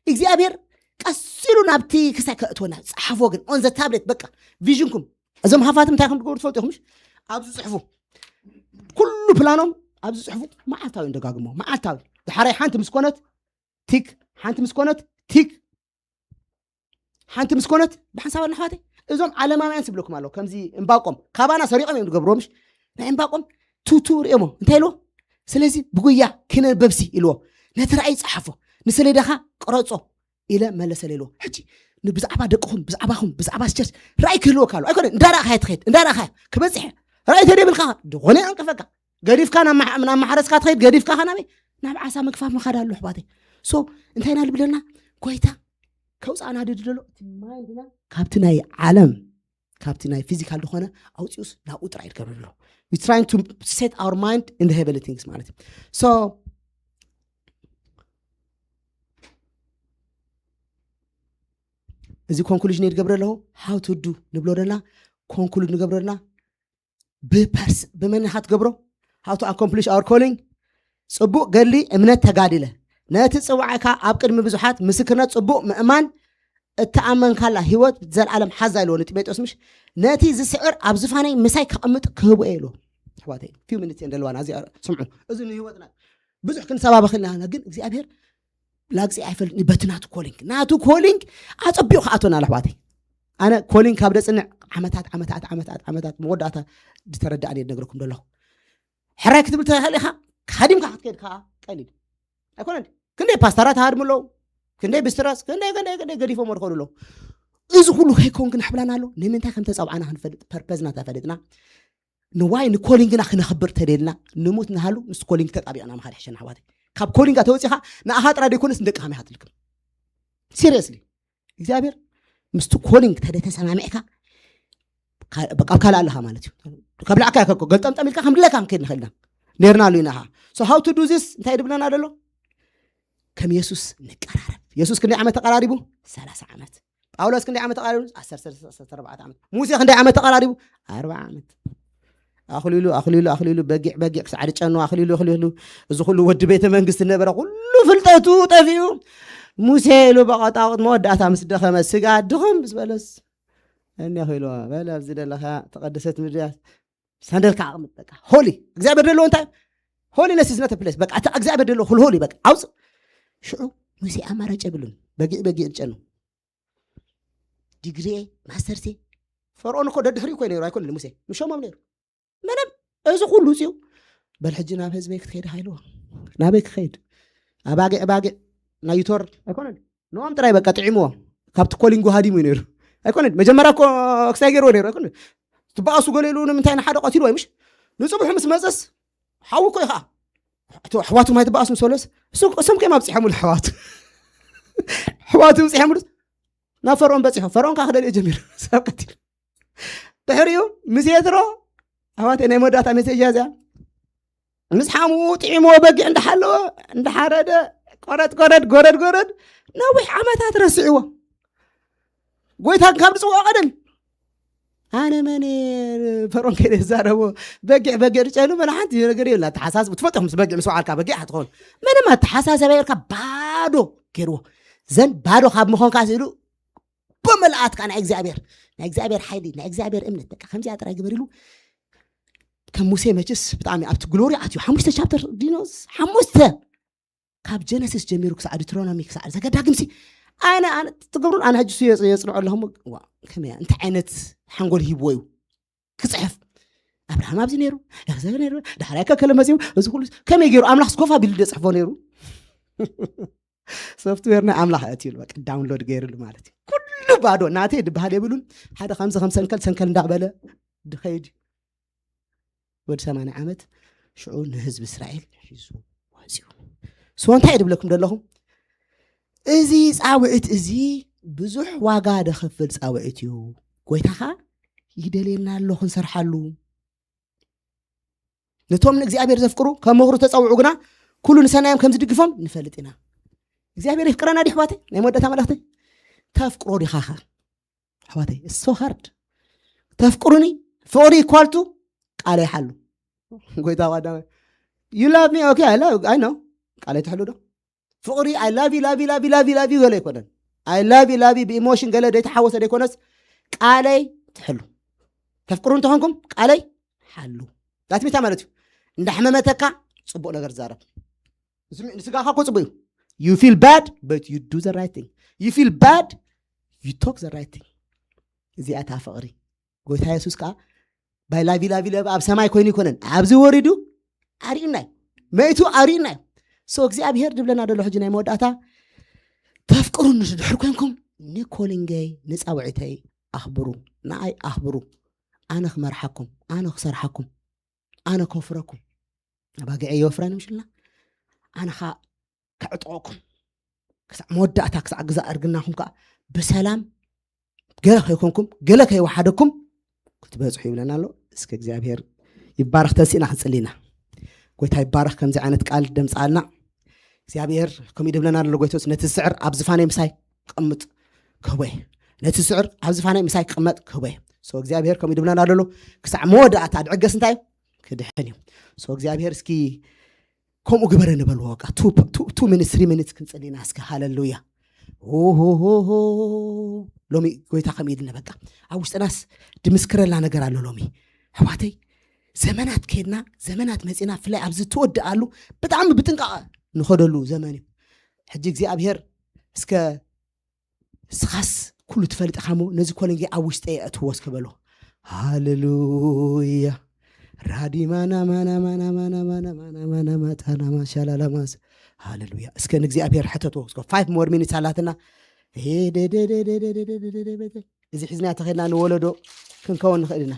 እግዚኣብሔር ቀስ ኢሉ ናብቲ ክሳይ ከእትወና ጸሓፍዎ። ግን on the tablet በቃ ቪዥንኩም እዞም ሃፋት እንታይ ከም ትገብሩ ትፈልጡ ኢኹም። ኣብዚ ጽሕፉ ኩሉ ፕላኖም ኣብዚ ጽሕፉ። መዓልታዊ እንደጋግሞ መዓልታዊ ድሓራይ ሓንቲ ምስ ኮነት ቲክ ሓንቲ ምስ ኮነት ቲክ ሓንቲ ምስ ኮነት ብሓንሳብ ኣሕዋተይ እዞም ዓለማውያን ስብለኩም ኣለዉ። ከምዚ እምባቆም ካባና ሰሪቆም እዮም ዝገብርዎ ምሽ ናይ እምባቆም ቱቱ ርእሞ እንታይ ኢልዎ? ስለዚ ብጉያ ክነንበብሲ ኢልዎ። ነቲ ራእይ ጸሓፎ ንሰሌዳኻ ቅረጾ ኢለ መለሰለ ኢልዎ። ሕጂ ብዛዕባ ደቅኹም ብዛዕባኹም ብዛዕባ ቸርች ራእይ ክህልወካ ኣሎ ኣይኮነ እንዳረእኻያ ትኸይድ እንዳረእኻያ ክበጽሕ ራእይ ተደብልካ ዝኾነ ይዕንቅፈካ ገዲፍካ ናብ ማሓረስካ ትኸይድ ገዲፍካ ኸ ናበይ ናብ ዓሳ ምግፋፍ ምኻድ ኣሎ ኣሕዋተይ። So እንታይ ኢና ልብለና? ጎይታ ከውፃእና ድድሎ እቲ ማይንድና ካብቲ ናይ ዓለም ካብቲ ናይ ፊዚካል ዝኾነ ኣውፂኡስ ናብኡ ጥራይ ይድገብር ኣሎ። We trying to set our mind in the heavenly things ማለት እዩ። So እዚ ኮንክሉዥን ይድገብረ ኣለኹ። How to do ንብሎ ደና ኮንክሉድ ንገብረልና ብመን ኢኻ ትገብሮ? How to accomplish our calling? ፅቡቅ ገድሊ እምነት ተጋድለ ነቲ ፅዋዕካ ኣብ ቅድሚ ብዙሓት ምስክርነት ፅቡቅ ምእማን እተኣመንካላ ህይወት ዘልኣለም ሓዛ ኢልዎ ንጢሞቴዎስ ምሽ ነቲ ዝስዕር ኣብ ዝፋነይ ምሳይ ከቐምጥ ክህቦ እየ ኢልዎ። ኣሕዋተይ ፊው ሚኒት እየን ዘለዋና እዚ ስምዑ። እዚ ንህይወትና ብዙሕ ክንሰባበኽልና ግን እግዚኣብሔር ላግፂ ኣይፈልጥ በቲ ናቱ ኮሊንግ ናቱ ኮሊንግ ኣፀቢቑ ክኣቶና ኣለ ኣሕዋተይ። ኣነ ኮሊንግ ካብ ደፅንዕ ዓመታት ዓመታት ዓመታት ዓመታት መወዳእታ ዝተረዳእኒ ነግረኩም ዘለኹ። ሕራይ ክትብል ተኽእል ኢኻ። ካዲምካ ክትከይድ ከዓ ቀሊል ኣይኮነን። ክንደይ ፓስተራት ሃድሙ ኣለዉ። ክንደይ ብስትራስ ክንደይ ክንደይ ክንደይ ገዲፎም ወድኸሉ ኣለዉ። እዚ ኩሉ ከይኮን ግን ሕብላና ኣሎ ንምንታይ ከም ተፀውዓና ክንፈልጥ ፐርፐዝና ተፈለጥና ንዋይ ንኮሊንግና ክነኽብር ተደልና ንሙት ንሃሉ ምስ ኮሊንግ ተጣቢቕና ምኻድ ሕሸና ኣሕዋተይ። ካብ ኮሊንግ ተወፂኻ ንኣኻ ጥራይ ዘይኮነስ ንደቅኻ ኢኻ ትልክም። ሲሪየስሊ እግዚኣብሔር ምስቲ ኮሊንግ ተደተሰማሚዕካ ካብ ካልእ ኣለኻ ማለት እዩ። ካብ ላዕካ ገልጠምጠም ኢልካ ከም ድለካ ክንከይድ ንኽእልና ነርና ኣሉ ኢና። So how to do this እንታይ ድብለና ደሎ? ከም የሱስ ንቀራረብ። የሱስ ክንደይ ዓመት ተቀራሪቡ? ሰላሳ ዓመት። ጳውሎስ ክንደይ ዓመት ተቀራሪቡ? ዓሰርተ ዓመት። ሙሴ ክንደይ ዓመት ተቀራሪቡ? ኣርባ ዓመት። ኣኽሊሉ ኣኽሊሉ ኣኽሊሉ በጊዕ በጊዕ ክሳዕ ድጨኑ ኣኽሊሉ ኣኽሊሉ እዚ ኩሉ ወዲ ቤተ መንግስቲ ነበረ ኩሉ ፍልጠቱ ጠፊኡ ሙሴ ኢሉ በቐጣቕጥ መወዳእታ ምስ ደኸመ ስጋ ድኽም ምስ በለስ እኒኹ ኢልዎ በለ ኣብዚ ደለኻ ተቐደሰት ምድሪ ሳንደልካ ኣቕምጥ በቃ ሆሊ እግዚኣብሔር ደለዎ እንታይ ሆሊነስ ኢዝ ኖት ፕሌስ በቃ እቲ እግዚኣብሔር ደለዎ ኩሉ ሆሊ በቃ ኣውፅ ሽዑ ሙሴ ኣማራጭ የብሉን በጊዕ በጊዕ ድጨኑ ዲግሪኤ ማስተርሴ ፈርኦን እኮ ደድሕሪ እኮ ነይሩ ኣይኮነ ሙሴ ምሸሞም ነይሩ ምንም እዚ ኩሉ ውፅኡ በል ሕጂ ናብ ህዝበይ ክትከይድ ሃይልዎ ናበይ ክኸይድ ኣባጊዕ ባጊዕ ናይ ዩቶር ኣይኮነን ንኦም ጥራይ በቃ ጥዒምዎ ካብቲ ኮሊንጎ ሃዲሙ እዩ ነይሩ ኣይኮነን መጀመርያ እኮ ክሳይ ገይርዎ ነይሩ ኣይኮነን ትበኣሱ ገለ ኢሉ ንምንታይ ንሓደ ቀቲልዎ ምሽ ንፅቡሑ ምስ መፀስ ሓዊ እኮ እዩ ከዓ ኣሕዋቱ ማይ ትበኣሱ ምስ በለስ እሶም ከይም ኣብፅሐሙሉ ኣሕዋቱ ኣሕዋቱ ኣብፅሐሙሉ ናብ ፈርኦን በፂሑ ፈርኦን ከዓ ክደልዮ ጀሚሩ ሰብ ቀቲሉ ድሕሪኡ ምስ የትሮ ኣሕዋተይ ናይ መወዳእታ ሜሴጅ እያ እዚኣ ምስ ሓምኡ ጥዒምዎ በጊዕ እንዳሓለወ እንዳሓረደ ቆረድ ቆረድ ጎረድ ጎረድ ነዊሕ ዓመታት ረስዕዎ ጎይታ ካብ ዝፅውዖ ቀደም ኣነ መን ፈርኦን ከይደ ዝዛረቦ በጊዕ በጊዕ ድጨኑ መን ሓንቲ ነገር የብላ ኣተሓሳስብ ትፈልጦ ምስ በጊዕ ምስ ወዓልካ በጊዕ ክትኸውን ምንም ኣተሓሳሰብ የብልካ ባዶ ገይርዎ ዘን ባዶ ካብ ምኾንካ ስኢሉ ብመልኣትካ ናይ እግዚኣብሔር ናይ እግዚኣብሔር ሓይሊ ናይ እግዚኣብሔር እምነት በቃ ከምዚኣ ጥራይ ግበር ኢሉ ከም ሙሴ መችስ ብጣዕሚ ኣብቲ ግሎሪ ኣትዩ ሓሙሽተ ቻፕተር ዲኖስ ሓሙሽተ ካብ ጀነሲስ ጀሚሩ ክሳዕ ዲትሮኖሚ ክሳዕ ዘገዳግምሲ ኣነ ኣነ ትገብሩን ኣነ ሕጂ የፅንዖ ኣለኹም ከመይ እንታይ ዓይነት ሓንጎል ሂብዎ እዩ ክፅሕፍ ኣብርሃም ኣብዚ ነይሩ ዳሕዛ ነይሩ ዳሕራይ ከከለ መፅኡ እዚ ኩሉ ከመይ ገይሩ ኣምላኽ ስኮፋ ቢሉ ደፅሕፎ ነይሩ ሶፍትዌር ናይ ኣምላኽ ኣእትዩሉ በቃ ዳውንሎድ ገይሩሉ ማለት እዩ ኩሉ ባዶ ናተይ ድበሃል የብሉን ሓደ ከምዚ ከም ሰንከል ሰንከል እንዳበለ ድኸይድ ወዲ ሰማንያ ዓመት ሽዑ ንህዝቢ እስራኤል ሒዙ ወፂኡ so እንታይ ድብለኩም ዘለኹም እዚ ፃውዒት እዚ ብዙሕ ዋጋ ደኸፍል ፃውዒት እዩ ጎይታ ከዓ ይደልየና ኣሎ ክንሰርሓሉ ነቶም ንእግዚኣብሔር ዘፍቅሩ ከም ምኽሩ ተፀውዑ ግና ኩሉ ንሰናዮም ከም ዝድግፎም ንፈልጥ ኢና እግዚኣብሔር የፍቅረና ዲ ኣሕዋተይ? ናይ መወዳእታ መልእኽተይ፣ ተፍቅሮ ዲኻ ኸ ኣሕዋተይ? So hard። ተፍቅሩኒ? ፍቕሪ equal to ቃለይ ሓሉ። ጎይታ ቀዳማይ፣ you love me? Okay, I love, I know። ቃለይ ትሕሉ ዶ? ፍቕሪ I love you, love you, love you, love you, love you ገለ ኣይኮነን። I love you, love you ብኢሞሽን ገለ ዘይተሓወሰ ዘይኮነስ፣ ቃለይ ትሕሉ። ተፍቅሩ እንተኾንኩም ቃለይ ሓሉ። ዳትሚታ ማለት እዩ። እንዳሕመመተካ ጽቡቕ ነገር ዛረብ። ንስጋኻ እኮ ጽቡቕ እዩ። You feel bad, but you do the right thing. You feel bad, you talk the right thing. እዚኣ እታ ፍቕሪ። ጎይታ የሱስ ከዓ ባይ ላቪ ላቪ ለብ ኣብ ሰማይ ኮይኑ ይኮነን፣ ኣብዚ ወሪዱ ኣርእዩና እዩ። መይቱ ኣርእዩና እዩ። So እግዚኣብሔር ድብለና ደሎ ሕጂ ናይ መወዳእታ፣ ተፍቅሩኒ ድሕር ኮንኩም ንኮሊንገይ ንጻውዒተይ ኣኽብሩ፣ ንኣይ ኣኽብሩ። ኣነ ክመርሓኩም፣ ኣነ ክሰርሓኩም፣ ኣነ ከፍረኩም። ኣባጊዐ የወፍራን ምሽልና ኣነ ኸዓ ከዕጥቐኩም ክሳዕ መወዳእታ ክሳዕ ግዛእ እርግናኹም ከዓ ብሰላም ገለ ከይኮንኩም ገለ ከይወሓደኩም ክትበፅሑ ይብለና ኣሎ። እስከ እግዚኣብሔር ይባረክ። ተንሲእና ክንፅሊ ኢና። ጎይታ ይባረክ ከምዚ ዓይነት ቃል ደምፃልና። እግዚኣብሔር ከምኡ ድብለና ኣሎ። ጎይቶስ ነቲ ዝስዕር ኣብ ዝፋነይ ምሳይ ቅምጥ ክህቦ እየ። ነቲ ዝስዕር ኣብ ዝፋነይ ምሳይ ክቅመጥ ክህቦ እየ። So እግዚኣብሔር ከምኡ ድብለና ኣሎ። ክሳዕ መወዳእታ ድዕገስ እንታይ እዩ? ክድሕን እዩ። So እግዚኣብሔር እስኪ ከምኡ ግበረ ንበልዎ። በቃ two minutes three minutes ክንፅሊና እስከ። ሃለሉያ። ኦሆሆሆ። ሎሚ ጎይታ ከም ኢድነ በቃ ኣብ ውሽጥናስ ድምስክረላ ነገር ኣሎ። ሎሚ ኣሕዋተይ ዘመናት ከድና ዘመናት መፂና ብፍላይ ኣብዚ ትወድኣሉ ብጣዕሚ ብጥንቃቐ ንኸደሉ ዘመን እዩ። ሕጂ እግዚኣብሔር እስከ እስኻስ ኩሉ ትፈልጥ ኢኻ እሞ ነዚ ኮለንጌ ኣብ ውሽጠ የእትዎ እስከ በሎ። ሃሌሉያ። ራዲማና ማና ማና ማና ማና ማና ማና ማታና ማሻላላማስ። ሃሌሉያ። እስከ ንእግዚኣብሔር ሕተቶ። እስከ five more minutes ኣላትና። እዚ ሒዝና ተኸድና ንወለዶ ክንከውን ንኽእል ኢና።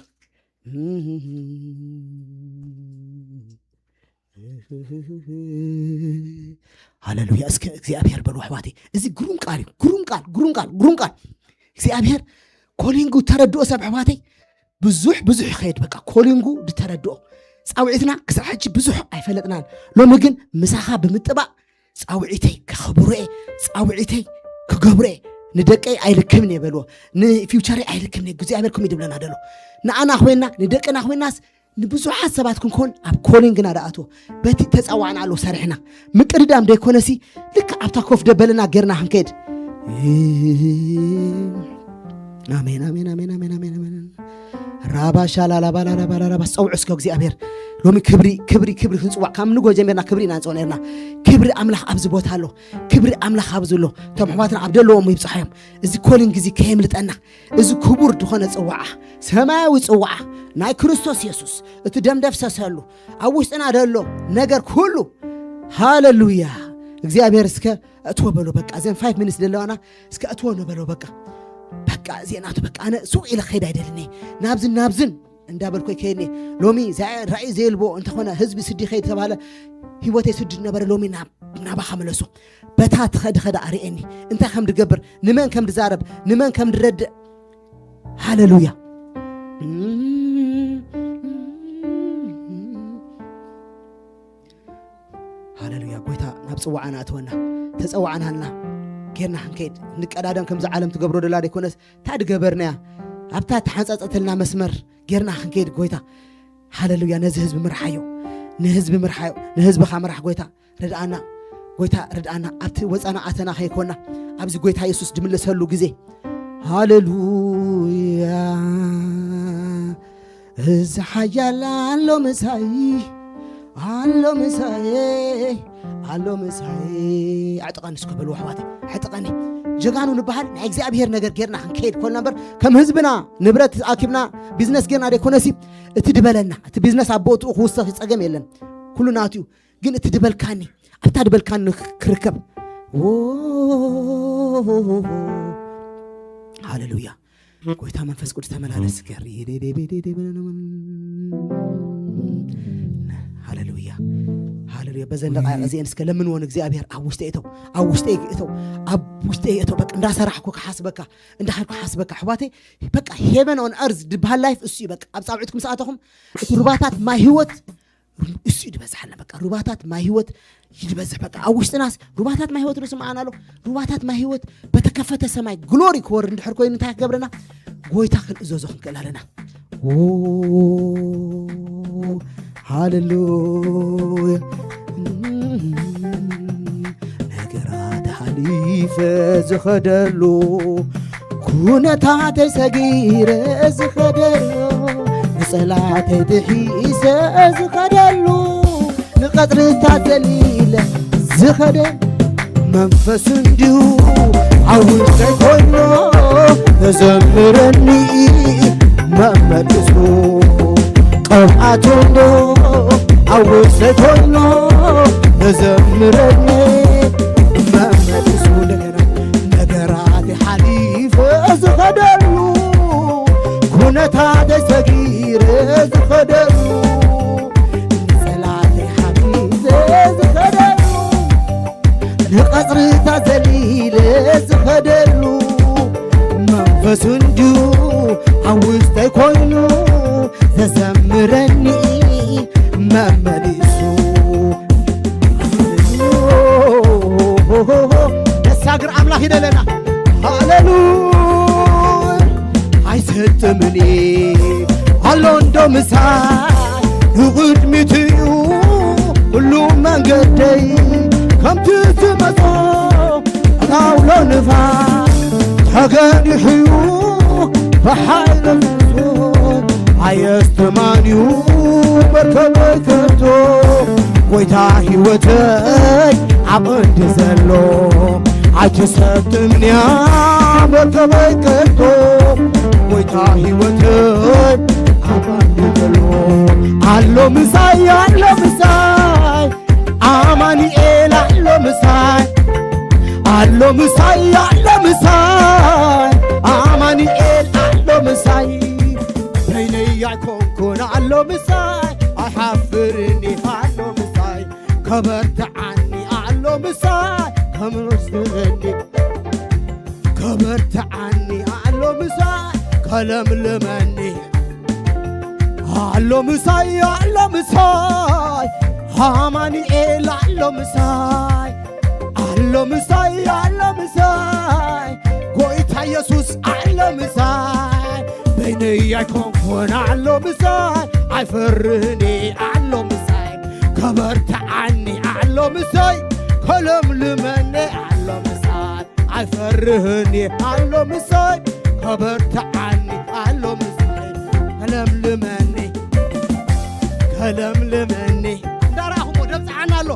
ሃሌሉያ። እስከ እግዚኣብሔር በሉ ኣሕዋተይ። እዚ ግሩም ቃል እዩ። ግሩም ቃል፣ ግሩም ቃል፣ ግሩም ቃል። እግዚኣብሔር ኮሊንጉ ተረድኦ ሰብ ኣሕዋተይ። ብዙሕ ብዙሕ ይኸይድ በቃ ኮሊንጉ ዝተረድኦ። ጻውዒትና ክሳብ ሕጂ ብዙሕ ኣይፈለጥናን። ሎሚ ግን ምሳኻ ብምጥባእ ጻውዒተይ ከኽብሮ እየ፣ ጻውዒተይ ክገብሮ እየ። ንደቀይ ኣይልክምን እየ በልዎ፣ ንፊውቸረይ ኣይልክምን እየ። እግዚኣብሔር ከምኡ ይድብለና ደሎ። ንኣና ኮይና ንደቅና ኮይናስ ንብዙሓት ሰባት ክንኮን ኣብ ኮሊንግና ደኣትዎ። በቲ ተጸዋዕና ኣሎ ሰሪሕና ምቅድዳም ደይኮነሲ ልክ ኣብታ ኮፍ ደበልና ጌርና ክንከይድ። ኣሜን፣ ኣሜን፣ ኣሜን፣ ኣሜን፣ ኣሜን፣ ኣሜን። ራባ ሻላላባላላባላባ ጸውዑ እስከ እግዚኣብሔር። ሎሚ ክብሪ ክብሪ ክብሪ ክንጽዋዕ ካብ ንጎ ጀሚርና ክብሪ ኢና ንጽውዕ ነርና። ክብሪ ኣምላኽ ኣብዚ ቦታ ኣሎ። ክብሪ ኣምላኽ ኣብዚ ኣሎ። እቶም ኣሕዋትና ኣብ ደለዎም ይብጽሓዮም። እዚ ኮሊንግ እዚ ከየምልጠና። እዚ ክቡር ዝኾነ ጽዋዓ፣ ሰማያዊ ጽዋዓ ናይ ክርስቶስ የሱስ፣ እቲ ደም ደፍሰሰሉ ኣብ ውሽጥና ደሎ ነገር ኩሉ። ሃሌሉያ። እግዚኣብሔር እስከ እትዎ በሎ በቃ። እዘን five minutes ደለዋና እስከ እትዎ ነበሎ በቃ። በቃ እዚኤናቱ በቃ ኣነ ሱቕ ኢለ ክኸይድ ኣይደልን እየ። ናብዝን ናብዝን እንዳበልኩ ይከይድኒ። ሎሚ ራእይ ዘየልቦ እንተኾነ ህዝቢ ስዲ ከይድ ተባለ ህይወተይ ስዲ ነበረ። ሎሚ ናብ ናባኻ መለሶ። በታ ትኸድኸ ደኣ ርእየኒ። እንታይ ከም ድገብር፣ ንመን ከም ድዛረብ፣ ንመን ከም ድረድእ። ሃሌሉያ። ሃሌሉያ። ጎይታ ናብ ጽዋዓና ኣትወና። ተጸዋዕናልና ጌርና ክንከይድ። ንቀዳደም ከምዚ ዓለም ትገብሮ ደላ ደይኮነስ፣ እንታይ ድገበርናያ? ኣብታ ተሓንጸጸትልና መስመር ጌርና ክንከይድ ጎይታ። ሃሌሉያ። ነዚ ህዝቢ ምርሓዮ። ንህዝቢ ምርሓዮ። ንህዝብኻ ምራሕ ጎይታ። ርድኣና። ጎይታ ርድኣና። ኣብቲ ወጻና ኣተና ከይኮና። ኣብዚ ጎይታ የሱስ ድምለሰሉ ግዜ። ሃሌሉያ። እዚ ሓያል ኣሎ ምሳይ፣ ኣሎ ምሳይ፣ ኣሎ ምሳይ። ኣዕጥቐኒ እስከ በሉ ኣሕዋተይ፣ ኣዕጥቐኒ። ጀጋኑ ንበሃል ናይ እግዚኣብሔር ነገር ጌርና ክንከይድ ኮልና እምበር፣ ከም ህዝብና ንብረት ኣኪብና ቢዝነስ ጌርና ደይኮነሲ፣ እቲ ድበለና፣ እቲ ቢዝነስ ኣብ ቦትኡ ክውሰኽ ጸገም የለን። ኩሉ ናቱ እዩ። ግን እቲ ድበልካኒ፣ ኣብታ ድበልካኒ ክርከብ። ዎ-፣ ሃሌሉያ። ጎይታ መንፈስ ቅዱስ ተመላለስ። ገሪ-፣ ሃሌሉያ። ሃሌሉያ። በዘን ደቃይቕ እዚኤን እስከ ለምንዎ ንእግዚኣብሔር ኣብ ውሽጠይ እተው፣ ኣብ ውሽጠይ እተው፣ ኣብ ውሽጠይ እተው። በቃ እንዳሰራሕኩ ክሓስበካ፣ እንዳኸድኩ ክሓስበካ። ኣሕዋተይ፣ በቃ ሄቨን ኦን እርዝ ድበሃል ላይፍ እሱ እዩ። በቃ ኣብ ጻውዒትኩም ሰኣተኹም እቲ ሩባታት ማይ ህይወት እሱ እዩ ዝበዝሓልና። በቃ ሩባታት ማይ ህይወት ይበዝሕ። በቃ ኣብ ውሽጥናስ ሩባታት ማይ ህይወት ዶ ስምዓና ኣሎ። ሩባታት ማይ ህይወት በተከፈተ ሰማይ ግሎሪ ክወርድ እንድሕር ኮይኑ እንታይ ክገብረና? ጎይታ ክንእዘዞ ክንክእል ኣለና። ዎ፣ ሃሌሉያ። ነገራት ሓሊፈ ዝኸደሉ፣ ኩነታተይ ሰጊረ ዝኸደሉ፣ ንጸላተይ ጥሒሰ ዝኸደሉ፣ ንቐጽርታት ዘሊለ ዝኸደ መንፈስ እንዲሁ ኣብ ውሽጠይ ኮይኑ ተዘምረኒ መመልሱ፣ ቅብኣቱ እንዶ ኣብ ውሽጠይ ኮይኑ ተዘምረኒ መመልሱ። እንደገና ነገራት ሓሊፈ ዝኸደሉ፣ ኩነታት ሰጊረ ዝኸደሉ፣ ንጸላተይ ሓፊዘ ዝኸደሉ፣ ንቐጽርታት ዘሊለ ዝኸደሉ፣ መንፈሱ እንድዩ ኣብ ውሽጠይ ኮይኑ ዘዘምረኒ መመሊሱ። ደስ ኣግር ኣምላኽ ይደለና። ሃሌሉያ። ኣይሰጥምን ኣሎ እንዶ ምሳይ፣ ንቕድሚት እዩ ኩሉ መንገደይ። ከምቲ ዝመጾ ኣውሎ ንፋስ ተገኒሑ እዩ ብሓይሊ ፍጹም ኣየስተማንዩ መርከበይ ከቶ። ጎይታ ህይወተይ ኣብ እንዲ ዘሎ ኣይትሰጥምንያ መርከበይ ከቶ። ጎይታ ህይወተይ ኣብ እንዲ ዘሎ ኣሎ ምሳይ፣ ኣሎ ምሳይ ኣማኑኤል ኣሎ ምሳይ፣ ኣሎ ምሳይ፣ ኣሎ ምሳይ ኣማኑኤል ኣሎ ምሳይ። በይነይ ኣይኮንኩን ኣሎ ምሳይ፣ ኣይሓፍርን ኣሎ ምሳይ፣ ከበርትዓኒ ኣሎ ምሳይ፣ ከመስግነኒ ከበርትዓኒ ኣሎ ምሳይ፣ ከለምልመኒ ኣሎ ምሳይ፣ ኣሎ ምሳይ ኣማኑኤል ኣሎ ምሳይ፣ ኣሎ ምሳይ፣ ኣሎ ምሳይ ጎይታ ኢየሱስ ኣሎ ምሳይ። በይነይ ኣይኮንኩን ኣሎ ምሳይ፣ ኣይፈርህን ኣሎ ምሳይ፣ ከበርትዓኒ ኣሎ ምሳይ፣ ከለምልመኒ ኣሎ ምሳይ፣ ኣይፈርህን ኣሎ ምሳይ፣ ከበርትዓኒ ኣሎ ምሳይ፣ ከለምልመኒ ከለምልመኒ። እንዳረኣኹሞ ደብፅዓና ኣሎ።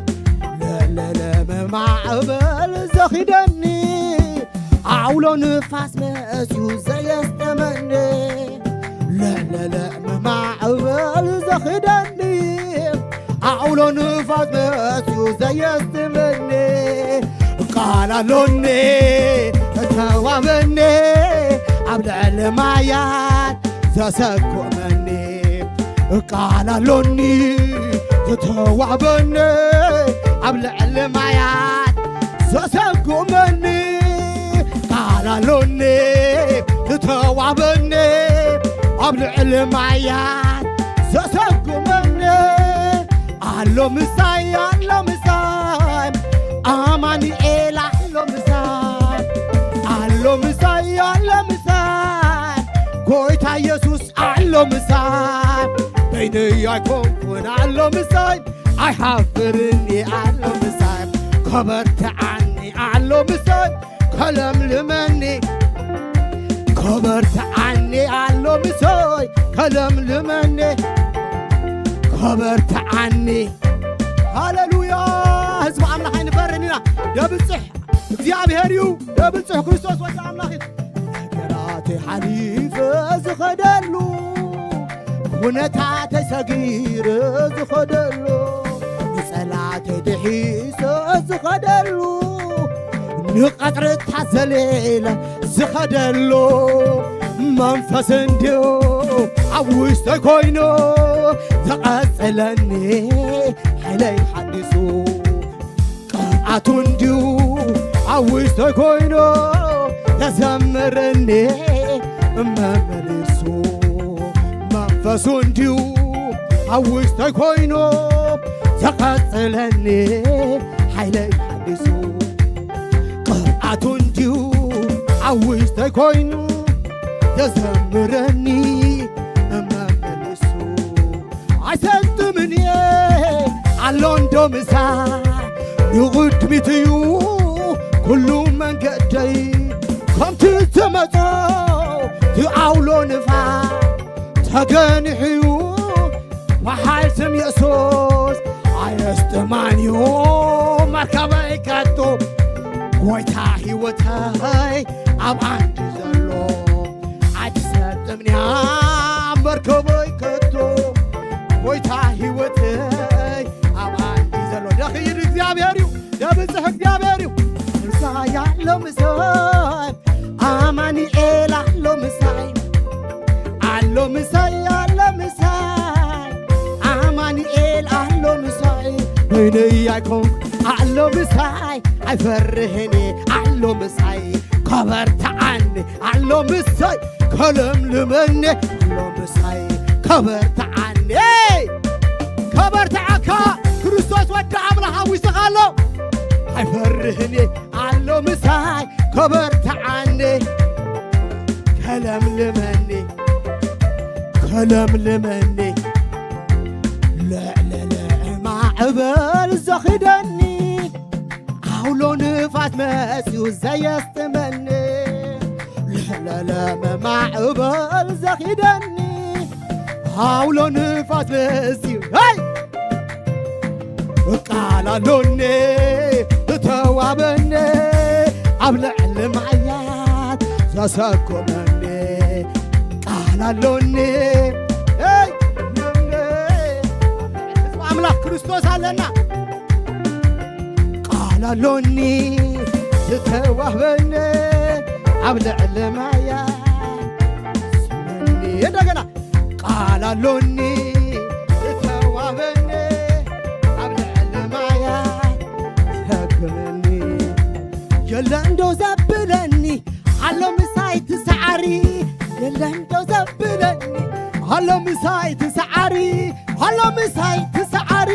ለለለ መማዕበል ዘኺደኒ፣ ኣውሎ ንፋስ መእዝዩ ዘየስጠመኒ። ለለለ መማዕበል ዘኺደኒ፣ ኣውሎ ንፋስ መእዝዩ ዘየስጥመኒ። ቃል ኣሎኒ ተተዋበኒ፣ ኣብ ልዕሊ ማያት ዘሰጉመኒ። ቃል ኣሎኒ ዝተዋበኒ፣ ኣብ ልዕሊ ማያት ዘሰጉመኒ። ቃል ኣሎኒ ዝተዋበኒ፣ ኣብ ልዕሊ ማያት ዘሰጉመኒ። ኣሎ ምሳይ፣ ኣሎ ምሳይ ኣማኑኤል ኣሎ ምሳይ፣ ኣሎ ምሳይ፣ ኣሎ ምሳይ ጎይታ ኢየሱስ ኣሎ ምሳይ። በይነይ ኣይኮንኩን ኣሎ ምሳይ፣ ኣይሓፍርን ኣሎ ምሳይ፣ ከበርትዓኒ ኣሎ ምሳይ፣ ከለምልመኒ ከበርትዓኒ ኣሎ ምሳይ፣ ከለምልመኒ ከበርትዓኒ። ሃሌሉያ። ህዝቢ ኣምላኽ ኣይንፈርን ኢና። ደብፅሕ እግዚኣብሔር እዩ። ደብፅሕ ክርስቶስ ወዲ ኣምላኽ እዩ። ነገራተይ ሓሊፈ ዝኸደሉ፣ ኩነታተይ ሰጊረ ዝኸደሉ፣ ንጸላተይ ድሒሰ ዝኸደሉ፣ ንቐጽርታት ዘሌለ ዝኸደሉ፣ መንፈስ እንድዩ ኣብ ውሽጠይ ኮይኑ ዘቐጽለኒ፣ ሓይለይ ሓዲሱ። ቅብኣቱ እንድዩ ኣብ ውሽጠይ ኮይኑ ዘዘምረኒ መመሊሱ። መንፈሱ እንድዩ ኣብ ውሽጠይ ኮይኑ ዘቐጽለኒ ሓይለይ ሓዲሱ ቅብኣቱ እንድዩ ኣብ ውሽጠይ ኮይኑ ዘዘምረኒ መመልሱ ኣይሰጥምን እየ ኣሎ እንዶ ምሳይ ንቕድሚት እዩ ኩሉ መንገደይ ከምቲ ዝመጾ ትኣውሎ ንፋስ ተገኒሕዩ በሓል ስም የሱስ ኣየስጥማን እዩ መርከበይ ከቶ ጎይታ ህይወተይ ኣብ ኣንዲ ዘሎ ኣይትሰጥምንያ መርከበይ ከቶ ጎይታ ህይወተይ ኣብ ኣንዲ ዘሎ ደኽይድ እግዚኣብሔር እዩ ደብፅሕ እግዚኣብሔር እዩ ምሳይ ኣሎ ምሳይ ኣማኑኤል ኣሎ ምሳይ ኣሎ ምሳይ ኣሎ ምሳይ ኣማኑኤል ኣሎ ምሳይ በይነይ ኣይኮንኩ ኣሎ ምሳይ ኣይፈርህን ኣሎ ምሳይ ከበርትዓኒ ኣሎ ምሳይ ከለምልመኒ ኣሎ ምሳይ ከበርትዓኒ ከበርትዓካ ክርስቶስ ወዲ ኣምላኽ ኣዊስኻ ኣሎ ኣይፈርህን ኣሎ ምሳይ ከበርትዓኒ ከለምልመኒ ከለምልመኒ ልዕሊ ማዕበል ዘኺደኒ ኣውሎ ንፋስ መፅዩ ዘየስጥመኒ ልዕሊ ማዕበል ዘኺደኒ ኣውሎ ንፋስ መፅዩ ይ ቃል ኣሎኒ ዝተዋበኒ ኣብ ልዕሊ ማያት ዘሰኮመኒ ቃል ኣሎኒ ኣምላኽ ክርስቶስ ኣለና ቃል ኣሎኒ ዝተዋህበኒ ኣብ ልዕሊ ማያ ስመኒ እንደገና ቃል ኣሎኒ ዝተዋበኒ ኣብ ልዕሊ ማያ ዘግመኒ የለ እንዶ ዘብለኒ ኣሎ ምሳይ ትሰዓሪ የለ እንዶ ዘብለኒ ኣሎ ምሳይ ትሰዓሪ ኣሎ ምሳይ ትሰዓሪ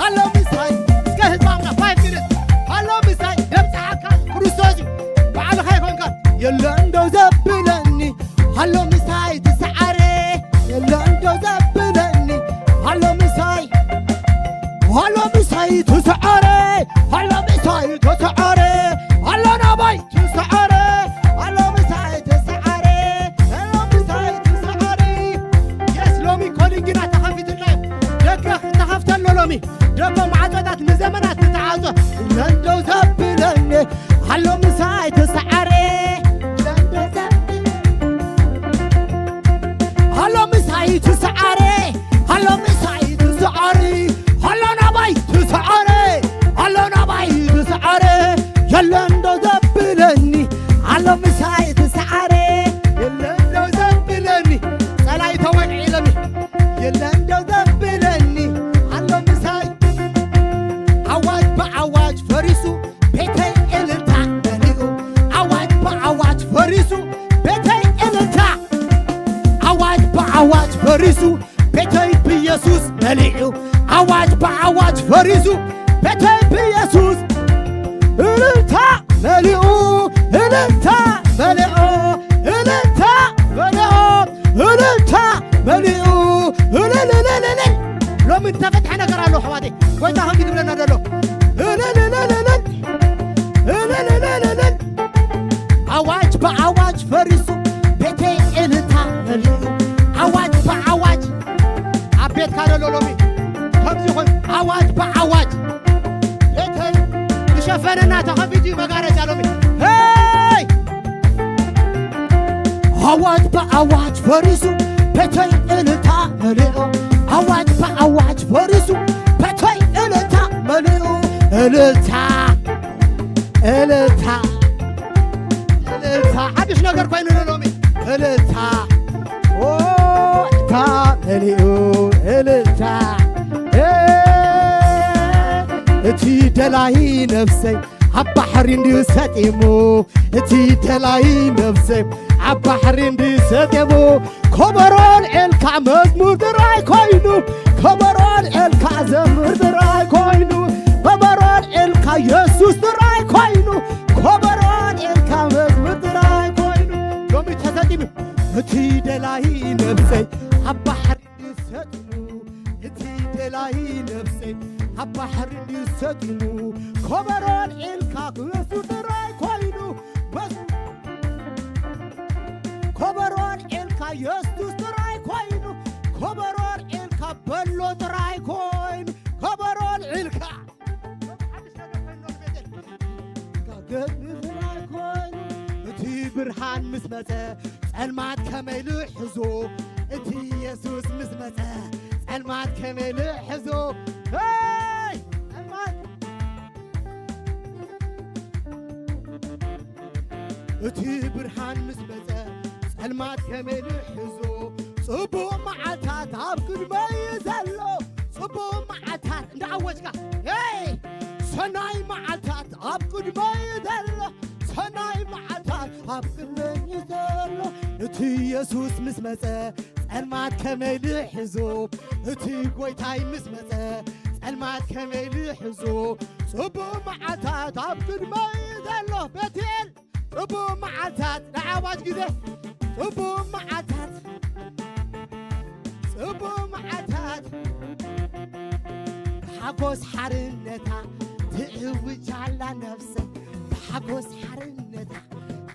ኣሎ ምሳይ እስከ ህዝባምና ፋይቭ ሚኒት ኣሎ ምሳይ ደምፅሓካ ክርስቶስ እዩ ባዕልኻ ይኮንካ የለ እንዶ ዘብለኒ ኣሎ ምሳይ ትሰዓረ የለ እንዶ ዘብለኒ ኣሎ ምሳይ ኣሎ ምሳይ ትሰዓረ ኣሎ ምሳይ ትሰዓረ ኣሎ ናባይ ትሰዓረ ኣሎ ምሳይ ትሰዓረ ኣሎ ምሳይ ትሰዓረ የስ ሎሚ ኮሊንግና ተኸፊትና ደገ ተኸፍተሎ ሎሚ ደገ ማዕጾታት ንዘመናት ዝተዓጾ ለንደው ዘብለኒ ኣሎ ምሳይ ተሰዓረ ኣሎ ምሳይ ትሰዓረ ኣሎ ምሳይ ትሰዓሪ ኣሎ ናባይ ትሰዓረ ኣሎ ናባይ ትሰዓረ የለ እንዶ ዘብለኒ ኣሎ ምሳይ ትሰዓረ የለ እንዶ ዘብለኒ ጸላይ ተወቂዕለኒ የለ እንዶ ዘብለኒ ኣሎ ምሳይ ኣዋጅ ብኣዋጅ ፈሪሱ ቤተይ እልልታ መሊኡ ኣዋጅ ብኣዋጅ ፈሪሱ ቤተይ እልልታ ኣዋጅ ብኣዋጅ ፈሪሱ ቤተይ ብኢየሱስ መሊኡ ኣዋጅ ብኣዋጅ ፈሪሱ ቤተይ ብኢየሱስ እልልታ መሊኡ እልልታ መሊኡ እልልታ መሊኡ እልልታ መሊኡ እልልልልልል ሎሚ ዝተፈትሐ ነገር ኣሎ ኣሕዋተይ ጎይታ ከም ይብለና ዘሎ እልልልልልል እልልልልልል ኣዋጅ ብኣዋጅ ፈሪሱ ቤተይ እልልታ መሊኡ ኣዋጅ ብኣዋጅ ኣብ ቤትካ ዘሎ ሎሚ ከምዚ ይኹን ኣዋጅ ብኣዋጅ ቤተይ ዝሸፈነና ተኸፊቱ እዩ መጋረጃ ሎሚ ሄይ ኣዋጅ ብኣዋጅ ፈሪሱ ቤተይ እልልታ መሊኡ ኣዋጅ ብኣዋጅ ፈሪሱ ቤተይ እልልታ መሊኡ እልልታ እልልታ እልልታ ሓድሽ ነገር ኮይኑ ሎሚ እልልታ ታ መሊኡ እልልታ እቲ ደላይ ነፍሰይ ኣብ ባሕሪ እንድዩ ሰጢሙ እቲ ደላይ ነፍሰይ ኣብ ባሕሪ እንድዩ ሰጢሙ ከበሮ ኣልዒልካ መዝሙር ጥራይ ኮይኑ እቲ ደላይ ነፍሰይ ኣብ ባሕሪ ሰጢሙ፣ እቲ ደላይ ነፍሰይ ኣብ ባሕሪ ሰጢሙ፣ ከበሮ ኣልዒልካ ክወስዱ ጥራይ ኮይኑ፣ መስ-፣ ከበሮ ኣልዒልካ የሱስ ጥራይ ኮይኑ፣ ከበሮ ኣልዒልካ በሎ ጥራይ ኮይኑ፣ ከበሮ ኣልዒልካ። ሓድሽ ነገር ኮይኑ ኣሎ ቤቴል። ጋገት ምፍላይ ኮይኑ፣ እቲ ብርሃን ምስ መጸ፣ ጸልማት ከመይ ልሕዞ? እቲ የሱስ ምስ መጸ፣ ጸልማት ከመይ ልሕዞ? ሄይ! ጸልማት እቲ ብርሃን ምስ መጸ፣ ጸልማት ከመይ ልሕዞ? ጽቡቕ መዓልታት ኣብ ቅድመይ ዘሎ፣ ጽቡቕ መዓልታት እንዳኣወጅካ፣ ሄይ! ሰናይ መዓልታት ኣብ ቅድመይ ዘሎ፣ ሰናይ መዓልታት ኣብ ቅድመይ ዘሎ፣ እቲ የሱስ ምስ መጸ፣ ጸልማት ከመይ ልሕዞ? እቲ ጎይታይ ምስ መጸ፣ ጸልማት ከመይ ልሕዞ? ጽቡቕ መዓልታት ኣብ ቅድመይ ዘሎ፣ ቤቴል፣ ጽቡቕ መዓልታት፣ ናይ ኣዋጅ ግዜ፣ ጽቡቕ መዓልታት፣ ጽቡቕ መዓልታት፣ ብሓጎስ ሓርነታ ትእውጅ ኣላ ነፍሰይ፣ ብሓጎስ ሓርነታ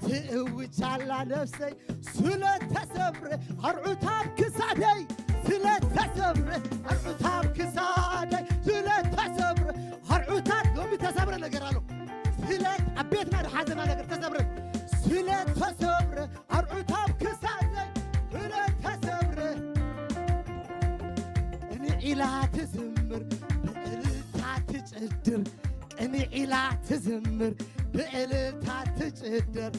ትእውጅ ኣላ ነፍሰይ፣ ስለ ተሰብረ ኣርዑት ኣብ ክሳደይ፣ ስለ ተሰብረ ኣርዑት ኣብ ክሳደይ፣ ስለ ተሰብረ ኣርዑታት፣ ሎሚ ተሰብረ ነገር ኣሎ። ስለ ኣብ ቤትና ዝሓዘና ነገር ተሰብረ፣ ስለ ተሰብረ ኣርዑት ኣብ ክሳደይ፣ ስለ ተሰብረ ቅንዕ ኢላ ትዝምር፣ ብእልልታ ትጭድር፣ ቅንዕ ኢላ ትዝምር፣ ብእልልታ ትጭድር።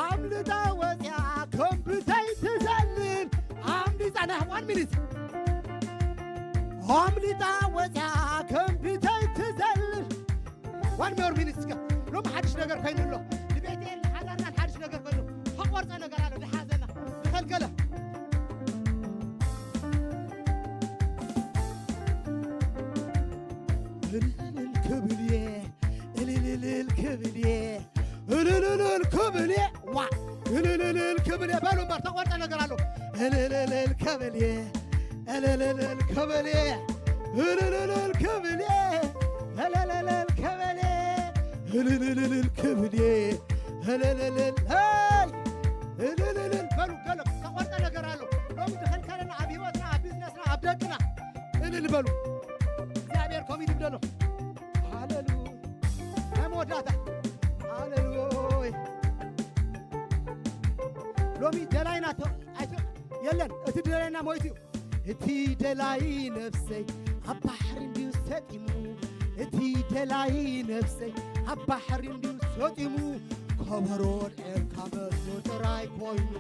ኣምልጣ ወፅያ ከም ብተይ ትዘልል። ኣምልጣ፣ ናይ one minute። ኣምልጣ ወፅያ ከም ብተይ ትዘልል። One more minute እስከ። ሎም ሓድሽ ነገር ኮይኑ ኣሎ። ንቤቴል ንሓዳርናን ሓድሽ ነገር ኮይኑ። ተቆርጸ ነገር ኣሎ። ዝሓዘና፣ ዝኸልከለ። እልልልል ክብል እየ፣ እልልልል ክብል እየ፣ እልልልል ክብል እየ፣ ዋ፣ እልልልል ክብል እየ። በሉ እምበር፣ ተቆርጸ ነገር ኣሎ። እልልልል ክብል እየ፣ እልልልል ክብል እየ፣ እልልልል ክብል እየ፣ እልልልል ክብል እየ፣ እልልልል ክብል እየ፣ እልልልል፣ ሄይ፣ እልልልል በሉ። ገለ ተቆርጸ ነገር ኣሎ። ሎሚ ዝኸልከለና ኣብ ህይወትና፣ ኣብ ቢዝነስና፣ ኣብ ደቅና እልል በሉ። እግዚኣብሔር ኮሚት ይብደሎ። ሃሌሉያ። ናይ መወዳእታ። ሃሌሉያ። ሎሚ ደላይና ተ-፣ ኣይተ-፣ የለን። እቲ ደላይና ሞይቱ እዩ። እቲ ደላይ ነፍሰይ ኣብ ባሕሪ እንድዩ ሰጢሙ። እቲ ደላይ ነፍሰይ ኣብ ባሕሪ እንድዩ ሰጢሙ። ከበሮ ኣልዒልካ መዝሙር ጥራይ ኮይኑ።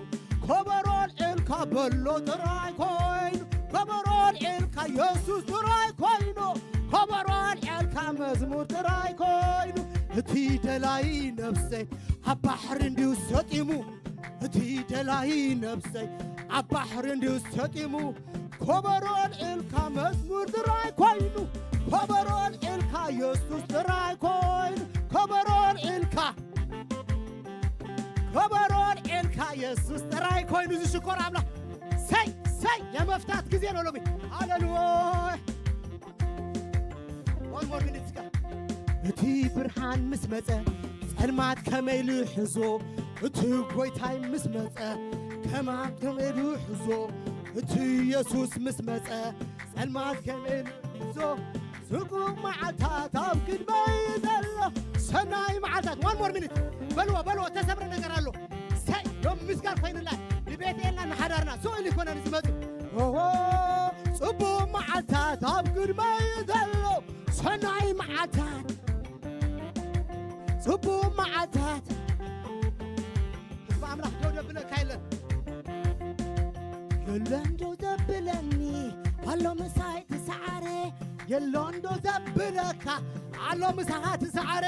ከበሮ ኣልዒልካ በሎ ጥራይ ኮይኑ። ከበሮ ኣልዒልካ የሱስ ጥራይ ኮይኑ። ከበሮ ኣልዒልካ መዝሙር ጥራይ ኮይኑ። እቲ ደላይ ነፍሰይ ኣብ ባሕሪ እንድዩ ሰጢሙ። እቲ ደላይ ነፍሰይ ኣብ ባሕሪ እንድዩ ሰጢሙ። ከበሮ ኣልዒልካ መዝሙር ጥራይ ኮይኑ። ከበሮ ኣልዒልካ የሱስ ጥራይ ኮይኑ። ከበሮ ኣልዒልካ፣ ከበሮ ኣልዒልካ የሱስ ጥራይ ኮይኑ። ዝሽኮር ኣምላኽ። ሰይ፣ ሰይ፣ የመፍታት ግዜ ነው ሎሚ። ሃሌሉያ። One more minute እስከ። እቲ ብርሃን ምስ መጸ፣ ጸልማት ከመይ ልሕዞ? እቲ ጎይታይ ምስ መጸ፣ ከማን ከመይ ልሕዞ? እቲ የሱስ ምስ መጸ፣ ጸልማት ከመይ ልሕዞ? ጽቡቕ መዓልታት ኣብ ቅድመይ ዘሎ፣ ሰናይ መዓልታት። One more minute። በልዎ፣ በልዎ፣ ተሰብረ ነገር ኣሎ። ሰይ፣ ሎም ምስጋር ኮይንላ፣ ንቤት ኤልና ንሓዳርና፣ ስእሊ ይኮነን ዝመጽእ። ኦሆ፣ ጽቡቕ መዓልታት ኣብ ቅድመይ ዘሎ፣ ሰናይ መዓልታት፣ ጽቡቕ መዓልታት። ህዝቢ ኣምላኽ ደው ደብለካ የለን። የለን ደው ዘብለኒ፣ ኣሎ ምሳይ ትሰዓረ። የለን ደው ዘብለካ፣ ኣሎ ምሳኻ ትሰዓረ።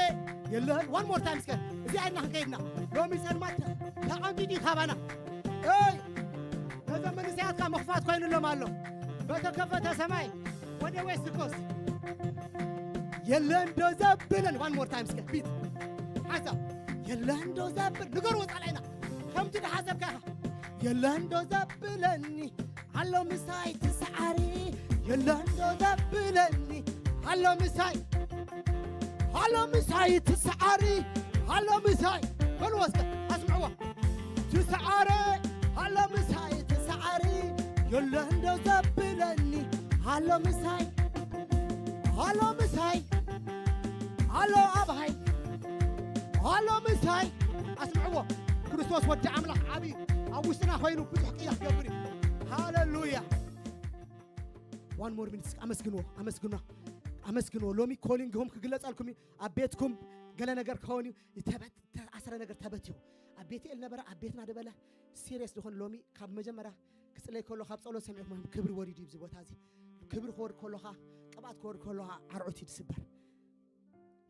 የለን። One more time እስከ። እዚ ኣይና ክንከይድና። ሎሚ ጸልማት ተቐንጢጡ እዩ ካባና። እይ! ነዞም መንእሰያትካ ምኽፋት ኮይኑሎም ኣሎ። በተከፈተ ሰማይ ወደ ዌስት ኮስት። የለን ዶ ዘብለን። One more time እስከ ቢት ሓንሳብ። የለን ዶ ዘብል። ንገርዎ ጻላይና። ከምቲ ዝሓሰብካ ኢኻ። የለንዶ ዘብለኒ ኣሎ ምሳይ ትስዓሪ፣ የለንዶ ዘብለኒ ኣሎ ምሳይ፣ ኣሎ ምሳይ ትስዓሪ፣ ኣሎ ምሳይ በልዎ እስከ ኣስምዕዎ። ትስዓረ ኣሎ ምሳይ ትስዓሪ፣ የለንዶ ዘብለኒ ኣሎ ምሳይ፣ ኣሎ ምሳይ፣ ኣሎ ኣብሃይ፣ ኣሎ ምሳይ ኣስምዕዎ። ክርስቶስ ወዲ ኣምላኽ ዓብዩ ኣብ ውሽጥና ኮይኑ ብዙሕ ቅያ ክገብር እዩ። ሃሌሉያ። One more minute። ኣመስግንዎ፣ ኣመስግንዎ፣ ኣመስግንዎ። ሎሚ ኮሊንግኹም ክግለጸልኩም እዩ። ኣብ ቤትኩም ገለ ነገር ክኸውን እዩ። ዝተበ- ዝተኣስረ ነገር ተበትዩ ኣብ ቤት ኤል ነበረ፣ ኣብ ቤትና ደበለ። ሲሪየስ ዝኾን ሎሚ ካብ መጀመርያ ክጽለይ ከሎ ካብ ጸሎት ሰሚዕኩም ክብሪ ወሪዱ እዩ። ኣብዚ ቦታ እዚ ክብሪ ክወርድ ከሎኻ፣ ቅብኣት ክወርድ ከሎኻ ዓርዑት እዩ ዝስበር።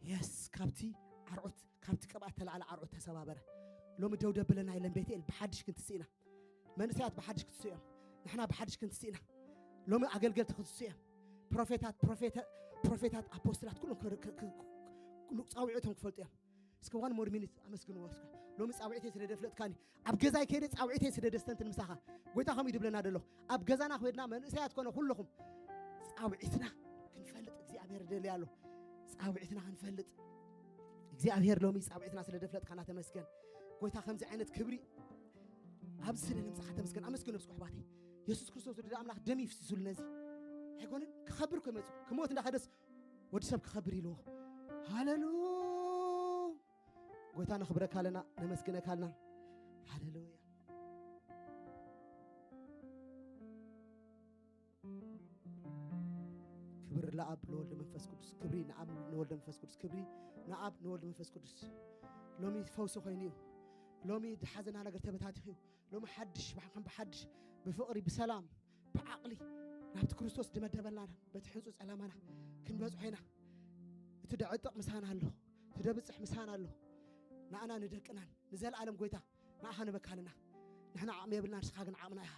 የስ፣ ካብቲ ዓርዑት፣ ካብቲ ቅብኣት ተላዕለ ዓርዑት ተሰባበረ። ሎሚ ደው ደብለና የለን። ቤት ኤል ብሓድሽ ክንትስእ ኢና። መንእሰያት ብሓድሽ ክትስኡ እዮም። ንሕና ብሓድሽ ክንትስእ ኢና። ሎሚ ኣገልገልቲ ክትስኡ እዮም። ፕሮፌታት፣ ፕሮፌተ- ፕሮፌታት፣ ኣፖስትላት ኩሎም ክር- ክ- ክ- ክ- ጻውዒቶም ክፈልጡ እዮም። እስከ one more minute ኣመስግንዎ እስከ። ሎሚ ጻውዒተይ ስለ ደፍለጥካኒ፣ ኣብ ገዛይ ከይደ ጻውዒተይ ስለ ደስተንትን ምሳኻ። ጎይታ ከምኡ ይድብለና ደሎ። ኣብ ገዛና ኮይድና መንእሰያት ኮነ ኩለኹም ጻውዒትና ክንፈልጥ እግዚኣብሔር ደልያ ኣሎ። ጻውዒትና ክንፈልጥ እግዚኣብሔር ሎሚ ጻውዒትና ስለ ደፍለጥካና ተመስገን። ጎይታ ከምዚ ዓይነት ክብሪ ኣብዚ ስለ ንምጻኻ ተመስገን። ኣመስግን ነብስኩ ኣሕዋተይ። የሱስ ክርስቶስ ወዲ ኣምላኽ ደም ይፍስሱሉ ነዚ ኣይኮነን ክኸብር እኮ ይመጽእ። ክሞት እንዳኸደስ ወዲ ሰብ ክኸብር ኢልዎ። ሃሌሉ ጎይታ ነኽብረካ ኣለና፣ ነመስግነካ ኣለና። ሃሌሉያ። ክብሪ ለኣብ ንወልድ መንፈስ ቅዱስ፣ ክብሪ ንኣብ ንወልድ መንፈስ ቅዱስ፣ ክብሪ ንኣብ ንወልድ መንፈስ ቅዱስ። ሎሚ ፈውሲ ኮይኑ እዩ። ሎሚ ድሓዘና ነገር ተበታቲኹ እዩ። ሎሚ ሓድሽ ብሓ- ከም ብሓድሽ ብፍቕሪ ብሰላም ብዓቕሊ ናብቲ ክርስቶስ ዝመደበልና በቲ ሕንጹ ጸላማና ክንበጽሖ ኢና። እቲ ደዕጥቕ ምሳና ኣሎ፣ እቲ ደብጽሕ ምሳና ኣሎ። ንኣና ንደቅናን ንዘለኣለም ጎይታ ንኣኻ ንበካልና። ንሕና ዓቕሚ የብልና፣ ንስኻ ግን ዓቕምና ኢኻ።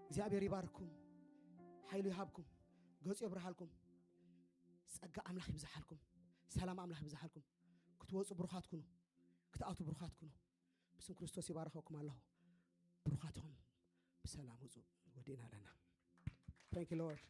እግዚኣብሔር ይባርኩም፣ ሓይሉ ይሃብኩም፣ ገጹ የብርሃልኩም፣ ጸጋ ኣምላኽ ይብዝሓልኩም፣ ሰላም ኣምላኽ ይብዝሓልኩም። ክትወጹ ብሩኻት ኩኑ፣ ክትኣቱ ብሩኻት ኩኑ። ብስም ክርስቶስ ይባርኸኩም ኣለኹ። ብሩኻት ኢኹም። ብሰላም ውጹ። ወዲእና ኣለና። Thank you Lord።